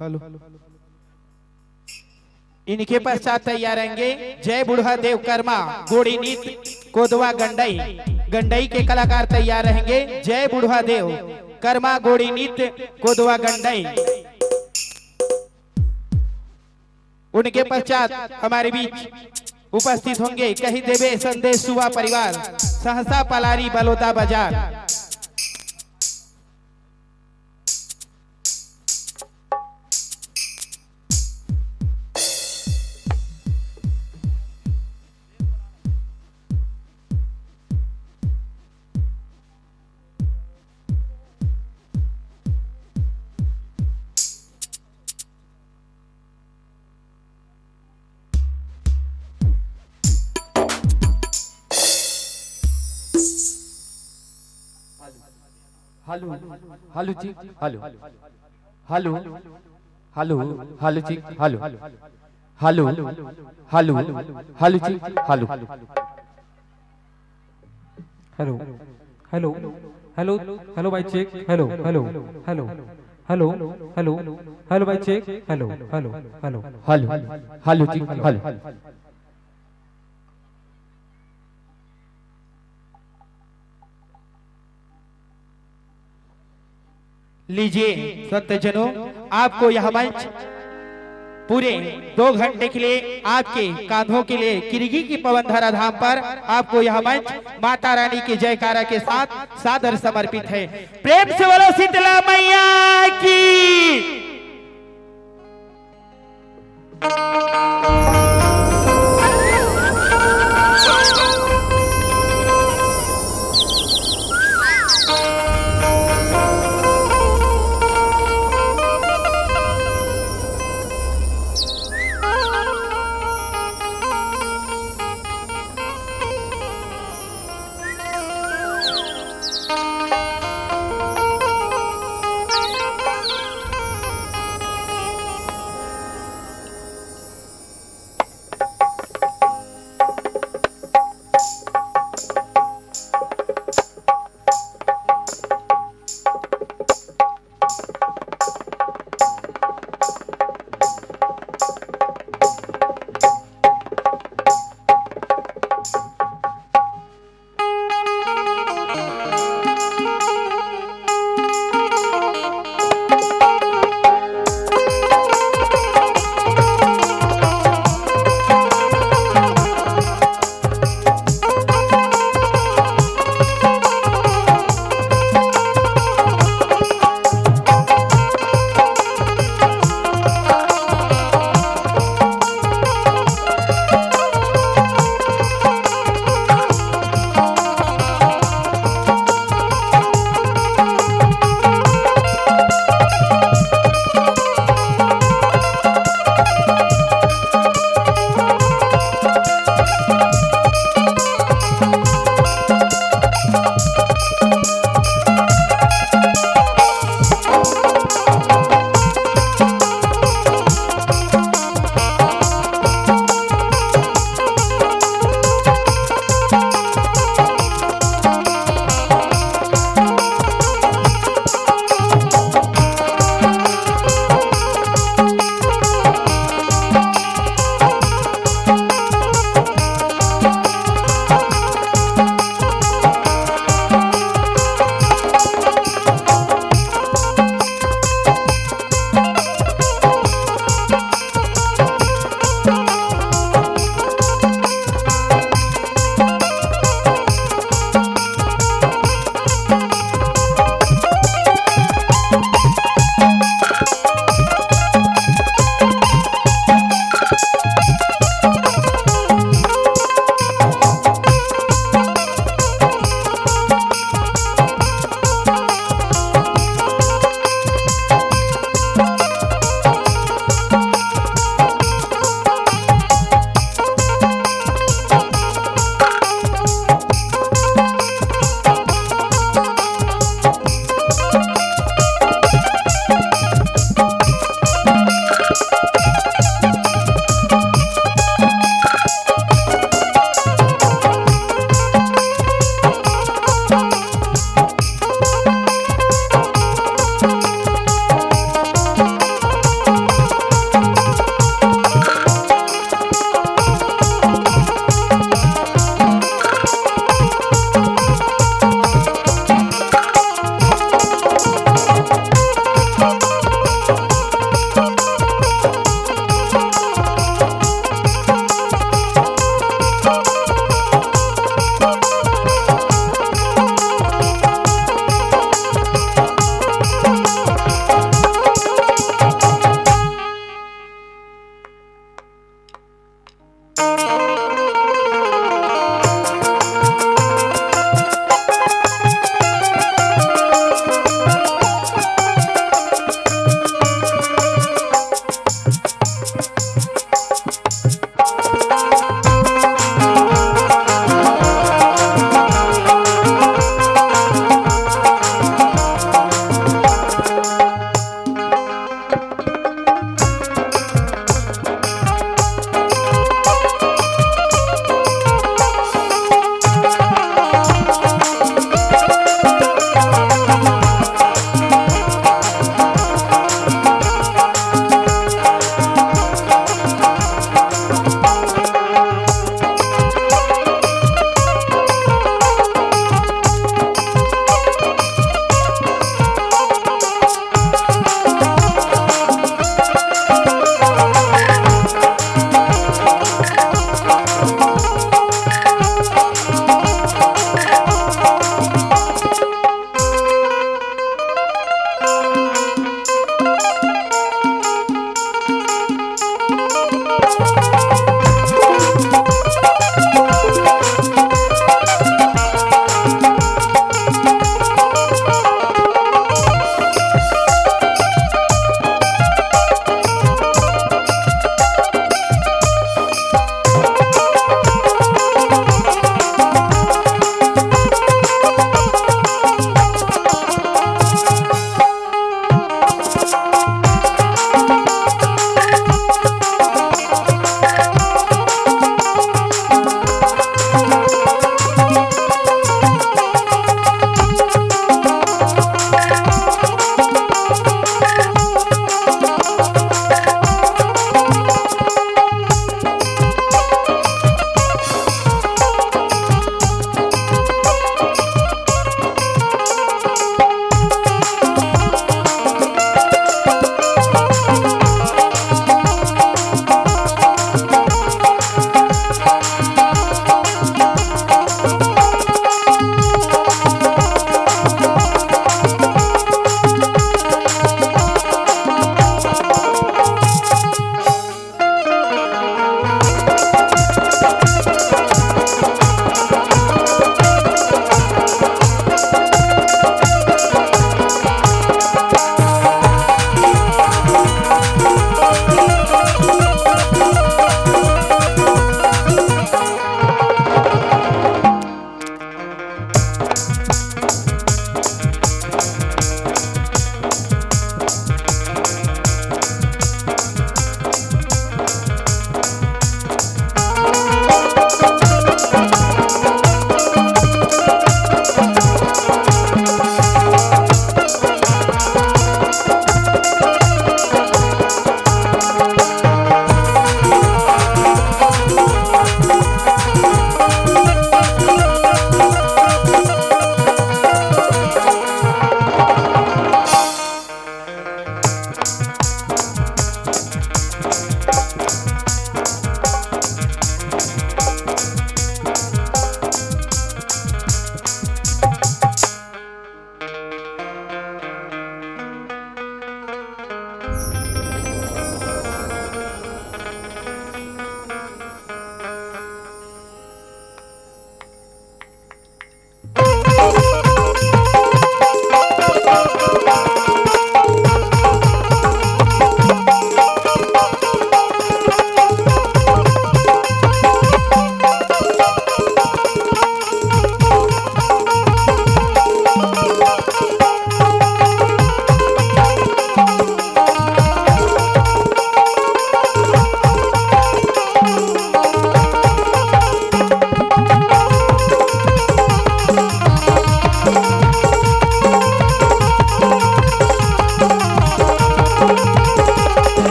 हेलो। इनके पश्चात तैयार रहेंगे जय बुढ़ा देव कर्मा, गोड़ी नृत्य, कोदवा गंडई, गंडई के कलाकार तैयार रहेंगे जय बुढ़ा देव कर्मा, गोड़ी नृत्य, कोदवा गंडई। उनके पश्चात हमारे बीच उपस्थित होंगे कही देवे संदेश सुवा परिवार, सहसा पलारी बलोदा बाजार। हेलो, हेलो जी, हेलो, हेलो, हेलो, हेलो जी, हेलो, हेलो, हेलो, हेलो जी, हेलो। हेलो, हेलो, हेलो भाई, check. Hello, hello, hello, hello, hello, hello भाई, check. Hello, hello, hello, hello जी, हेलो। लीजिए सत्य जनों, आपको यह मंच पूरे दो घंटे के लिए आपके कांधों के लिए किरगी की पवन धरा धाम पर आपको यह मंच माता रानी की जयकारा के साथ सादर समर्पित है। प्रेम से बोलो शीतला मैया की।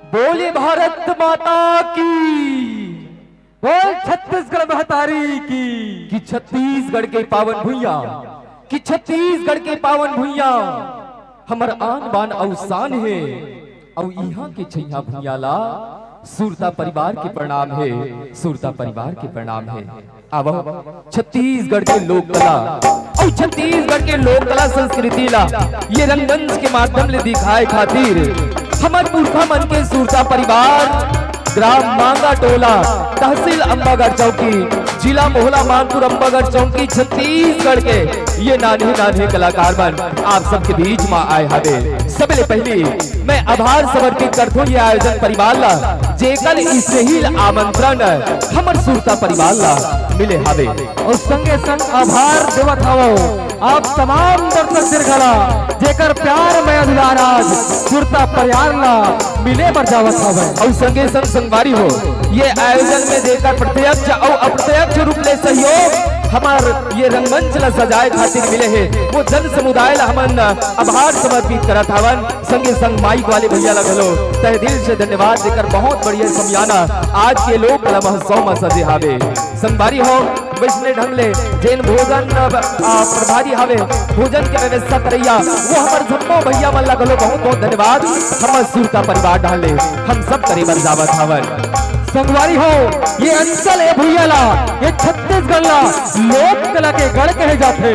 बोले भारत माता की, बोल छत्तीसगढ़ महतारी की। कि छत्तीसगढ़ के पावन भुइयां, कि छत्तीसगढ़ के पावन भुइयां हमर आन बान अउ शान हे, अउ इहां के छइहां भुइयां ला सुरता परिवार के प्रणाम हे, सुरता परिवार के प्रणाम हे। आवव, छत्तीसगढ़ के लोक कला अउ छत्तीसगढ़ के लोक कला संस्कृति ला ये रंगमंच के माध्यम ले दिखाए खातिर हमर पुरखा मन के सुरता परिवार, ग्राम मांगा टोला, तहसील अम्बागढ़ चौकी, जिला मोहला मानपुर अम्बागढ़ चौकी, छत्तीसगढ़ के ये नान्हे नान्हे कलाकार मन आप सबके बीच मा आए हवे। सबले पहली मैं आभार समर्पित करथों ये आयोजन परिवार ला, जेकर स्नेहिल आमंत्रण हमर सुरता परिवार ला मिले हवे। अउ संगे संग आभार देवत हवो आप तमाम दर्शक दीर्घा ला, जेकर प्यार मया दुलार आज सुरता परिवार ला मिले बर जावत हवय। अउ संगे संग संगवारी हो, ये आयोजन में जेकर प्रत्यक्ष अउ अप्रत्यक्ष रूप ले सहयोग हमर ये रंगमंच ला सजाए खातिर मिले हे, वो जन समुदाय ला हमन आभार समर्पित करत हवन। संगे संग माइक वाले भैया ला घलो तहे दिल से धन्यवाद देकर बहुत बढ़िया समियाना आज के लोक कला महोत्सव में सजे हावे। संगवारी हो, वैसने ढंग ले जेन भोजन, अ, प्रभारी हावे, भोजन के व्यवस्था करैया, वो हमर जम्मो भैया मन ला घलो बहुत बहुत धन्यवाद। हमर सुरता परिवार डाले हम सब करे बर जावत हवन। संगवारी हो, ये अंचल ए भुइया ला, ये छत्तीसगढ़ ला लोक कला के गढ़ कहे जाथे।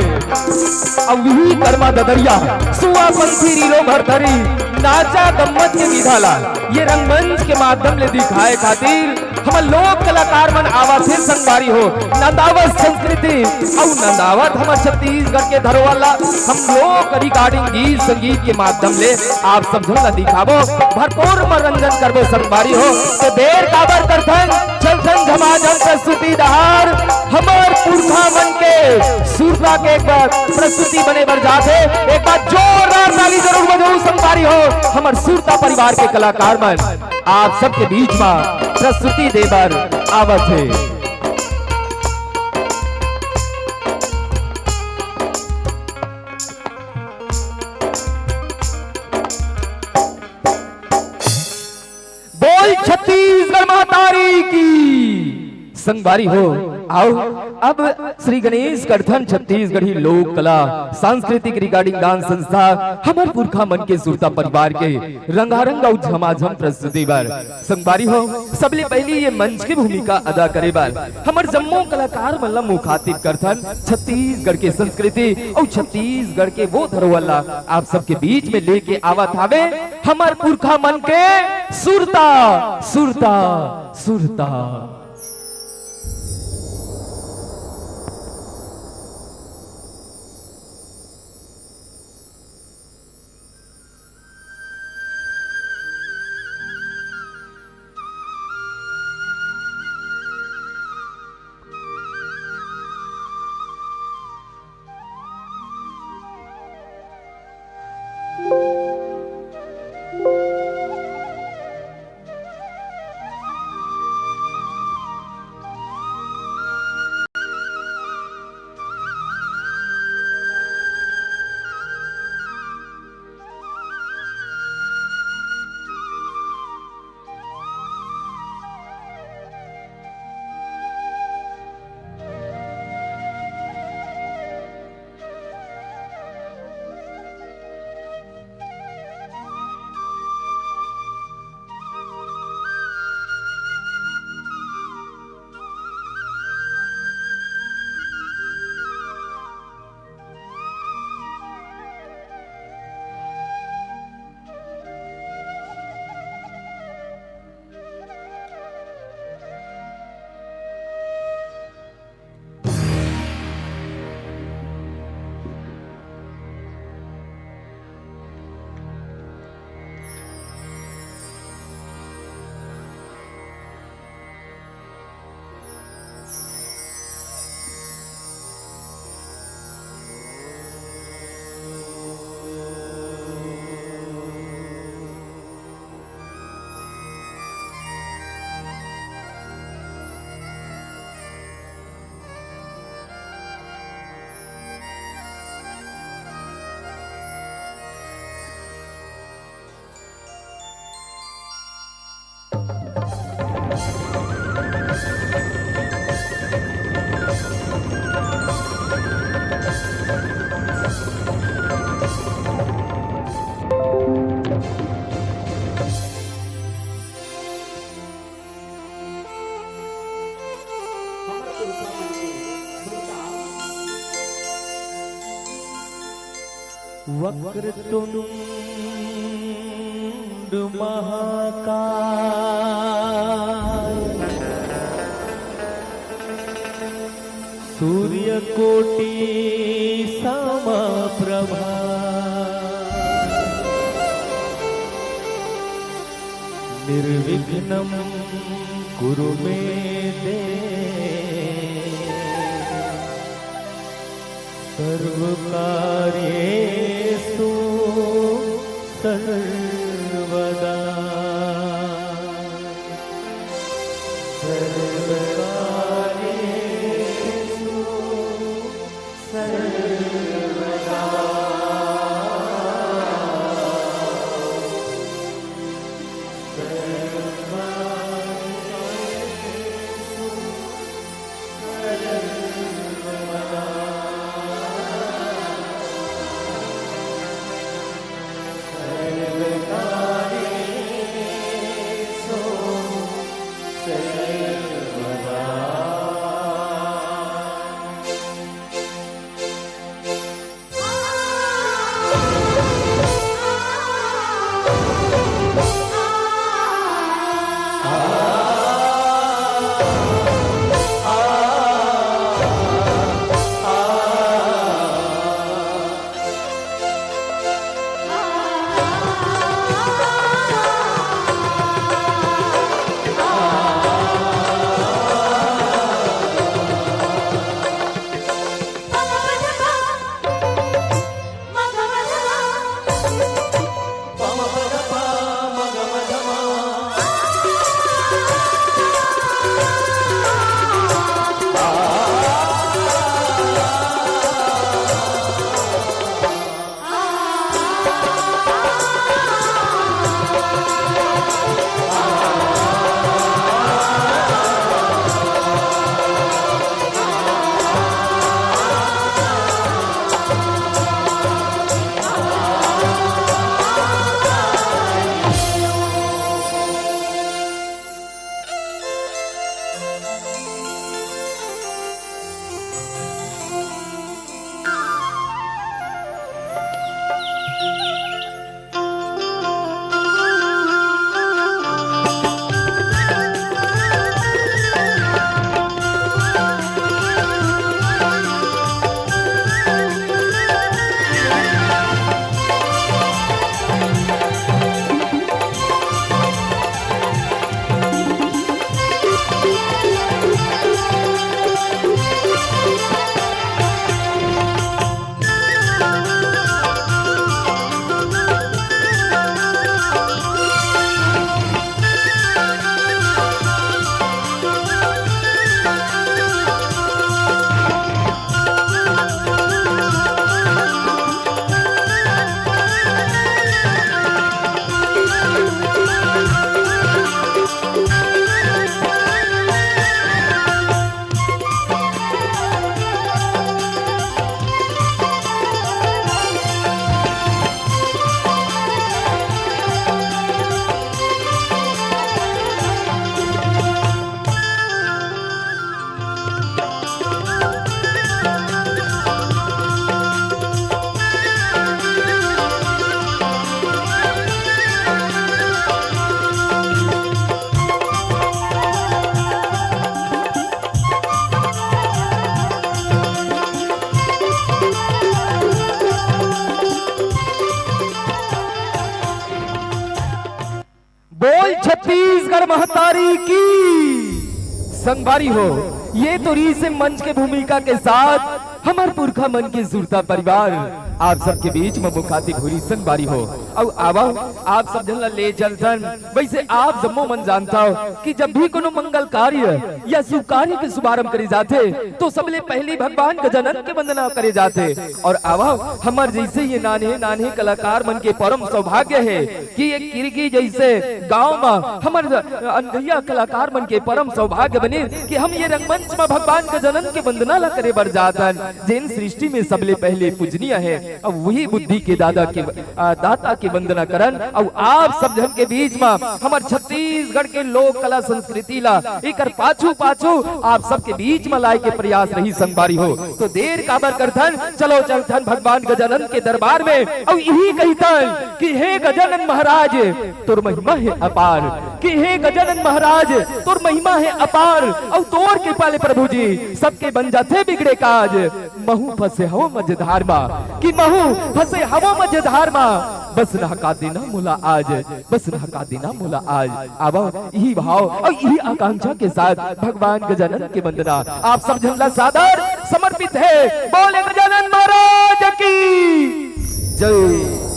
अउ इही कर्मा ददरिया, सुआ पंथी रीलो भरथरी, नाचा गम्मत के विधा ला ये रंगमंच के माध्यम ले दिखाए खातिर हमर लोक कलाकार मन आवत हे संगवारी हो। नंदावत संस्कृति अउ नंदावत हमर छत्तीसगढ़ के धरोहर ला हम लोक recording गीत संगीत के माध्यम ले आप सब झन ला दिखाबो, भरपूर मनोरंजन करबो संगवारी हो। तो देर काबर करथन, चलथन झमाझम प्रस्तुति डहार। हमर पुरखा मन के सुरता के एक बार प्रस्तुति बने बर जात हे, एक बार जोरदार ताली जरूर बजाऊ संगवारी हो। हमर सुरता परिवार के कलाकार मन आप सबके बीच मा प्रस्तुति दे बर आवत हे। बोल छत्तीसगढ़ महतारी की। संगवारी हो, आओ अब श्री गणेश करथन छत्तीसगढ़ी लोक कला सांस्कृतिक recording dance संस्था हमर पुरखा मन के सुरता परिवार के रंगारंग अउ झमाझम प्रस्तुति बर। संगवारी हो, सबले पहली ये मंच के भूमिका अदा करे बर हमर जम्मो कलाकार मन ला मुखातिब करथन। छत्तीसगढ़ के संस्कृति अउ छत्तीसगढ़ के वो धरोहर ला आप सबके बीच में लेके आवत हावे हमर पुरखा मन के सुरता, सुरता, सुरता। वक्रतुंड महाकाय, सूर्यकोटि समप्रभा, निर्विघ्नं कुरु मे देव, सर्वकार्येषु सर्वदा। सर्वकार्येषु सर्वदा। सर्वकार्येषु सर्वदा। सर्वकार्येषु सर्वदा। बोल छत्तीसगढ़ महतारी की। संगवारी हो, ये तो रहिस मंच के भूमिका के साथ हमर पुरखा मन के सुरता परिवार। आप सबके बीच म मुखातिब होही संगवारी हो। अउ आवा, आप सब झन ला ले चलथन। वइसे आप जम्मो मन जानथव कि जब भी कोनो मंगल कार्य या शुभ कार्य के शुभारंभ करे जाथे, तो सबले पहिली भगवान गजानन के वंदना करे जाथे। अउ आवा, हमर जइसे ये नान्हे नान्हे कलाकार मन के परम सौभाग्य हे कि ये किरगी जइसे गांव म हमर अनगहिया कलाकार मन के परम सौभाग्य बने कि हम ये रंगमंच म भगवान गजानन के वंदना ला करे बर जाथन, जेन सृष्टि में सबले पहिली पूजनीय हे। अउ वही बुद्धि के दादा के, आ, दाता के वंदना करन। अउ आप सब झन के बीच म हमर छत्तीसगढ़ के लोक कला संस्कृति ला एकर पाछू पाछू आप सबके बीच म लाए के प्रयास रही संगवारी हो। तो देर काबर करथन, चलो चलथन भगवान गजानन के दरबार में। अउ इही कहिथन कि हे गजानन महाराज, तोर महिमा हे अपार, कि हे गजानन महाराज, तोर महिमा हे अपार, अउ तोर कृपा ले प्रभु जी सबके बन जाथे बिगड़े काज। महू फंसे हवं मझधार मा, कि महू फंसे हवं मझधार मा, बस नहका देना मोला आज, बस नहका देना मोला आज। आवा इही भाव अउ इही आकांक्षा के साथ भगवान गजानन के वंदना आप सब झन ला सादर समर्पित हे। बोले गजानन महाराज की जय।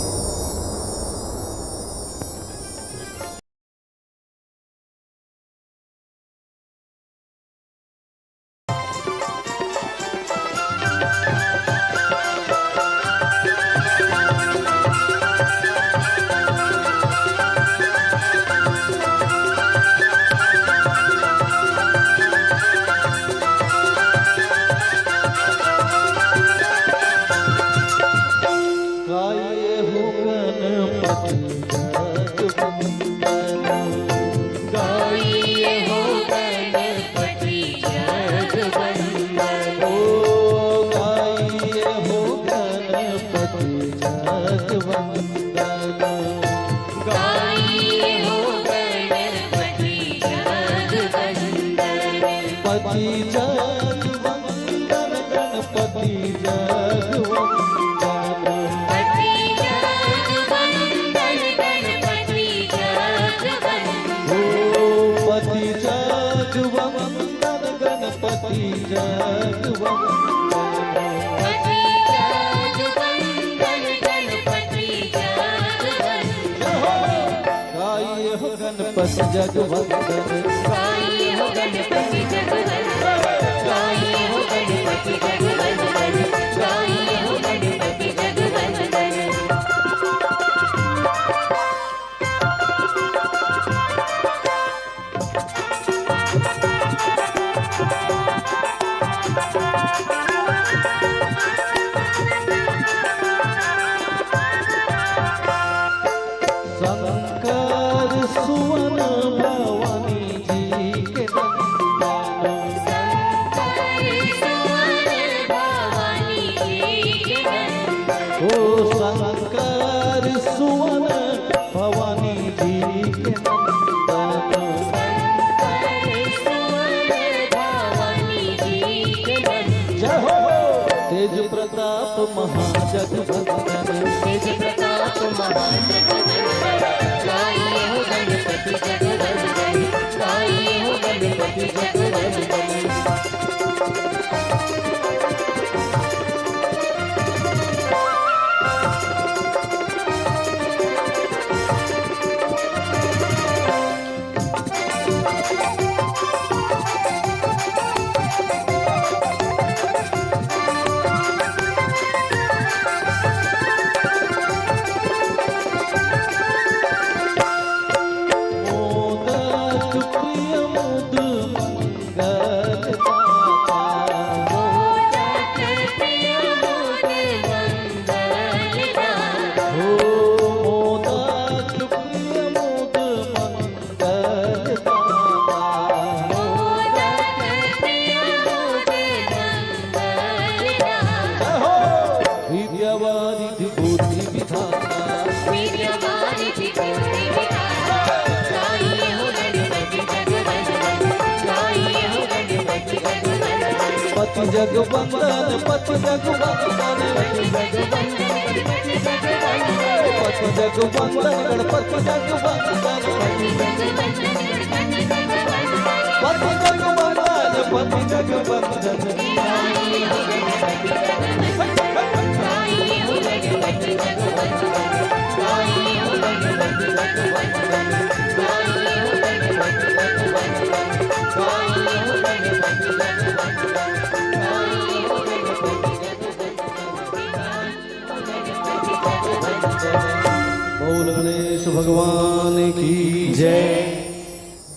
बोल गणेश भगवान की जय।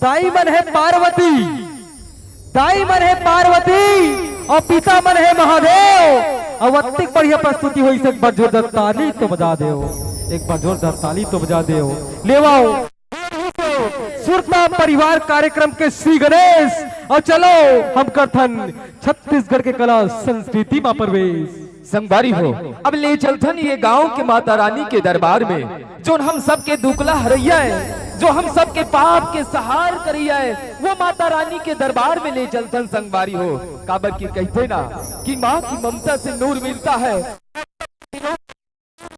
दाई मन हे पार्वती, दाई मन हे पार्वती अउ पिता मन हे महादेव। अउ अतेक बढ़िया प्रस्तुति होइस, एक बार जोरदार ताली तो बजा देव, एक बार जोरदार ताली तो बजा देव। लेवाओ सुरता परिवार कार्यक्रम के श्री गणेश, अउ चलो हम करथन छत्तीसगढ़ के कला संस्कृति मा प्रवेश। संगवारी हो, अब ले चलथन ये गांव के माता रानी के दरबार में, जो हम सबके दुखला हरैया है, जो हम सबके पाप के सहार करैया है, वो माता रानी के दरबार में ले चलथन संगवारी हो। काबर की कहिथे ना कि माँ की ममता से नूर मिलता है,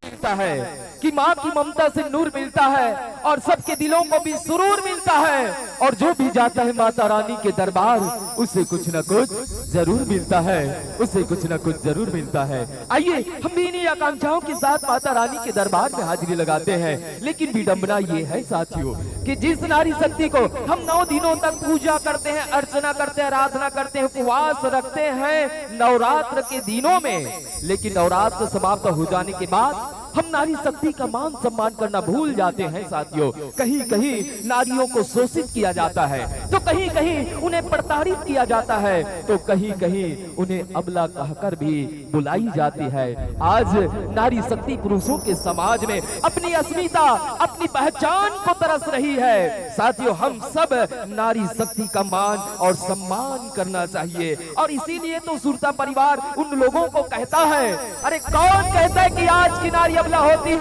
मिलता है, कि माँ की ममता से नूर मिलता है और सबके दिलों को भी सुरूर मिलता है। और जो भी जाता है माता रानी के दरबार, उसे कुछ न कुछ जरूर मिलता है, उसे कुछ न कुछ जरूर मिलता है। आइए, हम भी इन्हीं आकांक्षाओं के साथ माता रानी के दरबार में हाजिरी लगाते हैं। लेकिन विडंबना ये है साथियों, कि जिस नारी शक्ति को हम नौ दिनों तक पूजा करते हैं, अर्चना करते हैं, आराधना करते हैं, उपवास रखते हैं नवरात्र के दिनों में, लेकिन नवरात्र समाप्त हो जाने के बाद हम नारी शक्ति का मान सम्मान करना भूल जाते हैं साथियों। कहीं कहीं नारियों को शोषित किया जाता है, तो कहीं कहीं उन्हें प्रताड़ित किया जाता है, तो कहीं कहीं उन्हें अबला कहकर भी बुलाई जाती है। आज नारी शक्ति पुरुषों के समाज में अपनी अस्मिता, अपनी पहचान को तरस रही है। साथियों, हम सब नारी शक्ति का मान और सम्मान करना चाहिए। और इसीलिए तो सुरता परिवार उन लोगों को कहता है, अरे कौन कहता है कि आज की नारी अबला होती है?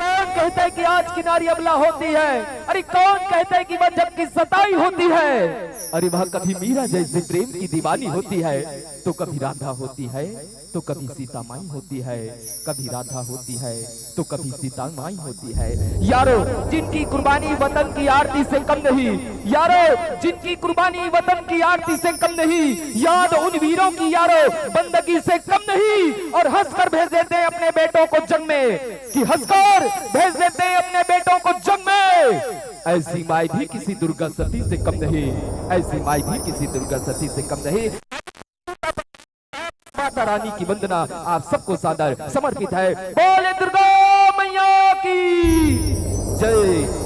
कौन कहता है कि आज की नारी अबला होती है? अरे कौन कहता है कि वह जग की सताई होती है? अरे वह कभी मीरा जैसे प्रेम की दीवानी होती है, तो कभी राधा होती है, तो कभी सीता माई होती है, कभी राधा होती है, तो कभी सीता माई होती है। यारो, जिनकी कुर्बानी वतन की आरती से कम नहीं, यारो, जिनकी कुर्बानी वतन की आरती से कम नहीं, याद उन वीरों की यारो, बंदगी से कम नहीं। और हंसकर भेज देते हैं अपने बेटों को जंग में, कि हंसकर भेज देते हैं अपने बेटों को जंग में। ऐसी माई भी किसी दुर्गा सती से कम नहीं, ऐसी माई भी किसी दुर्गा सती से कम नहीं। माता रानी की वंदना आप सबको सादर समर्पित है। बोले दुर्गा मैया की जय।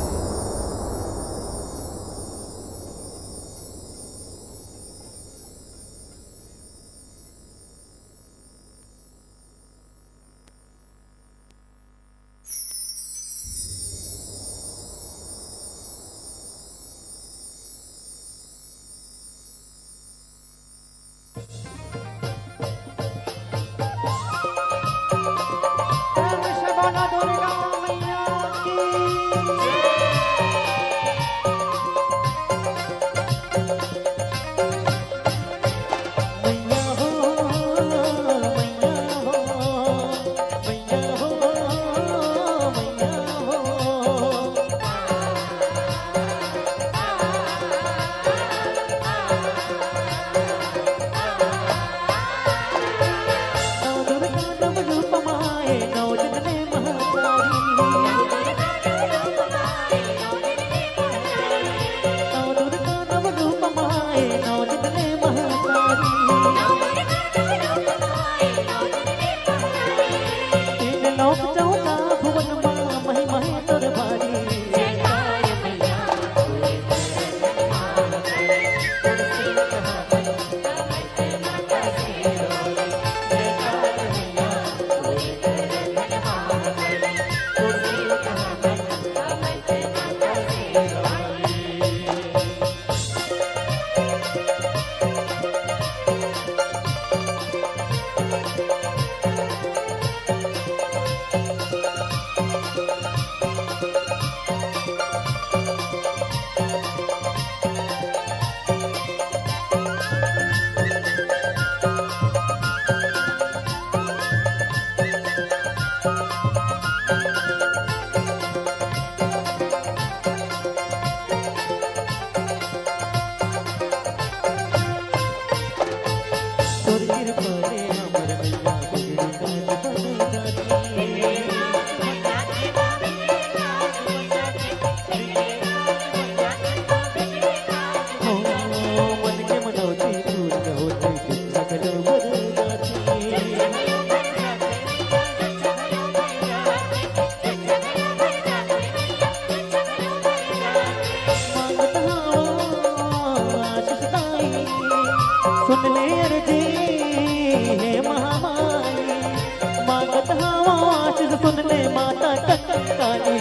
सुन ले माता कंकाली।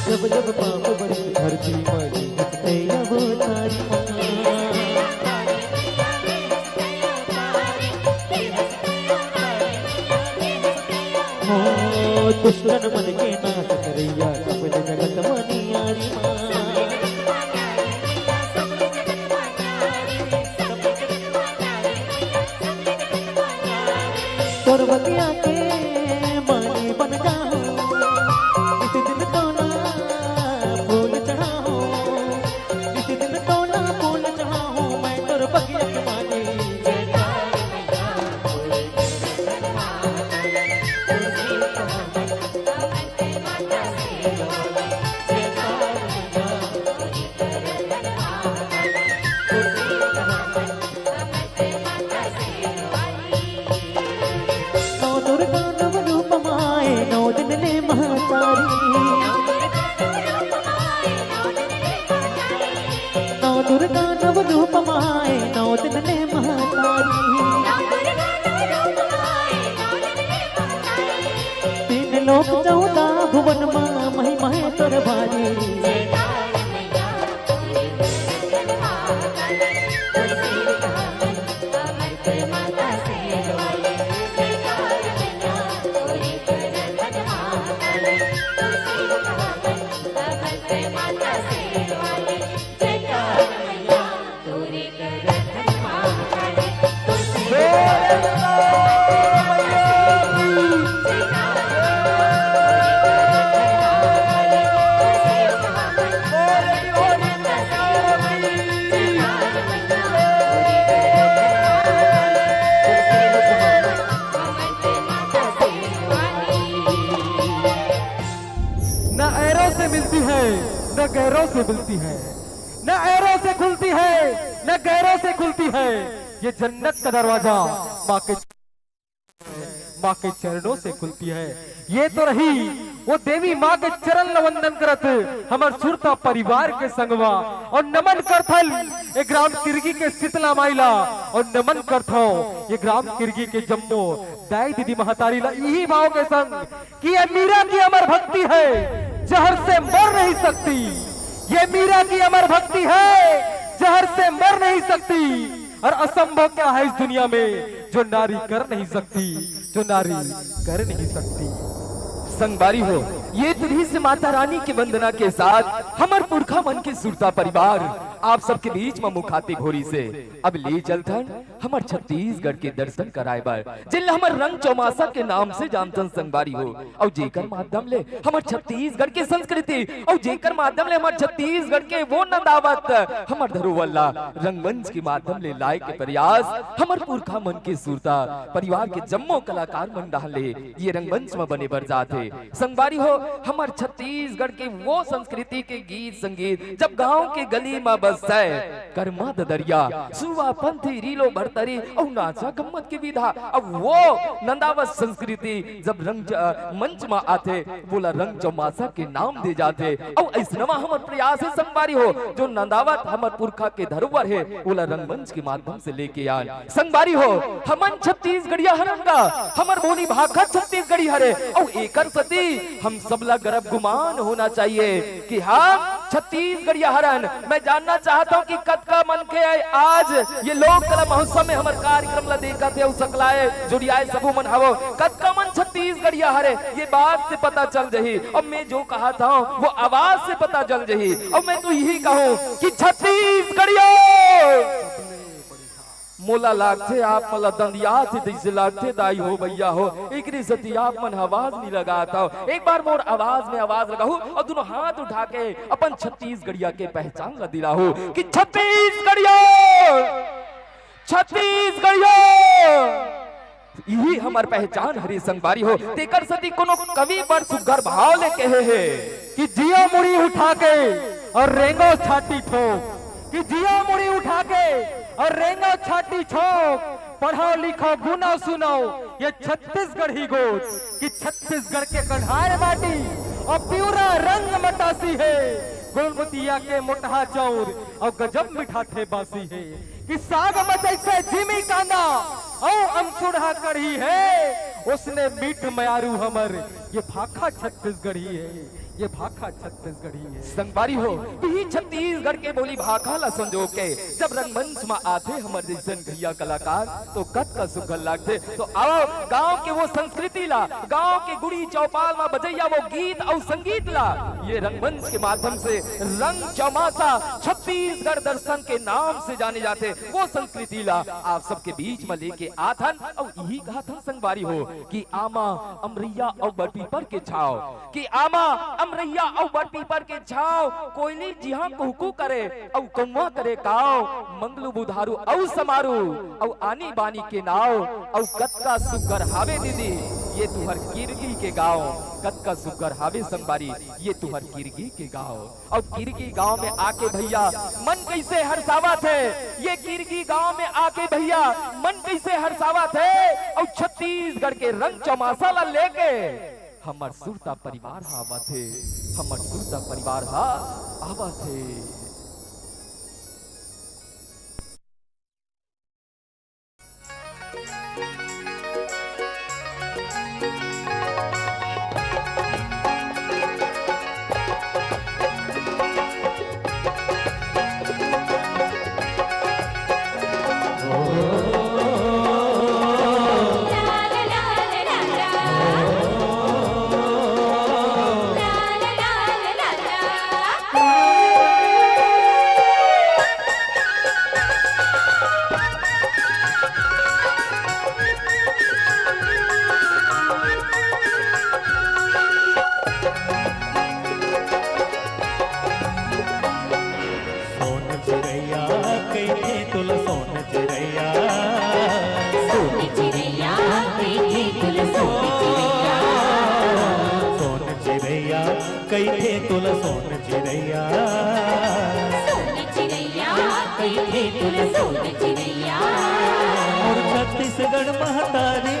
जब जब पाँव पड़े धरती माँ, हंसते अवतारी माँ। हो दुष्टन मन के नाश करैया, सकल जगत माँ नियारी माँ। तोर बगिया के माली बन जाहूँ, नित दिन तोला फूल चढ़ाहूँ, नित दिन तोला फूल चढ़ाहूँ, मैं तोर बगिया के माली। नौ दुर्गा नव रूप माए, नौ दिन ले महतारी। नौ दुर्गा नव रूप माए, नौ दिन ले महतारी। तीन लोक चौदह भुवन मा, महिमा है तोर भारी। न ऐरों से मिलती है, न गैरों से मिलती है, न ऐरों से खुलती है, न गैरों से खुलती है। ये जन्नत का दरवाजा माँ के, माँ के चरणों से खुलती है। ये तो रही वो देवी माँ के चरण ल वंदन करत हमर सुरता परिवार के संगवा। और नमन करथन ये ग्राम किरगी के शीतला माई ला, और नमन करथो ये ग्राम किरगी के जम्मो दाई दीदी महतारी ला इही भाव के संग कि ये मीरा की अमर भक्ति है, जहर से मर नहीं सकती। ये मीरा की अमर भक्ति है, जहर से मर नहीं सकती। और असंभव क्या है इस दुनिया में जो नारी कर नहीं सकती, जो नारी कर नहीं सकती। संगवारी हो, ये दृश्य माता रानी की वंदना के साथ हमर पुरखा मन के सुरता परिवार आप सबके बीच म मुखातिब होरी से अब ले चलथन हमर छत्तीसगढ़ के दर्शन कराए बर, जेन ल हमर रंग चौमासा के नाम से जानथन संगवारी हो, अउ जेकर माध्यम ले हमर छत्तीसगढ़ के संस्कृति अउ जेकर माध्यम ले हमर छत्तीसगढ़ के वो नंदावत हमर धरोहर ला रंगमंच के माध्यम ले लाए के प्रयास हमर पुरखा मन के सुरता परिवार के जम्मो कलाकार मन डहान ले ये रंगमंच म बने बर जात हे। संगवारी हो, हमर छत्तीसगढ़ के वो संस्कृति के गीत संगीत जब गांव के गली म बजथे, करमा ददरिया, सुरवा पंथी, रीलो भरतरी अउ नाचा गम्मत के विधा। अब वो नंदावत संस्कृति जब रंग च-, मंच म आथे, वोला रंग चौमासा के नाम दे जाथे। अउ अइसनवा हमर प्रयास हे संगवारी हो, जो नंदावत हमर पुरखा के धरोहर हे, ओला रंगमंच के माध्यम से लेके आन। संगवारी हो, हमन छत्तीसगढ़िया हरन का, हमर बोली भाखा छत्तीसगढ़ी हरे, अउ एकर सेती हम सबला गर्व गुमान होना चाहिए कि हम छत्तीसगढ़िया हरन। मैं जानना चाहत हंव कि कतका मनखे आज ये लोक कला महोत्सव में हमर कार्यक्रम ला देखत हे अउ सकलाए जुड़ियाए सबो मन हवव, कतका मन छत्तीसगढ़िया हरे, ये बात से पता चल जही। अउ मैं जो कहत हंव वो आवाज से पता चल जही। अउ मैं तो यही कहूं कि छत्तीसगढ़िया मोला लागथे आप मन ला दंदियाथे जइसे लागथे दाई हो भइया हो, एकरे सेती आप मन आवाज नइ लगात हव। एक बार मोर आवाज में आवाज लगाहू अउ दूनों हाथ उठा के अपन छत्तीसगढ़िया के पहचान ला दिलाहू कि छत्तीसगढ़िया, छत्तीसगढ़िया, इही हमर पहचान हरे संगवारी हो। तेकर सेती कोनो कवि बड़ सुग्घर भाव ले कहे हे कि जिया मुड़ी उठा के अउ रेंगो छाती ठोक, कि जिया मुड़ी उठा के अउ रेंगो छाती ठोक, पढ़व लिखव गुनव सुनव ये छत्तीसगढ़ी गोठ, कि छत्तीसगढ़ के कन्हार माटी अउ पिवरा रंग मटासी हे, गोलमतिया के मोटहा चाउर अउ गजब मिठाथे बासी हे। कि साग म जइसे जिमी कांदा अउ अमचूर ह कढ़ी हे, ओसने मीठ मयारू हमर ये भाखा छत्तीसगढ़ी हे, ये भाखा छत्तीसगढ़ी हे। संगवारी हो, इही छत्तीसगढ़ के बोली भाखा ला संजो के जब रंगमंच म आथे हमर जइसन भइया कलाकार, तो कतका सुघर लागथे। तो आवव, गांव के वो संस्कृति ला, गांव के गुड़ी चौपाल म बजइया वो गीत अउ संगीत ला ये रंगमंच के माध्यम से रंग चौमासा छत्तीसगढ़ दर्शन के नाम से जाने जाथे, वो संस्कृति ला आप सबके बीच म लेके आथन। अउ इही कहत हन संगवारी हो कि आमा, अमरैया अउ बड़ पीपर के छाव, कि आमा, अमरैया अउ बड़ पीपर के छाव, कोयली जिहां कुहकू करे अउ कौवा करे काव, मंगलू बुधारू अउ समारू अउ आनी बानी के नाव, अउ कतका सुघर हावे दीदी ये तुहर किरगी के गांव, कतका सुघर हावे संगवारी ये तुहर किरगी के गांव। अउ किरगी गांव में आके भइया मन कइसे हरसावत हे, ये किरगी गांव में आके भइया मन कइसे हरसावत हे, अउ छत्तीसगढ़ के रंग चौमासा ला लेके हमर सुरता परिवार ह आवत हे, हमर सुरता परिवार ह आवत हे। सोन चिरैया कहिथे तोला सोन चिरैया। सोन चिरैया कहिथे तोला सोन चिरैया। सोन चिरैया कहिथे तोला सोन चिरैया। सोन चिरैया कहिथे तोला सोन चिरैया। मोर छत्तीसगढ़ महतारी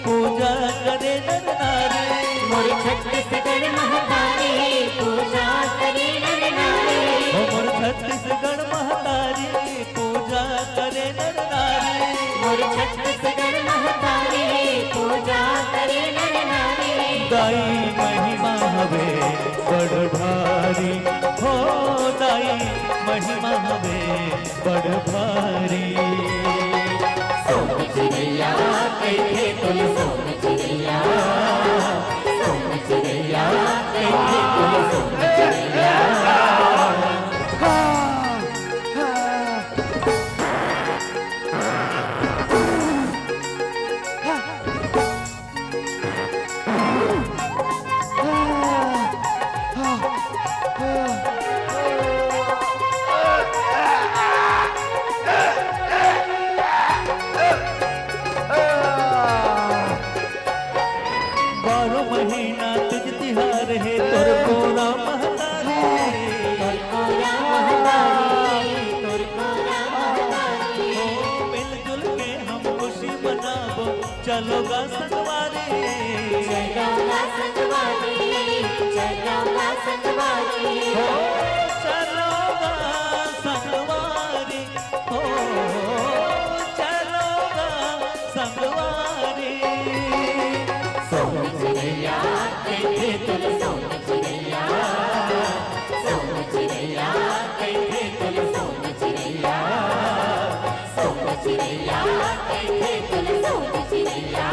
पूजा करे नर नारी। मोर छत्तीसगढ़ महतारी पूजा करे नर नारी। ओ मोर छत्तीसगढ़ महतारी पूजा करे नर नारी। मोर छत्तीसगढ़ महतारी पूजा करे नर नारी। दाई महिमा हवे बड़ भारी, हो दाई महिमा हवे बड़ भारी। सोन चिरैया कहिथे तोला सोन चिरैया। सोन चिरैया कहिथे तोला सोन चिरैया। बारह महीना तीज तिहार हे तोर कोरा महतारी। तोर कोरा महतारी, तोर कोरा महतारी। हो मिलजुल के हम खुशी मनाबो, चलो गा संगवारी। चलो गा संगवारी, चलो गा संगवारी। हो चलो गा संगवारी। हो चलो गा संगवारी। सोन चिरैया कहिथे तोला सोन चिरैया। सोन चिरैया कहिथे तोला सोन चिरैया। सोन चिरैया कहिथे तोला सोन चिरैया।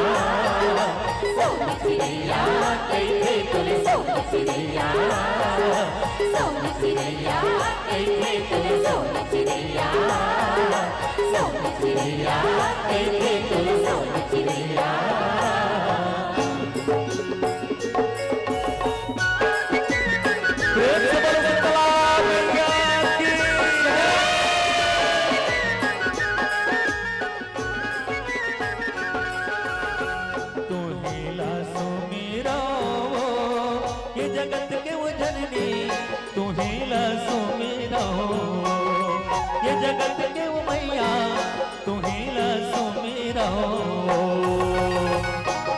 प्रेम से बोलो शीतला मैया की जय। तुम्हें ला सुमिरो, ये जगत के वो जननी, तुम्हें ला सुमिरो, ये जगत के वो मैया, तुम्हें ला सुमिरो।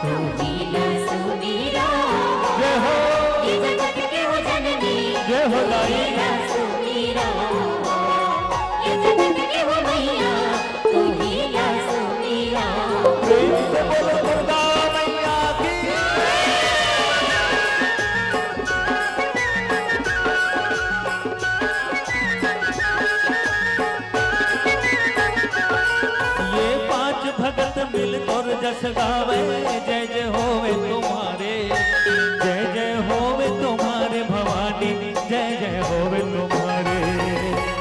तुम्हें ला सुमिरो, जय हो। ये जगत के वो जननी, जय हो दाई। तुम्हें ला सुमिरो, ये जगत के वो मैया, तुम्हें ला सुमिरो। प्रेम से बोलो दुर्गा मैया की। ये पांच भगत मिल तोर जस गावे, जय जय होवे तुम्हारे, जय जय होवे तुम्हारे भवानी, जय जय होवे तुम्हारे।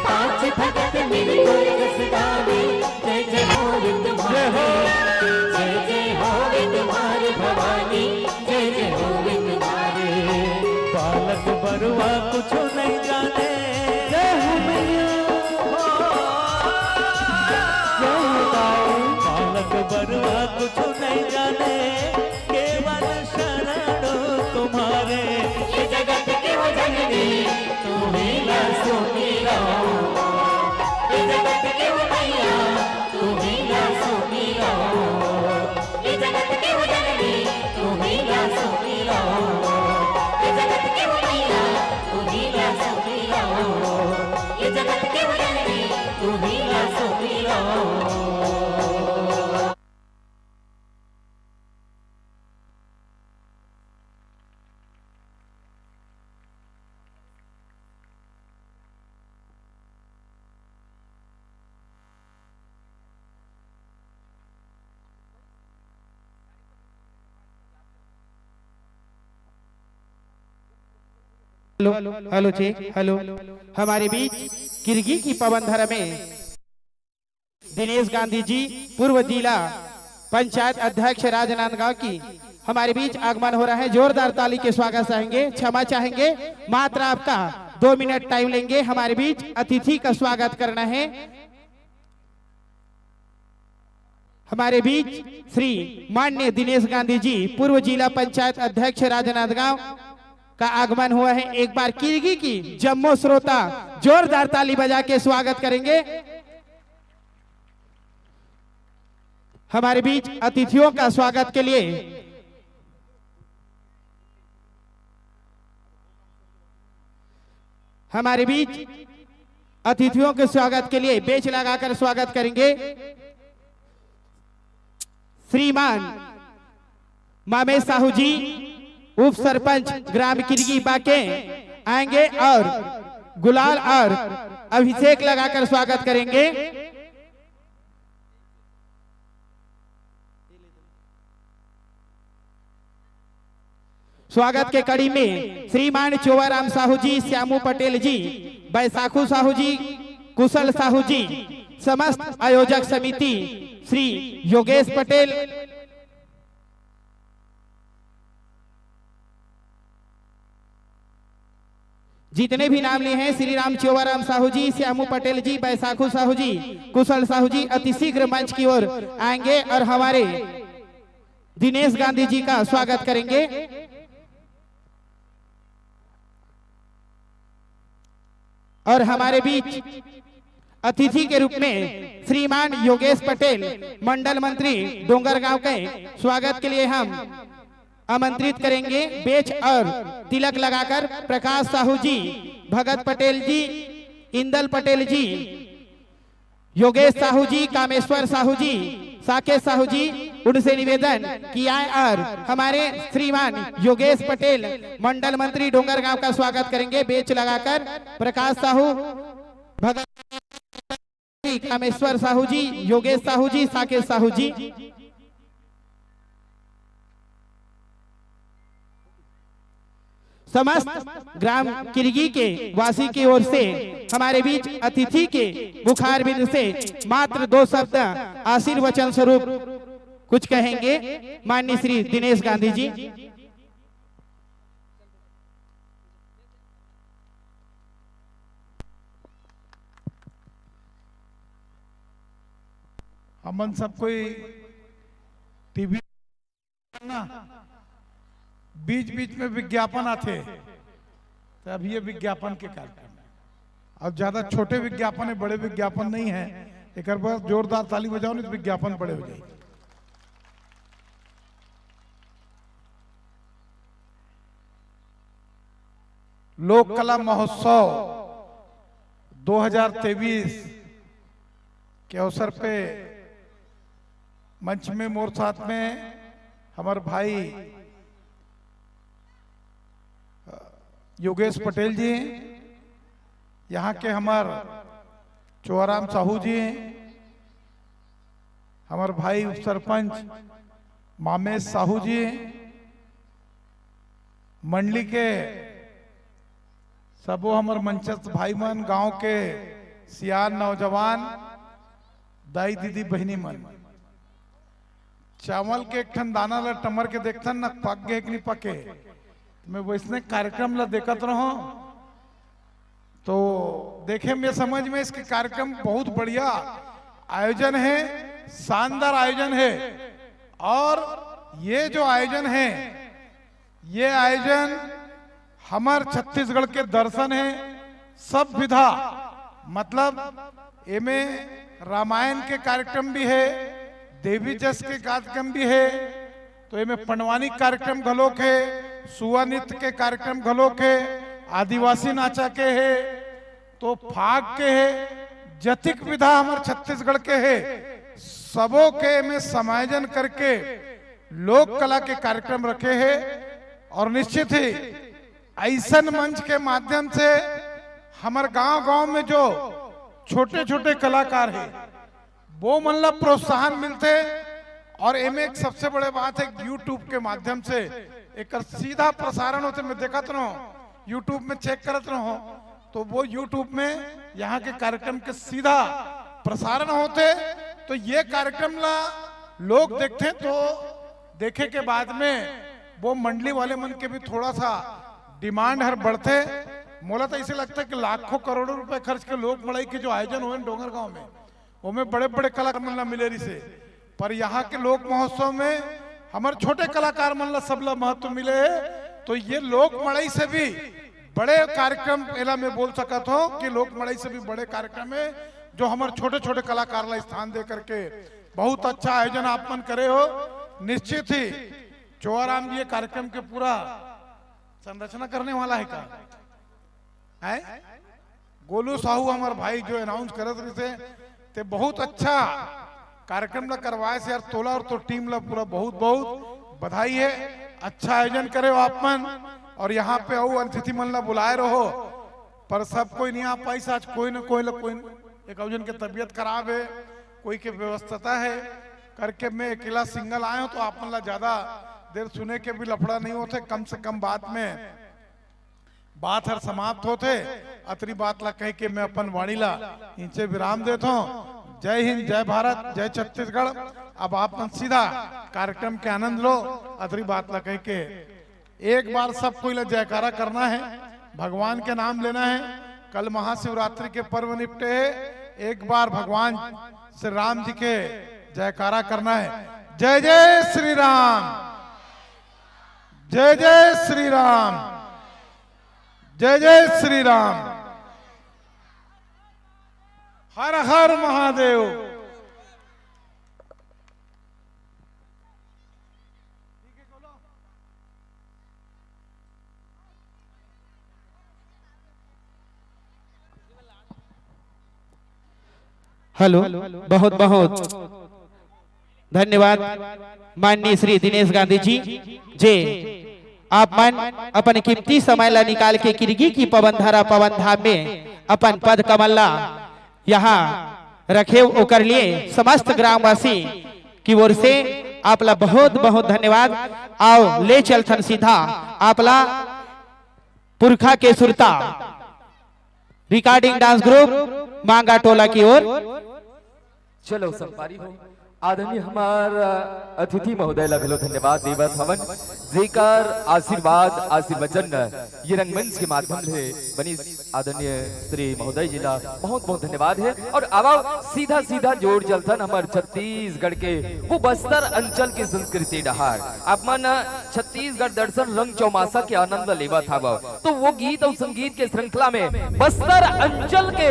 पांच भगत मिल तोर जस गावे, जय जय होवे तुम्हारे, जय जय होवे तुम्हारे भवानी, जय जय होवे तुम्हारे। बालक बरुआ कुछ नहीं जाने, जय हो मैया। जय हो दाई। बालक बरुआ कुछ नहीं जाने, केवल शरण तुम्हारे। ये जगत के वो जननी, तुम्हें ला सुमिरो। ये जगत के वो मैया, तुम्हें ला सुमिरो। ये जगत के वो जननी, तुम्हें ला सुमिरो। ये जगत के वो मैया, तुम्हें ला सुमिरो। ये जगत के वो जननी, तुम्हें ला सुमिरो। हेलो, हेलो जी, हेलो। हमारे बीच किरगी की पवन धरा में दिनेश गांधी जी, पूर्व जिला पंचायत अध्यक्ष राजनांदगांव की हमारे बीच आगमन हो रहा है। जोरदार ताली के स्वागत चाहेंगे, क्षमा चाहेंगे, मात्र आपका दो मिनट टाइम लेंगे। हमारे बीच अतिथि का स्वागत करना है। हमारे बीच श्री माननीय दिनेश गांधी जी, पूर्व जिला पंचायत अध्यक्ष राजनांदगांव का आगमन हुआ है। एक बार किरगी की जम्मो श्रोता जोरदार ताली बजा के स्वागत करेंगे। हमारे बीच अतिथियों का स्वागत के लिए, हमारे बीच अतिथियों के स्वागत के लिए बेंच लगाकर स्वागत करेंगे श्रीमान मामेश साहू जी, उप सरपंच ग्राम किरगी बाके आएंगे और गुलाल और अभिषेक लगाकर स्वागत करेंगे। स्वागत के कड़ी में श्रीमान चोवाराम साहू जी, श्यामू पटेल जी, बैसाखू साहू जी, कुशल साहू जी, समस्त आयोजक समिति, श्री योगेश पटेल, जितने भी नाम लिए हैं, श्री राम चोवाराम साहू जी, श्यामू पटेल जी, बैसाखू साहू जी, कुशल साहू जी, अति शीघ्र मंच की ओर आएंगे और हमारे दिनेश गांधी जी का स्वागत करेंगे। और हमारे बीच अतिथि के रूप में श्रीमान योगेश पटेल, मंडल मंत्री डोंगरगांव के स्वागत के लिए हम आमंत्रित करेंगे। बेच और तिलक लगाकर प्रकाश साहू जी, भगत पटेल जी, इंदल पटेल जी, योगेश साहू जी, कामेश्वर साहू जी, साकेत साहू जी, उनसे निवेदन कि आए और हमारे श्रीमान योगेश पटेल, मंडल मंत्री डोंगरगांव का स्वागत करेंगे। बेच लगाकर प्रकाश साहू, भगत जी, कामेश्वर साहू जी, योगेश साहू जी, साकेत साहू जी। समस्त ग्राम किरगी के वासी की ओर से हमारे बीच अतिथि के मुखारविंद से मात्र दो शब्द आशीर्वचन स्वरूप कुछ कहेंगे माननीय श्री दिनेश गांधी जी। हमन सब कोई टीवी ना, बीच बीच में विज्ञापन आथे, तो अब ये विज्ञापन के कार्यक्रम है। अब ज्यादा छोटे विज्ञापन है, बड़े विज्ञापन नहीं है। एक बार जोरदार ताली बजाओ, नहीं तो विज्ञापन बड़े हो जाएंगे। लोक कला महोत्सव दो हज़ार तेईस के अवसर पे मंच में मोर साथ में हमर भाई योगेश पटेल जी, यहाँ के हमर चोराम साहू जी, हमर भाई उप सरपंच मामेश साहू जी, मंडली के सबो हमर मंचस्थ भाई मन, गांव के सियान नौजवान, दाई दीदी बहिनी मन, चावल के एक ठन दाना ला टमर के देखथन न, पक गे कि नहीं पके। मैं वैसने कार्यक्रम ला देखत रहो तो देखे में समझ में इसके कार्यक्रम बहुत बढ़िया आयोजन है, शानदार आयोजन है। और ये जो आयोजन है, ये आयोजन हमर छत्तीसगढ़ के दर्शन है। सब विधा, मतलब एमे रामायण के कार्यक्रम भी है, देवी जस के कार्यक्रम भी है, तो एमे पंडवानी कार्यक्रम घलोक है, सुआ नृत्य के कार्यक्रम घलोक है, आदिवासी नाचा के है, तो फाग के है, जतिक विधा हमर छत्तीसगढ़ के है, सबो के एमे समायोजन करके लोक कला के कार्यक्रम रखे है। और निश्चित ही ऐसन मंच के माध्यम से हमर गांव-गांव में जो छोटे-छोटे कलाकार हे, वो मन ला प्रोत्साहन मिलथे। और एमे एक सबसे बड़े बात है, YouTube के माध्यम से एकर सीधा प्रसारण होथे। मैं देखत रहो, YouTube में check करत रहो, तो वो YouTube में यहाँ के कार्यक्रम के सीधा प्रसारण होथे। तो ये कार्यक्रम ला लोग देखथे, तो देखे के बाद में वो मंडली वाले मन के भी थोड़ा सा demand हर बढ़थे। मोला तो ऐसे लगता है कि लाखों करोड़ों रुपए खर्च के लोक मड़ई के जो आयोजन होए डोंगरगांव में, ओमे बड़े-बड़े कलाकार मन ला मिले रिसे, पर यहाँ के लोक महोत्सव में हमर छोटे कलाकार मन ला सबला महत्व मिले हे। तो ये लोक मड़ई से भी बड़े कार्यक्रम, एला मैं बोल सकत हूँ कि लोक मड़ई से भी बड़े कार्यक्रम है, जो हमर छोटे-छोटे कलाकार ला स्थान दे करके बहुत अच्छा आयोजन आप मन करे हो। निश्चित ही चोराम भी ये कार्यक्रम के पूरा संरचना करने वाला है का? हैं? गोलू साहू हमर भाई जो announce करत रहिसे, ते बहुत अच्छा कार्यक्रम ला करवाए से यार, तोला और तोर team ला पूरा बहुत बहुत बधाई है। अच्छा आयोजन करे हो आप मन। और यहाँ पे अउ अतिथि मन ला बुलाए रहो, पर सब कोई नहीं आ पाइस। आज कोई न कोई ला कोई न, एक आयोजन के तबीयत खराब है, कोई के व्यस्तता है करके मैं अकेला single आए हूँ, तो आप मन ला ज्यादा देर सुने के भी लफड़ा नहीं होथे। कम से कम बात में बात हर समाप्त होथे। अतरी बात ला कह के मैं अपन वाणी ला इँचे विराम देत हूँ। जय हिंद, जय भारत, जय छत्तीसगढ़। अब आप मन सीधा कार्यक्रम के आनंद लो। अतरी बात ला कह के एक बार सब कोई ला जयकारा करना है, भगवान के नाम लेना है। कल महाशिवरात्रि के पर्व निपटे है, एक बार भगवान श्री राम जी के जयकारा करना है। जय जय श्री राम, जय जय श्री राम, जय जय श्री राम, हर हर महादेव। हेलो, बहुत बहुत धन्यवाद माननीय श्री दिनेश गांधी जी, जे आप मन अपन कीमती समय ला निकाल के किरगी की पवन धरा पवन धाम में अपन पद कमल ला यहाँ रखे, ओकर लिए समस्त ग्रामवासी की ओर से आप ला बहुत बहुत धन्यवाद। आओ ले चलथन सीधा आप ला पुरखा के सुरता, रिकॉर्डिंग डांस ग्रुप मांगा टोला की ओर। चलो संगवारी हो, आदरणीय हमार, अ, अतिथि महोदय ला घलो धन्यवाद देवत हवन, जेकर आशीर्वाद, आशीर्वचन ये रंगमंच के माध्यम ले बनिस। आदरणीय श्री महोदय जी ला बहुत बहुत धन्यवाद हे। और आवा सीधा सीधा जोड़ चलथन हमर छत्तीसगढ़ के वो बस्तर अंचल के संस्कृति डहार। आप मन छत्तीसगढ़ दर्शन रंग चौमासा के आनंद लेवत हवव, तो वो गीत अउ संगीत के श्रृंखला में बस्तर अंचल के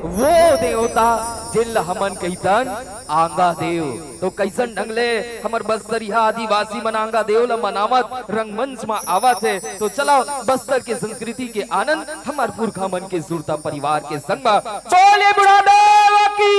वो देवता, जेन ल हमन कहिथन आंगा देव। तो कइसन ढंग ले हमर बस्तरिया आदिवासी मन आंगा देव ल मनावत रंगमंच म आवत हे, तो चला बस्तर के संस्कृति के आनंद हमर पुरखा मन के सुरता परिवार के संग म बोले बुढ़ा देव की।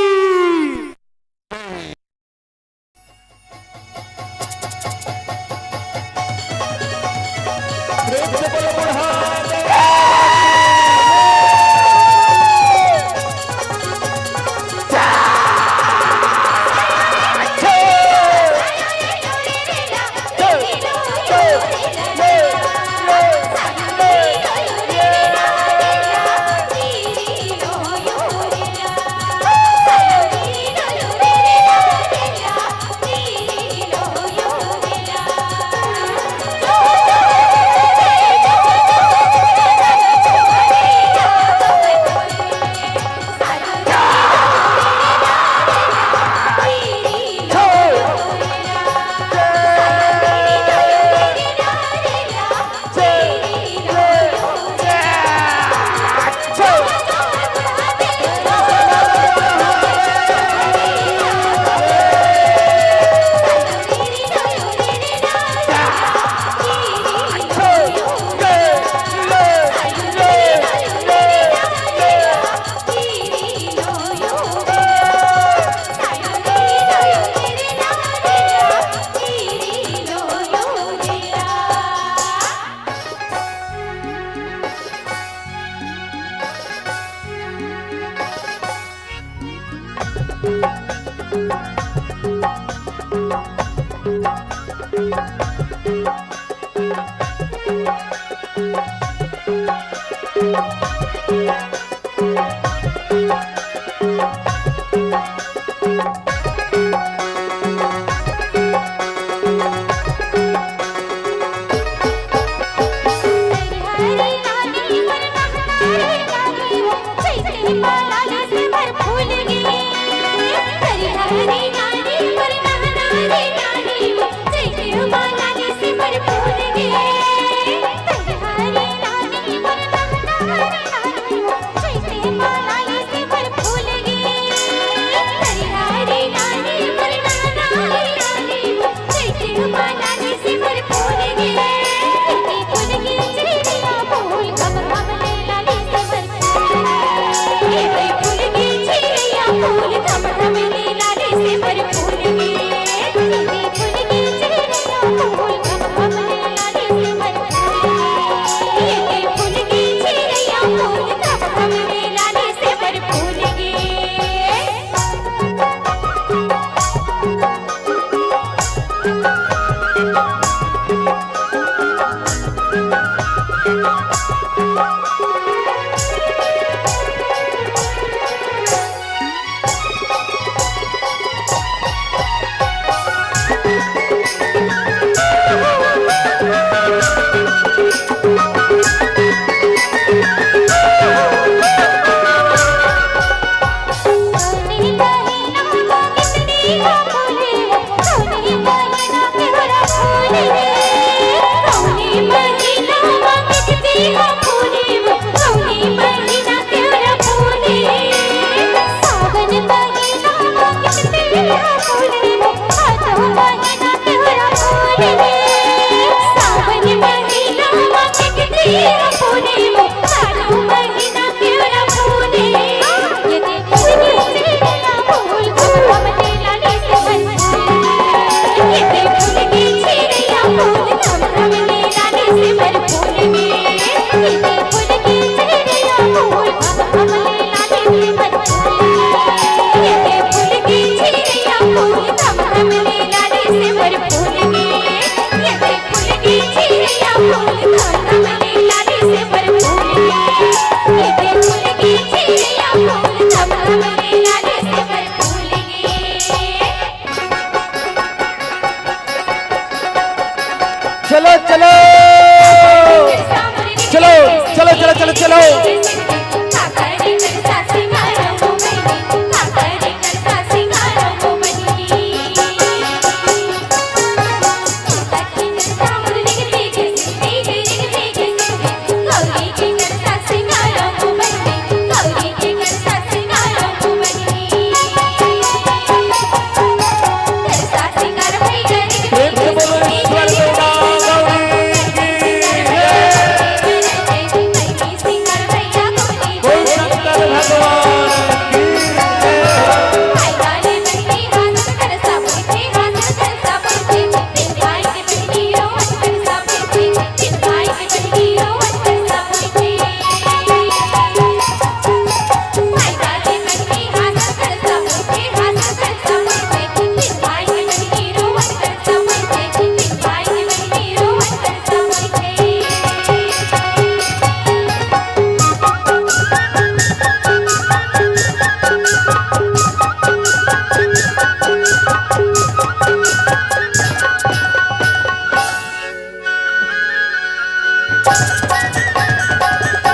चलो, चलो, चलो, चलो, चलो।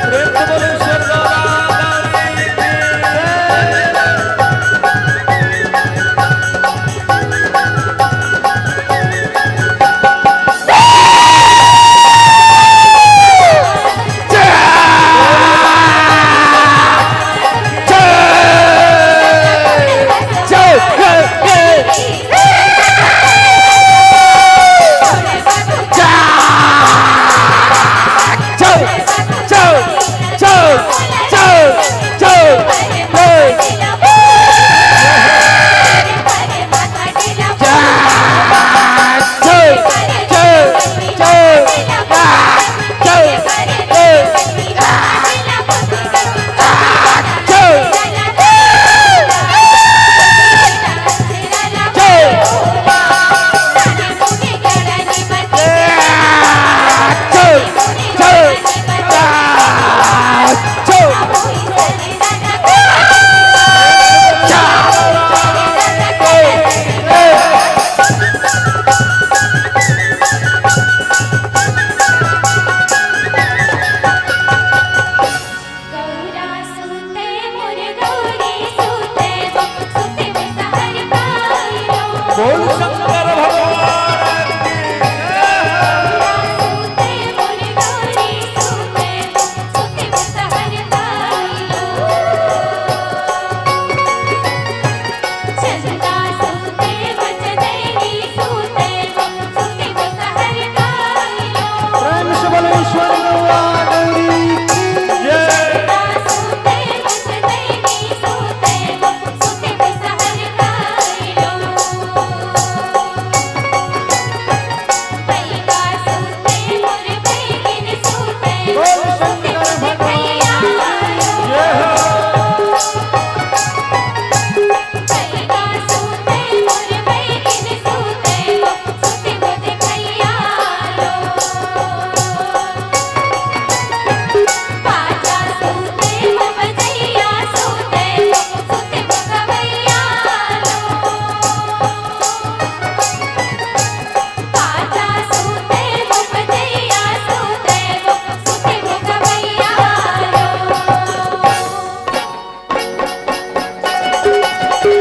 प्रेम से बोलो ईश्वर देवता गौरी की जय। बोल शंकर भगवान की जय। प्रेम से बोलो ईश्वर दादा की जय। बोल शंकर भगवान की जय। प्रेम से बोलो ईश्वर भगवान की जय। बोल शंकर भगवान की जय हो।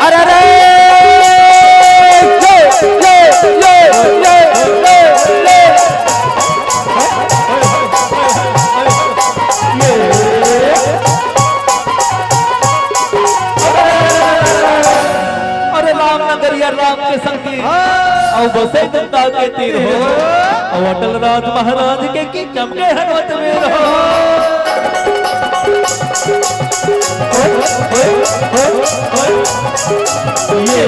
अरे, अरे, ये, ये, ये। अरे राम नगरिया राम के संग की, अउ बसे गंगा के तीर हो, अउ अटल राज महाराज के की चमके हनुमत वीर हो। ये।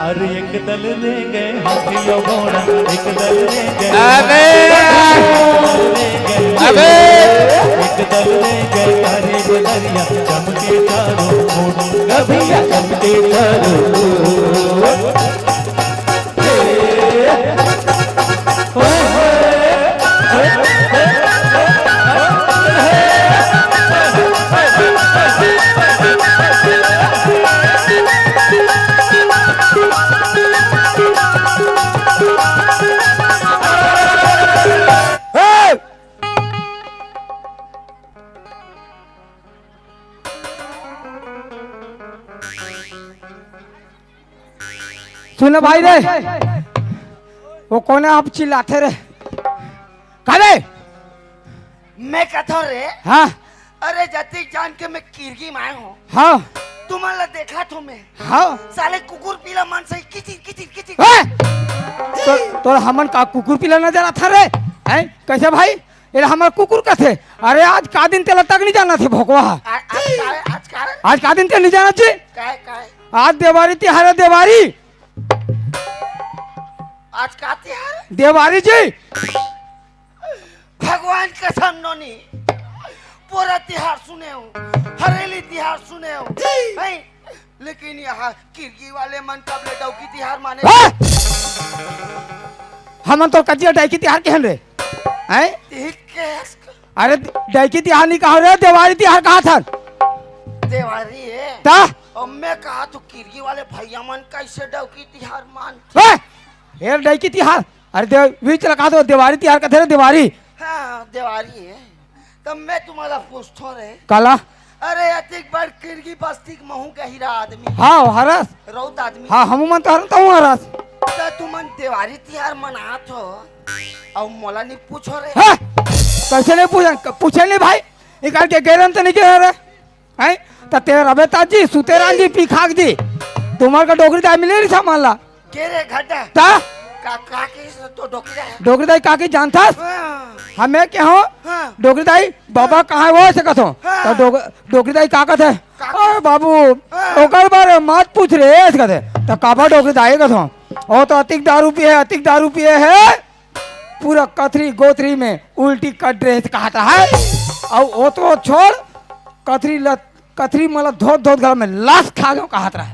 अरे एक दल ने गए हाथी अउ घोड़ा, एक दल ने गए अबे। अबे। एक दल ने गए तारी बदरिया, चमके चारों ओर, गभिया चमके चारों ओर। ना भाई रे, वो कोन हे आप चिल्लाथे रे? का रे? मैं कथों रे। हाँ। अरे जतिक जान के मैं किरगी में आए हूँ। हाँ। तुमन ला देखाथों मैं। हाँ। साले कुकुर पीला मन से किचिर किचिर किचिर। ए! तो, तो हमन का कुकुर पीला नजर आथन रे? हैं? कैसे भाई? एला हमर कुकुर कथे। अरे आज का दिन तेला तक नहीं जानथे भोकवा। आ-, आज का, आज का? आज का दिन तेला नहीं जानत जी? काय, काय? आज देवारी तिहार हे, देवारी। आज का तिहार? देवारी जी। भगवान कसम नोनी, पोरा तिहार सुने हूँ, हरेली तिहार सुने हूँ, हैं? लेकिन यहाँ किरगी वाले मन कब ले डौकी तिहार माने? हाँ? हमन तो कजिया डौकी तिहार केहेन रे, हैं? ठीक के अरे डौकी तिहार नहीं कहा रे, देवारी तिहार कहाथन। देवारी हे? ता? अब मैं कहा तो किरगी वाले भैया मन कैसे डौकी तिहार मान? ए! ए डौकी तिहार, अरे दे-, बीच लगा दो, देवारी तिहार कथे रे, देवारी। हाँ, देवारी हे। तब मैं तुम्हारा पूछथों रे। काला? अरे अतिक बड़ किरगी बस्ती के महू गहिरा आदमी। हाँ, हरस। रौत आदमी। हाँ, हमू मन तो हरन, तहूँ हरस। त तुमन देवारी तिहार मनाथो, अउ मोला नहीं पूछो रे। हाँ, कैसे नहीं पूछन? पूछे नहीं भाई, निकाल के गेरन तो नहीं गेरन रे। हैं? त तेरे रबे ताजी, सुतेरान जी, पीखाक जी, तुम्हार का डोकरी दाई मिले नहीं सामान ला। के रे घटा? ता? का, का की तो डोकरी दाई हे? डोकरी दाई का की जानथस? हाँ। हमें के हो? हाँ। डोकरी दाई, बाबा हाँ। कहाँ हे वो ऐसे कथो? हाँ। तो डोक-, डोकरी दाई का कथे? का की? अरे बाबू, हाँ। ओकर बारे मत पूछ रे, ऐसे कथे। तो काबर डोकरी दाई कथो? वो तो अतिक दारू पिए हे, अतिक दारू पिए हे। पूरा कथरी गोथरी में उल्टी कट रहे कहात रहा हे। अउ वो तो छोड़, कथरी ल-, कथरी मतलब धोत धोत घर में लाश खा गयो कहात रहा हे।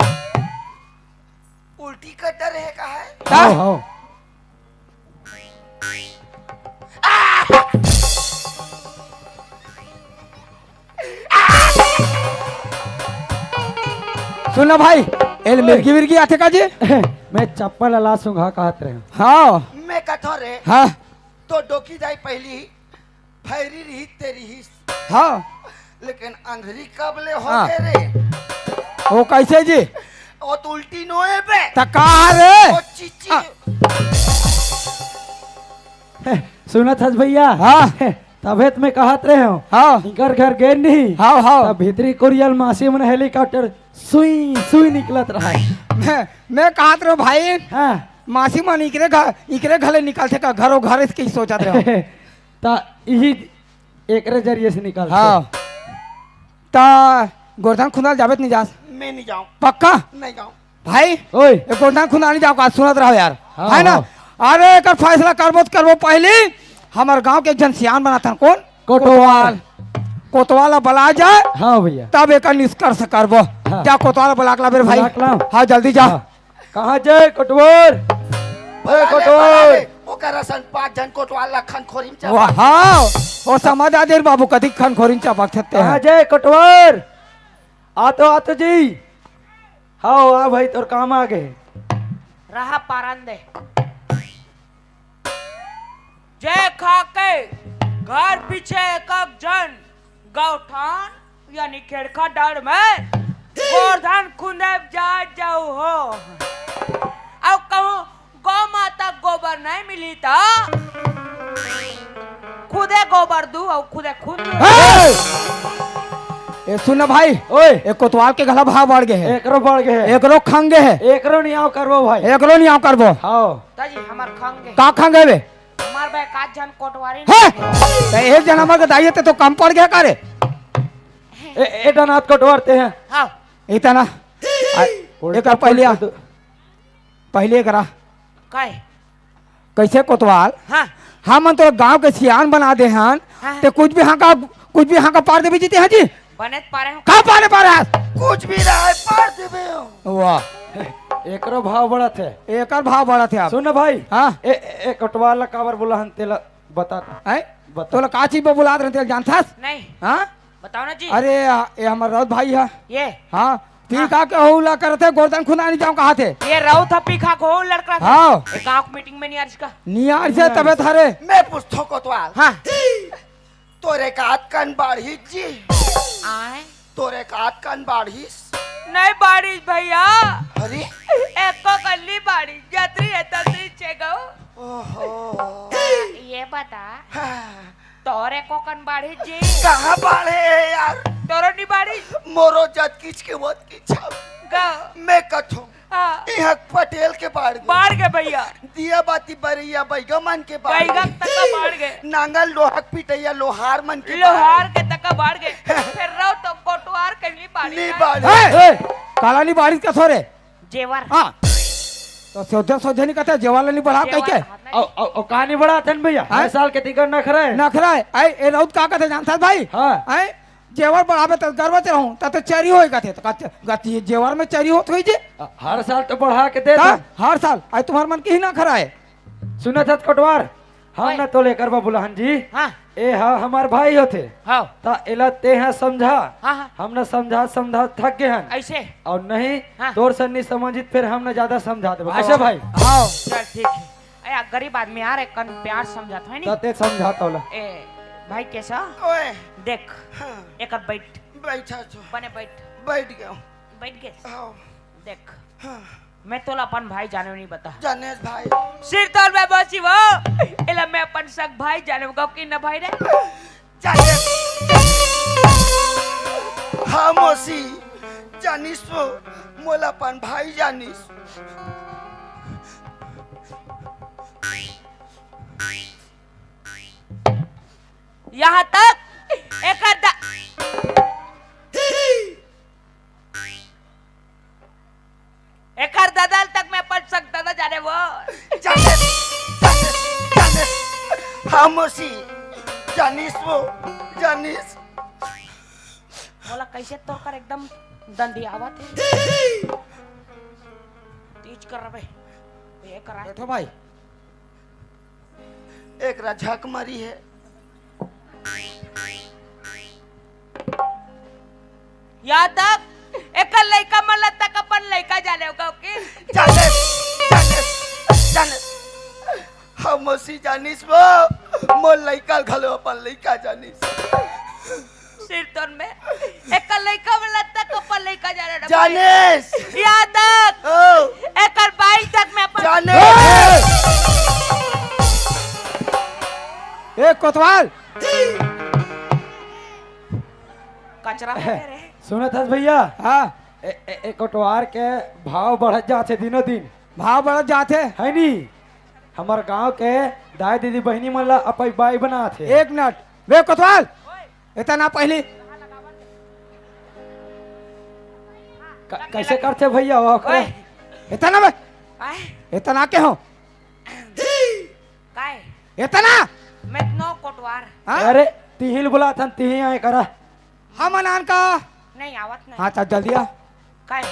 उल्टी कट रहे का हे? हाँ, हाँ। सुन ना भाई, एला मिर्गी विर्गी आथे का जी? मैं चप्पल ला सूंघा कहत रहे हूँ। हाँ। मैं कथों रे। हाँ। तो डोकरी दाई पहली फैरी रहिस ते रहिस। हाँ। लेकिन अंधरी कब ले हो हाँ। गे रे? वो कैसे जी? वो तो उल्टी नोहे बे। त का रे? वो चीची। हाँ। सुनत हस भैया? हाँ। तभे त मैं कहत रहे हूँ। हाँ। इनकर घर गे नहीं। हाँ, हाँ। तब भीतरी कोरिया ल मासी मन हेलीकॉप्टर सुई, सुई निकलत रहा हे। मैं, मैं कहत रहे हूँ भाई, हाँ। मासी मन इकरे घर, इकरे घले निकलथे का, घरो घर इसके ही सोचत रहे हूँ। त इही एकरे जरिए से निकलथे। हाँ। त गोरधन खुंदाल जाबे त नहीं जास? मैं नहीं जाऊँ। पक्का? नहीं जाऊँ। भाई, ओए। ए गोरधन खुंदाल नहीं जाओ का, सुनत रहो यार। हाँ, है ना? हाँ। अरे एकर फैसला करबो त करबो पहली, हमर गांव के एक झन सियान बनाथन, कोन? कोटवाल। कोटवाल। कोटवाल ला बला जाए, हाँ भैया। तब एकर निष्कर्ष करबो। हाँ। जा कोटवाल ला बला के लाबे रे भाई। बला के लाओ। हाँ, जल्दी जा। हाँ। कहाँ जाए कोटवाल? अरे अरे कोटवाल। अरे, ओकर असन पाँच झन कोटवाल ला खनखोरी में वाह, चपक। हाँ। ओ समझ आ दे रे बाबू, कथी खनखोरी में चपक सकते हैं। कहाँ जाए कोटवाल? आ तो, आ तो जी। हाँ, आ भाई, तोर काम आ गे। रहा पारन दे। जय खाके घर पीछे एकक झन गौठान यानी खेड़खा डाड़ में गोरधन खुंदे जा जाऊ हो। अउ कहूँ गौ माता गोबर नहीं मिली त खुदे गोबर दू अउ खुदे खुंद दू। ए! ए, सुन ना भाई, ओए। ए कोतवाल के घला भाव बढ़ गे हे। एकरो बढ़ गे हे। एकरो खंग गे हे। एकरो नियाव करबो भाई। एकरो नियाव करबो। हाँ। ताजी, हमार खंग गे। का खंग गे बे? हमार बे का झन कोटवारी हे? नहीं। त एक झन हमर के दाई हे, ते तो कम पड़ गे का रे? ए, ए डनात कोटवार ते हे। हाँ। इतना। आ, कोट-, एकर पहले आ। कोट-, पहले एकरा। काय? कैसे कोतवाल? हाँ। हमन तो गांव के सियान बना दे हन, हाँ। ते कुछ भी हाँ का, कुछ भी हाँ का पार देबे जी ते हाँ जी। बने त पारे हो। का पारे पारे हस? कुछ भी रहे, पार देबे हो। वाह। एकरो भाव बढ़त हे। एकर भाव बढ़त हे अब। सुन ना भाई। हाँ। ए, ए, ए कोटवाल ला काबर बुलाहन तेला बता। हैं? बता। तोला का चीज बर बुलात रहन तेला जानथस? नहीं। हाँ? बताओ ना जी। अरे, आ, ये हमर राउत भाई हे। ये? हाँ, पी हाँ। खा के हऊ ला करत हे, गोरधन खुंदानी जाऊं कहाथे। ये राउत ह पी खा के हऊ लड़का थे। हाँ। ये गांव की मीटिंग में नहीं आ रही इसका। नहीं आ रही से तबे थारे। मैं पूछथों कोतवाल। हाँ। तोरे का आत कन बाढ़ी जी? आए? तोरे का आत कन बाढ़ी? नहीं बाढ़ी भैया। अरे, एको कन नी बाढ़िस, जतरी हे ततरी छे गो। ओहो। ये बता, हाँ। तोर एको कन बाढ़िस जी? कहाँ बाढ़े हे यार? तोरो नी बाढ़िस? मोरो जतकिच के वतकिच हवे। गो। मैं कथों, हाँ। इहाँ पटेल के बाढ़ गे। बाढ़ गे भैया। दिया बाती बरइया बइगा मन के बाढ़ गे। बइगा तक बाढ़ गे। नांगर लोहा के पिटइया लोहार मन के बाढ़ गे। लोहार के तक बाढ़ गे। फेर रहो तो कोटवार के नी बाढ़िस। नी बाढ़िस। ए, ए, काला नी बाढ़िस कथों रे? जेवर। हाँ। तो सोझे सोझे नी कथे, जेवर ला नी बढ़ाव कहिके। जेवर हाथ में। अउ, अउ, अउ का नी बढ़ाथन भैया? हाँ? हर साल के तिकर नखरा हे। नखरा हे। ए, ए, राउत का कथे जानथस भाई? हाँ। ए, जेवर बढ़ाबे त गरवा चढ़ाहूं, त तो चरी होई कथे, त कथे, गति जेवर में चरी होत होई जे। हर साल तो बढ़ा के देथे। हर साल, आज तुम्हर मन के ही नखरा हे। सुनत हस कोटवार, हम ओए। न तोले करबा बुलाहन जी। हाँ। ए हा हमर भाई होथे। हाँ। त एला तेहा समझा। हाँ, हाँ। हम न समझा समझा थक गे हन। अइसे? अउ नहीं, हाँ। तोर सन नी समझिस फेर हम न जादा समझा देबो। हाँ। कइसे भाई? हाँ। चल ठीक हे। ए, गरीब आदमी यार, एक कन प्यार समझात हे नी। त तें समझा तोला। ए, भाई केसा? ओए। देख, हाँ। एकर बइठ। बइठा तो। बने बइठ। बइठ गेंव। बइठ गे? हाँ। देख, हाँ। मैं तोला अपन भाई जानेंव नी बता। जानेस भाई। सिरतोन में बसी वो, एला मैं अपन सग भाई जानेंव, गो कि न भाई रे? जानेस। हाँ मौसी, जानिस वो, मोला अपन भाई जानिस। यहाँ तक एकर दा-, एकर ददा ल तक मैं अपन सग ददा जानेंव वो। जानेस, जानेस, जानेस। हाँ मौसी, जानिस वो, जानिस। मोला कइसे तोर कर एकदम दंदियावत हे। तीज कर रबे। ये करा। बैठो भाई। एकरा झक मरी हे। यहाँ तक एकर लइका मन ला तक अपन लइका जानेंव, गो कि? जानेस, जानेस, जानेस। हाँ मौसी जानिस वो, मोर लइका घलो अपन लइका जानिस। सिरतोन में एकर लइका मन ला तक अपन लइका जानेंव ना भाई। जानेस। यहाँ तक ओ। एकर बाई तक मैं अपन जानेस। ए, ए कोतवाल। कचरा में रे। सुनत हस भैया? हाँ। ए, ए, ए कोटवार के भाव बढ़त जात हे दिनों दिन। भाव बढ़त जात हे? हे नी? हमर गांव के दाई दीदी बहिनी मन ला अपन बाई बनात हे। एक मिनट। बे कोतवाल, एतना पहिली। क-, कइसे करथे भैया वो ओए। एतना बे। आए। एतना के हो? काय? एतना? मैं तो नौ कोटवार। हाँ? अरे, तिही ल बुलाथन, तिही आए करा। हमन आन का? नहीं, आवत नहीं। हाँ, चल जल्दी आ। काय?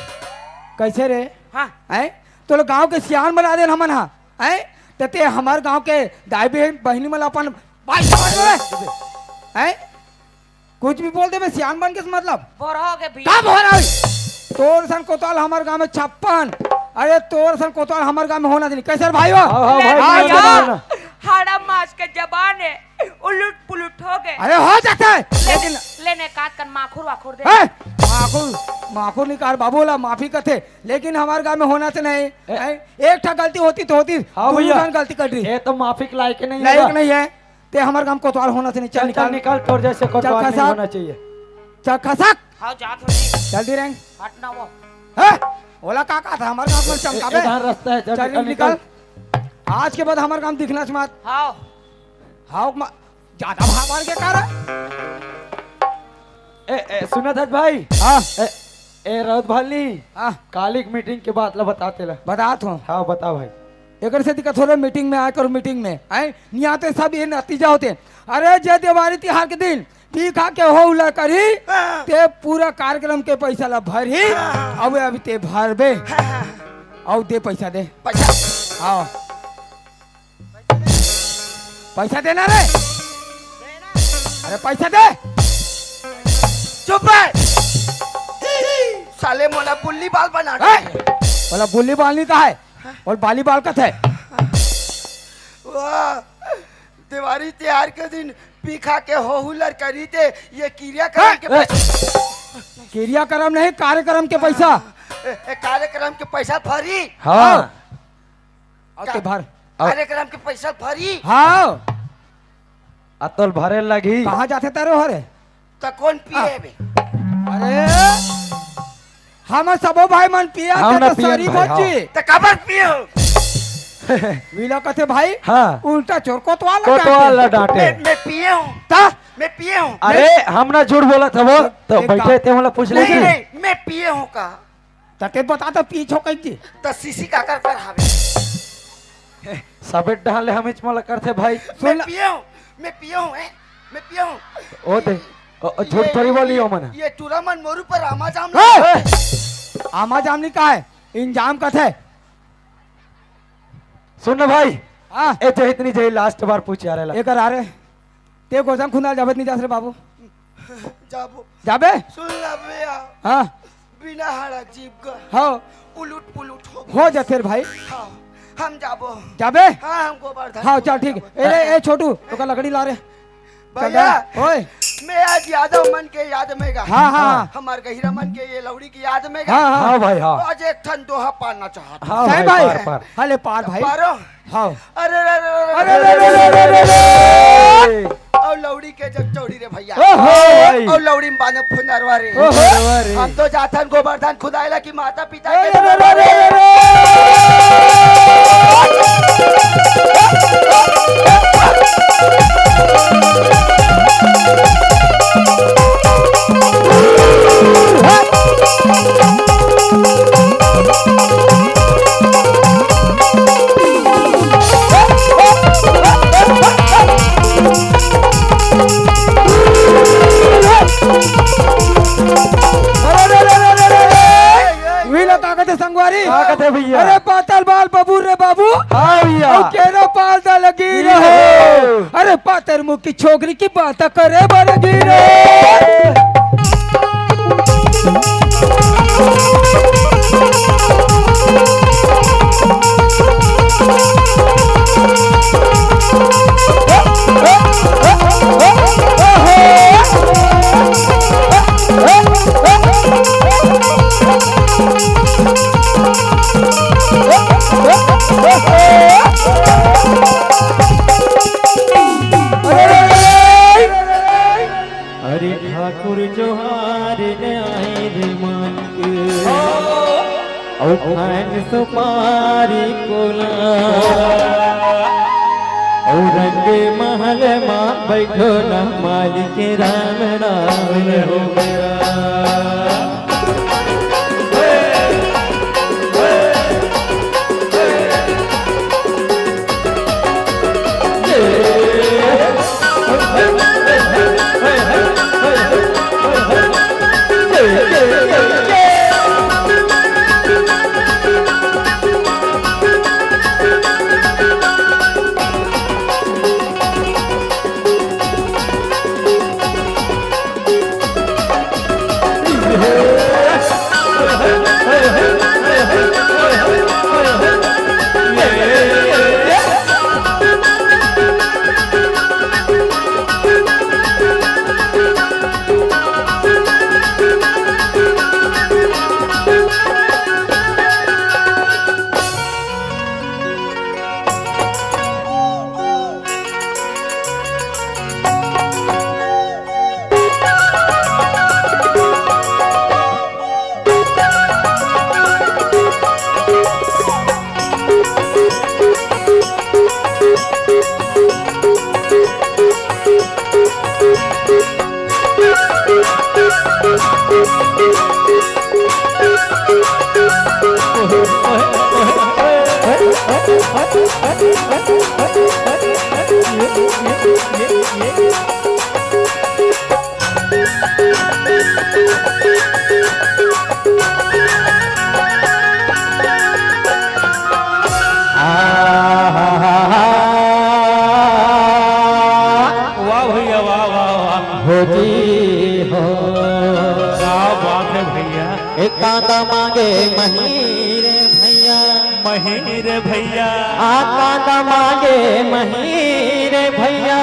कइसे रे? हाँ। हैं? तोला गांव के सियान बना देन हमन हा। हैं? त तें हमर गांव के दाई बहिन, बहिनी मन ला अपन बाई समझ ले। हैं? कुछ भी बोल देबे, सियान बन के मतलब। बोरा हो गए भैया। का बोरा होई? तोर सन कोतवाल हमर गांव में छप्पन। अरे, तोर सन कोतवाल हमर गांव में होना चाहिए। कइसे रे भाई हो? हाँ, हाँ, ले भाई, भैया, बोला ना। हाड़ा मास के जबान हे, उलट पुलट हो गए। अरे, हो जाथे, ले, लेकिन लेने काट कर माखुर वाखुर दे। हैं? माखुर, माखुर निकाल बाबू ला माफी कथे, लेकिन हमर गांव में होना से नहीं। ए- हैं? एक ठा गलती होतिस तो होतिस, हाँ दोनों भैया। ठन गलती कर रही। ये तो माफी के लायक नहीं लायक है। नहीं है। तें हमर गांव कोतवाल होना से नहीं, चल चल, चल निकाल। निकाल, तोर जैसे चल कोतवाल नहीं खसक। होना चाहिए। चल खसक। हाँ, जा थोड़ी। जल्दी रेंग। हट ना वो। हैं? ओला का कहा था, हमर गांव में ए, चमकावे। इधर रास्ता है, चल चल निकल, निकल। निकल। आज के बाद हमर गांव दिखना मत। हाँ। हाँ, मा-, ज्यादा भाग मार के कर। ए, ए, सुनत हस भाई? हाँ। ए, ए, राउत भालनी, हाँ। काली के मीटिंग के बात ला बता तेला। बतात हूँ। हाँ, बता भाई। एकर से दिक्कत हो रहा मीटिंग में आकर मीटिंग में, हैं? नहीं आते सब ये नतीजा होते। अरे जे देवारी तिहार के दिन पी खा के हो उला करी, हाँ। ते पूरा कार्यक्रम के पैसा ला भरही, हाँ। अब अभी ते भरबे। हाँ। अउ दे पैसा दे। पैसा। हाँ। पैसा देना रे। अरे पैसा दे। चुप रह। साले मोला बुल्ली बाल बना ए, के। बोला बुल्ली बाल नहीं कहा है, बोल बाली बाल कथे। वाह, देवारी तिहार के दिन पी खा के हो हुलर करी ते ये किरिया करम के ए, पैसा। किरिया करम नहीं, कार्यक्रम के पैसा। ए, ए, कार्यक्रम के पैसा भरी? हाँ। हाँ। अउ ते भर। अउ कार्यक्रम के पैसा भरी? हाँ। अतल भरे लगी। कहाँ जाथे तारो हरे? त कोन पिए बे? अरे, हम सबो भाई मन पिया हम ना पियन भाई, हाँ। त काबर पिए हो? मिला कथे भाई, हाँ। उल्टा चोर कोतवाल ला कोतवाल ला डांटे। मैं, मैं पिए हूँ। ता? मैं पिए हूँ। अरे, हम ना झूठ बोलत हबो, त एक बइठे काम। ते मोला पूछ ले नहीं, जी। नहीं, मैं पिए हूँ का? त ते बता तो पीछो कइसे? त सीसी काकर कर हावे? सबे डाले हमेच मोला करथे भाई। सुन मैं पिए हूँ, मैं पिए हूँ, ए? मैं पिए हूँ। ओ दे, ओ, ओ, झूठ ये, थोड़ी ये, बोली हो मना। ये टूरा मन मोरू पर आमा जाम ए! लगा। आमा जाम नहीं कहा है, इंजाम कथे। सुन ना भाई, हाँ। ए जहित नहीं जही last बार पूछ यार ला। एकर आ रे, ते गोरधन खुंदाल जाबे त नहीं जास रे बाबू? जाबो। जाबे? सुन ला बे यार। हाँ। बिना हाड़ा जीभ ग। हाँ। उलुट पुलुट हो हो जाथे रे भाई। हाँ, हम जाबो। जाबे? हाँ, हम गोबरधन हाँ, चल ठीक। जाबो। ए, ए, ए, छोटू, तोका लकड़ी ला रे। भैया, चल, ओए। मैं आज यादव मन के याद में गा। हाँ, हाँ। हमार गहिरा मन के ये लौड़ी की याद में गा। हाँ, हाँ। हाँ भाई, हाँ। आज एक ठन दोहा पारना चाहत हूँ। हाँ सही भाई, भाई। पार, पार। हाँ, ले पार भाई। पारो। हाँ। अरे, अरे, अरे, अरे, अरे, अरे, अरे, अरे, अरे। अउ लौड़ी के जग चौड़ी रे भैया। ओहो। अउ लौड़ी में बाने फुनरवा रे। ओहो। हम तो जाथन गोबरधन खुदाए ला कि माता पिता के अरे, अरे, अरे, अरे, अरे। विला का कथे संगवारी? का कथे भैया? अरे पातल बाल बबूर रे बाबू। हाँ भैया। अउ केरा पाल दा लगी ये रहो। हो। अरे पातर मुख की छोकरी की बात करे बर गिरे। अरे ठाकुर जोहार न्याय रे मालिक, अउ खान सुपारी कोला, अउ रंग महल मा बैठो ना मालिक राम नाम हो गया। वाह भैया, वाह, वाह, वाह। भौजी हो। क्या बात है भैया। एक कांदा मांगे महीरे भैया। महीरे भैया। आ कांदा मांगे महीरे भैया।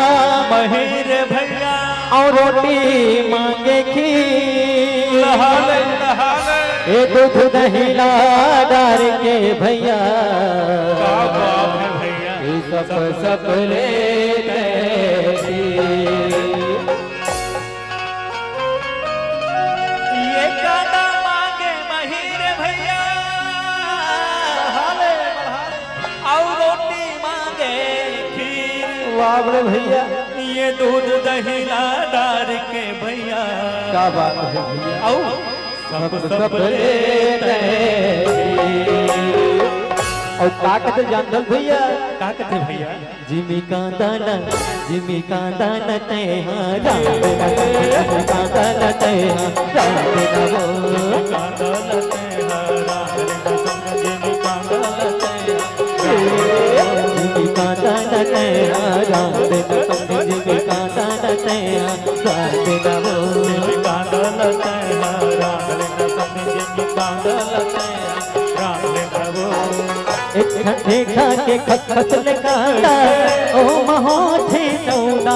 महीरे भैया। अउ रोटी मांगे खीर। लहा ले, लहा ले। ए दूध दही ला डार के भैया, का बात है भैया? ये सब, सब लेते ही। ये कांदा मांगे महीने भैया, और रोटी मांगे खीर। वाह रे भैया। ये दूध दही ला डार के भैया, क्या बात है भैया? और सब, सब लेते हैं। और का कहते जानथस भैया? का कहते भैया? जिमी कांदा न, जिमी कांदा न तैहा राम देना, जिमी कांदा न तैहा राम देना वो। जिमी कांदा न तैहा राम देना, जिमी कांदा न तैहा राम देना वो। एक ठन ठेठा के खसखस ले कांदा, ओ महोथे चौदा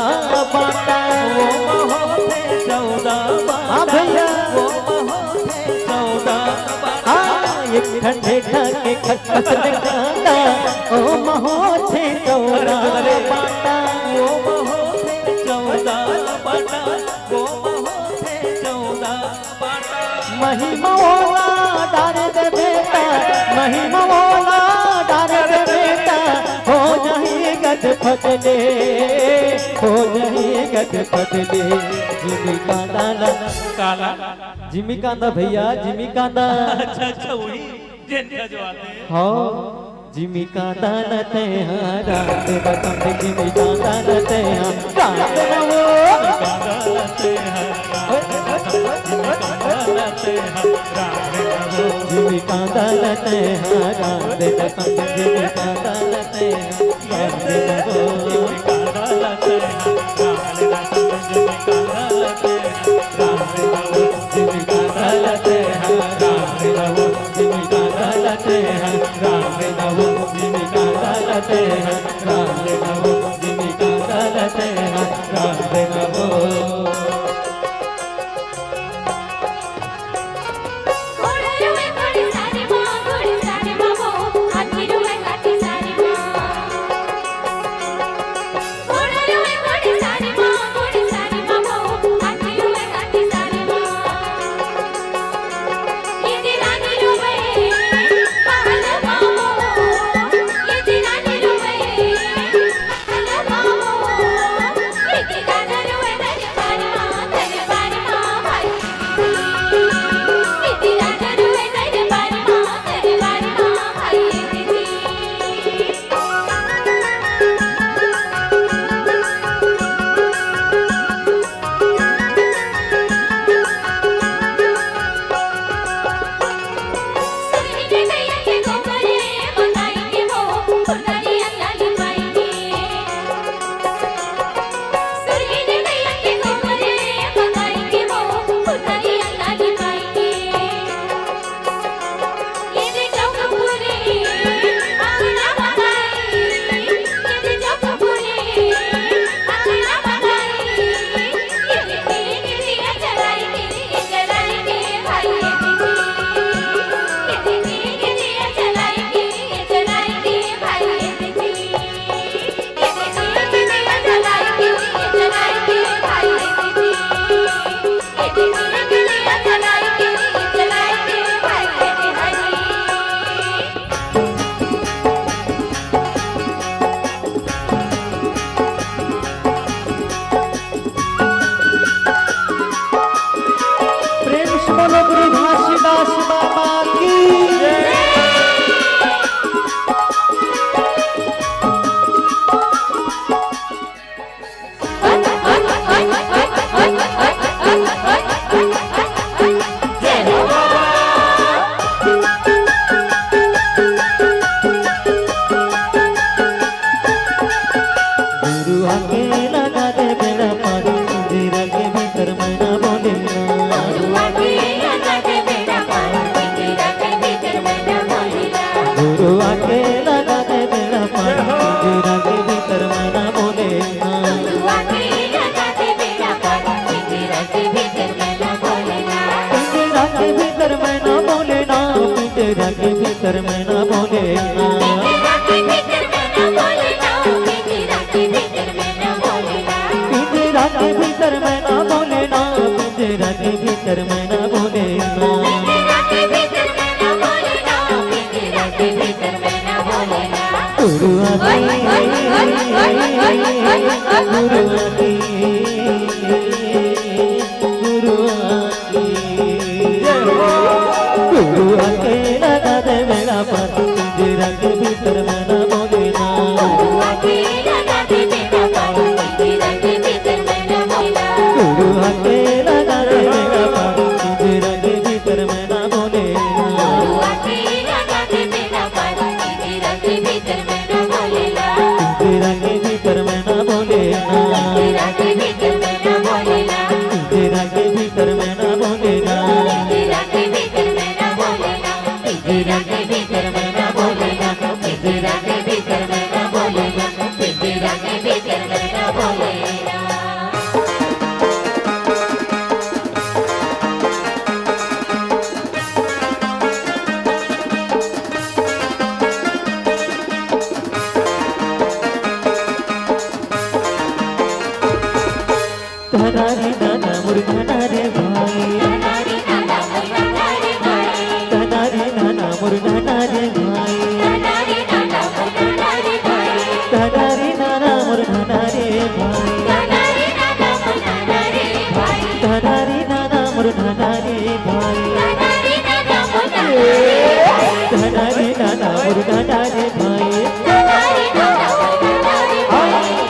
बाटा। ओ महोथे चौदा बाटा। हाँ भैया। ओ महोथे चौदा बाटा। हाँ, एक ठन ठेठा के खसखस ले कांदा, ओ महोथे चौदा बाटा। ओ महोथे चौदा बाटा। ओ महोथे चौदा महिमा ओला डार दे बेटा, महिमा ओला डार दे बेटा, हो जाही गज फटले, हो जाही गज फटले। जिमी कांदा ला, काला। जिमी कांदा भैया, जिमी कांदा। अच्छा, अच्छा, वही जेन खजवाते हैं। हाँ। जिमी कांदा न तैहा राम देना, समधी जिमी कांदा न तैहा राम देना वो। जिमी कांदा न तैहा राम देना, समधी जिमी कांदा न तैहा राम देना वो। प्रेम से बोलो गुरु घासीदास बाबा की। गुरु आके लगा दे बेड़ा पार, पिंजरा के भीतर मैना बोले ना। गुरु आके लगा दे बेड़ा पार, पिंजरा के भीतर मैना बोले ना। गुरु आके लगा दे बेड़ा पार, पिंजरा के भीतर मैना बोले ना। गुरु आके लगा दे बेड़ा पार, पिंजरा के भीतर मैना बोले ना। पिंजरा के भीतर मैना बोले पिंजरा के भीतर मैं ना बोले ना। पिंजरा के भीतर मैं ना बोले ना। पिंजरा के भीतर मैं ना बोले ना। पिंजरा के भीतर मैं ना बोले ना। पिंजरा के भीतर मैं ना बोले ना। पिंजरा के भीतर मैं ना बोले ना। गुरु आके, गुरु आके, गुरु आके। गुरु आके लगा दे बेड़ा पार, पिंजरा के भीतर मैं ना बोले ना। गुरु आके लगा दे बेड़ा पार, पिंजरा के भीतर मैं ना बोले ना। गुरु आके लगा दे बेड़ा पार, पिंजरा के भीतर मैं ना बोले ना। गुरु आके लगा दे बेड़ा पार, पिंजरा के भीतर मैं ना बोले ना। पिंजरा के भीतर मैं ना बोले ना। पिंजरा के भीतर मैं ना बोले ना। पिंजरा के भीतर मैं ना बोले ना। पिंजरा के भीतर मैं ना बोले ना। पिंजरा के भीतर मैं ना बोले ना। पिंजरा के भीतर मैं ना बोले ना। पिंजरा के भीतर मैं ना बोले ना। धनारी नाना मुर धनारे भाई। धनारी नाना मुर धनारे भाई। धनारी नाना मुर धनारे भाई। धनारी नाना मुर धनारे भाई। धनारी नाना मुर धनारे भाई।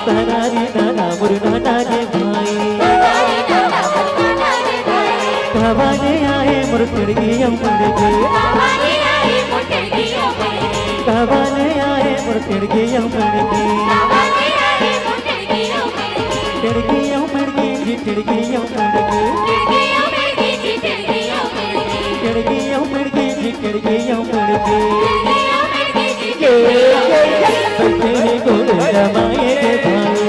धनारी नाना मुर धनारे भाई। कब आने आए मुर टिड़गी अम्मड़ के। कब आने आए मुर टिड़गी अम्मड़ के। टिड़गी अम्मड़ के जी, टिड़गी अम्मड़ के। टिड़गी अम्मड़ के जी, टिड़गी अम्मड़ के। बैठे हैं घोड़े रमाए रे भाई।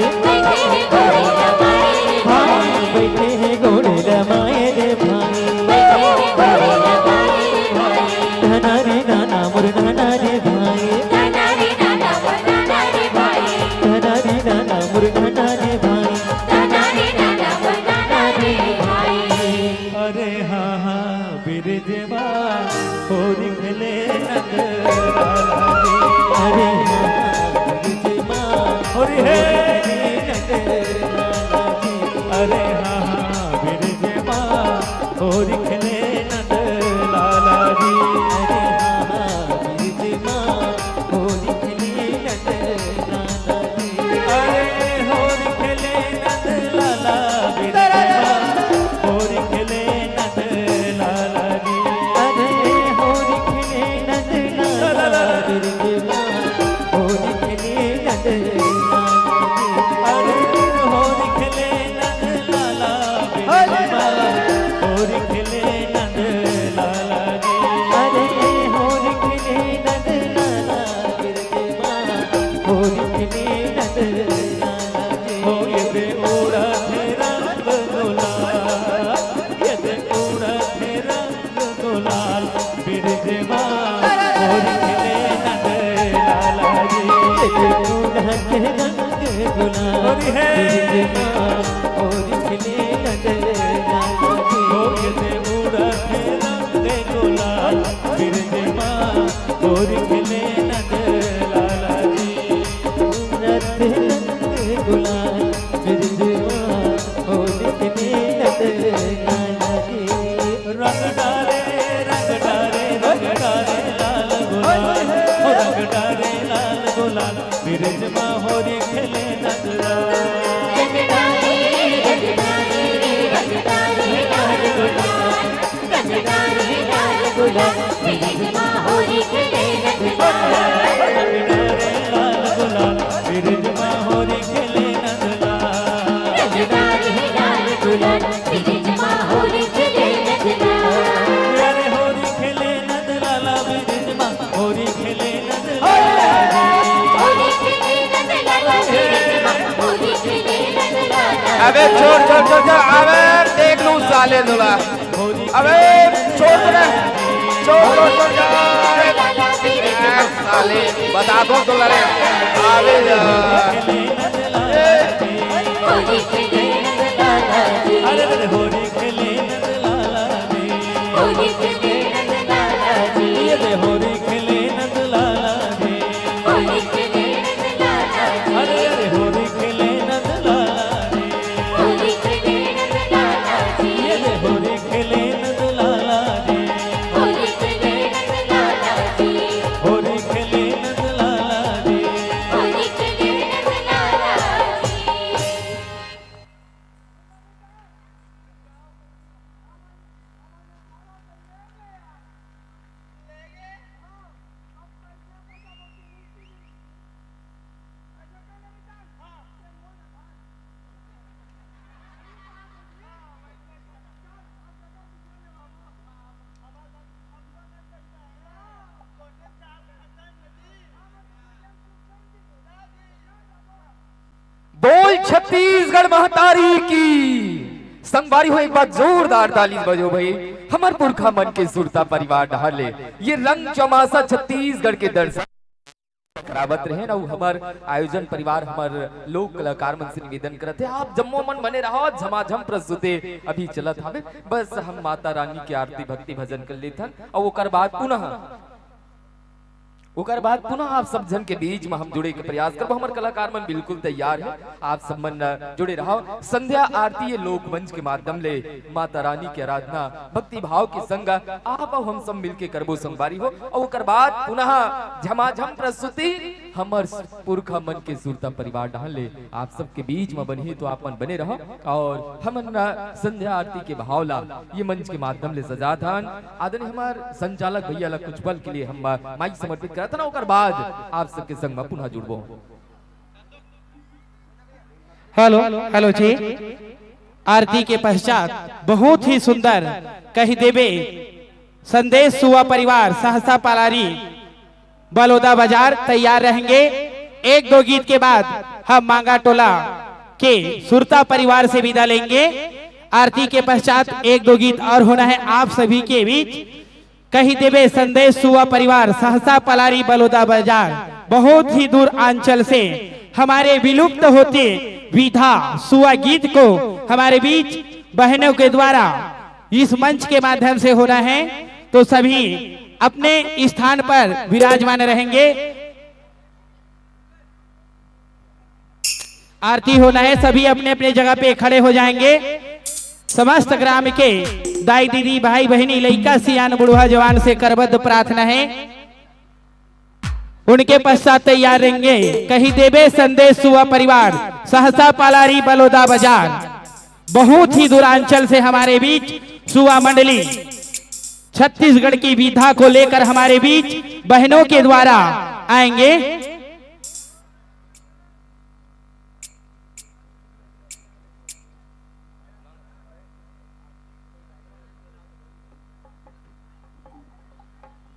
हाँ, बैठे हैं घोड़े रमाए रे भाई। धनारी नाना मुर धनारे भाई। धनारी नाना मुर धनारे भाई। अरे हाँ हाँ बिरजमा होरी खेले नंद लाला जी। अरे हाँ हाँ बिरजमा होरी है। अरे हाँ हाँ बिरजमा होरी खेले नंद लाला जी। अरे हाँ हाँ बिरजमा होरी खेले नंद लाला जी। अरे होरी खेले नंद लाला बिरजमा होरी खेले नंद लाला जी। अरे होरी खेले नंद लाला बिरजमा होरी खेले नंद लाला जी। अरे होरी खेले नंद लाला बिरजमा होरी खेले नंद लाला जी। अरे होरी खेले नंद लाला बिरजमा होरी खेले नंद लाला जी। हो ये दे उड़ा थे रंग गुलाल, ये दे उड़ा थे रंग गुलाल, बिरजमा होरी खेले नंद लाला जी। ये दे उड़ा थे रंग गुलाल, होरी है। बिरजमा होरी खेले नंद लाला जी। हो ये दे उड़ा थे रंग गुलाल, बिरजमा होरी खेले नंद लाला जी। रंग गुलाल बिरजमा होरी खेले नंद लाला जी। रंग डारे, रंग डारे, रंग डारे लाल गुलाल, रंग डारे लाल गुलाल, बिरजमा होरी खेले नंद लाला। रंग डारे, रंग डारे, रंग डारे लाल गुलाल। अबे छोड़, छोड़, छोड़, छोड़, अबे देख लूं साले तोला। अबे छोड़ तो ना। साले, बता दो तो लड़े। अरे यार। अरे, अरे, होरी खेले नंद लाला रे। होरी खेले नंद लाला रे। ये दे होरी खेले नंद लाला रे। होरी खेले नंद लाला रे। अरे, अरे, होरी खेले नंद लाला रे। होरी खेले नंद लाला रे। ये दे होरी खेले नंद लाला रे। होरी खेले नंद लाला रे। होरी खेले नंद लाला रे। होरी खेले नंद लाला रे। बोल छत्तीसगढ़ महतारी की। संगवारी हो, एक बार जोरदार ताली बजाओ भाई, हमर पुरखा मन के सुरता परिवार डहार ले ये रंग चौमासा छत्तीसगढ़ के दर्शन करावत रहे ना, हमर आयोजन परिवार, हमर लोक कलाकार मन से निवेदन करत हे, आप जम्मो मन बने रहो, झमाझम प्रस्तुति अभी चलत हवे। बस हम माता रानी के आरती भक्ति भजन कर लेथन, अउ ओकर बाद पुनः ओकर बाद पुनः आप सब झन के बीच में हम जुड़े के प्रयास करबो। हमर कलाकार मन बिल्कुल तैयार हे, आप सब मन जुड़े रहो। संध्या आरती ये लोक मंच के माध्यम ले माता रानी के आराधना भक्ति भाव के संग आप अउ हम सब मिलके करबो संगवारी हो। अउ ओकर बाद पुनः झमाझम प्रस्तुति हमर पुरखा मन के सुरता परिवार डहान ले आप सबके बीच म बनही, तो आप मन बने रहो। अउ हमन संध्या आरती के भाव ला ये मंच के माध्यम ले सजात हन। आदरणीय हमर संचालक भैया ला कुछ पल के लिए हम माइक समर्पित करत हन, ओकर बाद आप सबके संग म पुनः जुड़बो। हेलो, हेलो जी। आरती के पश्चात बहुत ही सुंदर कहि देबे संदेश सुआ परिवार सहसा पालारी बलोदा बाजार तैयार रहेंगे। एक दो गीत के बाद हम मांगा टोला के सुरता परिवार से विदा लेंगे। आरती के पश्चात एक दो गीत और होना है आप सभी के बीच। कही देवे संदेश सुआ परिवार सहसा पलारी बलोदा बाजार बहुत ही दूर अंचल से हमारे विलुप्त होते विधा सुआ गीत को हमारे बीच बहनों के द्वारा इस मंच के माध्यम से होना है, तो सभी अपने स्थान पर विराजमान रहेंगे। आरती होना है, सभी अपने अपने जगह पे खड़े हो जाएंगे। समस्त ग्राम के दाई दीदी भाई बहिनी लइका सियान बुढ़वा जवान से करबद्ध प्रार्थना है, उनके पश्चात तैयार रहेंगे। कही देवे संदेश सुआ परिवार सहसा पालारी बलोदा बाजार बहुत ही दूरांचल से हमारे बीच सुआ मंडली छत्तीसगढ़ की विधा को लेकर हमारे बीच बहनों के द्वारा आएंगे।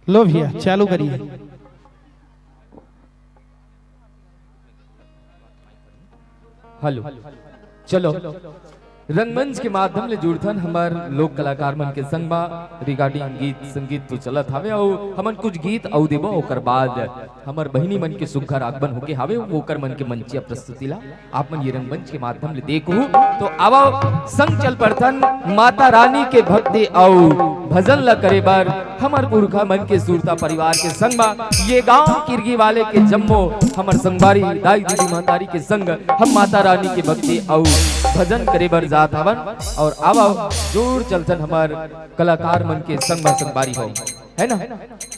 लो भैया, चालू करिए। हेलो, चलो, रंगमंच के माध्यम ले जुड़थन हमर लोक कलाकार मन के संग मा। रिगार्डिंग गीत संगीत तो चलत हवे, अउ हमन कुछ गीत अउ देबो, ओकर बाद हमर बहिनी मन के सुघर आगमन होके हावे, ओकर मन के मंचिया प्रस्तुति ला आप मन ये रंगमंच के माध्यम ले देखहू। तो आवा संग चल पड़थन माता रानी के भक्ति अउ भजन ला करे बर हमर पुरखा मन के सुरता परिवार के संग मा ये गांव किरगी वाले के जम्मो हमर संगवारी दाई दीदी महतारी के संग हम माता रानी के भक्ति अउ भजन करे बर जात हवन। अउ आवा जोर चलथन हमर कलाकार मन के संग मा संगवारी हो, है ना?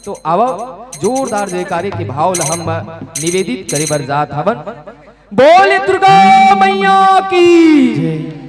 तो आवा जोरदार जयकारे के भाव ला हम निवेदित करे बर जात हवन। बोले दुर्गा मैया की।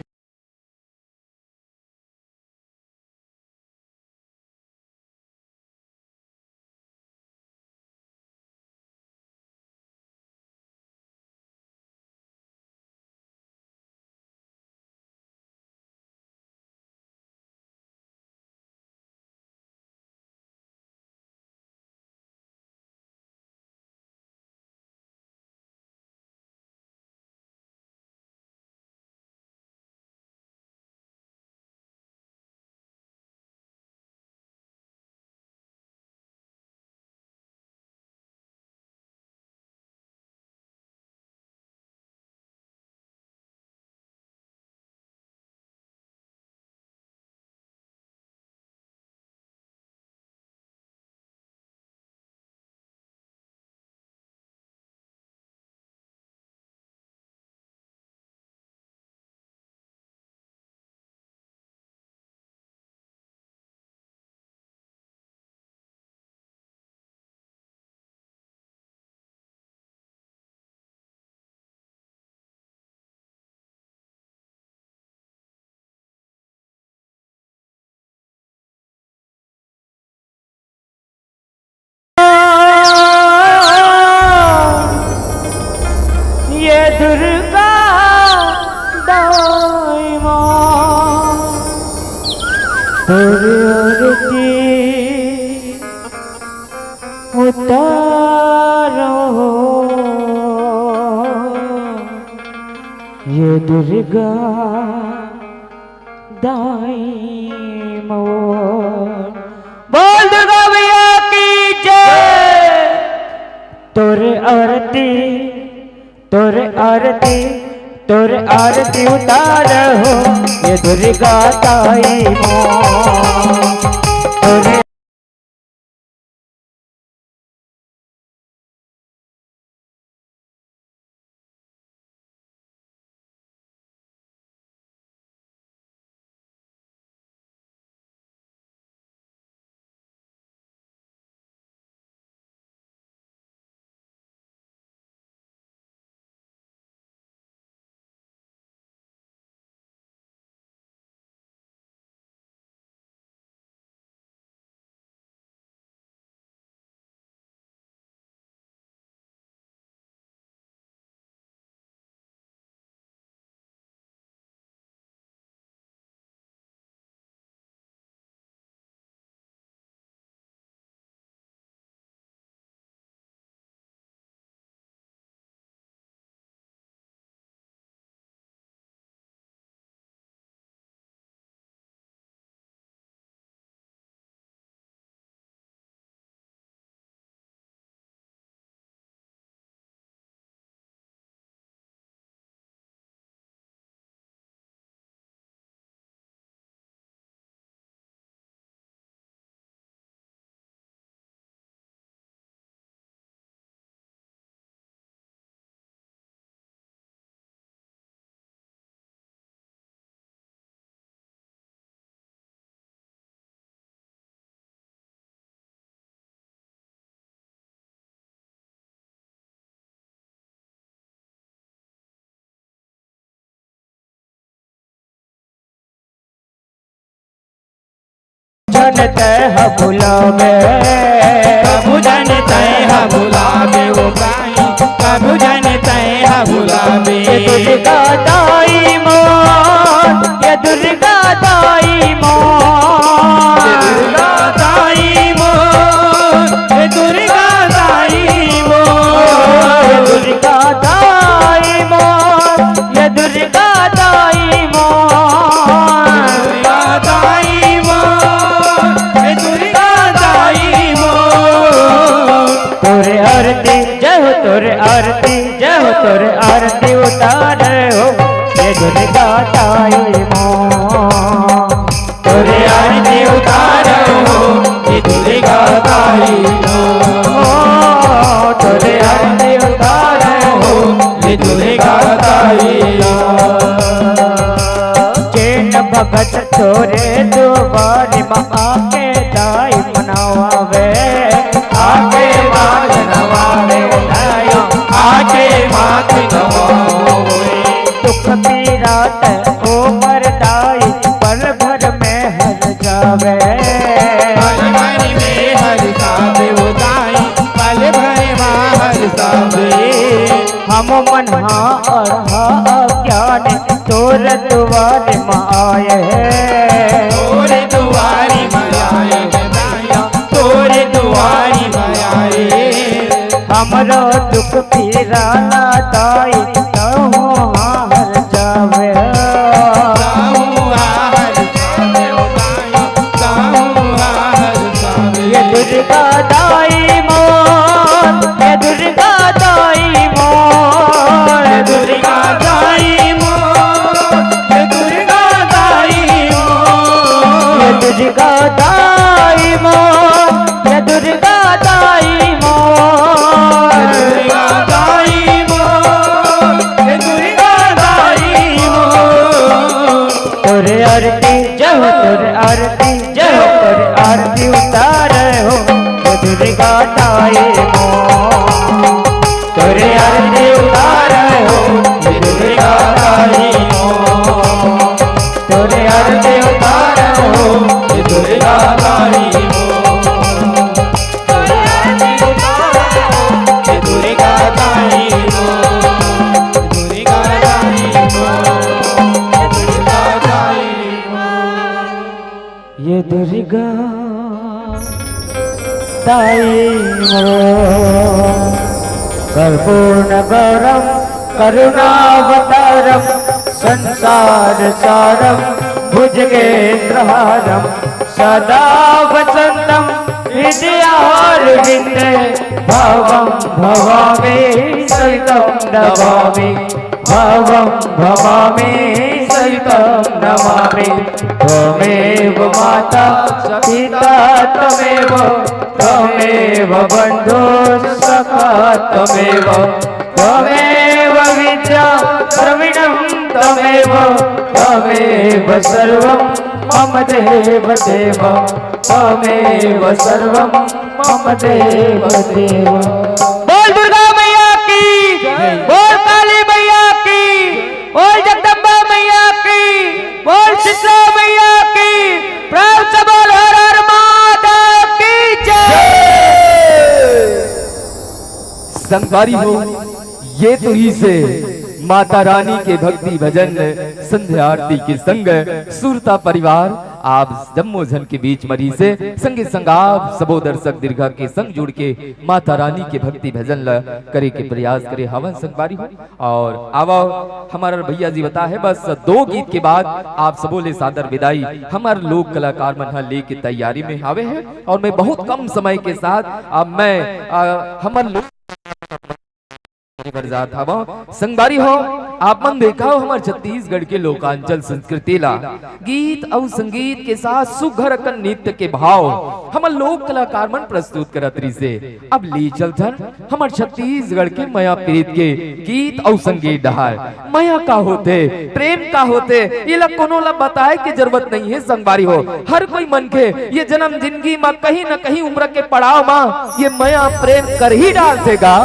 ये दुर्गा दाई मोर। बोल दुर्गा मैया की जय। तोर आरती, तोर आरती, तोर आरती उतार हो, ये दुर्गा दाई मोर। तोर जन तै ह भुलावे। प्रभु जन तै ह भुलावे, ओ साईं, प्रभु जन तै ह भुलावे। ये दुर्गा दाई मोर, ये दुर्गा दाई मोर। ये दुर्गा दाई मोर, ये दुर्गा दाई मोर। ये दुर्गा दाई मोर, ये दुर्गा दाई मोर। दुर्गा दाई मोर, हे दुर्गा दाई मोर। तोरे आरती जय हो, तोरे आरती जय हो, तोरे आरती उतार हो, ये दुर्गा दाई मोर। तोरे आरती उतार हो, ये दुर्गा दाई मोर। तोरे आरती उतार हो, ये दुर्गा दाई मोर। जेन भगत तोरे दुआर म आके दाई मनावे, आके माथ नवावे दाई, आके माथ नवावे। दुख पीरा तै ओ मोर दाई, पल भर में हर जावे। पल भर में हर जावे ओ दाई, पल भर में हर जावे। हम मन हा अरहा अज्ञान, तोर दुआर म आए। तोर दुआर म आए दाई, तोर दुआर म आए। हमरो दुख पीरा ला दाई, तहूँ हा हर जावे। तहूँ हा हर जावे ओ दाई, तहूँ हा हर जावे। ये दुर्गा दाई मोर, ये दुर्गा दाई मोर। ये दुर्गा दाई मोर, ये दुर्गा दाई मोर। ये दुर्गा दाई मोर, ये दुर्गा दाई मोर। दुर्गा दाई मोर, हे दुर्गा दाई मोर। तोरे आरती जय हो, तोरे आरती जय हो, तोरे आरती उतार हो, हे दुर्गा दाई मोर। तोरे आरती उतार हो, हे दुर्गा दाई मोर। तोरे आरती उतार हो, हे दुर्गा दाई मोर। ये दुर्गा दाई मोर। कर्पूर गौरम करुणावतारम सारसारं भुजगेन्द्रहारं सदा वसन्तं हृदयारविन्दे। भवं भवामि सहितं नमामि, भवं भवामि सहितं नमामि। त्वमेव माता पिता त्वमेव, त्वमेव बन्धु सखा त्वमेव, त्वमेव विद्या द्रविणं त्वमेव, त्वमेव सर्वं मम देव देव, त्वमेव सर्वं मम देव देव। बोल दुर्गा मैया की, बोल काली मैया की, बोल जगदम्बा मैया की, बोल शीतला मैया की, प्रेम से बोल हर हर महादेव की जय। संगवारी हो, ये तो ही से माता रानी के भक्ति भजन संध्या आरती के संग सुरता परिवार आप जम्मो झन के बीच मरी से संगे संग आप सबो दर्शक दीर्घा के संग जुड़ के माता रानी के भक्ति भजन ल करे के प्रयास करे हवन संगवारी हो। और आवा हमारा भैया जी बता है बस दो गीत के बाद आप सबो ले सादर विदाई हमार लोक कलाकार मन ह लेके तैयारी में हावे है। और मैं बहुत कम समय के साथ अब मैं आ, हमार लोक बर जात हवं। संगवारी हो, आप मन देखा हो हमर छत्तीसगढ़ के लोकांचल संस्कृति ला गीत अउ संगीत के साथ सुघर अकन नृत्य के भाव हमर लोक कलाकार मन प्रस्तुत करत रिसे। अब ले चलथन हमर छत्तीसगढ़ के मया प्रीत के गीत अउ संगीत डहार। मया का होथे, प्रेम का होथे, ये ला कोनो ला बताए के जरूरत नहीं है संगवारी हो। हर कोई मनखे ये जन्म जिंदगी मा कहीं न कहीं उम्र के पड़ाव मा ये मया प्रेम कर ही डालथे गा।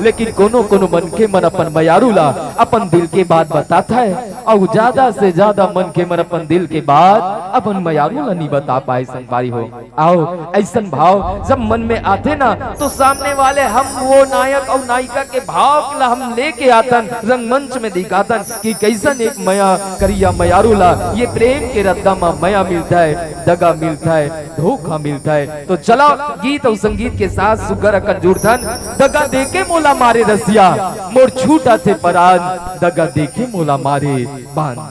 लेकिन कोनो कोनो मनखे मन अपन मयारू ला अपन दिल के बात बताथे अउ ज्यादा से ज्यादा मनखे मन अपन दिल के बात अपन मयारू ला नहीं बता पाए संगवारी हो। आओ, ऐसन भाव जब मन में आथे ना, तो सामने वाले हम वो नायक अउ नायिका के भाव ला हम लेके आथन, रंगमंच में दिखाथन कि कैसन एक मया करिया मयारू ला ये प्रेम के रद्दा मा मया मिलथे, दगा मिलथे, धोखा मिलथे। तो चला गीत अउ संगीत के साथ सुघर अकन जुड़थन। दगा देके मोला मारे रसिया, मोर छूट आथे परान, दगा देके मोला मारे बान।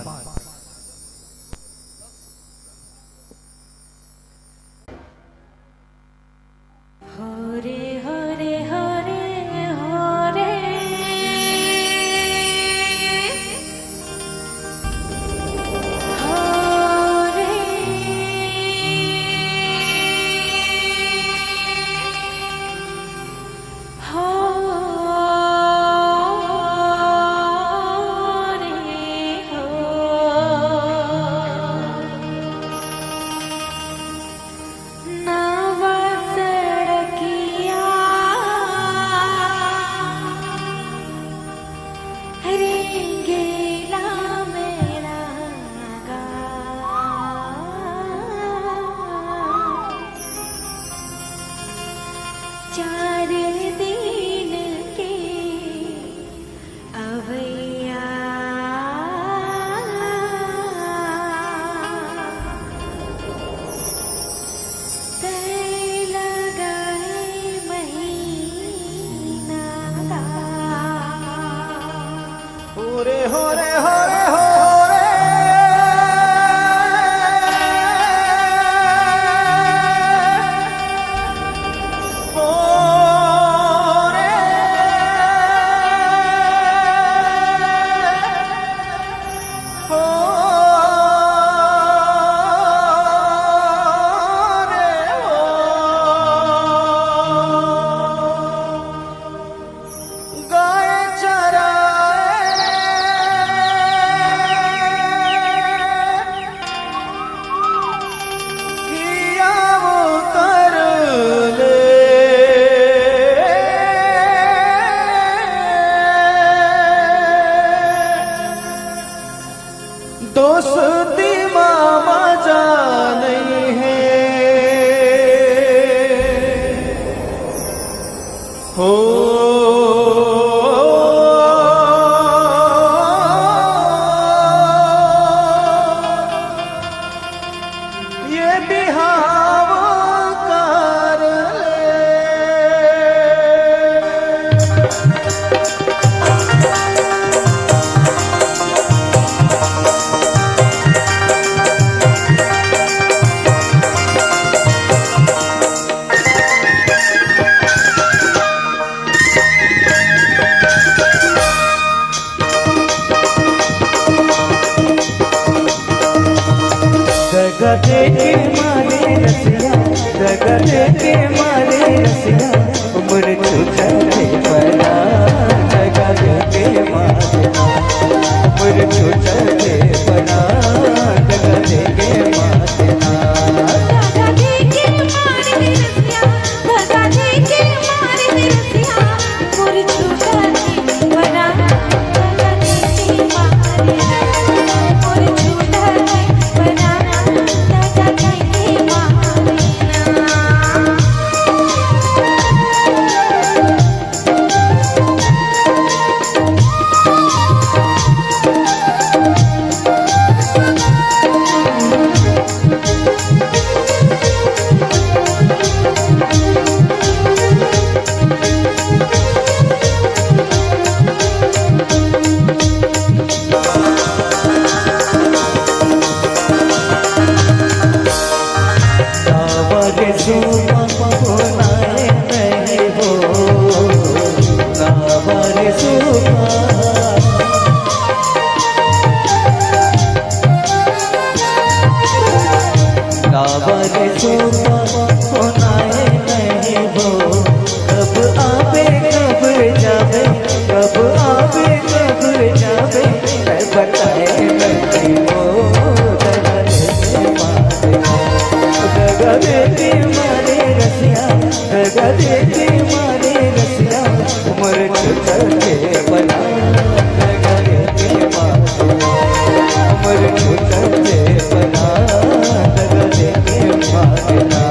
दोस्ती मा मजा नहीं है। हो। ये बिहाव कर ले। दगा दे के मारे रसिया, दगा दे के मारे रसिया, मोर छूटथे परान। दगा दे के मारे ना, मोर छूटथे परान। दगा दे के मारे ना। दगा दे के मारे रसिया, दगा दे के मारे रसिया, मोर छूटथे परान। दगा दे के मारे ना, मोर छूटथे परान। दगा दे के मारे ना। काबर सुमा कोनाए नहीं हो, काबर सुमा। काबर सुमा कोनाए नहीं हो, कब आबे, कब जाबे, कब आबे, कब जाबे, तैं बताए नहीं हो। दगा दे के मारे, दगा दे के मारे रसिया, दगा दे के मारे रसिया, मोर छूटथे परान। दगा दे के मारे, मोर छूटथे परान। दगा दे के मारे ना।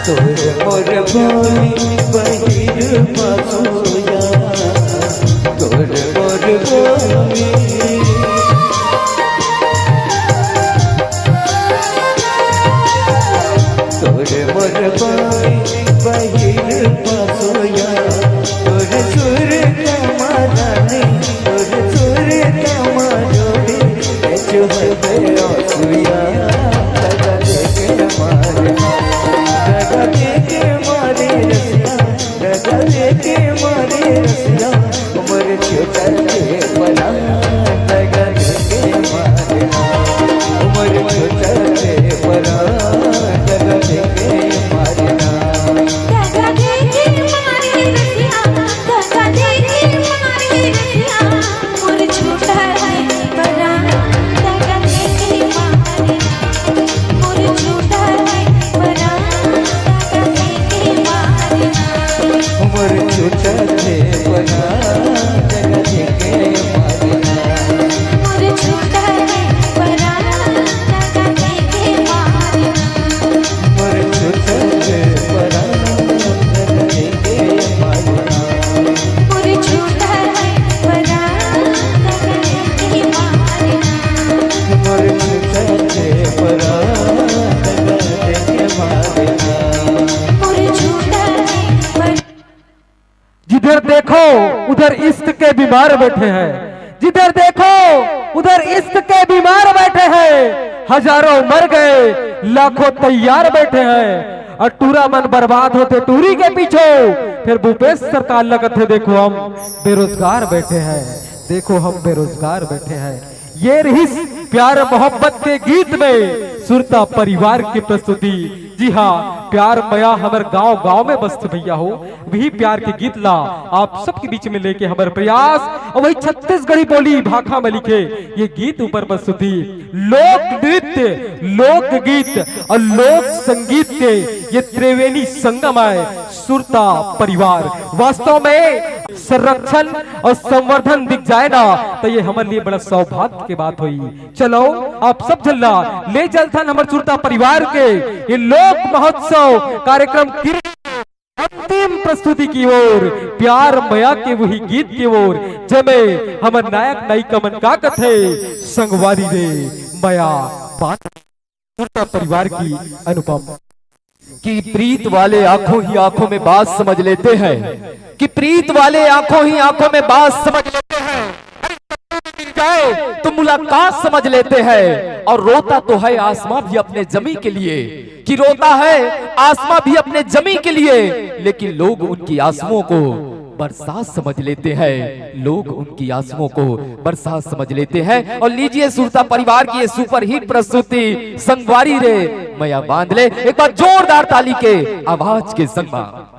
तोर मोर बोली बहिर पसोया, तोर मोर बोली। तोर मोर बोली बहिर पसोया, तोर सुर तमारानी, तोर सुर तमारोड़ी, ए चुहबे आंसुया। दगा दे के मारे ना, दगा दे के मारे रसिया, दगा दे के मारे रसिया, मोर छूटथे परान। दगा दे के मारे ना, मोर छूटथे परान। दगा दे के मारे ना। दगा दे के मारे रसिया, दगा दे के मारे रसिया, मोर छूटथे परान। दगा दे के मारे ना, मोर छूटथे परान। दगा दे के मारे ना। मोर छूटथे परान। दगा दे के मारे ना। मोर छूटथे परान। दगा दे के मारे पर बैठे हैं। जिधर देखो उधर इश्क के बीमार बैठे हैं, हजारों मर गए, लाखों तैयार बैठे हैं। और टूरा मन बर्बाद होथे टूरी के पीछे, फेर भूपेश सरकार लगथे, देखो हम बेरोजगार बैठे हैं, देखो हम बेरोजगार बैठे हैं। ये रहिस प्यार मोहब्बत के गीत में सुरता परिवार की प्रस्तुति। जी हाँ, प्यार मया हमर गांव गांव में बसथे भैया हो। वही प्यार के गीत ला आप सबके बीच में लेके हमर प्रयास, और वही छत्तीसगढ़ी बोली भाखा में लिखे ये गीत ऊपर प्रस्तुति। लोक नृत्य, लोकगीत और लोक संगीत के ये त्रिवेणी संगम है सुरता परिवार। वास्तव में संरक्षण और संवर्धन दिख जाए ना, तो ये हमर लिए बड़ा सौभाग्य के बात होई। चलो, आप सब झन ला ले चलथन हमर सुरता परिवार के ये लोक महोत्सव कार्यक्रम की अंतिम प्रस्तुति की ओर, प्यार मया के वही गीत की ओर, जेमे हमर नायक नायिका मन का कथे, संगवारी रे मया बांध। सुरता परिवार की अनुपम। कि प्रीत वाले आंखों ही आंखों में बात समझ लेते हैं, कि प्रीत वाले आंखों ही आंखों में बात समझ लेते हैं। अरे, सपनों में मिल जाए तो मुलाकात समझ लेते हैं। और रोता तो है आसमां भी अपने जमी के लिए, कि रोता है आसमां भी अपने जमी के लिए, लेकिन लोग उनकी आंसुओं को बरसात समझ लेते हैं, लोग उनकी आंसुओं को बरसात समझ लेते हैं। और लीजिए, सुरता परिवार की ये सुपरहिट प्रस्तुति संगवारी रे मया बांध ले, एक बार जोरदार ताली के आवाज के संग में।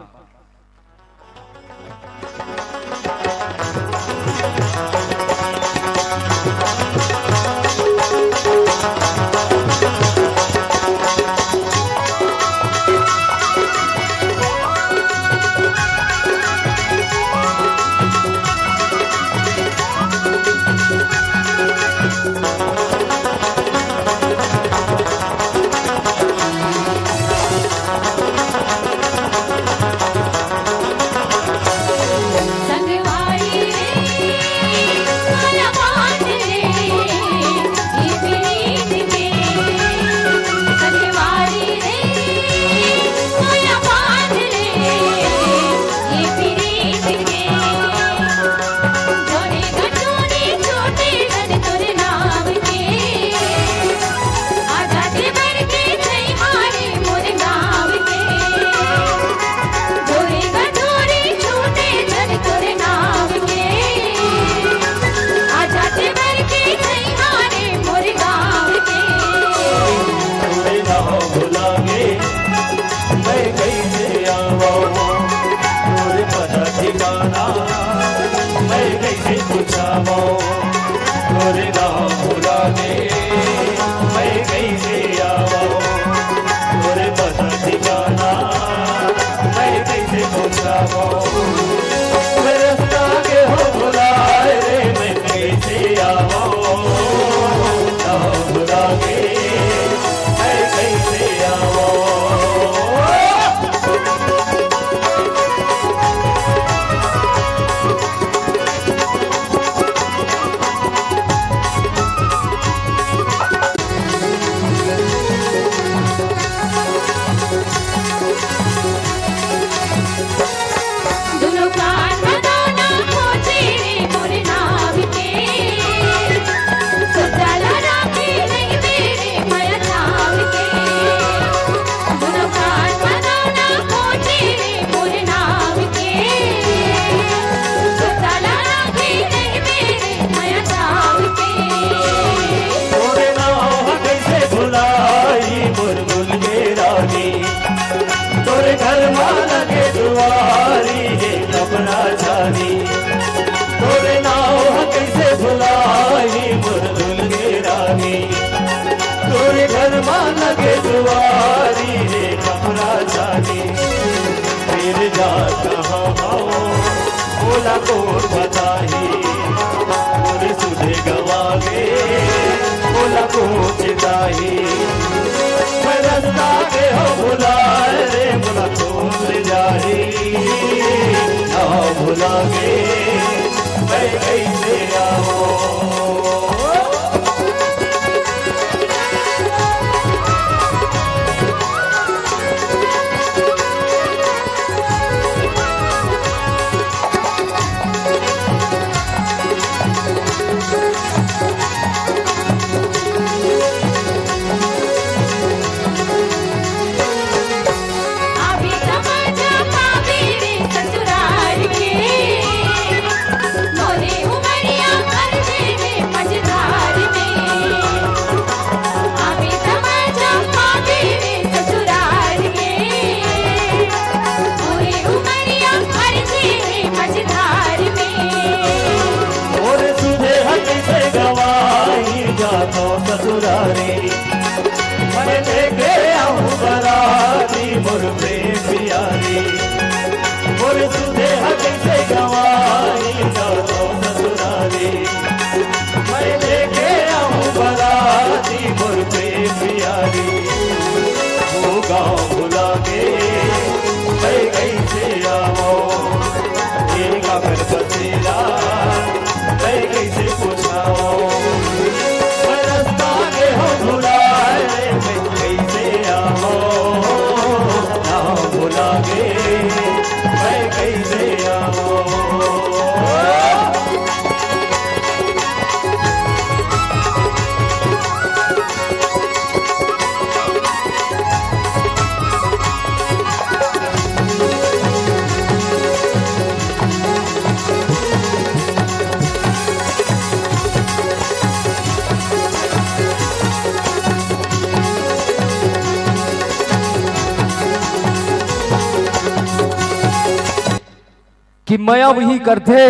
कि मया वही करथे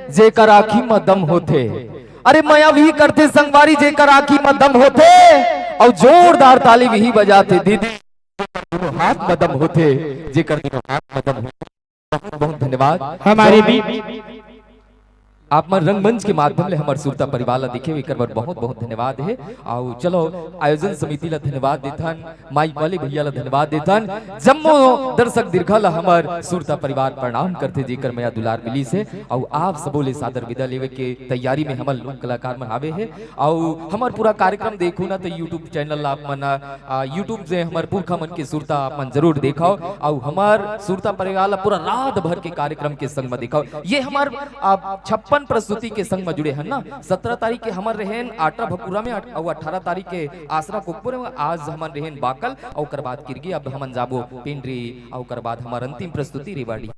जेकर आँखी म दम होथे। अरे मया वही करथे संगवारी जेकर आँखी म दम होथे, अउ जोरदार ताली वही बजाथे दीदी, जेकर दोनों हाथ म दम होथे, जेकर दोनों हाथ म दम होथे। बहुत बहुत धन्यवाद। हमारे भी आप मन रंगमंच के माध्यम ले हमर सुरता परिवार ला दिखे, एकर बर बहुत बहुत धन्यवाद हे। अउ चलो आयोजन समिति ला धन्यवाद देथन, माइक वाले भैया ला धन्यवाद देथन, जम्मो दर्शक दीर्घा ला हमर सुरता परिवार प्रणाम करथे, जेकर मया दुलार मिलिस हे। अउ आप सबो ले सादर विदा लेवे के तैयारी में हमर लोक कलाकार मन हावे हे। अउ हमर पूरा कार्यक्रम देखहू ना तो YouTube चैनल ला आप मन, आ, YouTube से हमर पुरखा मन के सुरता आप मन जरूर देखव। अउ हमर सुरता परिवार ला पूरा रात भर के कार्यक्रम के संग म देखव। ये हमर, आ, छप्पन प्रस्तुति के संग म जुड़े हन ना। सत्रह तारीख के हमर रहेन आटरा भकुरा में, अउ अठारह तारीख के आसरा कोकपुर में। आज हमन रहेन बाकल, अउ ओकर बाद किरगी, अब हमन जाबो पिंडरी, अउ ओकर बाद हमर अंतिम प्रस्तुति रेवाड़ी।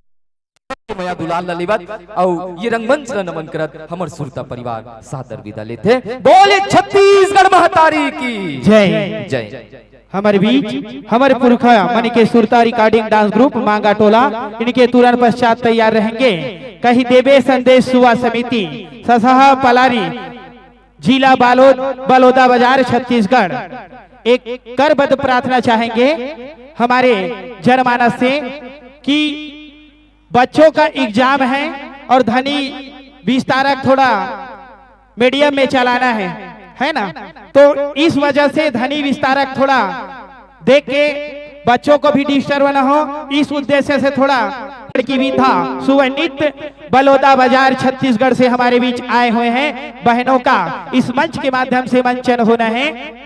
मया दुलार ला लेवत अउ ये रंगमंच ला नमन करत हमर सुरता परिवार सादर विदा लेथे। बोले छत्तीसगढ़ महतारी की जय। जय। हमारे बीच हमारे पुरखा मन के सुरता रिकॉर्डिंग डांस ग्रुप मांगा टोला, इनके तुरंत पश्चात तैयार रहेंगे। कही देवे संदेश सुवा समिति, ससहा पलारी, जिला बालोद, बलौदा बाजार, छत्तीसगढ़। एक करबद्ध प्रार्थना चाहेंगे हमारे जनमानस से कि बच्चों का एग्जाम है और ध्वनि विस्तारक थोड़ा मीडियम में चलाना है, है ना? तो इस वजह से ध्वनि विस्तारक थोड़ा देख के बच्चों को भी डिस्टर्ब ना हो, इस उद्देश्य से थोड़ा लड़की विधा सुवनित बलौदा बाजार छत्तीसगढ़ से हमारे बीच आए हुए हैं। बहनों का इस मंच के माध्यम से मंचन होना है।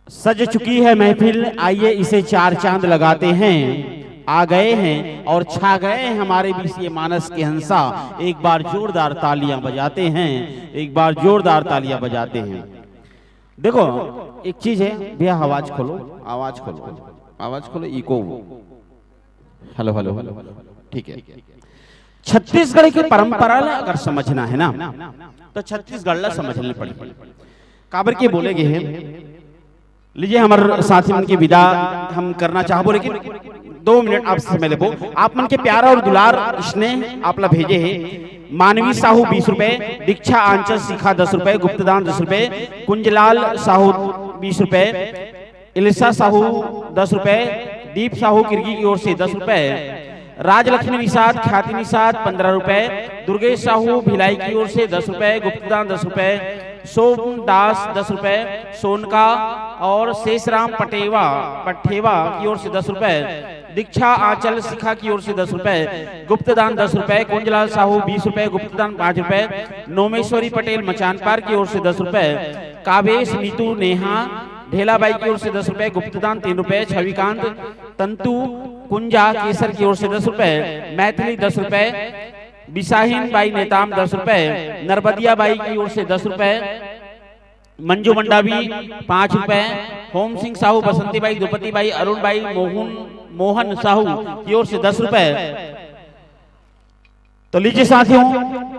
सज चुकी है महफिल, आइए इसे चार चांद लगाते हैं। आ गए हैं और छा गए हैं हमारे बीच ये मानस के हंसा। एक बार जोरदार तालियां बजाते हैं, एक बार जोरदार तालियां बजाते हैं। देखो, एक चीज है भैया, आवाज खोलो, आवाज खोलो, आवाज खोलो, इको। हेलो, हेलो, हेलो, ठीक है। छत्तीसगढ़ के परंपरा ला अगर समझना है ना, तो छत्तीसगढ़ ला समझने पड़ी। काबर के बोले गए हैं, लीजिए, हमर साथी मन के विदा हम करना चाहबो, लेकिन दो मिनट आप समय लेबो। आप मन के प्यार और दुलार, स्नेह आप ला भेजे हे मानवी साहू बीस रुपए, दीक्षा आंचल शिखा दस रुपए, गुप्तदान दस रुपए, कुंजलाल साहू बीस रुपए, इलिसा साहू दस रुपए, दीप साहू किरगी की ओर से दस रुपए, राजलक्ष्मी निषाद, ख्याति निषाद पन्द्रह रुपए, दुर्गेश साहू भिलाई की ओर से दस रुपए, गुप्तदान दस रुपए, सोमदास दस रुपए, सोनका और शेषराम पटेवा, पठेवा की ओर से दस रुपए, दीक्षा आंचल शिखा की ओर से दस रुपए, गुप्तदान दस रुपए, कुंजलाल साहू बीस रुपए, गुप्तदान पाँच रुपए, नोमेश्वरी पटेल मचानपार की ओर से दस रुपए, कावेश, नीतू, नेहा, ढेला बाई की ओर से दस रुपए, गुप्तदान तीन रुपए, छविकांत, तंतु, कुंजा, केसर की ओर से दस रुपए, मैथिली दस रुपए, बिसाहिन बाई नेताम दस रुपए, नरबदिया बाई की ओर से दस रुपए, मंजू मंडावी पाँच रुपए, होम सिंह साहू, बसंती बाई, द्रुपति बाई, अरुण बाई, मोहन, मोहन साहू की ओर से दस रुपए। तो लीजिए साथियों,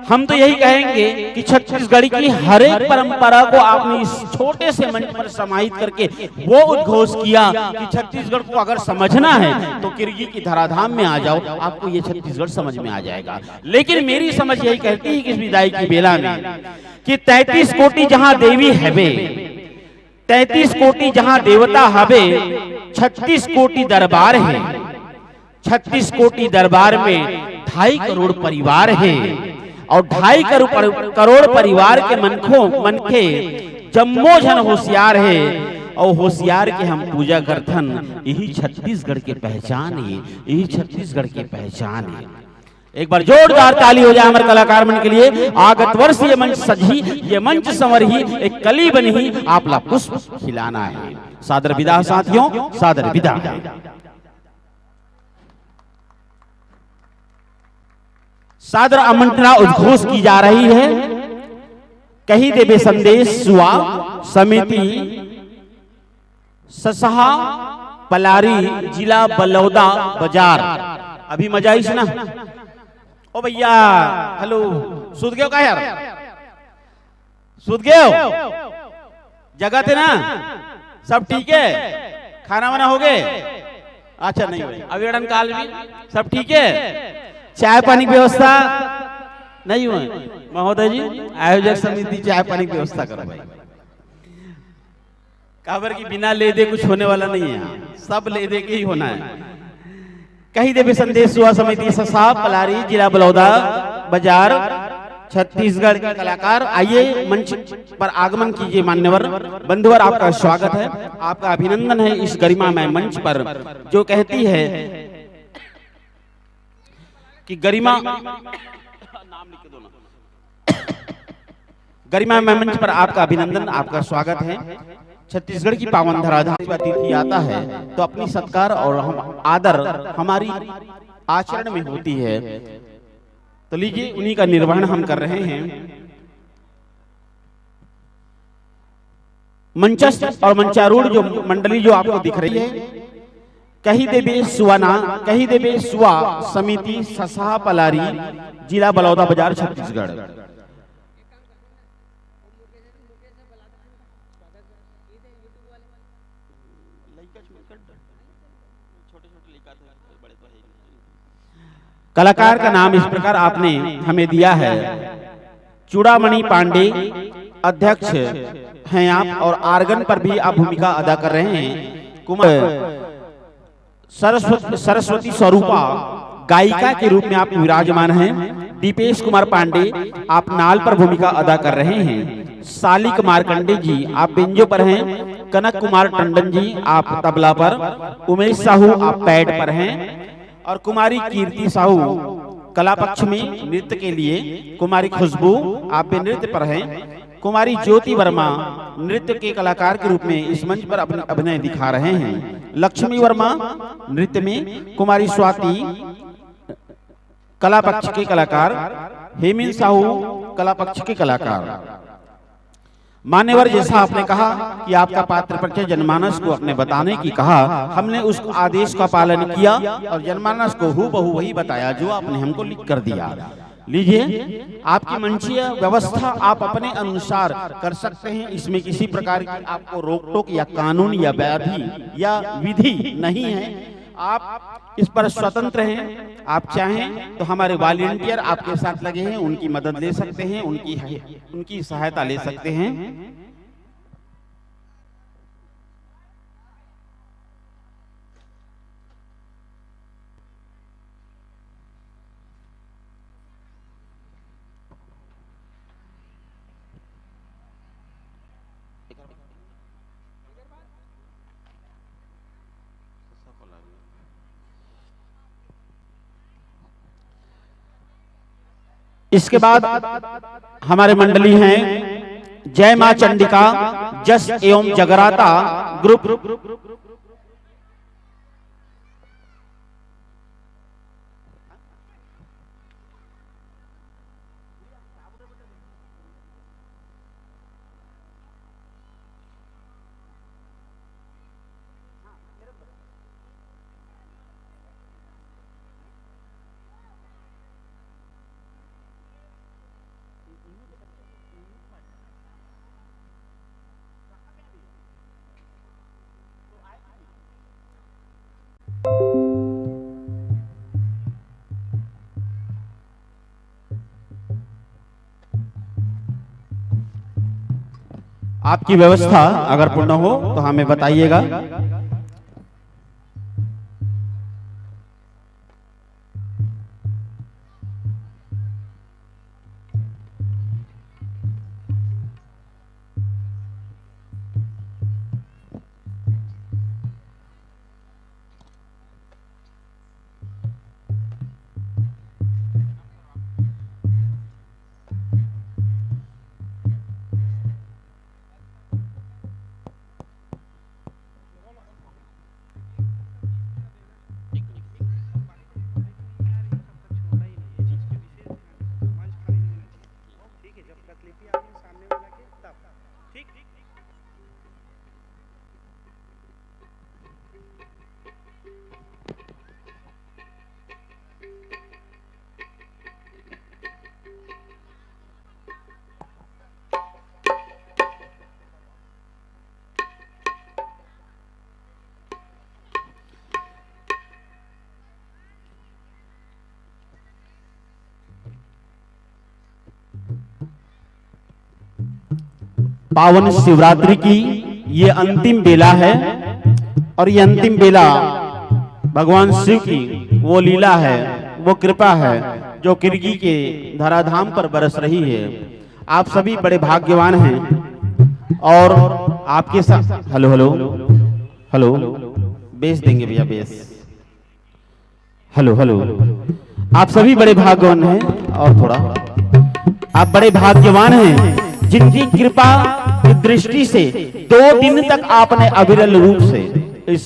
हम तो यही कहेंगे कि छत्तीसगढ़ की हर एक परंपरा को आपने इस छोटे से मंच पर समाहित करके वो उद्घोष किया कि छत्तीसगढ़ को अगर समझना है तो किरगी की धराधाम में आ जाओ, आपको ये छत्तीसगढ़ समझ में आ जाएगा। लेकिन मेरी समझ यही कहती है कि इस विदाई की बेला में कि तैंतीस कोटि जहां देवी हवे, तैंतीस कोटि जहां देवता हवे, छत्तीस कोटि दरबार है। छत्तीस कोटि दरबार में ढाई करोड़ परिवार है और ढाई करोड़ पर-, करोड़ परिवार के मनखों, मनखे जम्मो झन होशियार है और होशियार के हम पूजा करथन। यही छत्तीसगढ़ के पहचान है, यही छत्तीसगढ़ के पहचान है। एक बार जोरदार ताली हो जाए हमारे कलाकार मन के लिए। आगत वर्ष ये मंच सजही, ये मंच संवरही, एक कली बनही, आप ला पुष्प खिलाना है। सादर विदा साथियों, सादर विदा। सादर आमंत्रणा उद्घोष की जा रही है। कही देबे संदेश सुआ समिति ससहा पलारी, जिला बलौदा बजार। अभी मजा आइस ना? ओ भैया, हेलो, सुत गयो का यार? सुत गयो? जगह थे ना? सब ठीक है? खाना वाना हो गए? अच्छा, नहीं हुए। अभी अड़न काल भी सब ठीक है? चाय पानी की व्यवस्था नहीं हुआ? महोदय जी, आयोजक समिति चाय पानी की व्यवस्था करो भाई। काबर कि बिना ले दे कुछ होने वाला नहीं है, सब ले दे के ही होना है। कही देबे संदेश सुआ समिति ससा पलारी, जिला बलौदा बजार, छत्तीसगढ़ के कलाकार, आइए मंच पर आगमन कीजिए। मान्यवर बंधुवर, आपका स्वागत है, आपका अभिनंदन है इस गरिमामय मंच पर, जो कहती है कि गरिमा, नाम लिख के दो ना। गरिमा मंच पर आपका अभिनंदन, आपका स्वागत है। छत्तीसगढ़ की पावन धरा, जहाँ पर अतिथि आता है तो अपनी सत्कार और हम आदर हमारी आचरण में होती है। तो लीजिए, उन्हीं का निर्वहन हम कर रहे हैं। मंचस्थ और मंचारूढ़ जो मंडली जो आपको दिख रही है, कही देबे सुआना, कही देबे सुआ समिति ससहा पलारी, जिला बलौदा बजार, छत्तीसगढ़। कलाकार का नाम इस प्रकार आपने हमें दिया है, चूड़ामणि पांडे अध्यक्ष हैं आप और आर्गन पर भी आप भूमिका अदा कर रहे हैं। कुमार सरस्वती, सरस्वती स्वरूपा गायिका के रूप में आप विराजमान हैं। दीपेश कुमार पांडे आप नाल पर भूमिका अदा कर रहे हैं। सालिक मार्कंडे जी आप बेंजो पर हैं। कनक कुमार टंडन जी आप तबला पर। उमेश साहू आप पैड पर हैं। और कुमारी कीर्ति साहू कला पक्ष में नृत्य के लिए, कुमारी खुशबू आप भी नृत्य पर हैं। कुमारी ज्योति वर्मा नृत्य के कलाकार के रूप में इस मंच पर अपने अभिनय दिखा रहे हैं। लक्ष्मी वर्मा नृत्य में, कुमारी स्वाति कला पक्ष के कलाकार, हेमिन साहू कला पक्ष के कलाकार। मान्यवर, जैसा आपने कहा कि आपका पात्र परिचय जनमानस को अपने बताने की कहा, हमने उस आदेश का पालन किया और जनमानस को हूबहू वही बताया जो आपने हमको लिख कर दिया। लीजिए, आपकी मंचीय व्यवस्था आप अपने अनुसार कर सकते हैं, इसमें किसी प्रकार की आपको रोक टोक या कानून या व्याधि या विधि नहीं है। आप इस पर स्वतंत्र हैं। आप चाहें तो हमारे वॉलंटियर आपके साथ लगे हैं, उनकी मदद ले सकते हैं, उनकी उनकी सहायता ले सकते हैं। इसके बाद हमारे मंडली हैं जय मां चंडिका जस एवं जगराता ग्रुप। आपकी व्यवस्था अगर पूर्ण हो तो हमें बताइएगा। पावन शिवरात्रि की ये अंतिम बेला है और ये अंतिम बेला भगवान शिव की वो लीला है, वो कृपा है जो किरगी के धराधाम पर बरस रही है। आप सभी बड़े भाग्यवान हैं और आपके साथ, हेलो, हेलो, हेलो, बेस देंगे भैया, बेस। Hello, hello. आप सभी बड़े भाग्यवान हैं और थोड़ा, आप बड़े भाग्यवान हैं जिनकी कृपा की दृष्टि से दो दिन तक आपने अविरल रूप से इस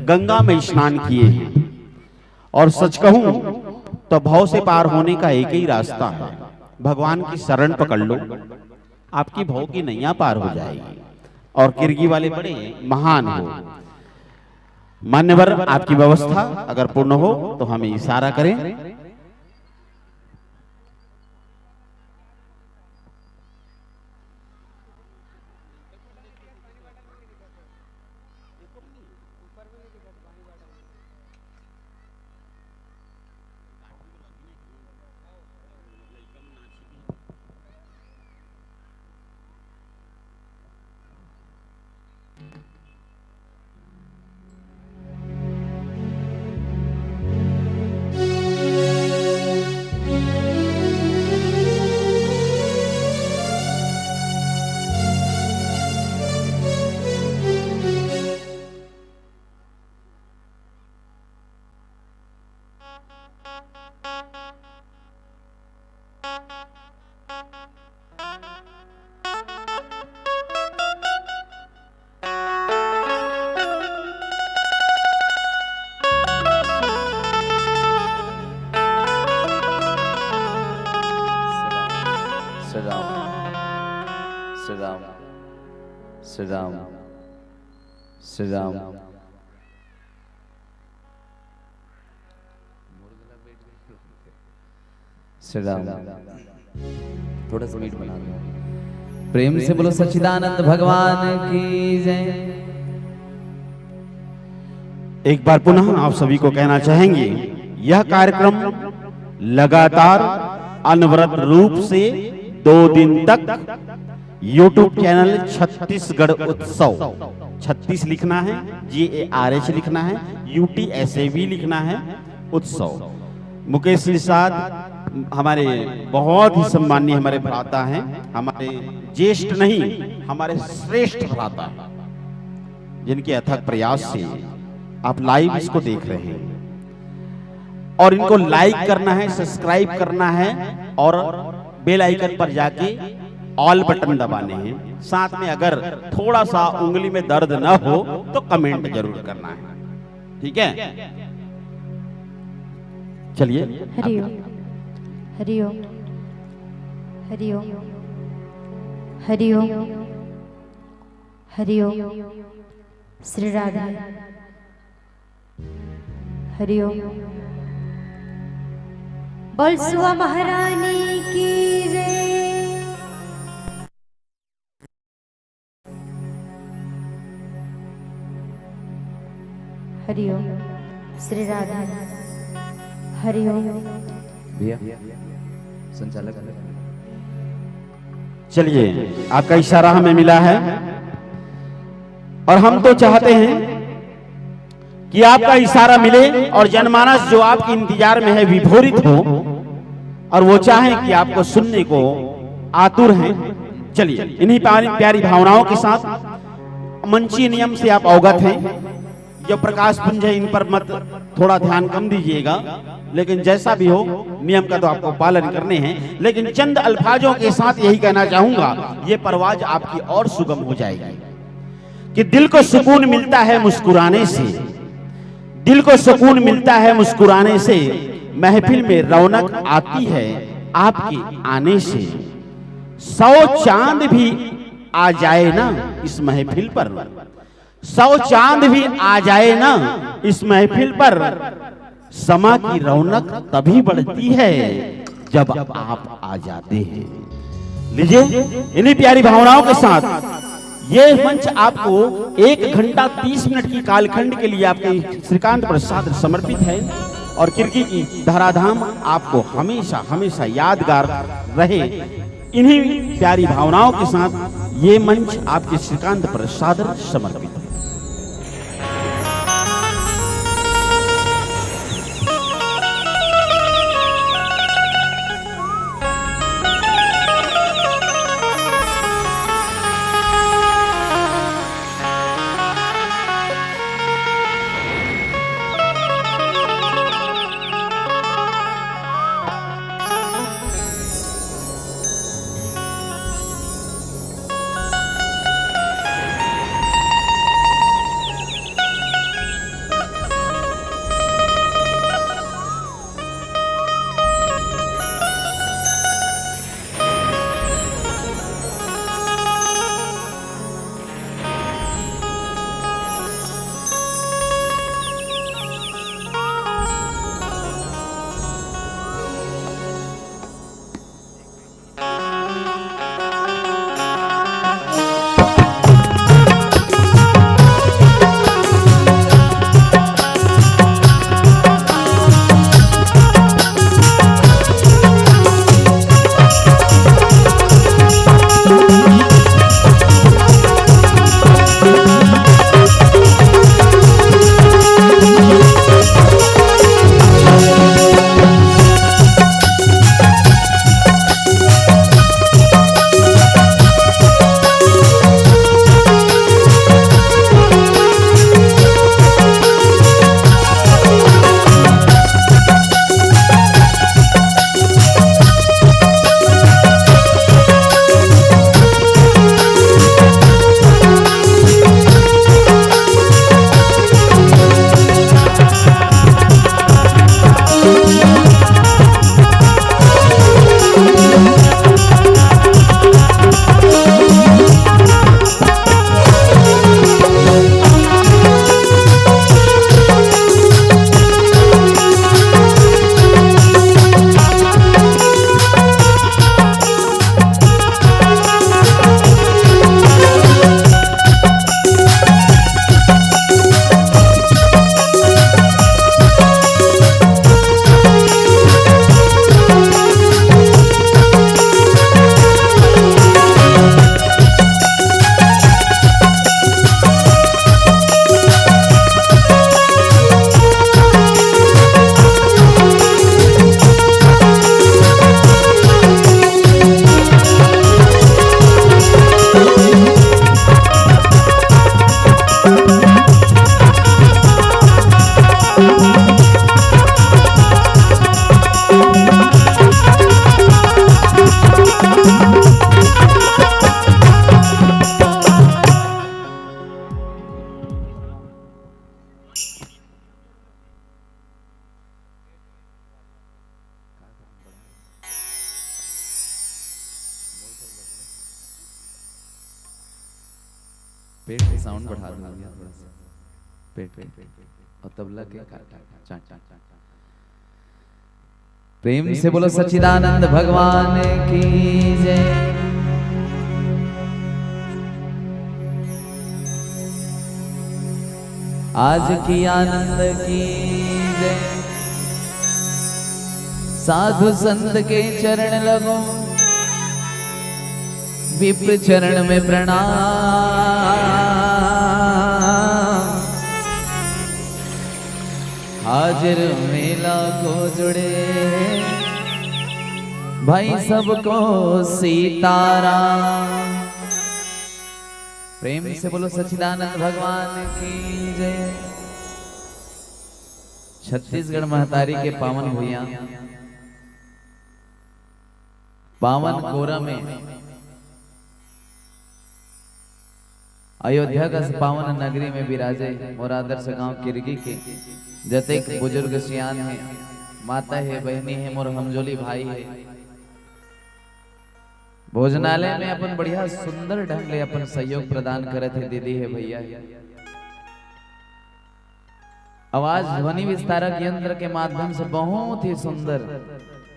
गंगा में स्नान किए हैं। और सच कहूं तो भव से पार होने का एक ही रास्ता है, भगवान की शरण पकड़ लो, आपकी भव की नैया पार हो जाएगी। और किरगी वाले बड़े महान हो। मान्यवर, आपकी व्यवस्था अगर पूर्ण हो तो हमें इशारा करें। श्री राम, श्री राम, श्री राम, श्री राम। श्री राम, थोड़ा स्पीड बना दो। प्रेम से बोलो सच्चिदानंद भगवान की जय। एक बार पुनः आप सभी को कहना चाहेंगे, यह कार्यक्रम लगातार अनवरत रूप से दो दिन तक YouTube चैनल छत्तीसगढ़ उत्सव, छत्तीस लिखना है, जी ए आर एच लिखना है, U T S A V लिखना है, उत्सव। मुकेश निषाद हमारे बहुत ही सम्माननीय हमारे भ्राता हैं, हमारे ज्येष्ठ नहीं, हमारे श्रेष्ठ भ्राता हैं, जिनके अथक प्रयास से आप लाइव इसको देख रहे हैं। और इनको लाइक करना है, सब्सक्राइब करना है और बेल आइकन पर जाके ऑल बटन दबाने हैं। साथ में अगर थोड़ा सा उंगली में दर्द ना हो तो कमेंट जरूर करना है, ठीक है? चलिए। हरिओम, हरिओम, हरिओम, हरिओम, हरिओम। श्री राधे। हरिओम। बोल सुआ महारानी की जय। हरिओम। श्री राधे। हरिओम। भैया, संचालक। चलिए, आपका इशारा हमें मिला है और हम तो चाहते हैं कि आपका इशारा मिले और जनमानस जो आपके इंतजार में है विभोरित हो और वो चाहे कि आपको सुनने को आतुर हैं। चलिए, इन्हीं प्यारी प्यारी भावनाओं के साथ मंची नियम से आप अवगत हैं। जो प्रकाश पुंज है, इन पर मत, थोड़ा ध्यान कम दीजिएगा, लेकिन जैसा भी हो, नियम का तो आपको पालन करने हैं। लेकिन चंद अल्फाजों के साथ यही कहना चाहूंगा, ये परवाज आपकी और सुगम हो जाएगी कि दिल को सुकून मिलता है मुस्कुराने से, दिल को सुकून मिलता है मुस्कुराने से, महफिल में रौनक आती है आपके आने से। सौ चांद भी आ जाए ना इस महफिल पर, सौ चांद भी आ जाए ना इस महफिल पर, समा की रौनक तभी बढ़ती है जब आप आ जाते हैं। लीजिए, इन्हीं प्यारी भावनाओं के साथ ये मंच आपको एक घंटा तीस मिनट की कालखंड के लिए आपके श्रीकांत प्रसाद समर्पित है और किरकी की धराधाम आपको हमेशा, हमेशा यादगार रहे। इन्हीं प्यारी भावनाओं के साथ ये मंच आपके श्रीकांत पर सादर समर्पित है। पेट के साउंड बढ़ा दो भैया थोड़ा सा। पेट के और तबला के काटा, चाट, चाट, चाट। प्रेम से बोलो सच्चिदानंद भगवान की जय। आज की आनंद की जय। साधु संत के चरण लगो, विप्र चरण में प्रणाम। हाजिर मेला को जुड़े भाई सबको सीताराम। प्रेम से बोलो सच्चिदानंद भगवान की जय। छत्तीसगढ़ महतारी के पावन भुइयां, पावन कोरा में, अयोध्या कस पावन नगरी में विराजे मोर आदर्श गांव किरगी के जतेक बुजुर्ग सियान हे, माता हे, बहिनी हे, मोर हमजोली भाई हे, भोजनालय में अपन बढ़िया सुंदर ढंग ले अपन सहयोग प्रदान करत हे दीदी हे, भैया हे। आवाज ध्वनि विस्तारक यंत्र के माध्यम से बहुत ही सुंदर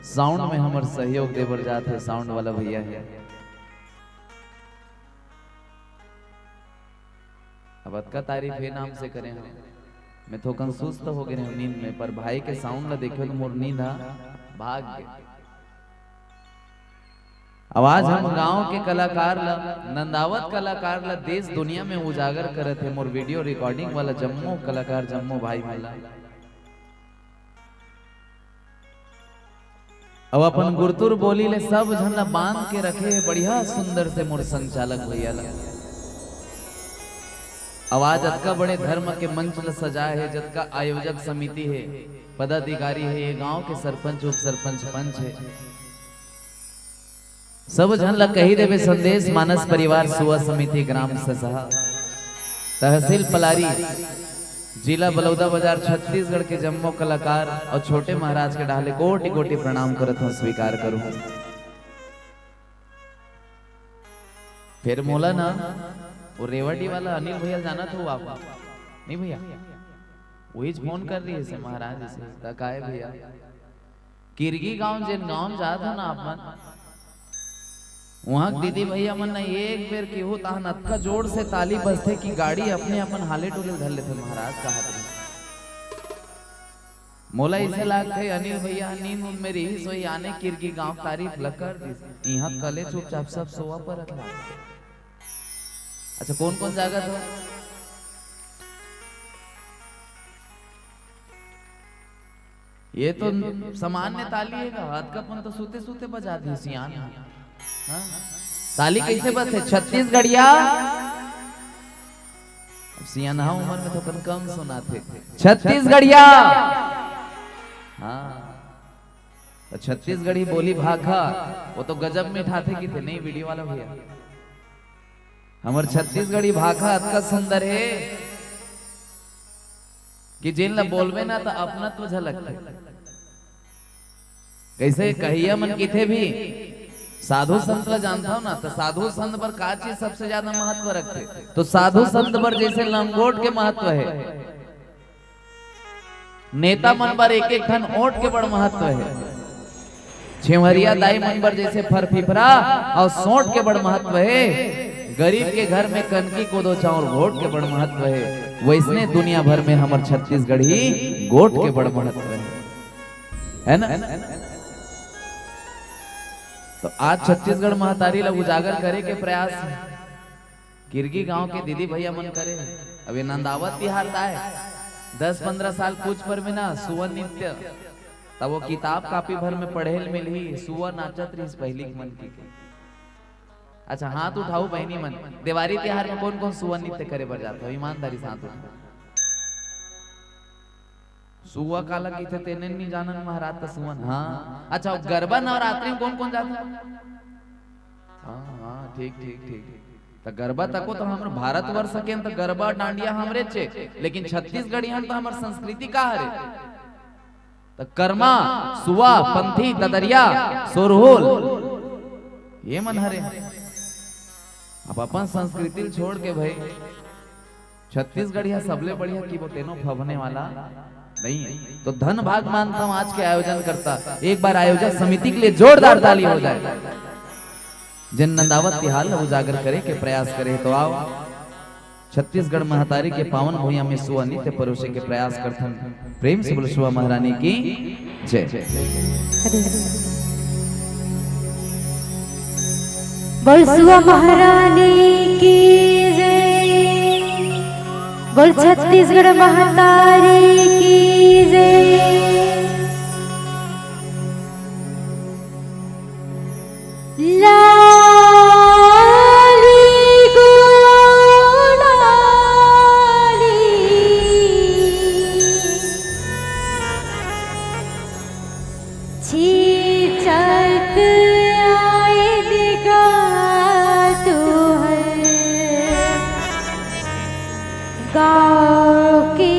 साउंड में हमर सहयोग दे बर जात हे साउंड वाला भैया हे। अब अतका तारीफ हे नाम से करे हंव, मैं थोकन सुस्त हो गे हंव नींद में, पर भाई के साउंड ला देखे तो मोर नींद हा भाग गे। आवाज हम गांव के कलाकार ला, नंदावत कलाकार ला देश दुनिया में उजागर करत हे। मोर वीडियो रिकॉर्डिंग वाला जम्मो कलाकार, जम्मो भाई मन ला। अब अपन गुरतुर बोली ले सब झन ला बांध के रखे हे बढ़िया सुंदर से मोर संचालक भैया ला। आवाज अतका बड़े धर्म के मंच ला सजाए हे, जतका आयोजक समिति हे, पदाधिकारी हे, ये गांव के सरपंच, उप सरपंच, पंच हे, सब झन ला कही देबे संदेश। मानस परिवार सुवा समिति ग्राम ससहा, तहसील पलारी, जिला बलौदाबाजार, छत्तीसगढ़ के जम्मो कलाकार अउ छोटे महाराज के डहाले कोटि कोटि प्रणाम करत हंव, स्वीकार करूं। फेर मोला ना वो रेवाडी वाला अनिल भैया ल जानत हो आप? नहीं भैया, वहीच फोन कर रहिसे महाराज से, त काय भैया, किरगी गांव जेन गांव जात हो ना आप मन, उहां के दीदी भैया मन ना एक बेर केहू तहां अतका जोर से ताली बजथे कि गाड़ी अपने अपन हाले डोले धर लेथे महाराज, कहत रहिस। मोला अइसे लागथे अनिल भैया ह नींद उंद में रिहिस होही, आने किरगी गांव तारीफ ल कर दिस। इहां कले चुपचाप सब सोवा परत लागथे। अच्छा, कोन कोन जागत हो? ये तो सामान्य ताली हे गा, अतका पन तो सुते सुते बजा दिस सियान। हाँ? ताली कैसे बजथे? छत्तीसगढ़िया। अब सियानहा उमर में तो कन कम सुनाथे। छत्तीसगढ़िया। हाँ। त छत्तीसगढ़ी बोली भाखा, वो तो गजब मिठाथे किथे, नहीं वीडियो वाला भैया। हमर छत्तीसगढ़ी भाखा अतका सुंदर हे कि जेन ला बोलबे ना त अपनत्व झलकथे। कइसे कहिया मन किथे भी, साधु संत ला जानथव ना, त साधु संत बर का चीज सबसे ज्यादा महत्व रखथे? तो साधु संत बर जइसे लंगोट के महत्व हे, नेता मन बर एक एक ठन ओट के बड़ महत्व हे। छेवरिया दाई मन बर जइसे फरफिफरा अउ सोंट के बड़ महत्व हे, गरीब के घर में कनकी कोदो चाउर घोट के बड़ महत्व हे, वइसने दुनिया भर में हमर छत्तीसगढ़ी गोठ के बड़ महत्व हे, है ना? तो आज छत्तीसगढ़ महतारी ला उजागर करे के प्रयास हे। किरगी गांव के दीदी भैया मन करे हे। अब ये नंदावत तिहार त आय, दस पंद्रह साल कुछ पर में ना सुवन नृत्य, तब वो किताब कॉपी भर में पढ़े ल मिलही, सुवा नाचत रहिस पहिली के मन की। अच्छा, हाथ उठाऊ बहिनी मन, देवारी तिहार में कोन कोन सुवन नृत्य करे बर जात हो? ईमानदारी से हाथ उठाऊ। सुवा काला कहिथे तेने नी जानन महाराज, त सुवन। हाँ, अच्छा, गरबा नवरात्रि में कोन कोन जाथे? हाँ, हाँ, ठीक, ठीक, ठीक। त गरबा तको तो हमर भारतवर्ष के त गरबा डांडिया हमरे चे, लेकिन छत्तीसगढ़िया त हमर संस्कृति का हरे? त करमा, सुवा, पंथी, ददरिया, सोरहोल, ये मन हरे। अब अपन संस्कृति ल छोड़ के भाई, छत्तीसगढ़िया सबले बढ़िया कि वो तेनो फबने वाला नहीं है। तो धन भाग मानता हूँ आज के आयोजन करता, एक बार आयोजक समिति के लिए जोरदार ताली हो जाए, जिन नंदावत तिहार ला उजागर करे के प्रयास करे। तो आओ, छत्तीसगढ़ महतारी के पावन भुइयां में सुवा नृत्य परोसे के प्रयास करथन। प्रेम से बोलो सुवा महारानी की जय। बोल सुआ महारानी की जय। बोल छत्तीसगढ़ महतारी की जय। लाली गुलाली चीचक आए दिखा तू है गाँव की।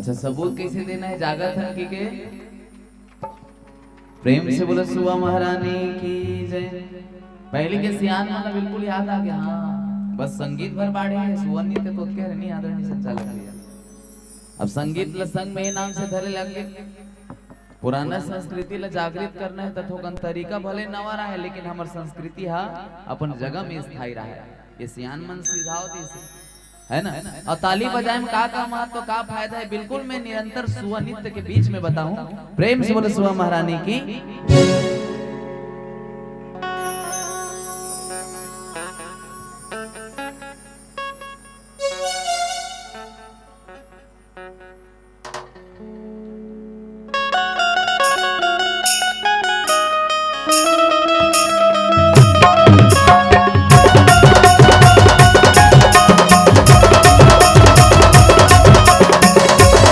अच्छा, सबूत कैसे देना है जागत हन कि के? प्रेम से बोलो सुआ महारानी की जय। पहले के सियान मन ला बिल्कुल याद आ गया। हाँ, बस संगीत भर बाढ़े है, सुआ नृत्य तो के नहीं आदरणीय संचालक भैया। अब संगीत ला संग में नाम से धरे लग गए। पुराना संस्कृति ला जागृत करना है त थोकन तरीका भले नवा रहे, लेकिन हमर संस्कृति हा अपन जगह में स्थायी रहे। ये सियान मन सुझाव दिस है ना। और ताली बजाए में का का महत्व, का फायदा है, बिल्कुल मैं निरंतर सुआ नृत्य के बीच में बताऊं। प्रेम से बोलो सुआ महारानी की।